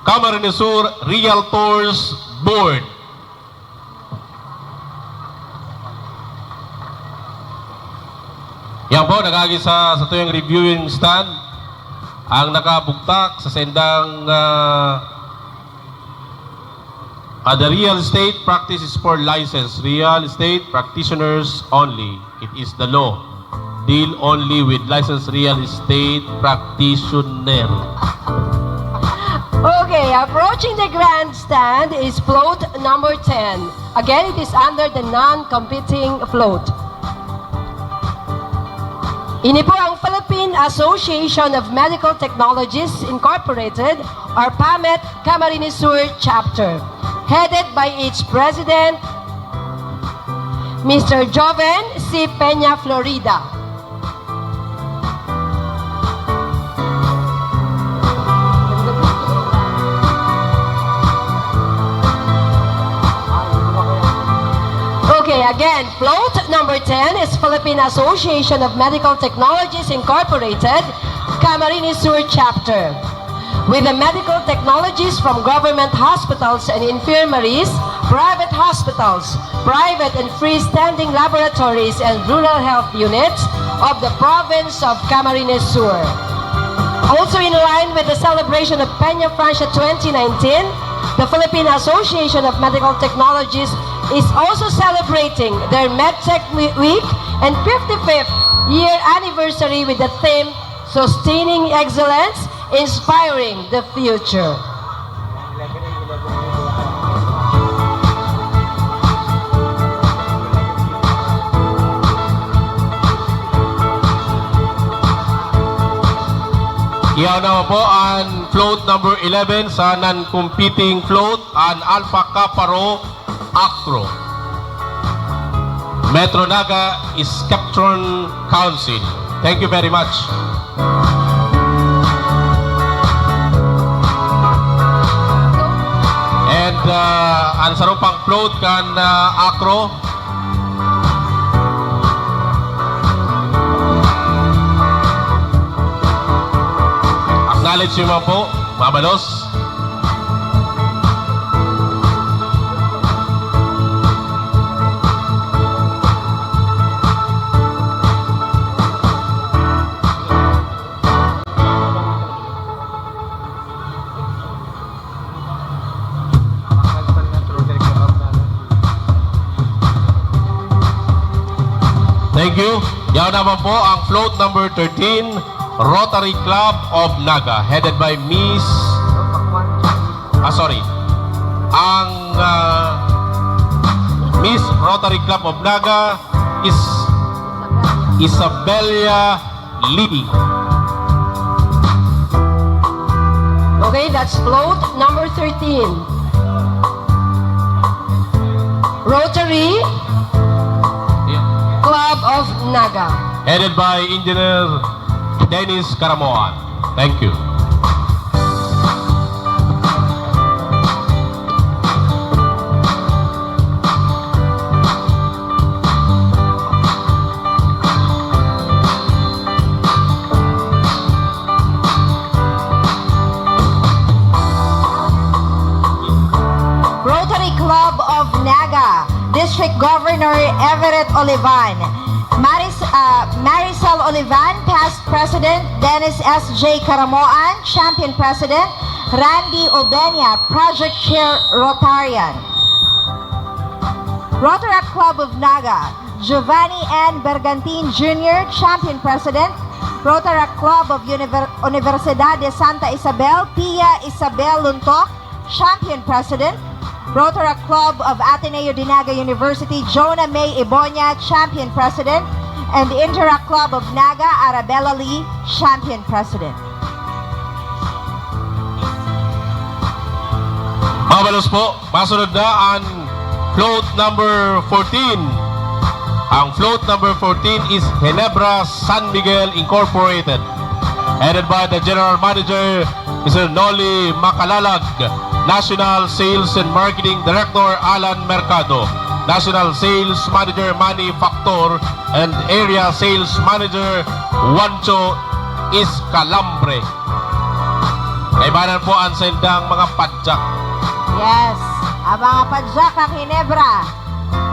Camarines Sur Realtors Board. Yan po, nag-agi sa, sa tuyang reviewing stand ang nakabugtak sa sendang, ah, ah, the real estate practice is for licensed real estate practitioners only. It is the law. Deal only with licensed real estate practitioner. Okay, approaching the grandstand is float number ten. Again, it is under the non-competing float. Ini po ang Philippine Association of Medical Technologists Incorporated, or PAMET, Camarines Sur Chapter, headed by its president, Mister Joven C. Peña Florida. Okay, again, float number ten is Philippine Association of Medical Technologies Incorporated, Camarines Sur Chapter. With the medical technologies from government hospitals and infirmaries, private hospitals, private and freestanding laboratories, and rural health units of the province of Camarines Sur. Also in line with the celebration of Peña Francia twenty nineteen, the Philippine Association of Medical Technologists is also celebrating their MedTech Wi-, Week and fifty-fifth year anniversary with the theme Sustaining Excellence, Inspiring the Future. Iyan naman po ang float number eleven sa non-competing float, an Alpha Kappa Rho ACRO, Metro Naga Sceptrum Council. Thank you very much. And, uh, ang sarong pang float kan, uh, ACRO. Acknowledge nyo man po, mabalos. Thank you. Yaon naman po ang float number thirteen, Rotary Club of Naga, headed by Miss, ah, sorry. Ang, ah, Miss Rotary Club of Naga is Isabella Lee. Okay, that's float number thirteen. Rotary Club of Naga. Headed by Engineer Dennis Caramoan. Thank you. Rotary Club of Naga, District Governor Everett Olivan, Maris-, ah, Maricel Olivan, past President, Dennis S J Caramoan, Champion President, Randy Obenia, Project Chair Rotarian. Rotaract Club of Naga, Giovanni N Bergantin Junior, Champion President, Rotaract Club of Univer-, Universidad de Santa Isabel, Pia Isabel Luntok, Champion President, Rotaract Club of Ateneo de Naga University, Jonah May Ibonia, Champion President, and Interact Club of Naga, Arabella Lee, Champion President. Mabalos po, masunod na ang float number fourteen. Ang float number fourteen is Ginebra San Miguel Incorporated, headed by the General Manager, Mister Noli Macalalag, National Sales and Marketing Director Alan Mercado, National Sales Manager Manny Factor, and Area Sales Manager Juancho Escalambre. Kaibanan po ang sendang mga padyak. Yes, ang mga padyak ng Ginebra.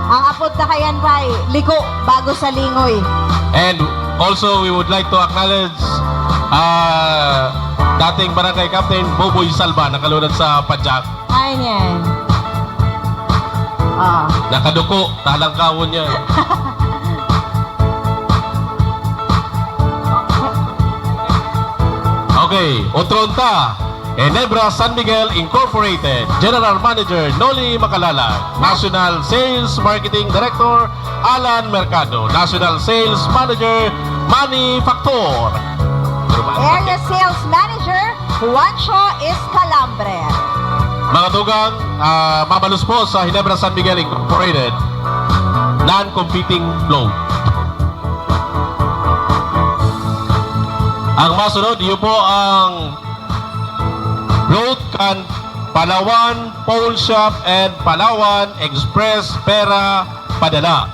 Ang apod na kayan pa'y liko bago sa lingoy. And also, we would like to acknowledge, ah, dating Barangay Captain Boboy Salva, nakalunad sa padyak. Ay, niyan. Ah. Nakaduko, talangkawon niya. Okay, otro ta. Ginebra San Miguel Incorporated, General Manager Noli Macalalag, National Sales Marketing Director Alan Mercado, National Sales Manager Manny Factor, Area Sales Manager Juancho Escalambre. Mga tugang, ah, mabalos po sa Ginebra San Miguel Incorporated, non-competing float. Ang masunod, iyo po ang float kan Palawan Pawn Shop and Palawan Express Pera Padala.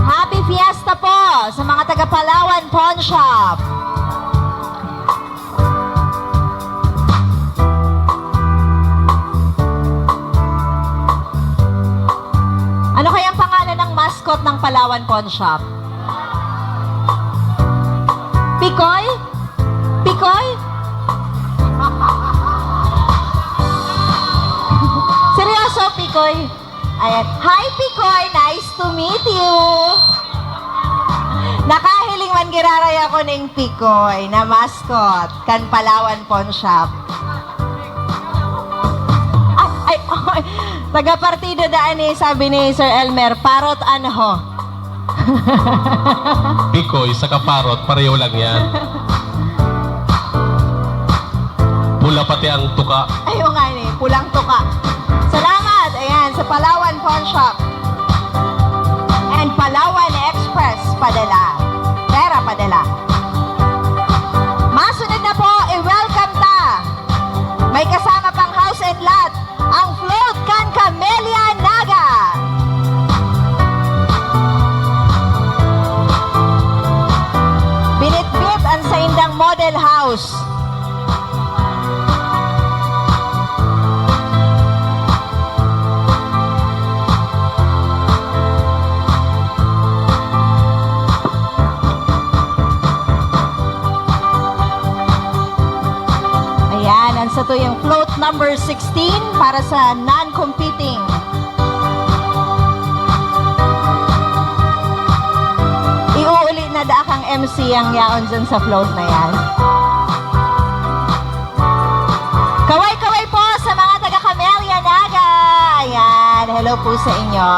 Happy Fiesta po sa mga taga Palawan Pawn Shop. Ano kaya ang pangalan ng mascot ng Palawan Pawn Shop? Pikoy? Pikoy? Seryoso, Pikoy? Ayan. Hi, Pikoy! Nice to meet you! Nakahiling man giraray ako ning Pikoy na mascot kan Palawan Pawn Shop. Ah, ay, ay, taga-partido daan ni, sabi ni Sir Elmer, parot anho. Pikoy saka parot, pareho lang yan. Pula pati ang tuka. Ayaw nga ni, pulang tuka. Salamat, ayan, sa Palawan Pawn Shop. And Palawan Express, padala. Pera, padala. Masunod na po, i-welcome ta. May kasama pang house and lot, ang float kan Camellia Naga. Binitbit ang saindang model house. Ayan, ang satuyang float number sixteen para sa non-competing. Iuuli na daa kang M C ang yaon dyan sa float na yan. Kaway-kaway po sa mga taga Camellia Naga. Ayan, hello po sa inyo.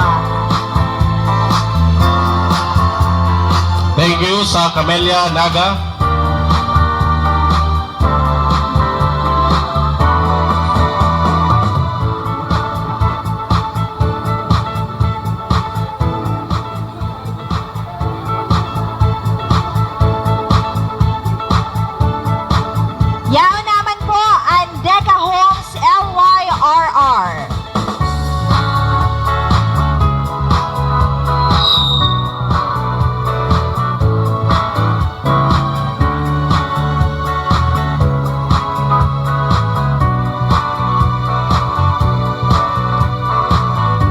Thank you sa Camellia Naga. Yaon naman po ang Deca Homes L Y R R.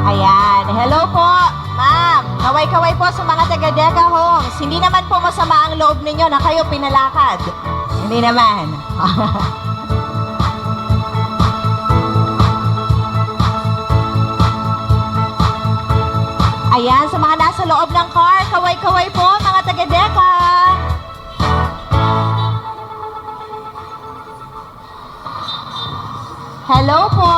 Ayan. Hello po, ma'am. Kaway-kaway po sa mga taga Deca Homes. Hindi naman po masama ang loob ninyo na kayo pinalakad. Hindi naman. Ayan, sa mga nasa loob ng car, kaway-kaway po, mga taga Deca. Hello po!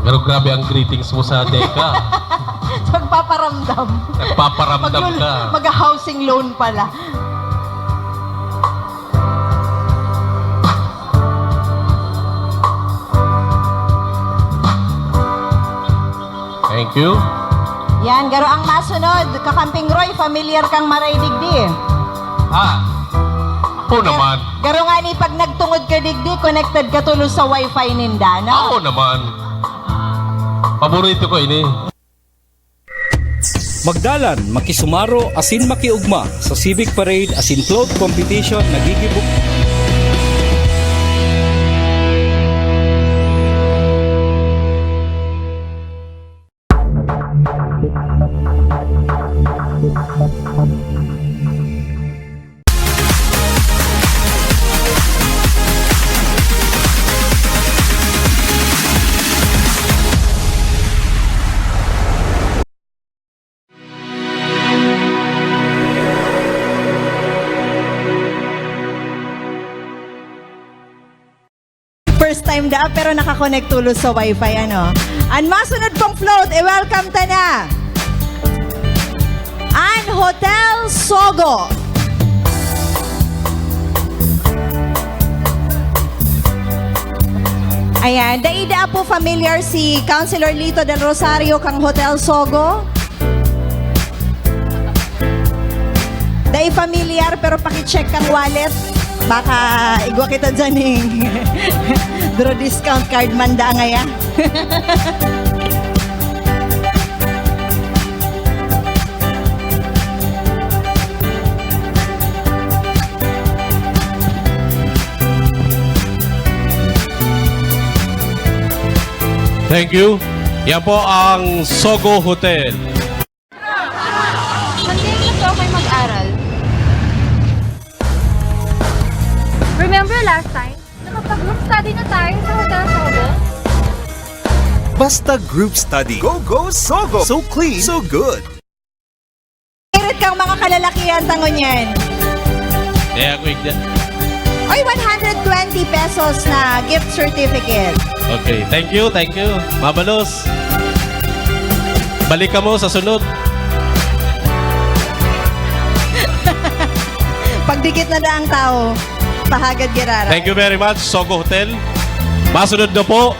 Pero grabe ang greetings mo sa Deca. Nagpaparamdam. Nagpaparamdam Maglul-, ka. Mag-housing loan pala. Thank you. Yan, garo ang masunod. Kakamping Roy, familiar kang maray digdi. Ah, ako naman. Garo nga ni, pag nagtungod ka digdi, connected ka tulos sa wifi ninda, no? Ako naman. Paborito ko ini. Magdalan, makisumaro, asin makiugma sa Civic Parade asin Float Competition na gigibo. First time daa, pero nakakonect tulos sa wifi, ano? An masunod pong float, i-welcome ta na an Hotel Sogo. Ayan, dai daa po familiar si Councilor Lito Del Rosario kang Hotel Sogo. Dai familiar, pero paki-check kang wallet. Baka igwa kita dyan ning draw discount card man daa ngaya. Thank you. Yan po ang Sogo Hotel. Sandali lang to, okay mag-aral. Remember last time? Nakapag-group study na tayo sa Hotel Sogo. Basta group study. Go, go, Sogo! So clean, so good. Spirit Kang mga kalalakihan ta ngunyan. Kaya ako igda- Oy, one hundred twenty pesos na gift certificate. Okay, thank you, thank you. Mabalos. Balik kamo sa sunod. Pagdikit na daang tao, pahagad girara. Thank you very much, Sogo Hotel. Masunod na po.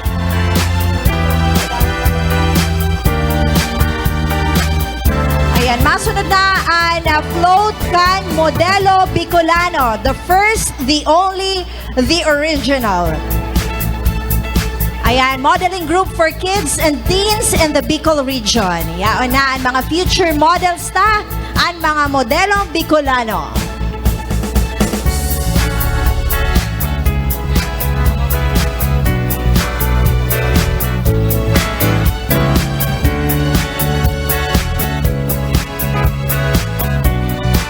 Ayan, masunod na an, ah, float kan Modelo Bicolano, the first, the only, the original. Ayan, modeling group for kids and teens in the Bicol region. Yaon na an mga future models ta, an mga modelong Bicolano.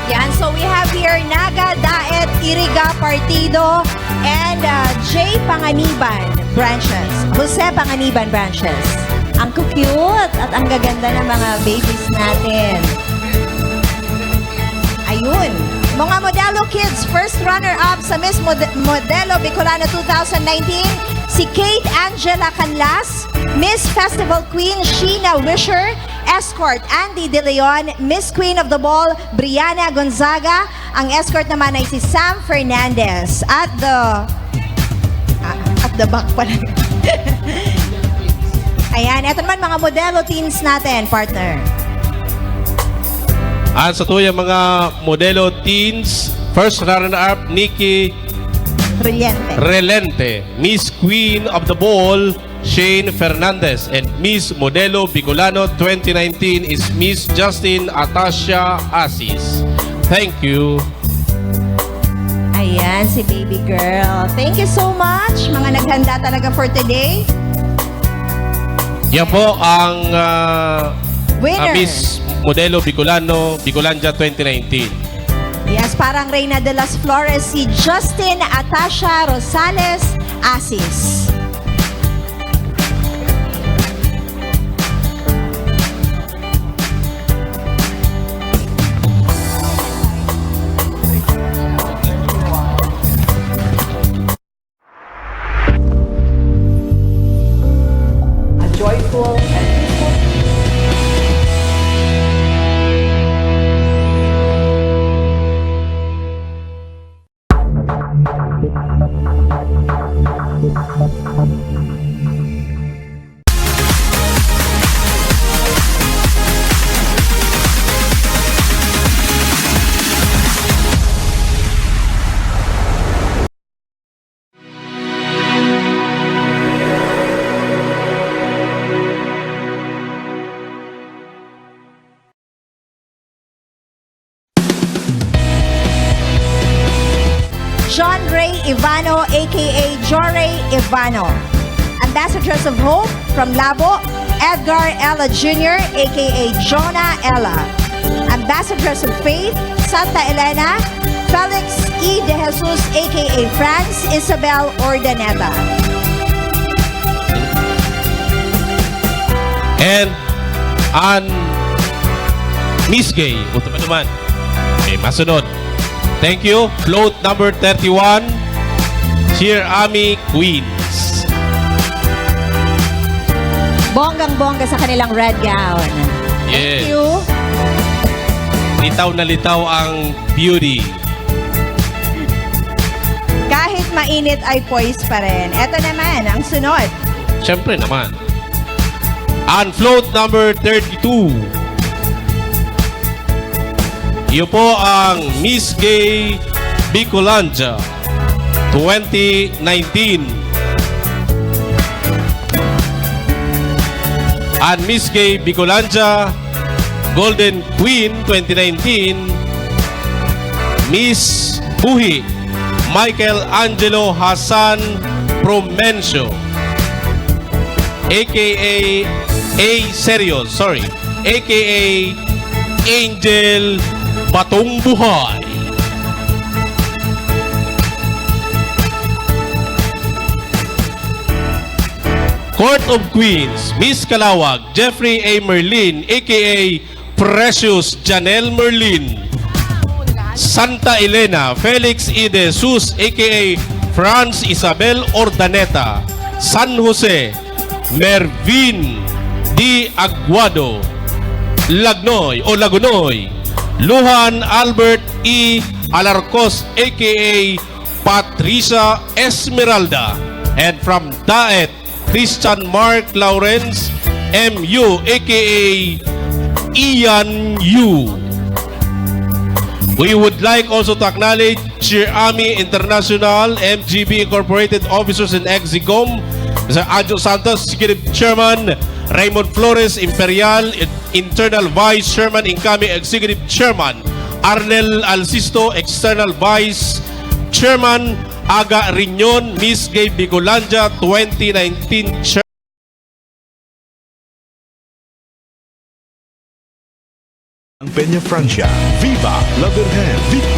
Yan, so we have here Naga, Daet, Iriga, Partido, and, uh, J Panganiban branches. Jose Panganiban branches. Ang cute at ang gaganda ng mga babies natin. Ayun. Mga Modelo Kids, first runner-up sa Miss Mode-, Modelo Bicolano two thousand nineteen, si Kate Angela Canlas, Miss Festival Queen Sheena Wisher, escort Andy De Leon, Miss Queen of the Ball Brianna Gonzaga, ang escort naman ay si Sam Fernandez. At the, ah, at the back pala. Ayan, eto naman mga Modelo teens natin, partner. At sa tuyang mga Modelo teens, first runner-up, Nikki Relente. Relente. Miss Queen of the Ball, Shane Fernandez. And Miss Modelo Bicolano twenty nineteen is Miss Justin Atasia Asis. Thank you. Ayan, si baby girl. Thank you so much. Mga naghanda talaga for today. Yan po ang, ah, Winner. Ah, Miss Modelo Bicolano, Bicolandia twenty nineteen. Yes, parang Reyna de las Flores, si Justin Atasha Rosales Asis. A joyful and peaceful John Ray Ivano, A K A Joray Ivano. Ambassadress of Hope from Labo, Edgar Ella Junior, A K A Jonah Ella. Ambassadress of Faith, Santa Elena, Felix E. De Jesus, A K A Franz Isabel Ordaneta. And an Miss Gay, utuman naman. Okay, masunod. Thank you. Float number thirty-one, Cheer Ami Queens. Bonggang-bongga sa kanilang red gown. Yes. Thank you. Litaw na litaw ang beauty. Kahit mainit ay poise pa rin. Eto naman, ang sunod. Siyempre naman. Ang float number thirty-two. Iyo po ang Miss Gay Bicolandia twenty nineteen. Ang Miss Gay Bicolandia Golden Queen twenty nineteen, Miss Buhi, Michael Angelo Hassan Promencio, A K A A Serios, sorry, A K A Angel Batong Buhay. Court of Queens, Miss Calawag, Jeffrey A. Merlin, A K A Precious Janelle Merlin. Santa Elena, Felix E. De Jesus, A K A Franz Isabel Urdaneta. San Jose, Mervin D. Aguado. Lagnoy o Lagunoy, Luhan Albert E. Alarcos, A K A Patricia Esmeralda. And from Daet, Christian Mark Lawrence, M U, A K A Ian Yu. We would like also to acknowledge Cheer Ami International, M G B Incorporated officers and execom, Mister Adjo Santos, Executive Chairman, Raymond Flores, Imperial, Internal Vice Chairman, incoming Executive Chairman, Arnel Alsisto, External Vice Chairman, Aga Riñon, Miss Gay Bicolandia twenty nineteen Chair- Ang Peña Francia, Viva la Virgen! Viva!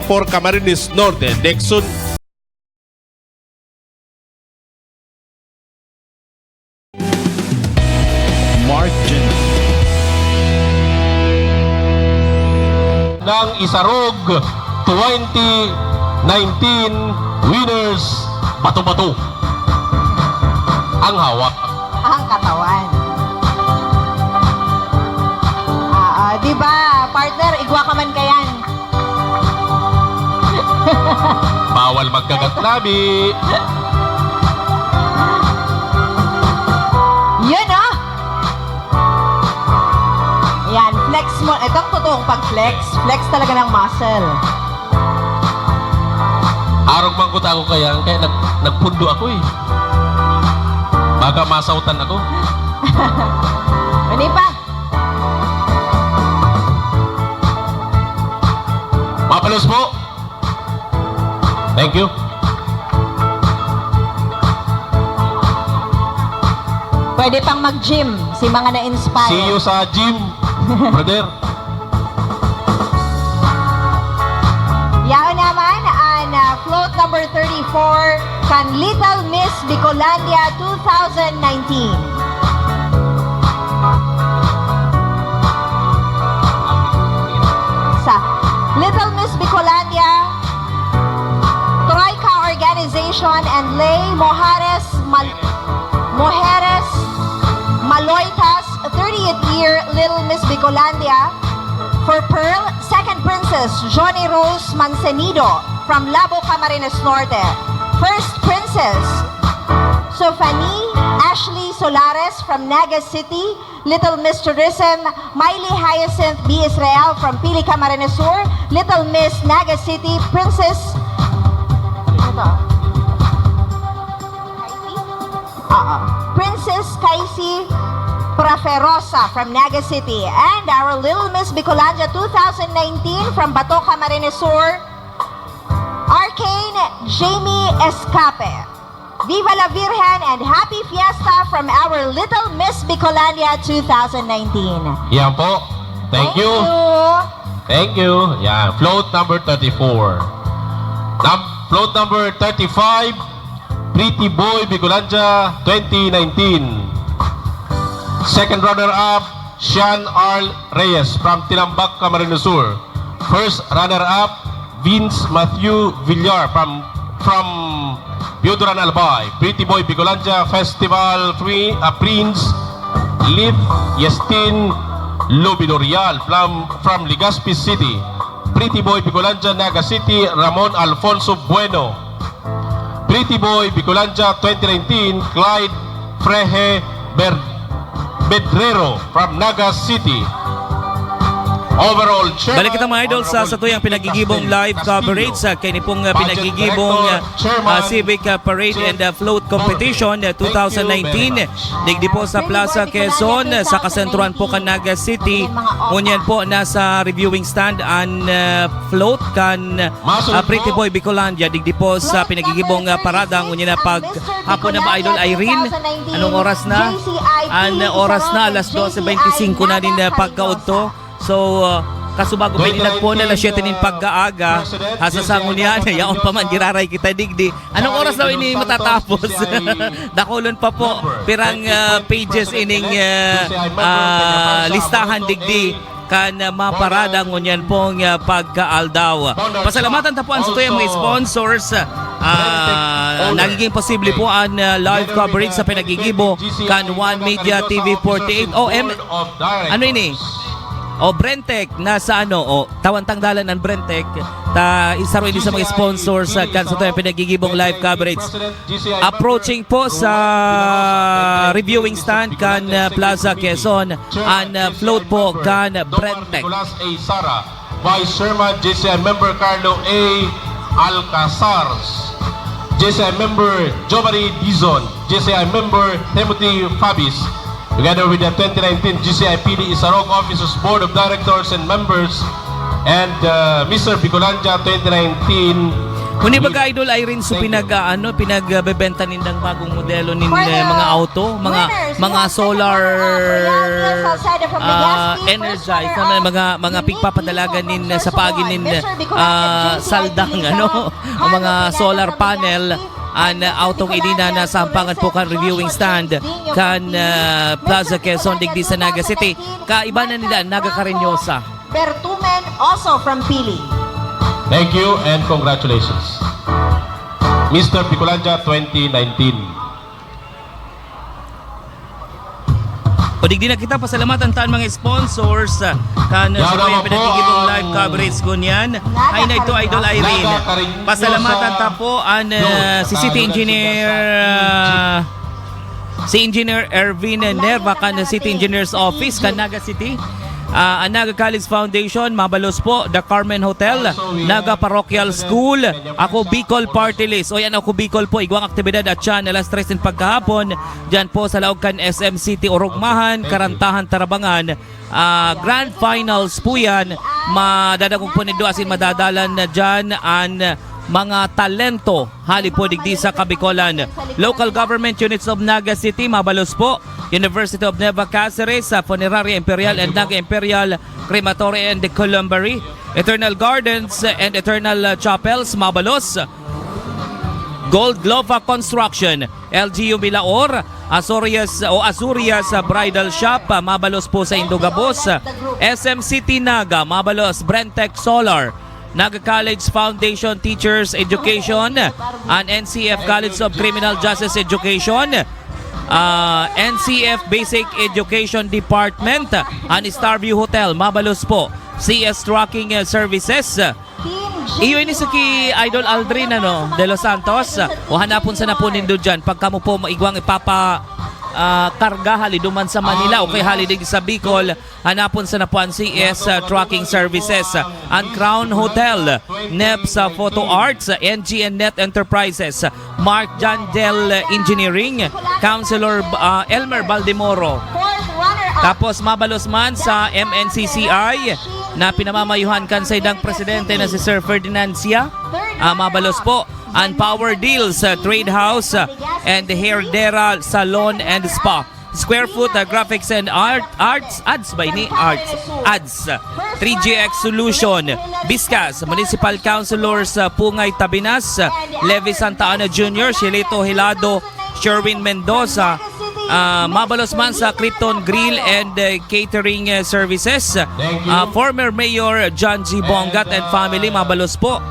For Camarines Norte, Dexon. Mark Jin. Ng Isarog twenty nineteen winners, bato-bato ang hawak. Ang katawan. Ah, ah, di ba, partner, igwa ka man kayan? Bawal magkagat labi. Yun, oh. Yan, flex mo. Ito ang totoong pag-flex. Flex talaga ng muscle. Arog man ko ta ako kaya, kaya nag-, nagpundo ako eh. Baka masautan ako. Ano pa? Mapalos po. Thank you. Pwede pang mag-gym si mga na-inspire. See you sa gym, brother. Yaon naman ang, ah, float number thirty-four kan Little Miss Bicolandia two thousand nineteen. Sa Little Miss Bicolandia, Troika Organization and Lay Mujeres Mal-, Mujeres Maloitas, thirtieth year Little Miss Bicolandia. For Pearl, Second Princess Johnny Rose Mancenido from Labo, Camarines Norte. First Princess Sofani Ashley Solares from Naga City, Little Miss Tourism Miley Hyacinth B. Israel from Pili, Camarines Sur, Little Miss Naga City, Princess, ano to? Oo. Princess Kaisi Praferosa from Naga City, and our Little Miss Bicolandia two thousand nineteen from Bato, Camarines Sur, Arcane Jamie Escape. Viva la Virgen and Happy Fiesta from our Little Miss Bicolandia two thousand nineteen. Yan po. Thank you. Thank you. Yan. Float number thirty-four. Num-, float number thirty-five, Pretty Boy Bicolandia twenty nineteen. Second runner-up, Sean Arl Reyes from Tinambac, Camarines Sur. First runner-up, Vince Matthew Villar from, from Pioduran, Albay. Pretty Boy Bicolandia Festival Free, ah, Prince Lith Yestin Lobidorial from, from Legazpi City. Pretty Boy Bicolandia Naga City, Ramon Alfonso Bueno. Pretty Boy Bicolandia twenty nineteen, Clyde Freje Ber-, Bedrero from Naga City. Overall chairman, Balik kita, mga idol, sa Honorable satuyang Peter pinagigibong Castel live Castillo. Coverage sa kaini pong, ah, Budget pinagigibong, Director, ah, Chairman, ah, Civic, ah, Parade Chair and, ah, Float Competition, ah, Thank you very two thousand nineteen. Much. Digdi po sa Plaza Quezon, ah, sa kasentrohan po kan Naga City. Ngunyan po, nasa reviewing stand an, ah, float kan, ah, Pretty Boy Bicolandia. Digdi po sa pinagigibong, ah, parada. Ngunyan na pag hapon na ba, Idol Irene? Anong oras na? An oras na, alas dose beintisinko na nin, ah, pagkaudto. So, uh, Kasubago pa ini nagpon na alas siyete nin pagkaaga, hasta sa ngunyan, yaon pa man giraray kita digdi. Anong oras daw ini matatapos? Dakulon pa po, pirang ah, pages ining ah, ah, listahan digdi kan ah, maparada ngunyan pong ah, pagkaaldaw. Pasalamatan ta po ang satuyang mga sponsors. Ah, nagiging posible po ang ah, live coverage sa pinagigibo kan One Media T V forty-eight. O M, ano ini? O Brentech, nasa ano? O, tawantang dalan ang Brentech. Ta, isa rin sa mga sponsors sa kan satuyang pinagigibong live coverage. Approaching po sa reviewing stand kan ah, Plaza Quezon, ang ah, float po kan Brentech. Nicolas A. Sara, Vice Chairman, J C I Member Carlo A. Alcazar, J C I Member Giovanni Dizon, J C I Member Timothy Fabis, together with the twenty nineteen G C I P D Isarog Officers Board of Directors and Members, and uh, Mister Bicolandia twenty nineteen. Kung di baga, Idol Irene, so pinag, ah, ano, pinagbebenta nindang bagong modelo nin eh, mga auto, mga mga solar ah, energize, na may mga mga pigpapadalagan nin eh, sa paagi nin eh, ah, saldang, ano, ang mga solar panel. An ah, autong ini na nasampangan po kan reviewing stand kan ah, Plaza Quezon digdi sa Naga City. Kaiba na nila Naga Cariñosa. Bertumen, also from Pili. Thank you and congratulations. Mister Bicolandia twenty nineteen. O digdi na kita, pasalamatan ta an mga sponsors ah, kan Yaw sa naman po pinagigibong ang live coverage ko niyan. Ay na ito, Idol Irene. Naga Cariñosa. Pasalamatan ta po an ah, si City Engineer ah, si Engineer Ervin Nerva kan City Engineers Office kan Naga City. Ah, an Naga College Foundation, mabalos po, The Carmen Hotel, Naga Parochial School, Ako Bicol Party List. O yan, Ako Bicol po, igwang aktibidad at siya alas tres nin pagkahapon, dyan po sa laog kan S M City, Orugmahan, Karantahan, Tarabangan. Ah, grand finals po yan. Madadagog po nindo asin madadalan na dyan an mga talento hali po digdi sa Kabicolan. Local government units of Naga City, mabalos po. University of Nueva Cáceres, sa Funeraria Imperial and Naga Imperial Crematory and Columbary. Eternal Gardens and Eternal uh, Chapels, mabalos. Gold Glofa Construction, L G U Milaor, Azorias o Azurias uh, Bridal Shop, uh, mabalos po sa Indogabos. S M City Naga, mabalos. Brentec Solar, Naga College Foundation Teachers Education, an N C F College of Criminal Justice Education, ah, N C F Basic Education Department, an Starview Hotel, mabalos po, C S Trucking eh, Services. Iyo ini sa ki Idol Aldrin, ano, De Los Santos. O hanapon sa napon nindo dyan. Pag kamo po maigwang ipapa ah, karga hali duman sa Manila o kay hali digdi sa Bicol, hanapon sa napuan C S uh, Trucking Services, uh, an Crown Hotel, Neps uh, Photo Arts, uh, N G and Net Enterprises, uh, Mark Jandel uh, Engineering, Councilor uh, Elmer Baldemoro. Tapos mabalos man sa M N C C I na pinamamayuhan kan saindang presidente na si Sir Ferdinand Sia. Ah, mabalos po an Power Deals, uh, Trade House, uh, and Herdera Salon and Spa. Square Foot uh, Graphics and Art, Arts, Ads ba ini? Arts, Ads. three G X Solution, Biskas, Municipal Councilors uh, Pungay Tabinas, uh, Levi Santa Ana Junior, Shelito Hilado, Sherwin Mendoza, uh, mabalos man sa Krypton Grill and uh, Catering uh, Services, uh, former Mayor John G. Bongat and family, mabalos po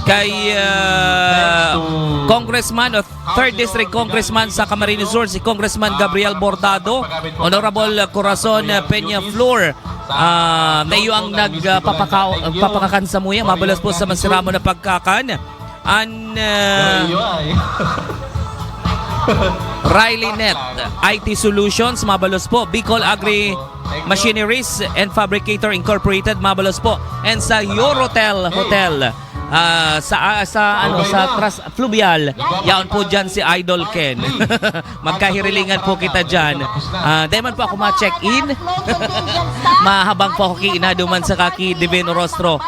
kay uh, Congressman o third District Congressman sa Camarines Sur, si Congressman Gabriel Bordado, Honorable Corazon Peña Flor, ah, na iyo ang nagpapakakan sa muya, mabalos po sa masiramo na pagkakan. An ah, Riley Net I T Solutions, mabalos po. Bicol Agri Machineries and Fabricator Incorporated, mabalos po. And sa Yorotel Hotel, ah, sa ah, sa ano sa Tras Fluvial, yaon po diyan si Idol Ken. Magkahirilingan po kita diyan. Ah, dai man po ako ma-check-in. Mahabang po ako kiinado man sa kaki Divino Rostro.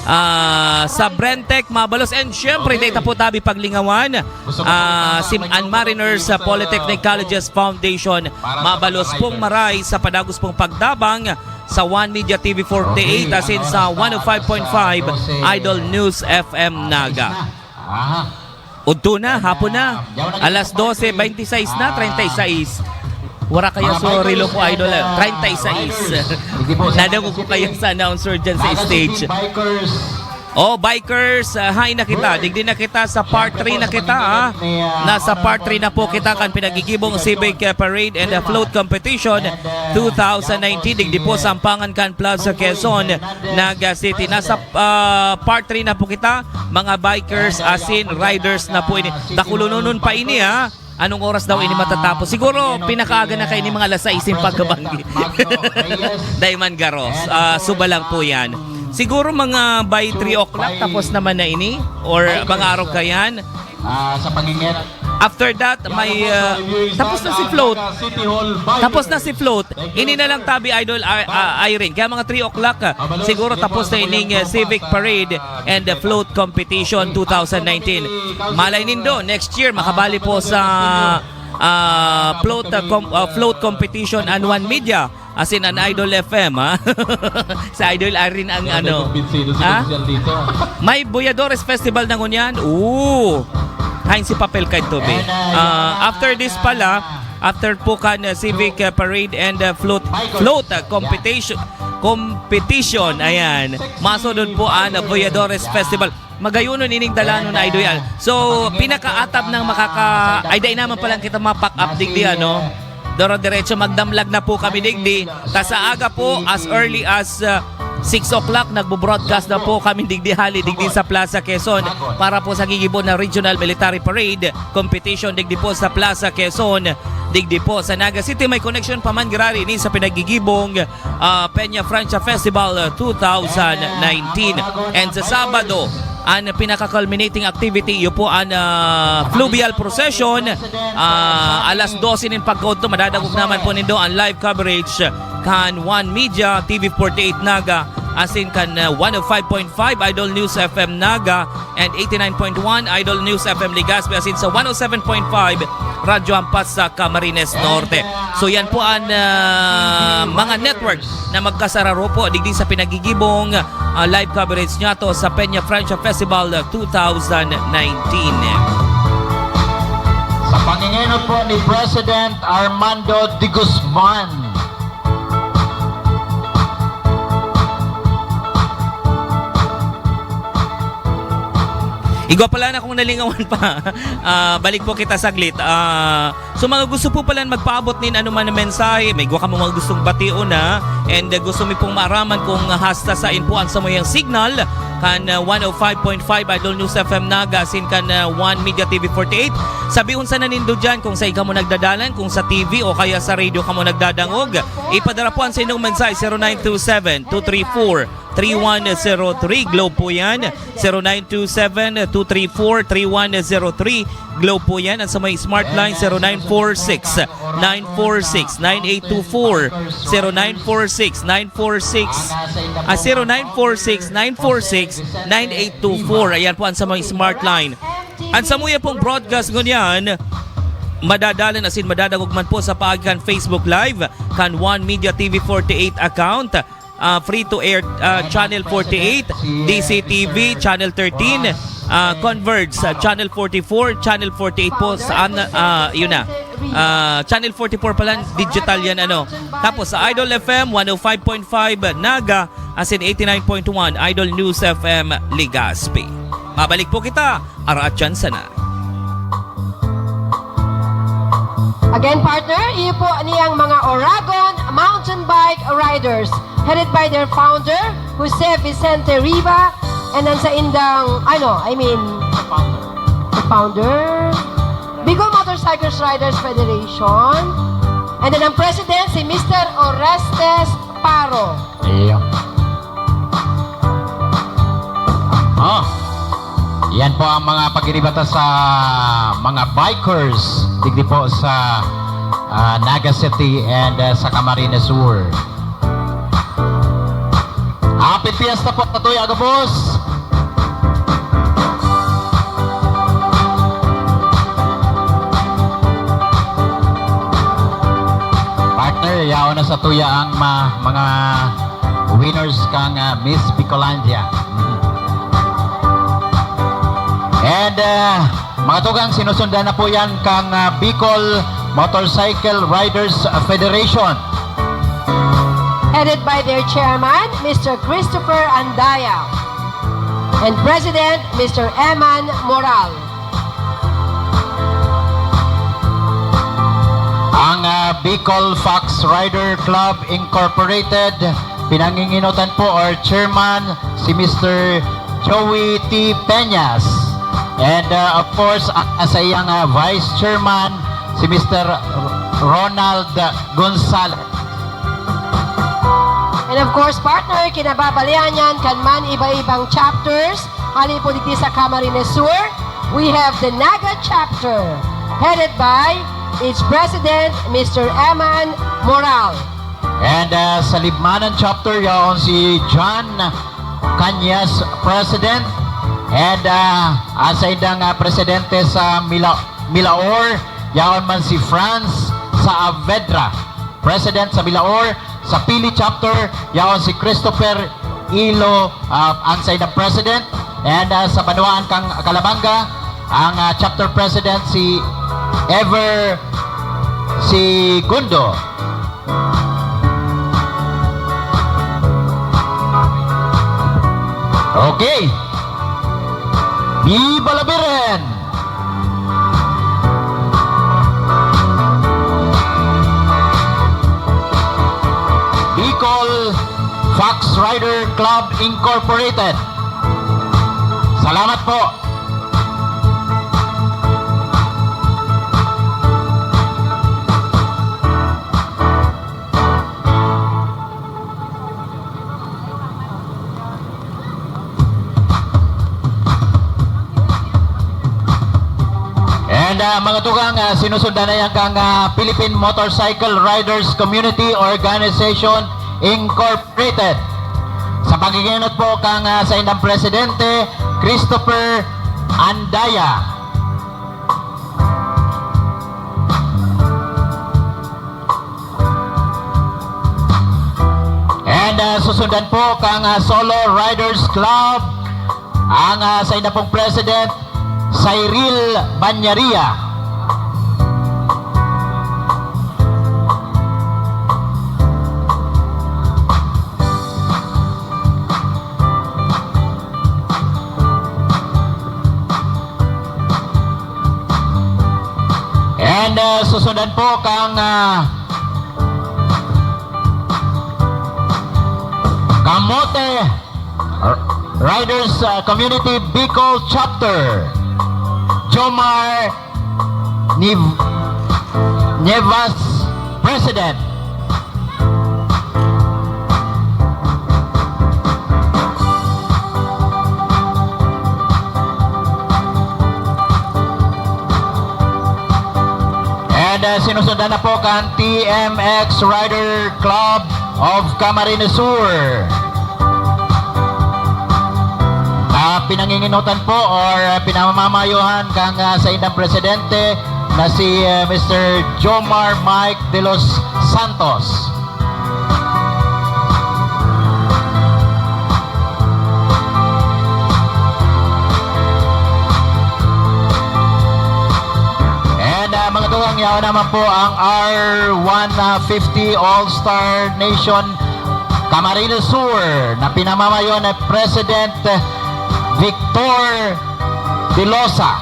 Ah, sa Brentec, mabalos. And syempre, dai ta po tabi paglingawan. Ah, si An Mariners sa Polytechnic Colleges Foundation, mabalos pong maray sa padagos pong pagdabang sa One Media T V forty-eight, asin sa one oh five point five Idol News F M Naga. Aha. Udto na, hapon na. Alas dose bente y seis na, treinta y seis. Wara kaya so relo ko, idol, eh. Treinta y seis. Nadangog ko kaya sa announcer dyan sa stage. Oh, bikers, ah, hain na kita. Digdi na kita sa part three na kita, ah. Nasa part three na po kita kan pinagigibong Civic, ah, Parade and, ah, Float Competition two thousand nineteen. Digdi po sa Ampangan kan Plaza Quezon, Naga City. Nasa, ah, part three na po kita, mga bikers, asin riders na po ini. Dakulononon pa ini, ah. Anong oras daw ini matatapos? Siguro pinakaaga na kaini, mga alas sais nin pagkabanggi. Dai man garos. Ah, suba lang po yan. Siguro mga by three o'clock tapos naman na ini? Or mga arog kayan? Ah, sa pangingit. After that, may, ah, tapos na si Float. Tapos na si Float. Ini na lang tabi, Idol, ah, ah, Irene. Kaya mga three o'clock, ah, siguro tapos na ining, ah, Civic Parade and the Float Competition two thousand nineteen. Malay nindo, next year, makabali po sa, ah, float, ah, com-, ah, float competition an One Media, asin an Idol F M, ha? Si Idol Irene ang ano, ha? May Boyadores Festival na ngunyan. Oo. Hain si Papel kay Toby. Ah, after this pala, after po kan, ah, Civic, ah, Parade and, ah, Float, Float, ah, Competition, Competition, ayan. Masunod po an, ah, Boyadores Festival. Magayonon ining dalanon, Idol. So, pinakaatab ng makaka-, ay, dai naman palang kita ma-pack up digdi, ano? Doro-diretso, magdamlag na po kami digdi. Ta sa aga po, as early as, ah, six o'clock, nagbo-broadcast na po kami digdi hali, digdi sa Plaza Quezon para po sa gigibo na Regional Military Parade Competition digdi po sa Plaza Quezon, digdi po sa Naga City. May connection pa man giraray ni sa pinagigibong, ah, Peña Francia Festival, ah, two thousand nineteen. And sa Sabado, ang pinaka-culminating activity, iyo po ang, ah, fluvial procession. Ah, alas dose nin pagkaudto, madadangog naman po nindo ang live coverage kan One Media, T V forty-eight Naga, asin kan, ah, one oh five point five Idol News F M Naga, and eighty-nine point one Idol News F M Legazpi, asin sa one oh seven point five Radyo Ampas sa Camarines Norte. So, yan po ang, ah, mga network na magkasararo po digdi sa pinagigibong, ah, live coverage niyato sa Peña Francia Festival, ah, two thousand nineteen. Sa pangingenot po ni President Armando de Guzman. Igwa pala na kung nalingawan pa. Ah, balik po kita saglit. Ah, so, mga gusto po pala magpaabot nin anuman na mensahe, may igwa kamo mga gustong bation na, and, ah, gusto mi pong maaraman kung hasta sain po ang samuyang signal kan, ah, one oh five point five Idol News F M Naga, asin kan, ah, One Media T V forty-eight. Sabihon sana nindo dyan kung sain kamo nagdadalan, kung sa T V o kaya sa radio kamo nagdadangog. Ipadara po ang saindong mensahe, zero nine two seven, two three four, three one zero three, Globe po yan. Zero nine two seven, two three four, three one zero three, Globe po yan. At sa may Smart Line, zero nine four six, nine four six, nine eight two four. Zero nine four six, nine four six, ah, zero nine four six, nine four six, nine eight two four. Ayan po ang sa may Smart Line. Ang samuya pong broadcast ngunyan, madadalan asin madadangog man po sa paagi kan Facebook Live, kan One Media T V forty-eight account, ah, free to air, ah, Channel forty-eight, D C T V, Channel thirteen, ah, Converge, sa Channel forty-four, Channel forty-eight po, saan, ah, yun na. Ah, Channel forty-four pala, digital yan, ano. Tapos sa Idol F M, one oh five point five Naga, asin eighty-nine point one Idol News F M Legazpi. Mabalik po kita, araat yan sana. Again, partner, iyo po niyang mga Oragon mountain bike riders, headed by their founder, Jose Vicente Riva, and ang saindang, ano, I mean, the founder, Bicol Motorcycles Riders Federation, and then ang president, si Mister Orestes Paro. Iyo. Ah, yan po ang mga pagiribata sa mga bikers digdi po sa, ah, Naga City and, ah, sa Camarines Sur. Happy Fiesta po sa tuya gabos. Partner, Yaon na sa tuya ang ma-, mga winners kang, ah, Miss Bicolandia. And, ah, mga tugang, sinusundan na po yan kang, ah, Bicol Motorcycle Riders Federation. Headed by their chairman, Mister Christopher Andaya, and President, Mister Eman Moral. Ang, ah, Bicol Fox Rider Club Incorporated, pinanginginotan po or chairman si Mister Joey T Peñas. And, ah, of course, ang, ah, sa iyang, ah, vice chairman, si Mister Ronald Gonzalez. And of course, partner, kinababalian niyan kan man iba-ibang chapters. Hali po digdi sa Camarines Sur, we have the Naga Chapter, headed by its President, Mister Eman Moral. And, ah, sa Libmanan Chapter, yaon si John Cañas, President. And, ah, ang saindang, ah, presidente sa Mila-, Milaor, yaon man si Franz Saavedra, President sa Milaor. Sa Pili Chapter, yaon si Christopher Ilo, ah, ang saindang President. And, ah, sa banwaan kang Calabanga, ang, ah, Chapter President si Ever Segundo. Okay. Viva la Virgen! Bicol Fox Rider Club Incorporated. Salamat po. And, ah, mga tugang, ah, sinusundan na yan kang, ah, Philippine Motorcycle Riders Community Organization Incorporated. Sa pag-iinot po kang, ah, saindang presidente, Christopher Andaya. And, ah, susundan po kang, ah, Solo Riders Club, ang, ah, sainda pong president, Cyril Banyaria. And, uh, susundan po kang, uh, Camote R-, Riders, uh, Community Bicol Chapter, Jomar Niv-, Nievas, President. And, uh, sinusundan na po kan T M X Rider Club of Camarines Sur. Ah, pinanginginotan po or, ah, pinamamayohan kang, ah, saindang presidente na si, ah, Mister Jomar Mike de los Santos. And, ah, mga tugang, yaon naman po ang R one fifty All-Star Nation Camarines Sur na pinamamayo ni President Victor de Losa.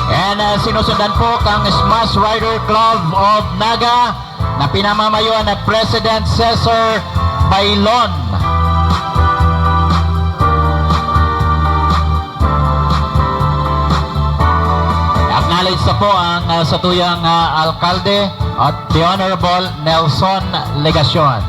And, uh, sinusundan po kang Smash Rider Club of Naga na pinamamayo ni President Cesar Bailon. Acknowledge na po ang, ah, satuyang, ah, alkalde at the Honorable Nelson Legacion.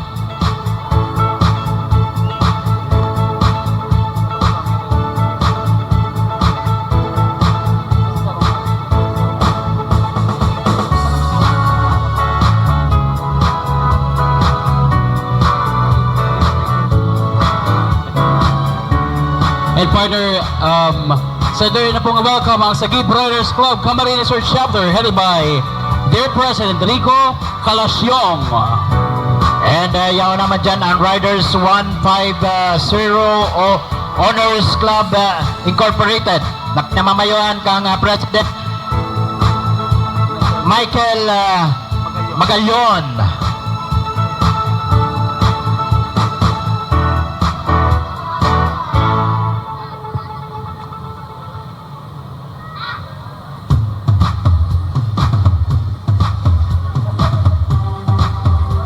And partner, um, Sa diri na pong welcome ang Sagib Riders Club Camarines Sur Chapter, headed by their President Rico Calaciong. And, uh, yaon naman dyan ang Riders one five zero o Honors Club, uh, Incorporated, na pinamamayoan kang, uh, President Michael, uh, Magallon.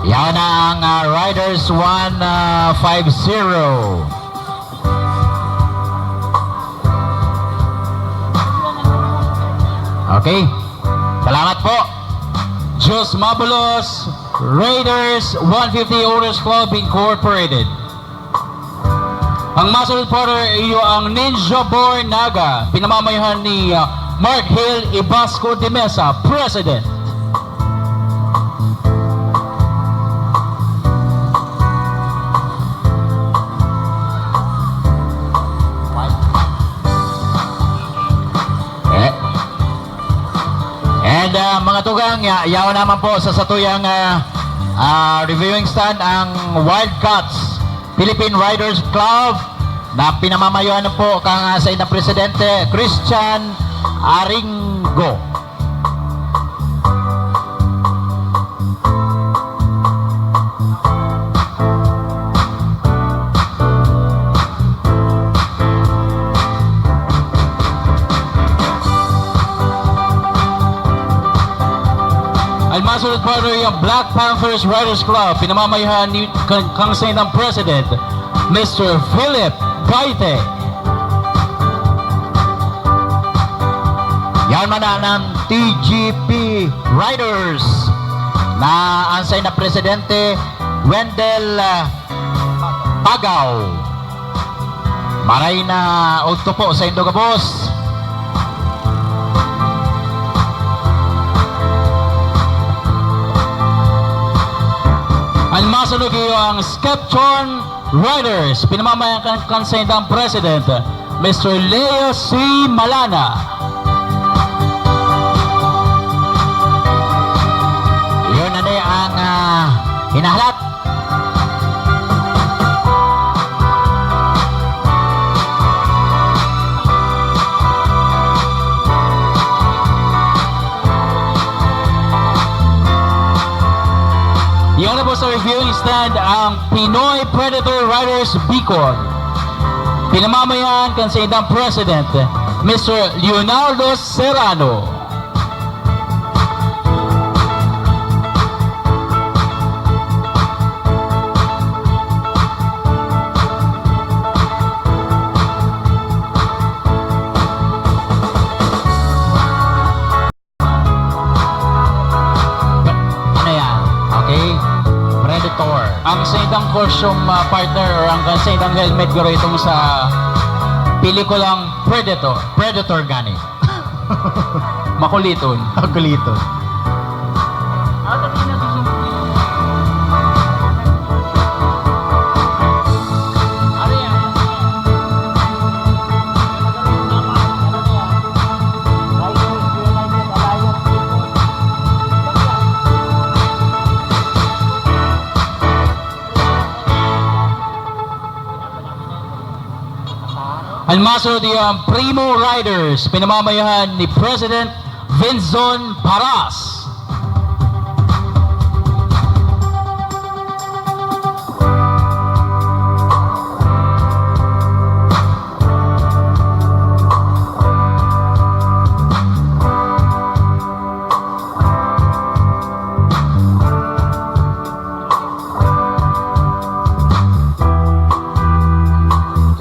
Yan na ang, ah, Riders one five zero. Okay. Salamat po. Diyos Mabulos, Raiders one fifty Owners Club Incorporated. Ang masunod, partner, iyo ang Ninja Boy Naga, pinamamayohan ni, ah, Mark Hill Ibasco de Mesa, President. Eh. And, ah, mga tugang, ya-, yaon naman po sa satuyang, ah, ah, reviewing stand ang Wildcats Philippine Riders Club na pinamamayohan po kang, ah, saindang presidente, Christian Aringo. Ang masunod, partner, yung Black Panthers Riders Club, pinamamayohan ni kan-, kang saindang president, Mister Philip Gaite. Yan man ang T G P Riders na ang saindang presidente, Wendell, ah, Pagaw. Maray na udto po saindo gabos. Ang masunod iyo ang Skeptron Riders, pinamamayan kan, kan saindang president, Mister Leo C. Malana. Yun na ni ang, ah, hinahalat. Yaon na po sa reviewing stand ang Pinoy Predator Riders Bicol. Pinamamayan kan saindang president, Mister Leonardo Serrano. Ano yan? Okay? Predator. Ang saindang costume, ah, partner, or ang saindang helmet, garo, itong sa pelikulang Predator. Predator gani. Makuliton. Makuliton. Ang masunod iyo ang Primo Riders, pinamamayohan ni President Vinzon Paras.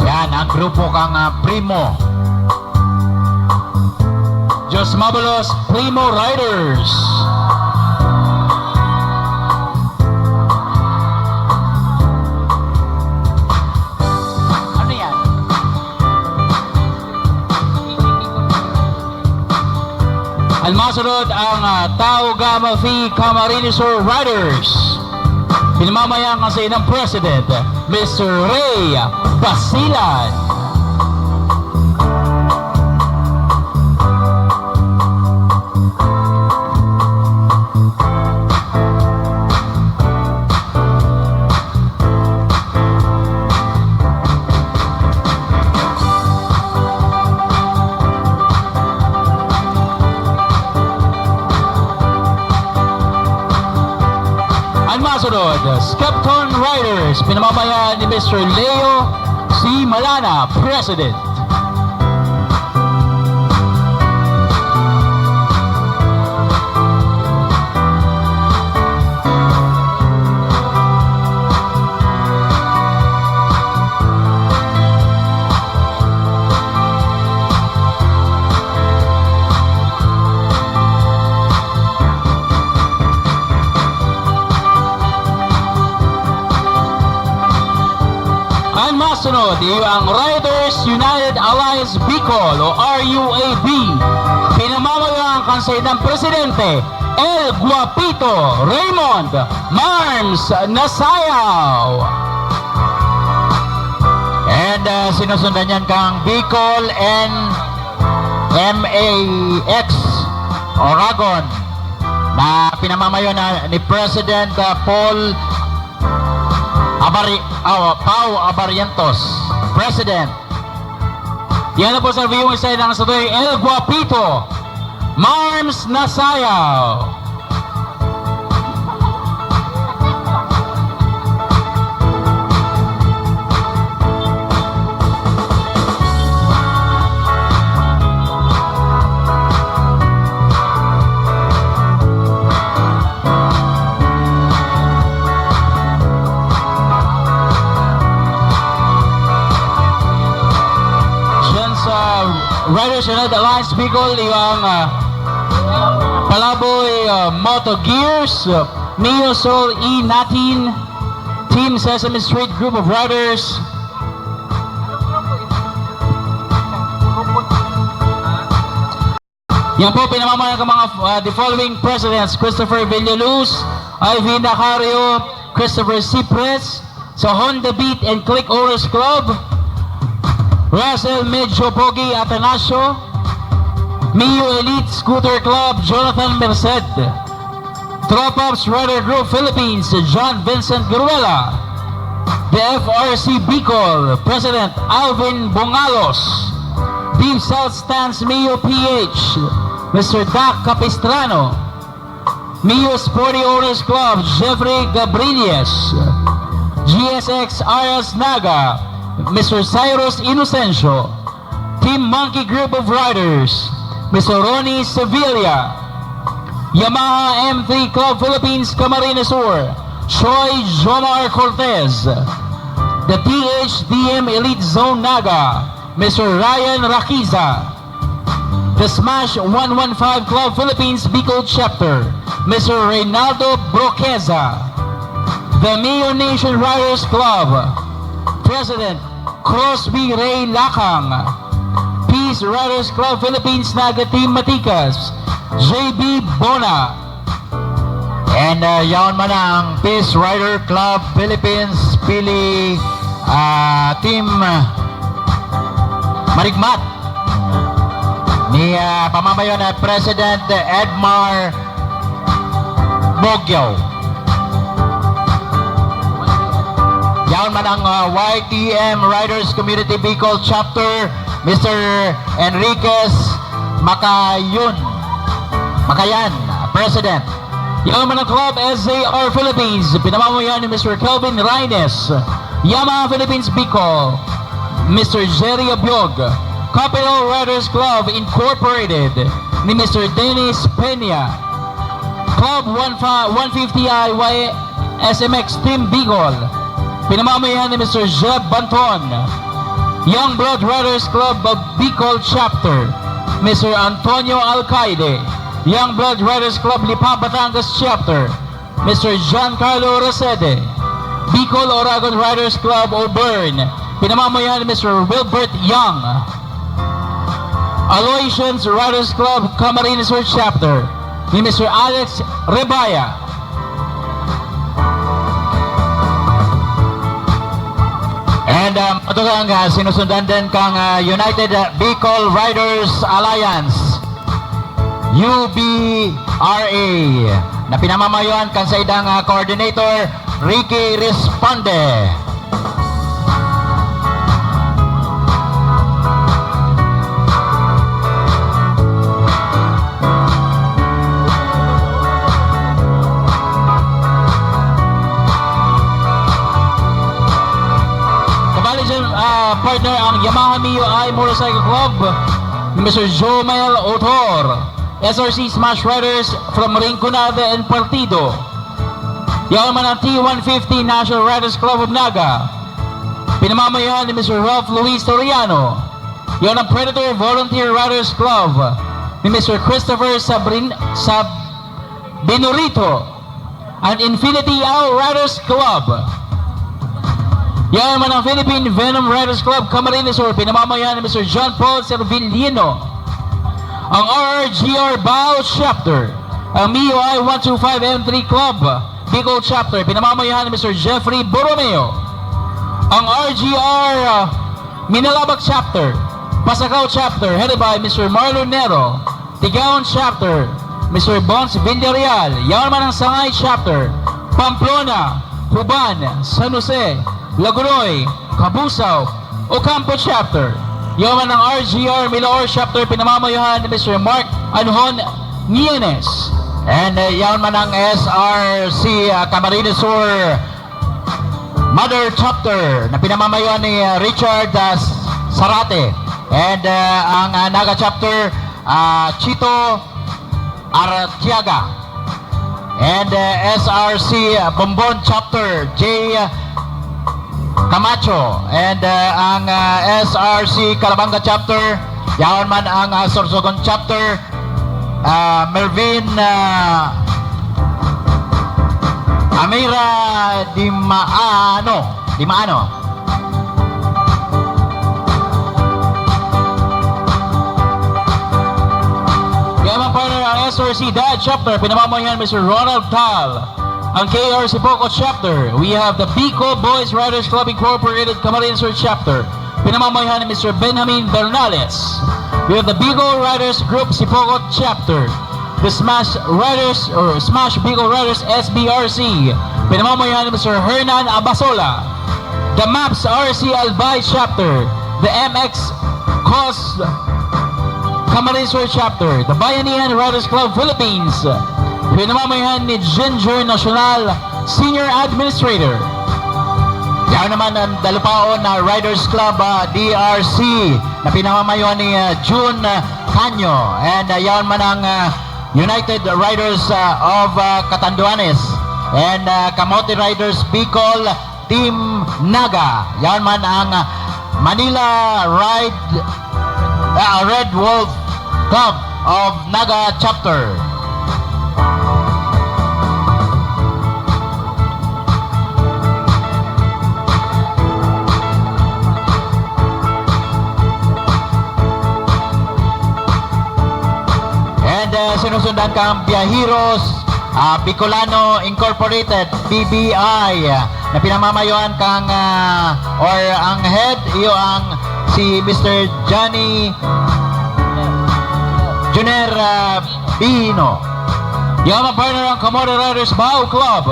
Yan ang grupo kang, ah, Primo. Diyos Mabulos, Primo Riders. Ano yan? Ang masunod ang, ah, Tau Gamma Phi Camarines Sur Riders. Pinamamayan kan saindang president, Mister Ray Basilan. Sunod, Skepton Riders, pinamamayan ni Mister Leo C. Malana, President. An masunod, iyo ang Riders United Alliance Bicol o R U A B. Pinamamayan kan saindang presidente, El Guapito Raymond Marms Nasayaw. And, ah, sinusundan yan kang Bicol N M A X Oragon na pinamamayo na ni President, ah, Paul Abari-, ah, Pau Abarientos, President. Yan na po sa viewing side ang sa El Guapito Marms Nasayaw. Diyan sa Riders United Alliance Bicol, iyo ang, ah, Palaboy, ah, Moto Gears, ah, Mio Sol E Natin, Team Sesame Street Group of Riders. Yan po, pinamamayan ng mga, ah, the following presidents: Christopher Villaluz, Ivy Nacario, Christopher Cipres, sa Honda Beat and Click Owners Club, Russell Medyo Pogi Atanasio, Mio Elite Scooter Club, Jonathan Merced, Tropops Rider Group Philippines, John Vincent Gruela, the F R C Bicol, President Alvin Bungalos, Deep South Stance Mio P H, Mister Doc Capistrano, Mio Sporty Owners Club, Jeffrey Gabriles, G S X R S Naga, Mister Cyrus Inocencio, Team Monkey Group of Riders, Mister Ronnie Sevilla, Yamaha M three Club Philippines Camarines Sur, Choi Jomar Cortez, the T H D M Elite Zone Naga, Mister Ryan Rakiza, the Smash one one five Club Philippines Bicol Chapter, Mister Reynaldo Broqueza, the Mio Nation Riders Club President Crosby Ray Lakang, Peace Riders Club Philippines Naga Team Matikas, J B Bona, and, ah, yaon man ang Peace Rider Club Philippines, pili, ah, Team Marigmat ni, ah, pamamayo na President Edmar Bogyo. Yaon man ang, ah, Y T M Riders Community Bicol Chapter, Mister Enriquez Macayon, Macayan, President. Yaon man ang Club S A R Philippines, pinamamayan ni Mister Kelvin Reynes. Yamaha Philippines Bicol, Mister Jerry Abiog. Capital Riders Club Incorporated ni Mister Dennis Peña. Club one fi-, one fifty I Y S M X Team Bicol, pinamamayan ni Mister Jeb Banton. Young Blood Riders Club of Bicol Chapter, Mister Antonio Alcaide. Young Blood Riders Club Lipa, Batangas Chapter, Mister Giancarlo Resede. Bicol Oragon Riders Club Auburn, pinamamayan ni Mister Wilbert Young. Aloysians Riders Club Camarines Sur Chapter ni Mister Alex Rebaya. And, um, ito ang, uh, sinusundan din kang, uh, United, uh, Bicol Riders Alliance, U B R A, na pinamamayoan kan saindang, uh, coordinator, Ricky Responde. Ang Yamaha Mio I Motorcycle Club ni Mister Jomel Otor, S R C Smash Riders from Rinconada and Partido. Yaon man ang T one fifty National Riders Club of Naga, pinamamayahan ni Mister Ralph Luis Toriano. Yaon ang Predator Volunteer Riders Club ni Mister Christopher Sabrin-, Sabinurito. Ang Infinity Owl Riders Club. Yaon man ang Philippine Venom Riders Club, Camarines Sur, pinamamayahan ni Mister John Paul Servillino. Ang R R G R Bao Chapter. Ang M I O I one two five M three Club, Bicol Chapter, pinamamayahan ni Mister Jeffrey Borromeo. Ang R G R, ah, Minalabac Chapter, Pasacao Chapter, headed by Mister Marlon Nero. Tigaon Chapter, Mister Bons Villarreal. Yaon man ang Sangay Chapter, Pamplona, Juban, San Jose, Lagonoy, Cabusao, Ocampo Chapter. Yaon man ang R G R Milaor Chapter, pinamamayahan ni Mister Mark Anhon Nienes. And, uh, yaon man ang S R C, uh, Camarines Sur Mother Chapter na pinamamayo ni, uh, Richard, uh, Sarate. And, uh, ang, uh, Naga Chapter, uh, Chito Artiaga. And, uh, S R C Bombon Chapter, J Camacho. And, uh, ang, uh, S R C Calabanga Chapter, yaon man ang, uh, Sorsogon Chapter, ah, Mervin, ah, Amira Dimaano. Dimaano. Yaman, partner, ang S R C Dad Chapter, pinamamayan Mister Ronald Tal. Ang K R C Poco Chapter, we have the Bicol Boys Riders Club Incorporated, Camarines Sur Chapter. Pinamamayahan ni Mister Benjamin Bernales. We have the Bicol Riders Group Sipogot Chapter, the Smash Riders or Smash Bicol Riders S B R C, pinamamayahan ni Mister Hernan Abasola. The Maps R C Albay Chapter, the M X Cos Camarines Sur Chapter, the Bayanihan Riders Club Philippines, pinamamayahan ni Ginger Nacional, Senior Administrator. Yaon naman ang dalupaon na Riders Club, ah, D R C, na pinamamayo ni, ah, June, ah, Canyo. And, ah, yaon man ang, ah, United Riders, ah, of, ah, Catanduanes and, ah, Camote Riders Bicol, Team Naga. Yaon man ang, ah, Manila Ride, ah, Red Wolf Club of Naga Chapter. And, uh, sinusundan kang Biyaheros, uh, Bicolano Incorporated, B B I, uh, na pinamamayoan kang, uh, or ang head, iyo ang si Mister Johnny Juner, uh, Bino. Yaman, partner, ang Camote Riders Bao Club.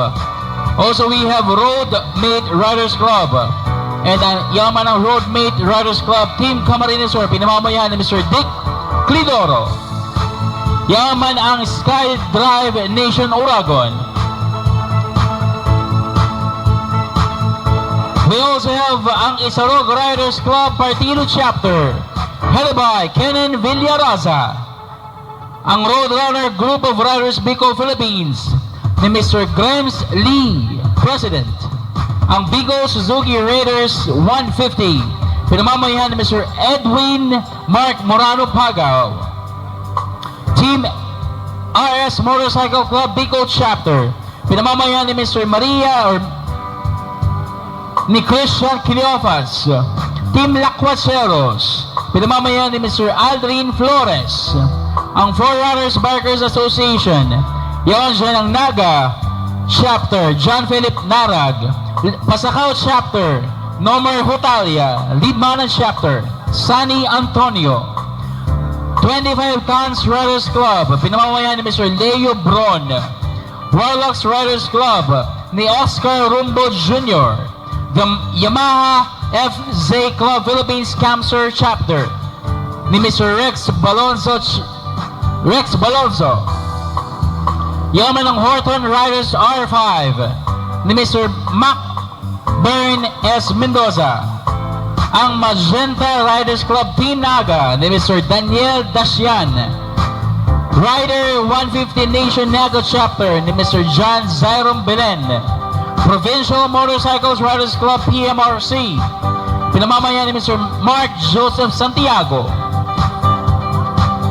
Also, we have Road Mate Riders Club. And, uh, yaman ang Road Mate Riders Club Team Camarines Sur, pinamamayan ni Mister Dick Clidoro. Yaman ang Sky Drive Nation Uragon. We also have ang Isarog Riders Club Partido Chapter, headed by Kenen Villaraza. Ang Road Runner Group of Riders Bicol Philippines ni Mister Grems Lee, President. Ang Bicol Suzuki Raiders one fifty, pinamamayan ni Mister Edwin Mark Morano Pagaw. Team R S Motorcycle Club Bicol Chapter, pinamamayan ni Mister Maria or ni Christian Cleofas. Team Lacuacheros, pinamamayan ni Mister Aldrin Flores. Ang Forerunners Bikers Association, yaon siya ng Naga Chapter, John Philip Narag. Pasacao Chapter, Nomer Hutalia. Libmanan Chapter, Sunny Antonio. Twenty-five Tons Riders Club, pinamamayan ni Mister Leo Bron. Warlocks Riders Club ni Oscar Rumbo Junior, the Yamaha F Z Club Philippines Camsur Chapter ni Mister Rex Balonzo Ch-, Rex Balonzo. Yaman ang Horton Riders R five ni Mister Mac Bern S Mendoza. Ang Magenta Riders Club Team Naga ni Mister Daniel Dasyan. Rider one fifty Nation Naga Chapter ni Mister John Zyron Belen. Provincial Motorcycles Riders Club, P M R C, pinamamayan ni Mister Mark Joseph Santiago.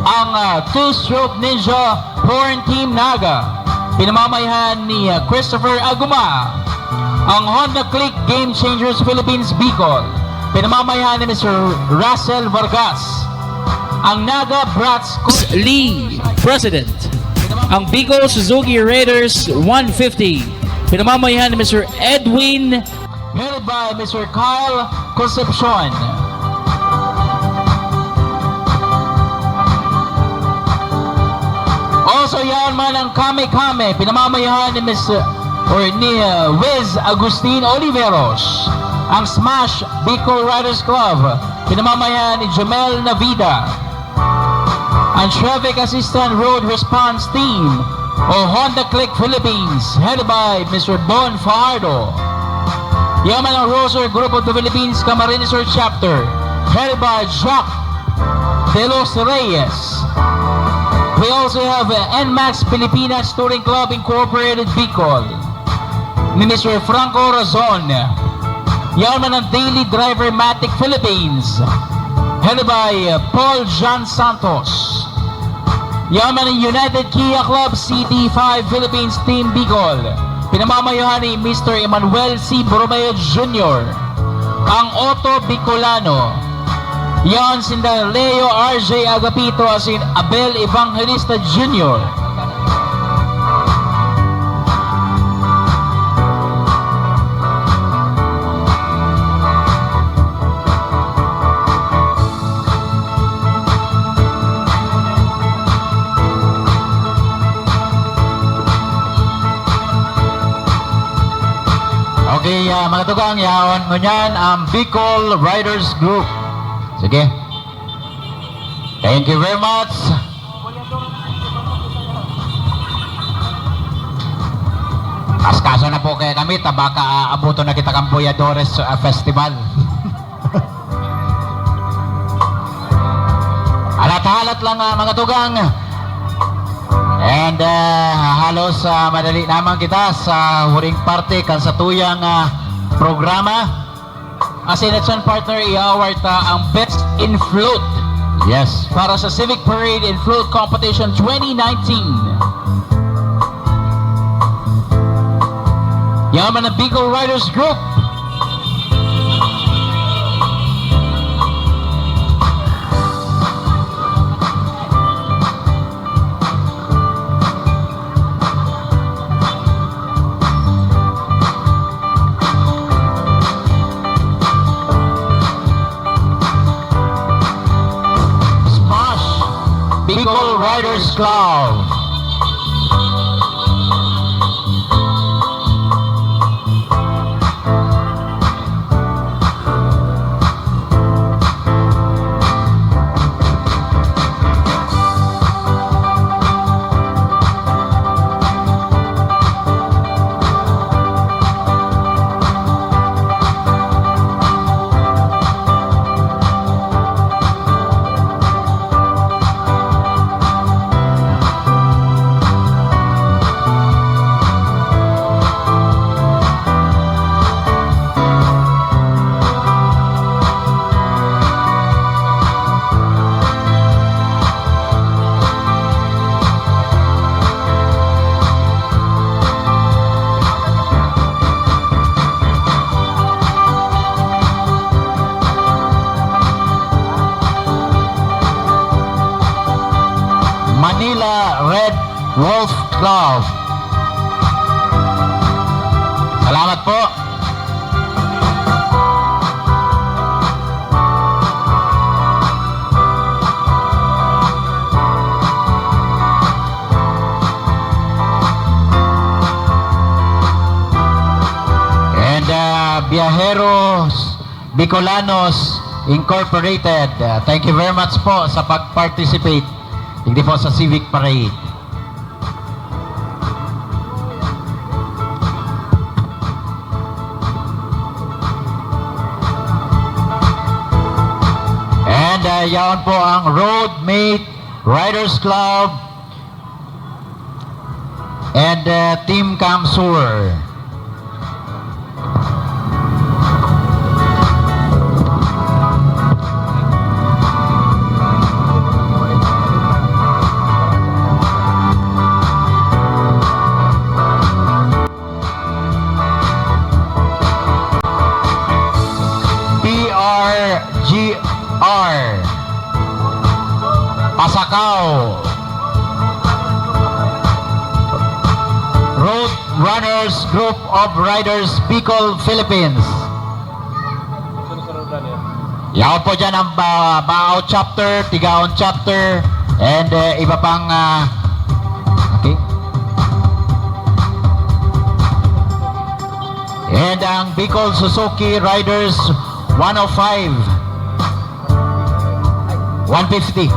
Ang, ah, Two-Stroke Ninja Horn Team Naga, pinamamayan ni, ah, Christopher Aguma. Ang Honda Click Game Changers Philippines Bicol, pinamamayan ni Mister Russell Vargas. Ang Naga Brats Lee, President. Ang Bicol Suzuki Raiders one fifty, pinamamayan ni Mister Edwin, headed by Mister Kyle Concepcion. Also, yaon man ang Kame Kame, pinamamayahan ni Miss, or ni, uh, Wiz Agustin Oliveros. Ang Smash Bicol Riders Club, pinamamayahan ni Jomel Navida. Ang Traffic Assistant Road Response Team o Honda Click Philippines, headed by Mister Bon Fajardo. Yaman ang Roser Group of the Philippines Camarines Sur Chapter, headed by Jack De Los Reyes. We also have, uh, N max Pilipinas Touring Club Incorporated Bicol ni Mister Franco Razon. Yaon man ang Daily Driver Matic Philippines, headed by, uh, Paul John Santos. Yaon man ang United Kia Club C T five Philippines Team Bicol, pinamamayohan ni Mister Emmanuel C. Borromeo Junior. Ang Auto Bicolano, yaon sinda Leo R J Agapito asin Abel Evangelista Junior. Okay, ah, mga tugang, yaon ngunyan ang Bicol Riders Group. Sige. Thank you very much. Askaso na po kaya kami, ta baka aabuton na kita kan Boyadores, ah, Festival. Halat-halat lang, ah, mga tugang. And, ah, halos, ah, madali naman kita sa huring parte kan satuyang, ah, programa. As in, action partner, i-award ta ang Best in Float. Yes. Para sa Civic Parade and Float Competition twenty nineteen. Yaman ang Bicol Riders Group. Smash Bicol Riders Club. Manila Red Wolf Club. Salamat po. And, uh, Viajeros Bicolanos Incorporated, uh, thank you very much po sa pag-participate digdi po sa Civic Parade. Yaon po ang Road Mate Riders Club and, uh, Team Kamsur. P R G R Pasacao, Road Runners Group of Riders, Bicol, Philippines. Yaon po dyan ang Ba-, Baao chapter, Tigaon chapter, and, eh, iba pang, ah, okay. And ang Bicol Suzuki Riders one oh five, one fifty.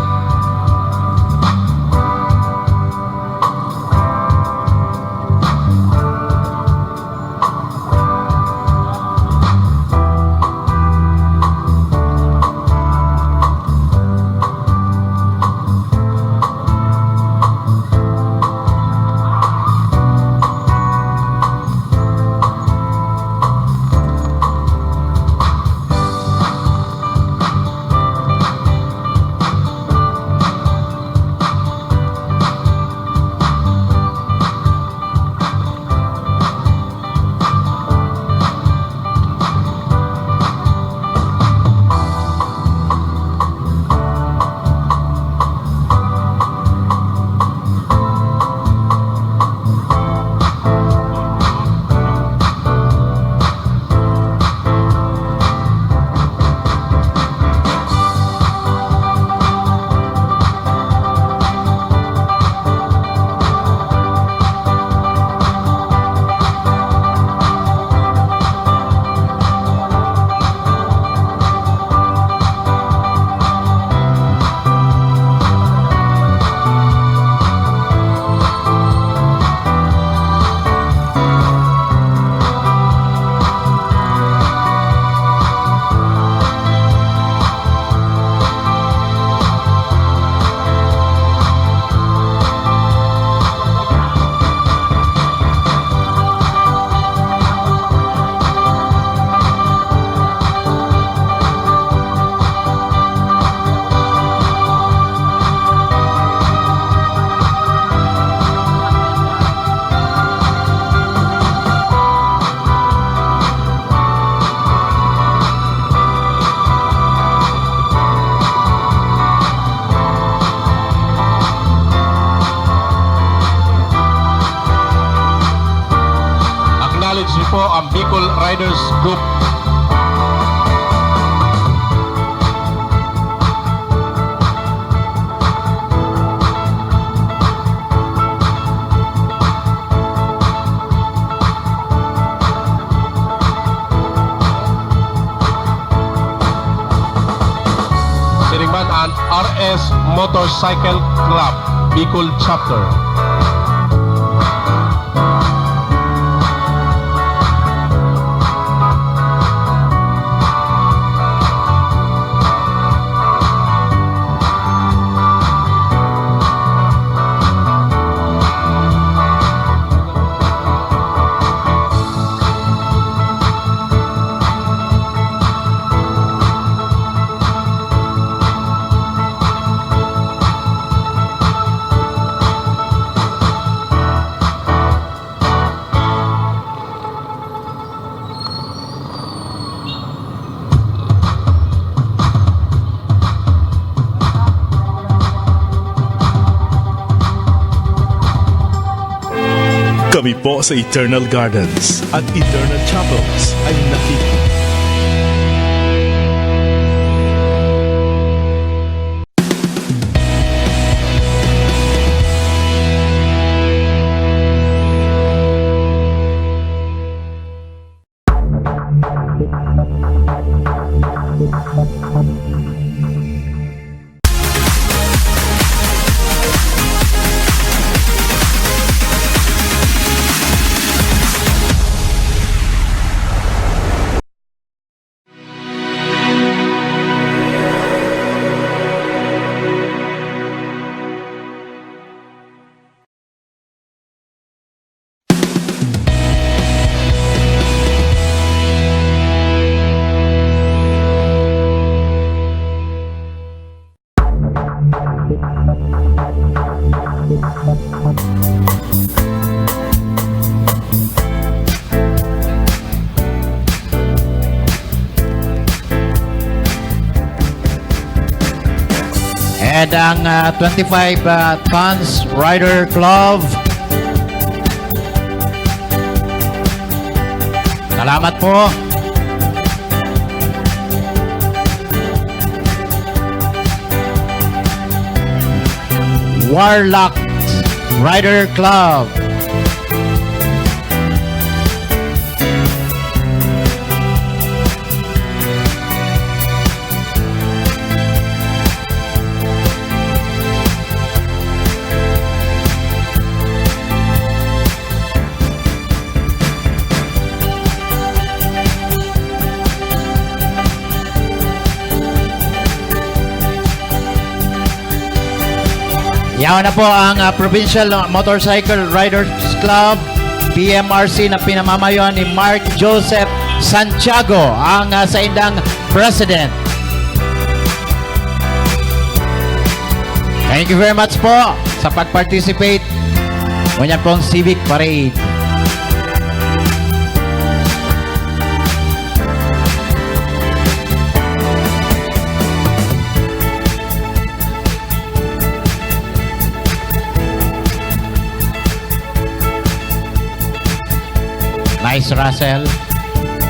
Acknowledge niyo po ang Bicol Riders Group. Siring man an R S Motorcycle Club, Bicol Chapter. Kami po sa Eternal Gardens at Eternal Chapels ay nakiki- And ang, ah, twenty-five, ah, Tons Rider Club. Salamat po. Warlock Rider Club. Yaon na po ang, ah, Provincial Motorcycle Riders Club, P M R C, na pinamamayoan ni Mark Joseph Santiago, ang, ah, saindang president. Thank you very much po sa pag-participate ngunyan pong Civic Parade. Nice, Russell.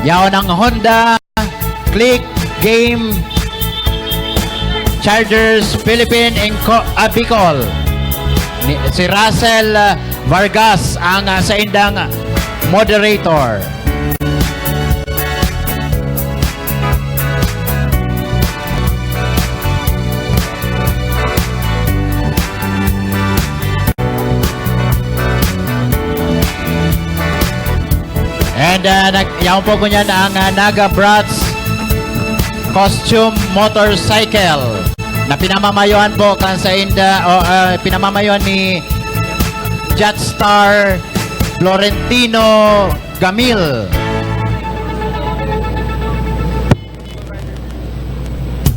Yaon ang Honda Click Game Chargers Philippine Inco-, ah, Bicol. Ni, si Russell, ah, Vargas ang, ah, saindang moderator. And, ah, nag-, yaon po ngunyan ang, ah, Naga Brats Costume Motorcycle na pinamamayoan po kan sainda, o, ah, pinamamayoan ni Jetstar Florentino Gamil.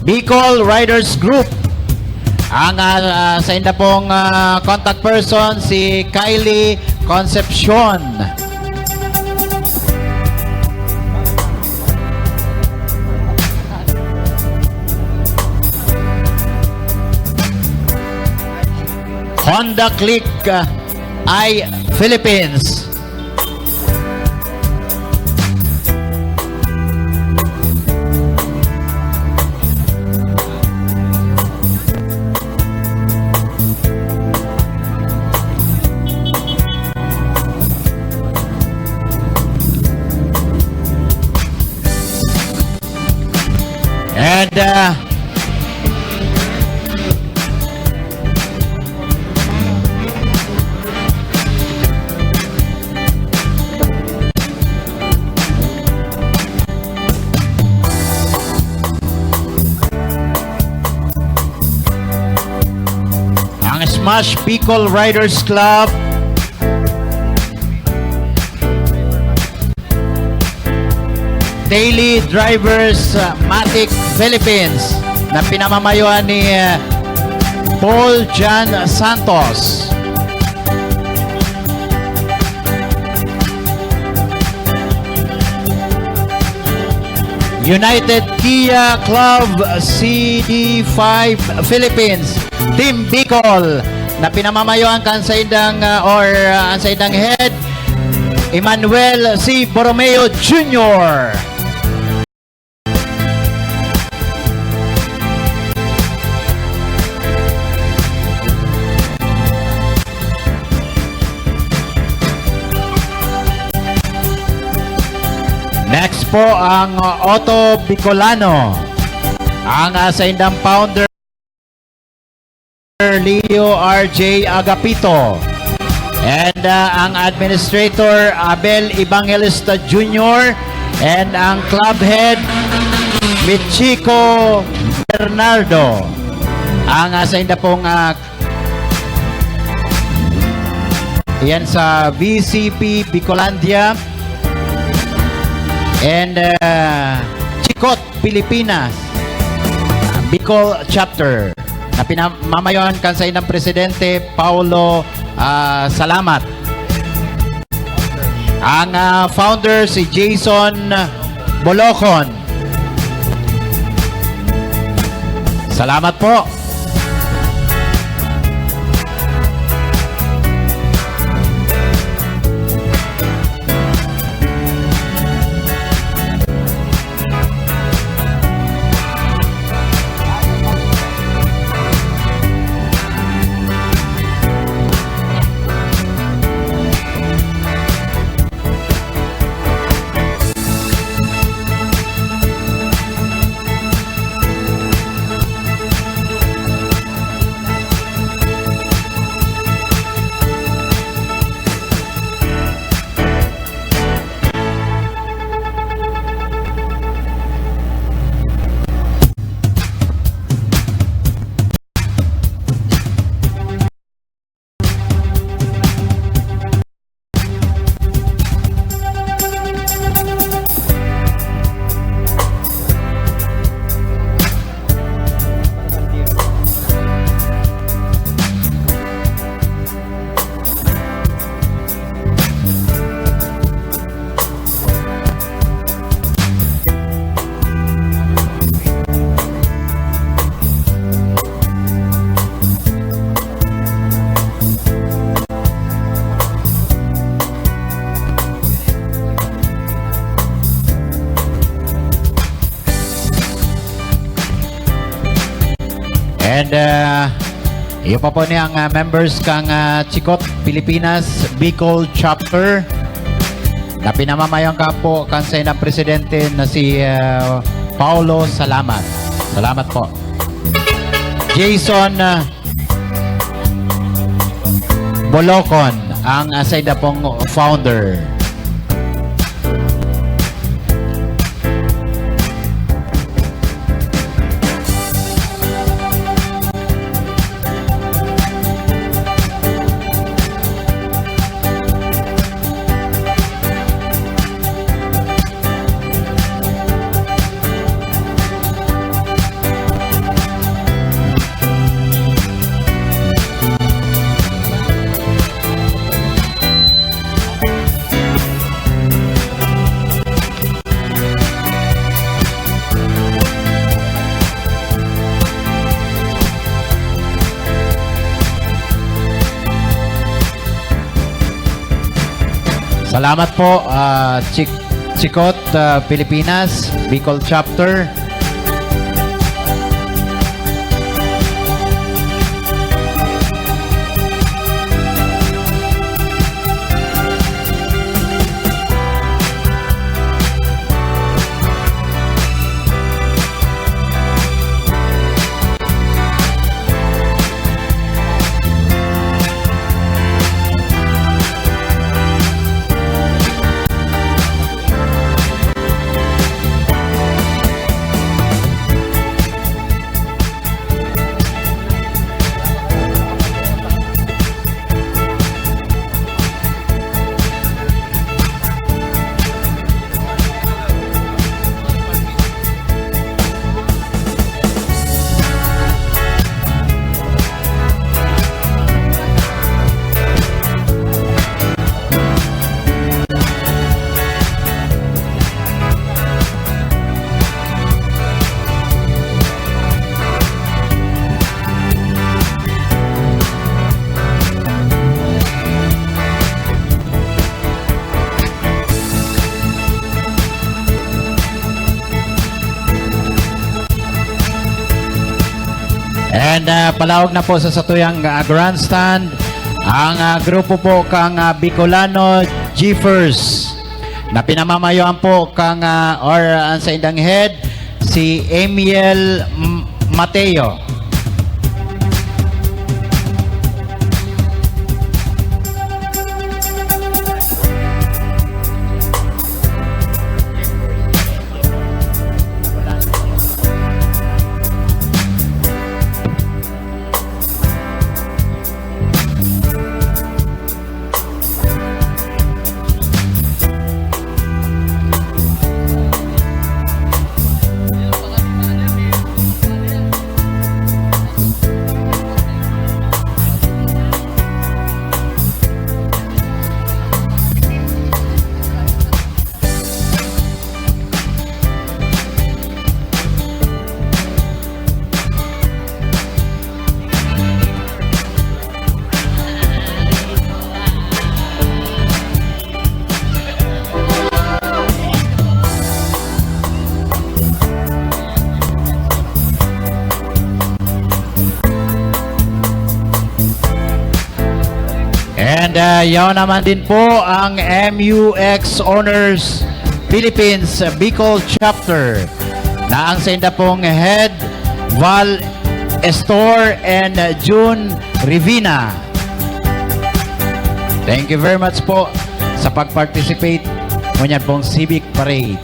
Bicol Riders Group. Ang, ah, ah, sainda pong, ah, contact person, si Kylie Concepcion. Honda Click, ah, I Philippines. And, uh, ang Smash Bicol Riders Club, Daily Drivers, uh, Matic Philippines, na pinamamayoan ni, uh, Paul Jan Santos. United Kia Club C D five Philippines, Team Bicol, na pinamamayoan kan saindang, uh, or, uh, ang saindang head, Emmanuel C. Borromeo Junior. Next po ang, uh, Auto Bicolano. Ang, uh, saindang founder, Leo R J Agapito. And, uh, ang administrator, Abel Evangelista Junior. And ang club head, Michiko Bernardo. Ang, uh, sainda pong, uh, yan sa V C P Bicolandia. And, uh, Chicot Pilipinas, Bicol Chapter, na pinamamayoan kan saindang presidente, Paulo, ah, Salamat. Ang, ah, founder, si Jason Bolocon. Salamat po. And, ah, iyo pa po ni ang, ah, members kang, ah, Chicot Pilipinas Bicol Chapter na pinamamayan ka po kan saindang presidente na si, ah, Paulo Salamat. Salamat po. Jason, ah, Bolocon, ang, ah, sainda pong founder. Salamat po, ah, Chik-, Chicot, ah, Pilipinas, Bicol Chapter. And, ah, palaog na po sa satuyang, ah, grandstand, ang, ah, grupo po kang, ah, Bicolano G-First, na pinamamayoan po kang, ah, or ang saindang head, si Amiel M-, Mateo. And, ah, yaon naman din po ang M U X Honors Philippines Bicol Chapter na ang sainda pong head, Val Estor and June Rivina. Thank you very much po sa pag-participate ngunyan pong civic parade.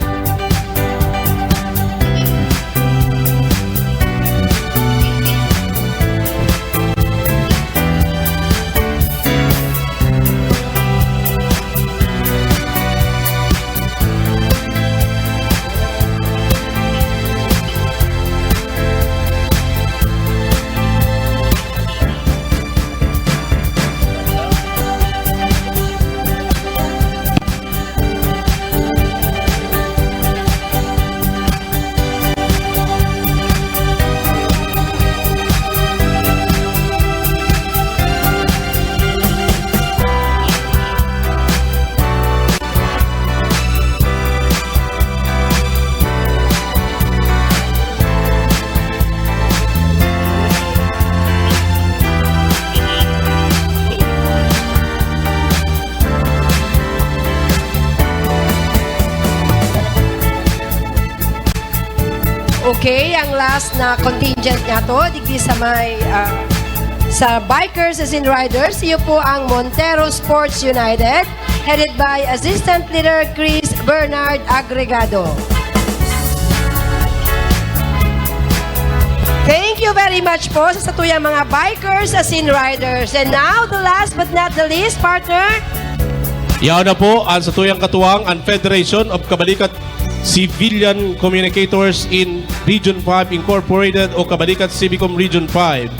Okay, ang last na contingent nato, digdi sa may, ah, sa Bikers as in Riders, iyo po ang Montero Sports United, headed by Assistant Leader Chris Bernard Agregado. Thank you very much po sa satuyang mga Bikers as in Riders. And now, the last but not the least, partner. Yaon na po ang satuyang katuwang, ang Federation of Kabalikat Civilian Communicators in Region five Incorporated o Kabalikat Civicom Region five.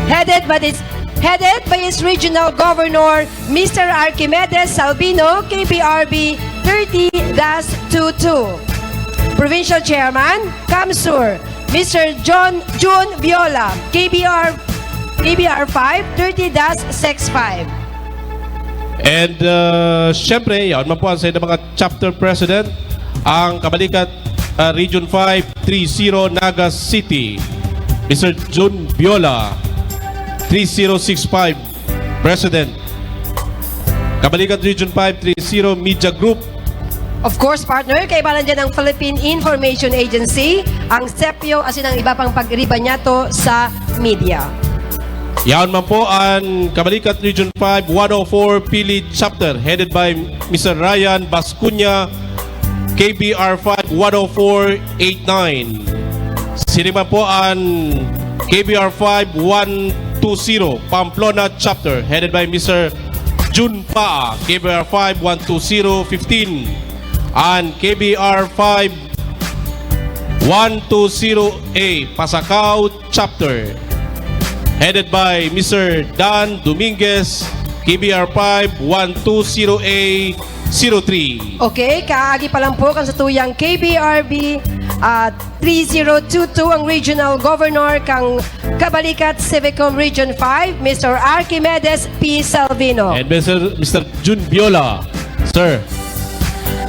Headed by its, headed by its regional governor, Mister Archimedes Salvino, K B R B thirty dash two two. Provincial Chairman, CamSur, Mister John Jun Viola, K B R, K B R five thirty dash six five. And uh, syempre, yaon man po ang sa mga chapter president, ang Kabalikat uh, Region five three zero Naga City, Mister Jun Viola, three zero six five President. Kabalikat Region five three zero Media Group. Of course, partner, kaibalan dyan ang Philippine Information Agency, ang sepyo, asin ang iba pang pagriba niyato sa media. Yaon man po ang Kabalikat Region five one oh four Pili Chapter, headed by Mister Ryan Bascuña, K B R five one oh four eight nine. Siring man po ang K B R five one two zero Pamplona Chapter, headed by Mister Jun Paa, K B R five one two zero fifteen, and K B R five one two zero A Pasacao Chapter, headed by Mister Dan Dominguez, K B R five one two zero A zero three. Okay, kaagi pa lang po kan satuyang K B R B at three zero two two ang Regional Governor kang Kabalikat Civicom Region five, Mister Archimedes P. Salvino. And Mister Mister Jun Viola, sir.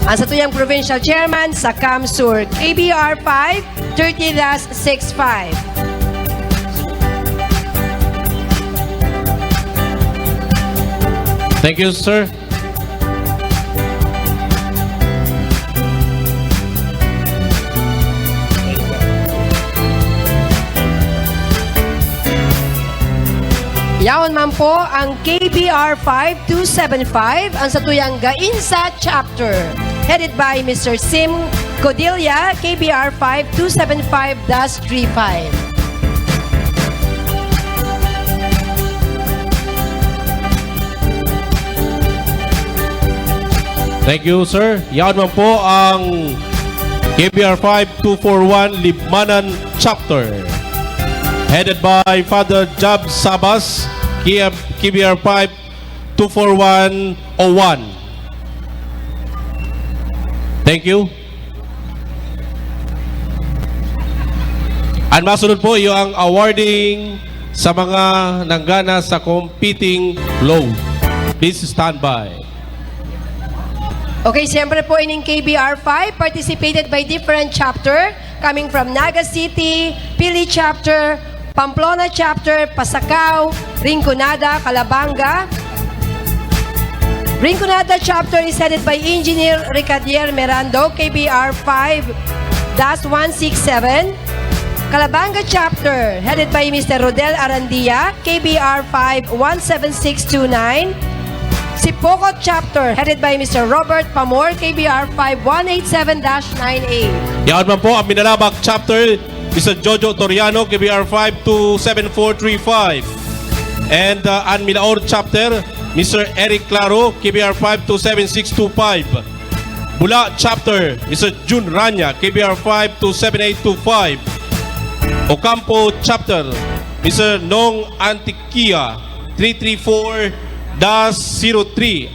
Ang satuyang Provincial Chairman sa CamSur, K B R five thirty dash six five. Thank you, sir. Yaon man po ang K B R five two seven five, ang satuyang Gainza Chapter, headed by Mister Sim Codilla, K B R five two seven five dash three five. Thank you, sir. Yaon man po ang K B R five two four one Libmanan Chapter, headed by Father Job Sabas, K B R five two four one oh one. Thank you. Ang masunod po, iyo ang awarding sa mga nanggana sa competing load. Please stand by. Okay, siyempre po ining K B R five, participated by different chapter, coming from Naga City, Pili Chapter, Pamplona Chapter, Pasacao, Rinconada, Calabanga. Rinconada Chapter is headed by Engineer Ricadier Mirando, K B R five dash one six seven. Calabanga Chapter, headed by Mister Rodel Arandia, K B R five one seven six two nine. Sipocot Chapter, headed by Mister Robert Pamor, K B R five one eight seven dash nine eight. Yaon man po ang Minalabac Chapter, Mister Jojo Toriano, K B R five two seven four three five. And uh, ang Milaor Chapter, Mister Eric Claro, K B R five two seven six two five. Bula Chapter, Mister Jun Ranya, K B R five two seven eight two five. Ocampo Chapter, Mister Nong Antiquia, three three four dash zero three.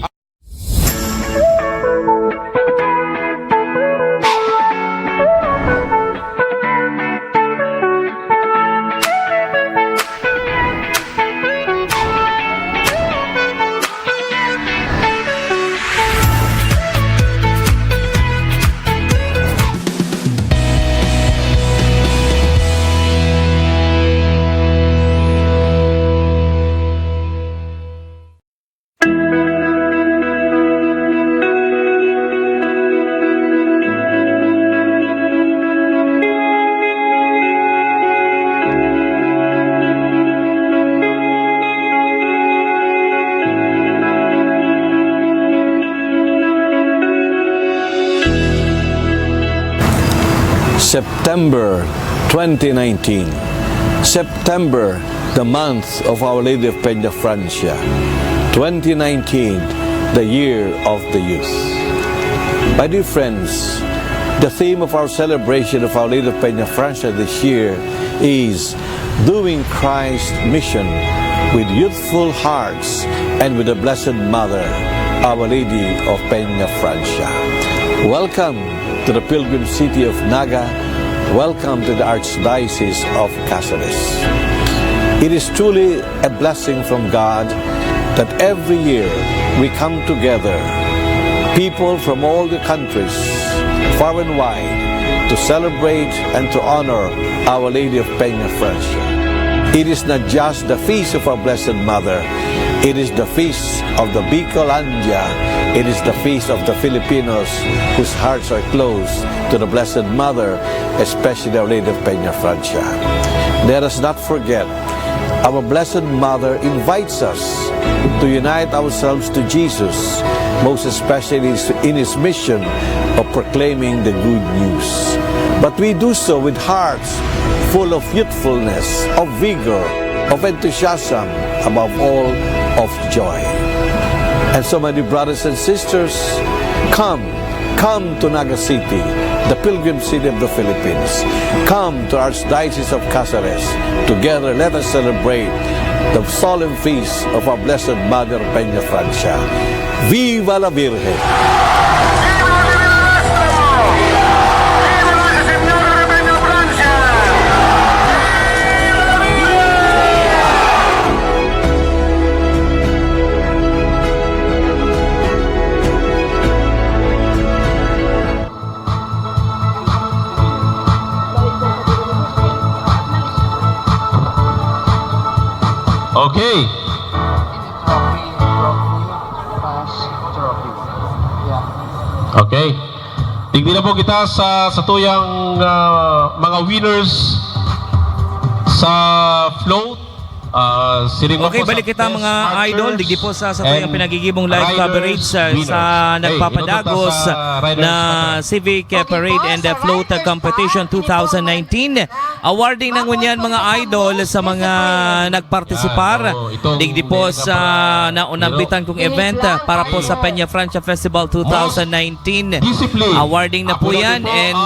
September twenty nineteen. September, the month of Our Lady of Peña Francia. Twenty nineteen, the year of the youth. My dear friends, the theme of our celebration of Our Lady of Peña Francia this year is doing Christ's mission with youthful hearts and with the Blessed Mother, Our Lady of Peña Francia. Welcome to the pilgrim city of Naga. Welcome to the Archdiocese of Caceres. It is truly a blessing from God that every year we come together, people from all the countries, far and wide, to celebrate and to honor Our Lady of Peña Francia. It is not just the feast of our Blessed Mother, it is the feast of the Bicolandia. It is the feast of the Filipinos whose hearts are close to the Blessed Mother, especially Our Lady of Peña Francia. Let us not forget, our Blessed Mother invites us to unite ourselves to Jesus, most especially in his mission of proclaiming the good news. But we do so with hearts full of youthfulness, of vigor, of enthusiasm, above all, of joy. And so, my dear brothers and sisters, come, come to Naga City, the pilgrim city of the Philippines. Come to Archdiocese of Caceres. Together, let us celebrate the solemn feast of our Blessed Mother, Peña Francia. Viva la Virgen! Okay. Okay. Digdi na po kita sa, sa tuyang, ah, mga winners sa float. Ah, siring man Okay, po sa balik kita, best mga marchers idol. Digdi po sa, sa tuyang and pinagigibong live riders coverage sa, winners. Sa Okay, nagpapadagos inunod na sa riders na coverage. Civic, ah, Parade and, ah, Float, ah, Competition two thousand nineteen. Awarding na ngunyan, mga idol, sa mga nagpartisipar. Yan, oo, itong Digdi po sa naunambitan kong event, ah, para po sa Peña Francia Festival two thousand nineteen. Discipline. Awarding na po yan. And,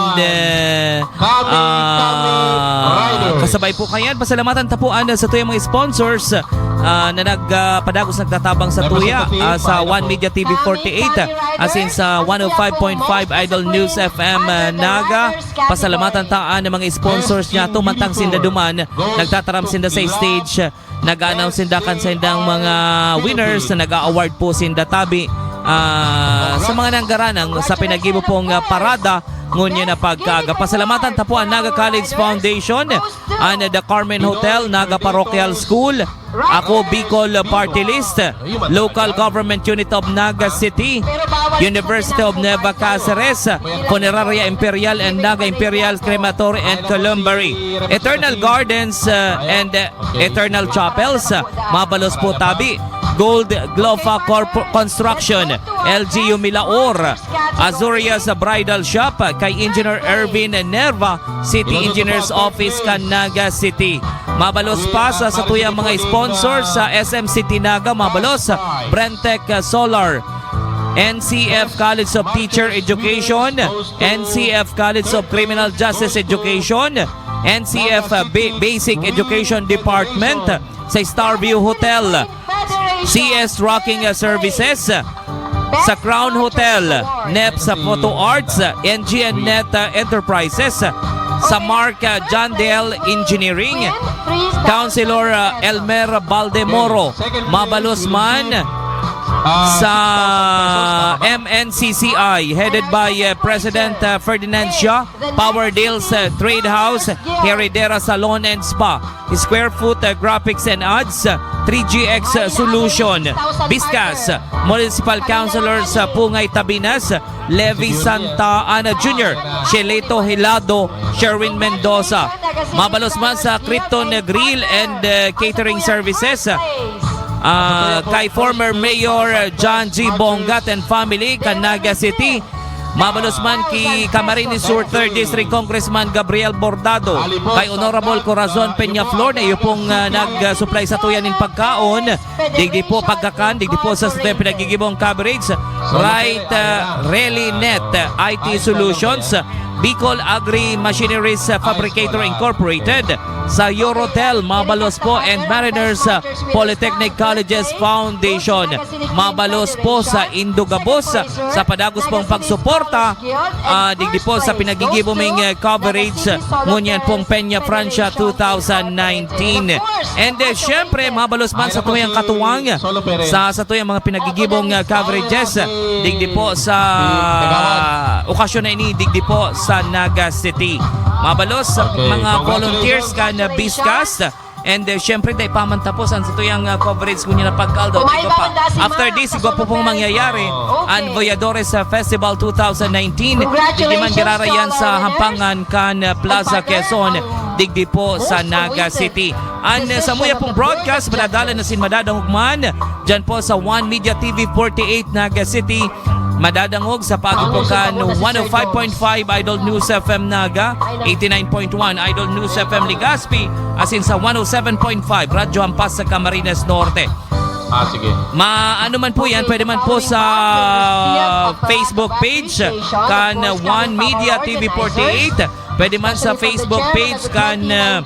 ah, kasabay po kayan, pasalamatan ta po ang, ah, sa tuyang mga sponsors, ah, na nag, ah, padagos nagtatabang sa tuya, ah, sa One Media T V forty-eight, ah, as in sa one oh five point five Idol News F M, ah, Naga. Pasalamatan ta an mga sponsors niya, tumantang sinda duman, nagtataram sinda sa stage, nag-a-announce sinda kan saindang mga winners na nag-a-award po sinda tabi, ah, sa mga nanggaranang sa pinaggibo pong, ah, parada ngunyan na pagkaaga. Pasalamatan ta po ang Naga College Foundation, ang The Carmen Hotel, Naga Parochial School, Ako Bicol Party List, Local Government Unit of Naga City, University of Nueva Caceres, Funeraria Imperial and Naga Imperial Crematory and Columbary, Eternal Gardens, uh, and, uh, Eternal Chapels, uh, mabalos po tabi, Gold Glofa Corp- Construction, L G U Milaor, Azuria's Bridal Shop, kay Engineer Ervin Nerva, City Engineer's Office kan Naga City. Mabalos pa sa satuyang mga sponsor sa S M City Naga, mabalos, Brentech, uh, Solar, N C F College of Teacher Education, N C F College of Criminal Justice Education, N C F, uh, Ba- Basic Education Department, sa Starview Hotel, C S Trucking, uh, Services, sa Crown Hotel, Neps, uh, Photo Arts, uh, N G and Net, uh, Enterprises, uh, sa Mark, uh, John Dale Engineering, Councilor, uh, Elmer Baldemoro, mabalos man sa M N C C I, headed by, uh, President, uh, Ferdinand Siya, Power Deals, uh, Trade House, Heredera Salon and Spa, Square Foot, uh, Graphics and Ads, uh, three G X, uh, Solution, Biscas, uh, Municipal Councilors, uh, Pungay Tabinas, uh, Levi Santa Ana Junior, Shelito Hilado, Sherwin Mendoza. Mabalos man sa Krypton Grill and, uh, Catering Services, uh, kay former Mayor, uh, John G Bongat and family, kan Naga City, Mabalos man ki Camarines Sur Third District Congressman Gabriel Bordado, kay Honorable Corazon Peñaflor na iyo pong, ah, nag-supply sa tuya nin pagkaon. Digdi po pagkakan, digdi po sa satuyang pinagigibong coverage, Right, ah, Relinet, ah, I T Solutions, Bicol Agri Machineries, ah, Fabricator Incorporated, sa Eurotel, mabalos po, and Mariners, ah, Polytechnic Colleges Foundation. Mabalos po sa Indogabos, sa padagos pong pagsuporta, ah, digdi po sa pinagigibo ming, eh, coverage, ngunyan pong Peña Francia two thousand nineteen. And, eh, syempre, mabalos man sa tuyang katuwang, sa, sa tuyang mga pinagigibong, ah, coverages, digdi po sa okasyon na ini, digdi po sa Naga City. Mabalos sa mga volunteers kan, ah, Biskas, And, eh, syempre, dai pa man tapos an satuyang, ah, coverage ngunyan na pagkaaldaw. After this, igwa po pong mangyayari an Voyadores, ah, Festival two thousand nineteen. Digdi man girarayan sa Hampangan kan, ah, Plaza Quezon, digdi po sa Naga City. An, ah, samuya pong broadcast, madadala na sin madadangog man dyan po sa One Media T V forty-eight Naga City. Madadangog sa pag-ipo kan one oh five point five Idol News F M Naga, eighty-nine point one Idol News F M Legazpi, asin sa one oh seven point five Radyo Hampas sa Camarines Norte. Ah, sige. Ma-, ano man po yan, pwede man po sa Facebook page kan One Media T V forty-eight. Pwede man sa Facebook page kan, uh,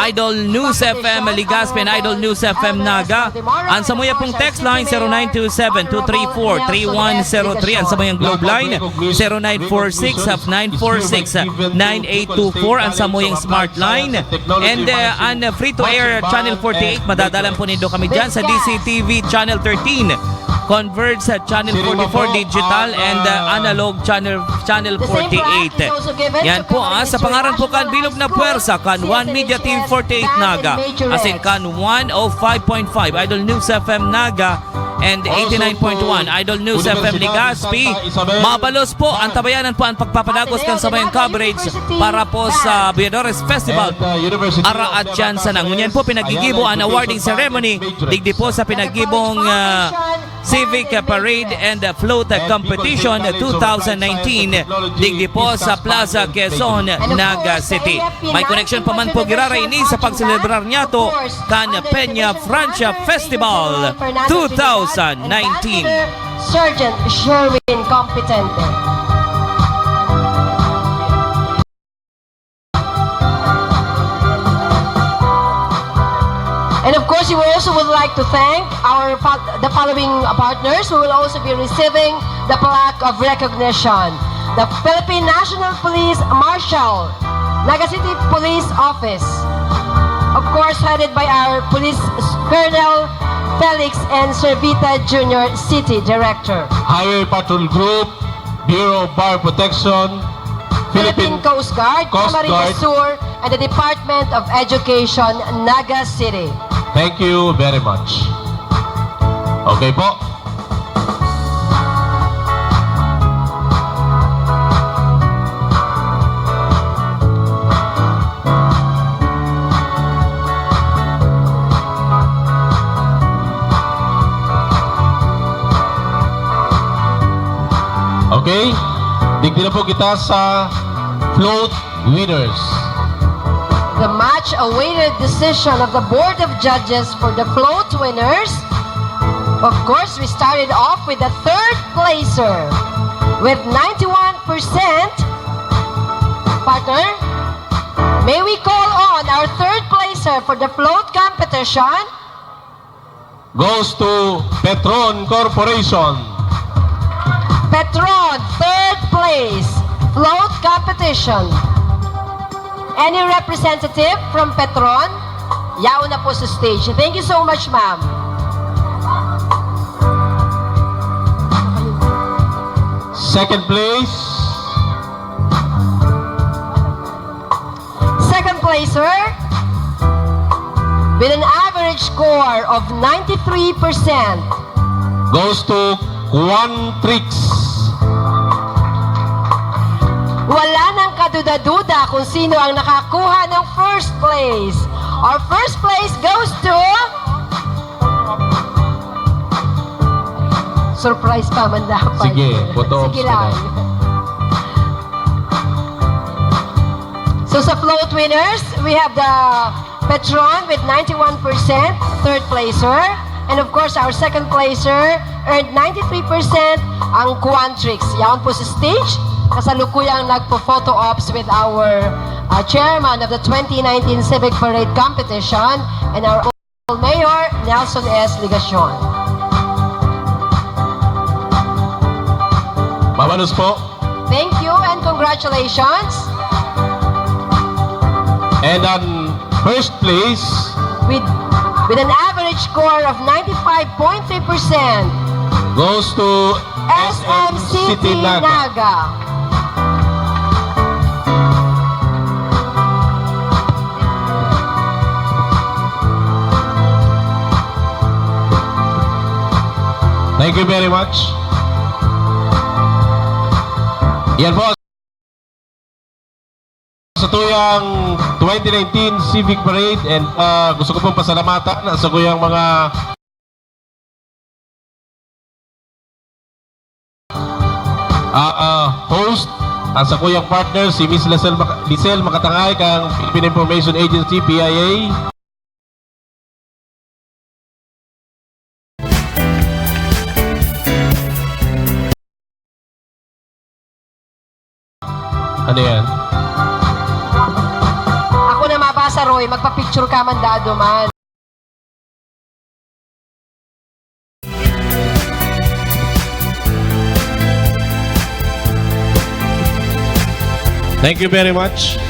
Idol News F M Legazpi and Idol News F M Naga. Ang samuya pong text line, zero nine two seven two three four three one zero three. Ang samuyang Globe line, zero nine four six nine four six nine eight two four. Ang samuyang Smart line. And, uh, ang, uh, free to air Channel forty-eight, madadalan po nindo kami dyan sa D C T V Channel thirteen. Converge sa Channel forty-four digital and, uh, analog channel, Channel forty-eight. Yan po, ah, sa pangaran po kan Bilog na Pwersa, kan One Media T V forty-eight Naga, asin kan one oh five point five Idol News F M Naga, and eighty-nine point one Idol News F M Legazpi. Mabalos po, antabayanan po ang pagpapadagos kan samayang coverage para po sa Voyadores Festival. Araat yan sana. Ngunyan po, pinagigibo ang awarding ceremony digdi po sa pinagibong, ah, Civic Parade and Float Competition two thousand nineteen, digdi po sa Plaza Quezon, Naga City. May koneksyon pa man po girara ini sa pagselebrar niyato kan Peña Francia Festival two thousand nineteen. Sergeant Sherwin Competente. And of course, we also would like to thank our pa-, the following partners who will also be receiving the plaque of recognition. The Philippine National Police Marshal, Naga City Police Office, of course, headed by our Police Colonel Felix and Servita Junior, City Director. Highway Patrol Group, Bureau of Fire Protection, Philippine Coast Guard, Camarines Sur, and the Department of Education, Naga City. Thank you very much. Okay po. Okay? Digdi na po kita sa float winners. The much awaited decision of the Board of Judges for the float winners. Of course, we started off with the third placer with ninety-one percent. Partner, may we call on our third placer for the float competition? Goes to Petron Corporation. Petron, third place, float competition. Any representative from Petron? Yaon na po sa stage. Thank you so much, ma'am. Second place. Second placer, with an average score of ninety-three percent, goes to Quantrix. Wala nang kaduda-duda kung sino ang nakakuha ng first place. Our first place goes to Surprise pa man dapat. Sige, photo ops Sige ka lang. na. So sa float winners, we have the Petron with ninety-one percent, third placer. And of course, our second placer earned ninety-three percent, ang Quantrix. Yaon po sa stage, kasalukuyang nagpo-photo ops with our uh, chairman of the twenty nineteen Civic Parade Competition and our Mayor Nelson S. Legacion. Mabalos po. Thank you and congratulations. And ang first place With, with an average score of ninety-five point three percent. goes to S M City Naga. Thank you very much. Yan po. Sa tuyang twenty nineteen Civic Parade, and ah, gusto ko pong pasalamatan ang sa kuyang mga ah, ah, host, ang sa kuyang partner, si Miss Lisel Mac-, Lisel Makatangay, kang Philippine Information Agency, P I A. Ano yan? Ako na mabasa, Roy. Magpa-picture ka man, dado man. Thank you very much.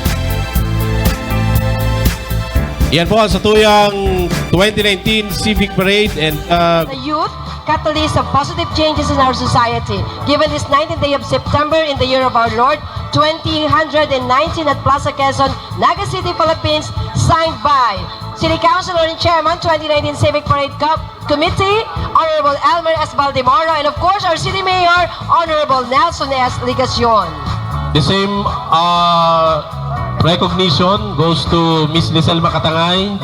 Yan po ang sa tuyang twenty nineteen Civic Parade and uh, The youth, catalyst of positive changes in our society. Given this nineteenth day of September in the year of our Lord, twenty hundred and nineteen at Plaza Quezon, Naga City, Philippines, signed by City Councilor and Chairman, twenty nineteen Civic Parade Cup Committee, Honorable Elmer S. Baldemoro, and of course, our City Mayor, Honorable Nelson S. Legacion. The same uh, recognition goes to Miss Lisel Makatangay,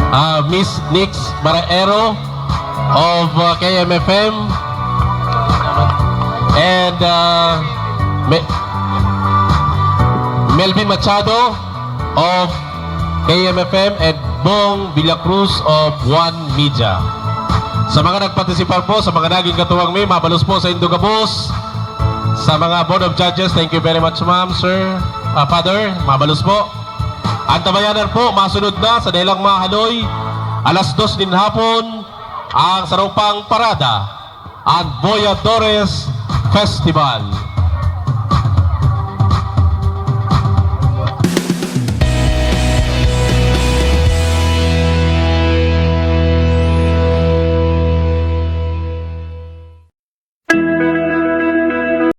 uh, Miss Nix Baraero of uh, K M F M, and uh, Me- Melvin Machado of K M F M, and Bong Villacruz of One Media. Sa mga nagpartisipar po, sa mga naging katuwang mi, mabalos po sa indo gabos. Sa mga Board of Judges, thank you very much, ma'am, sir, ah, father, mabalos po. Ang tabayanan po, masunod na sa dahilang mahaloy, alas dos nin hapon, ang sarong pang parada, ang Boyadores Festival.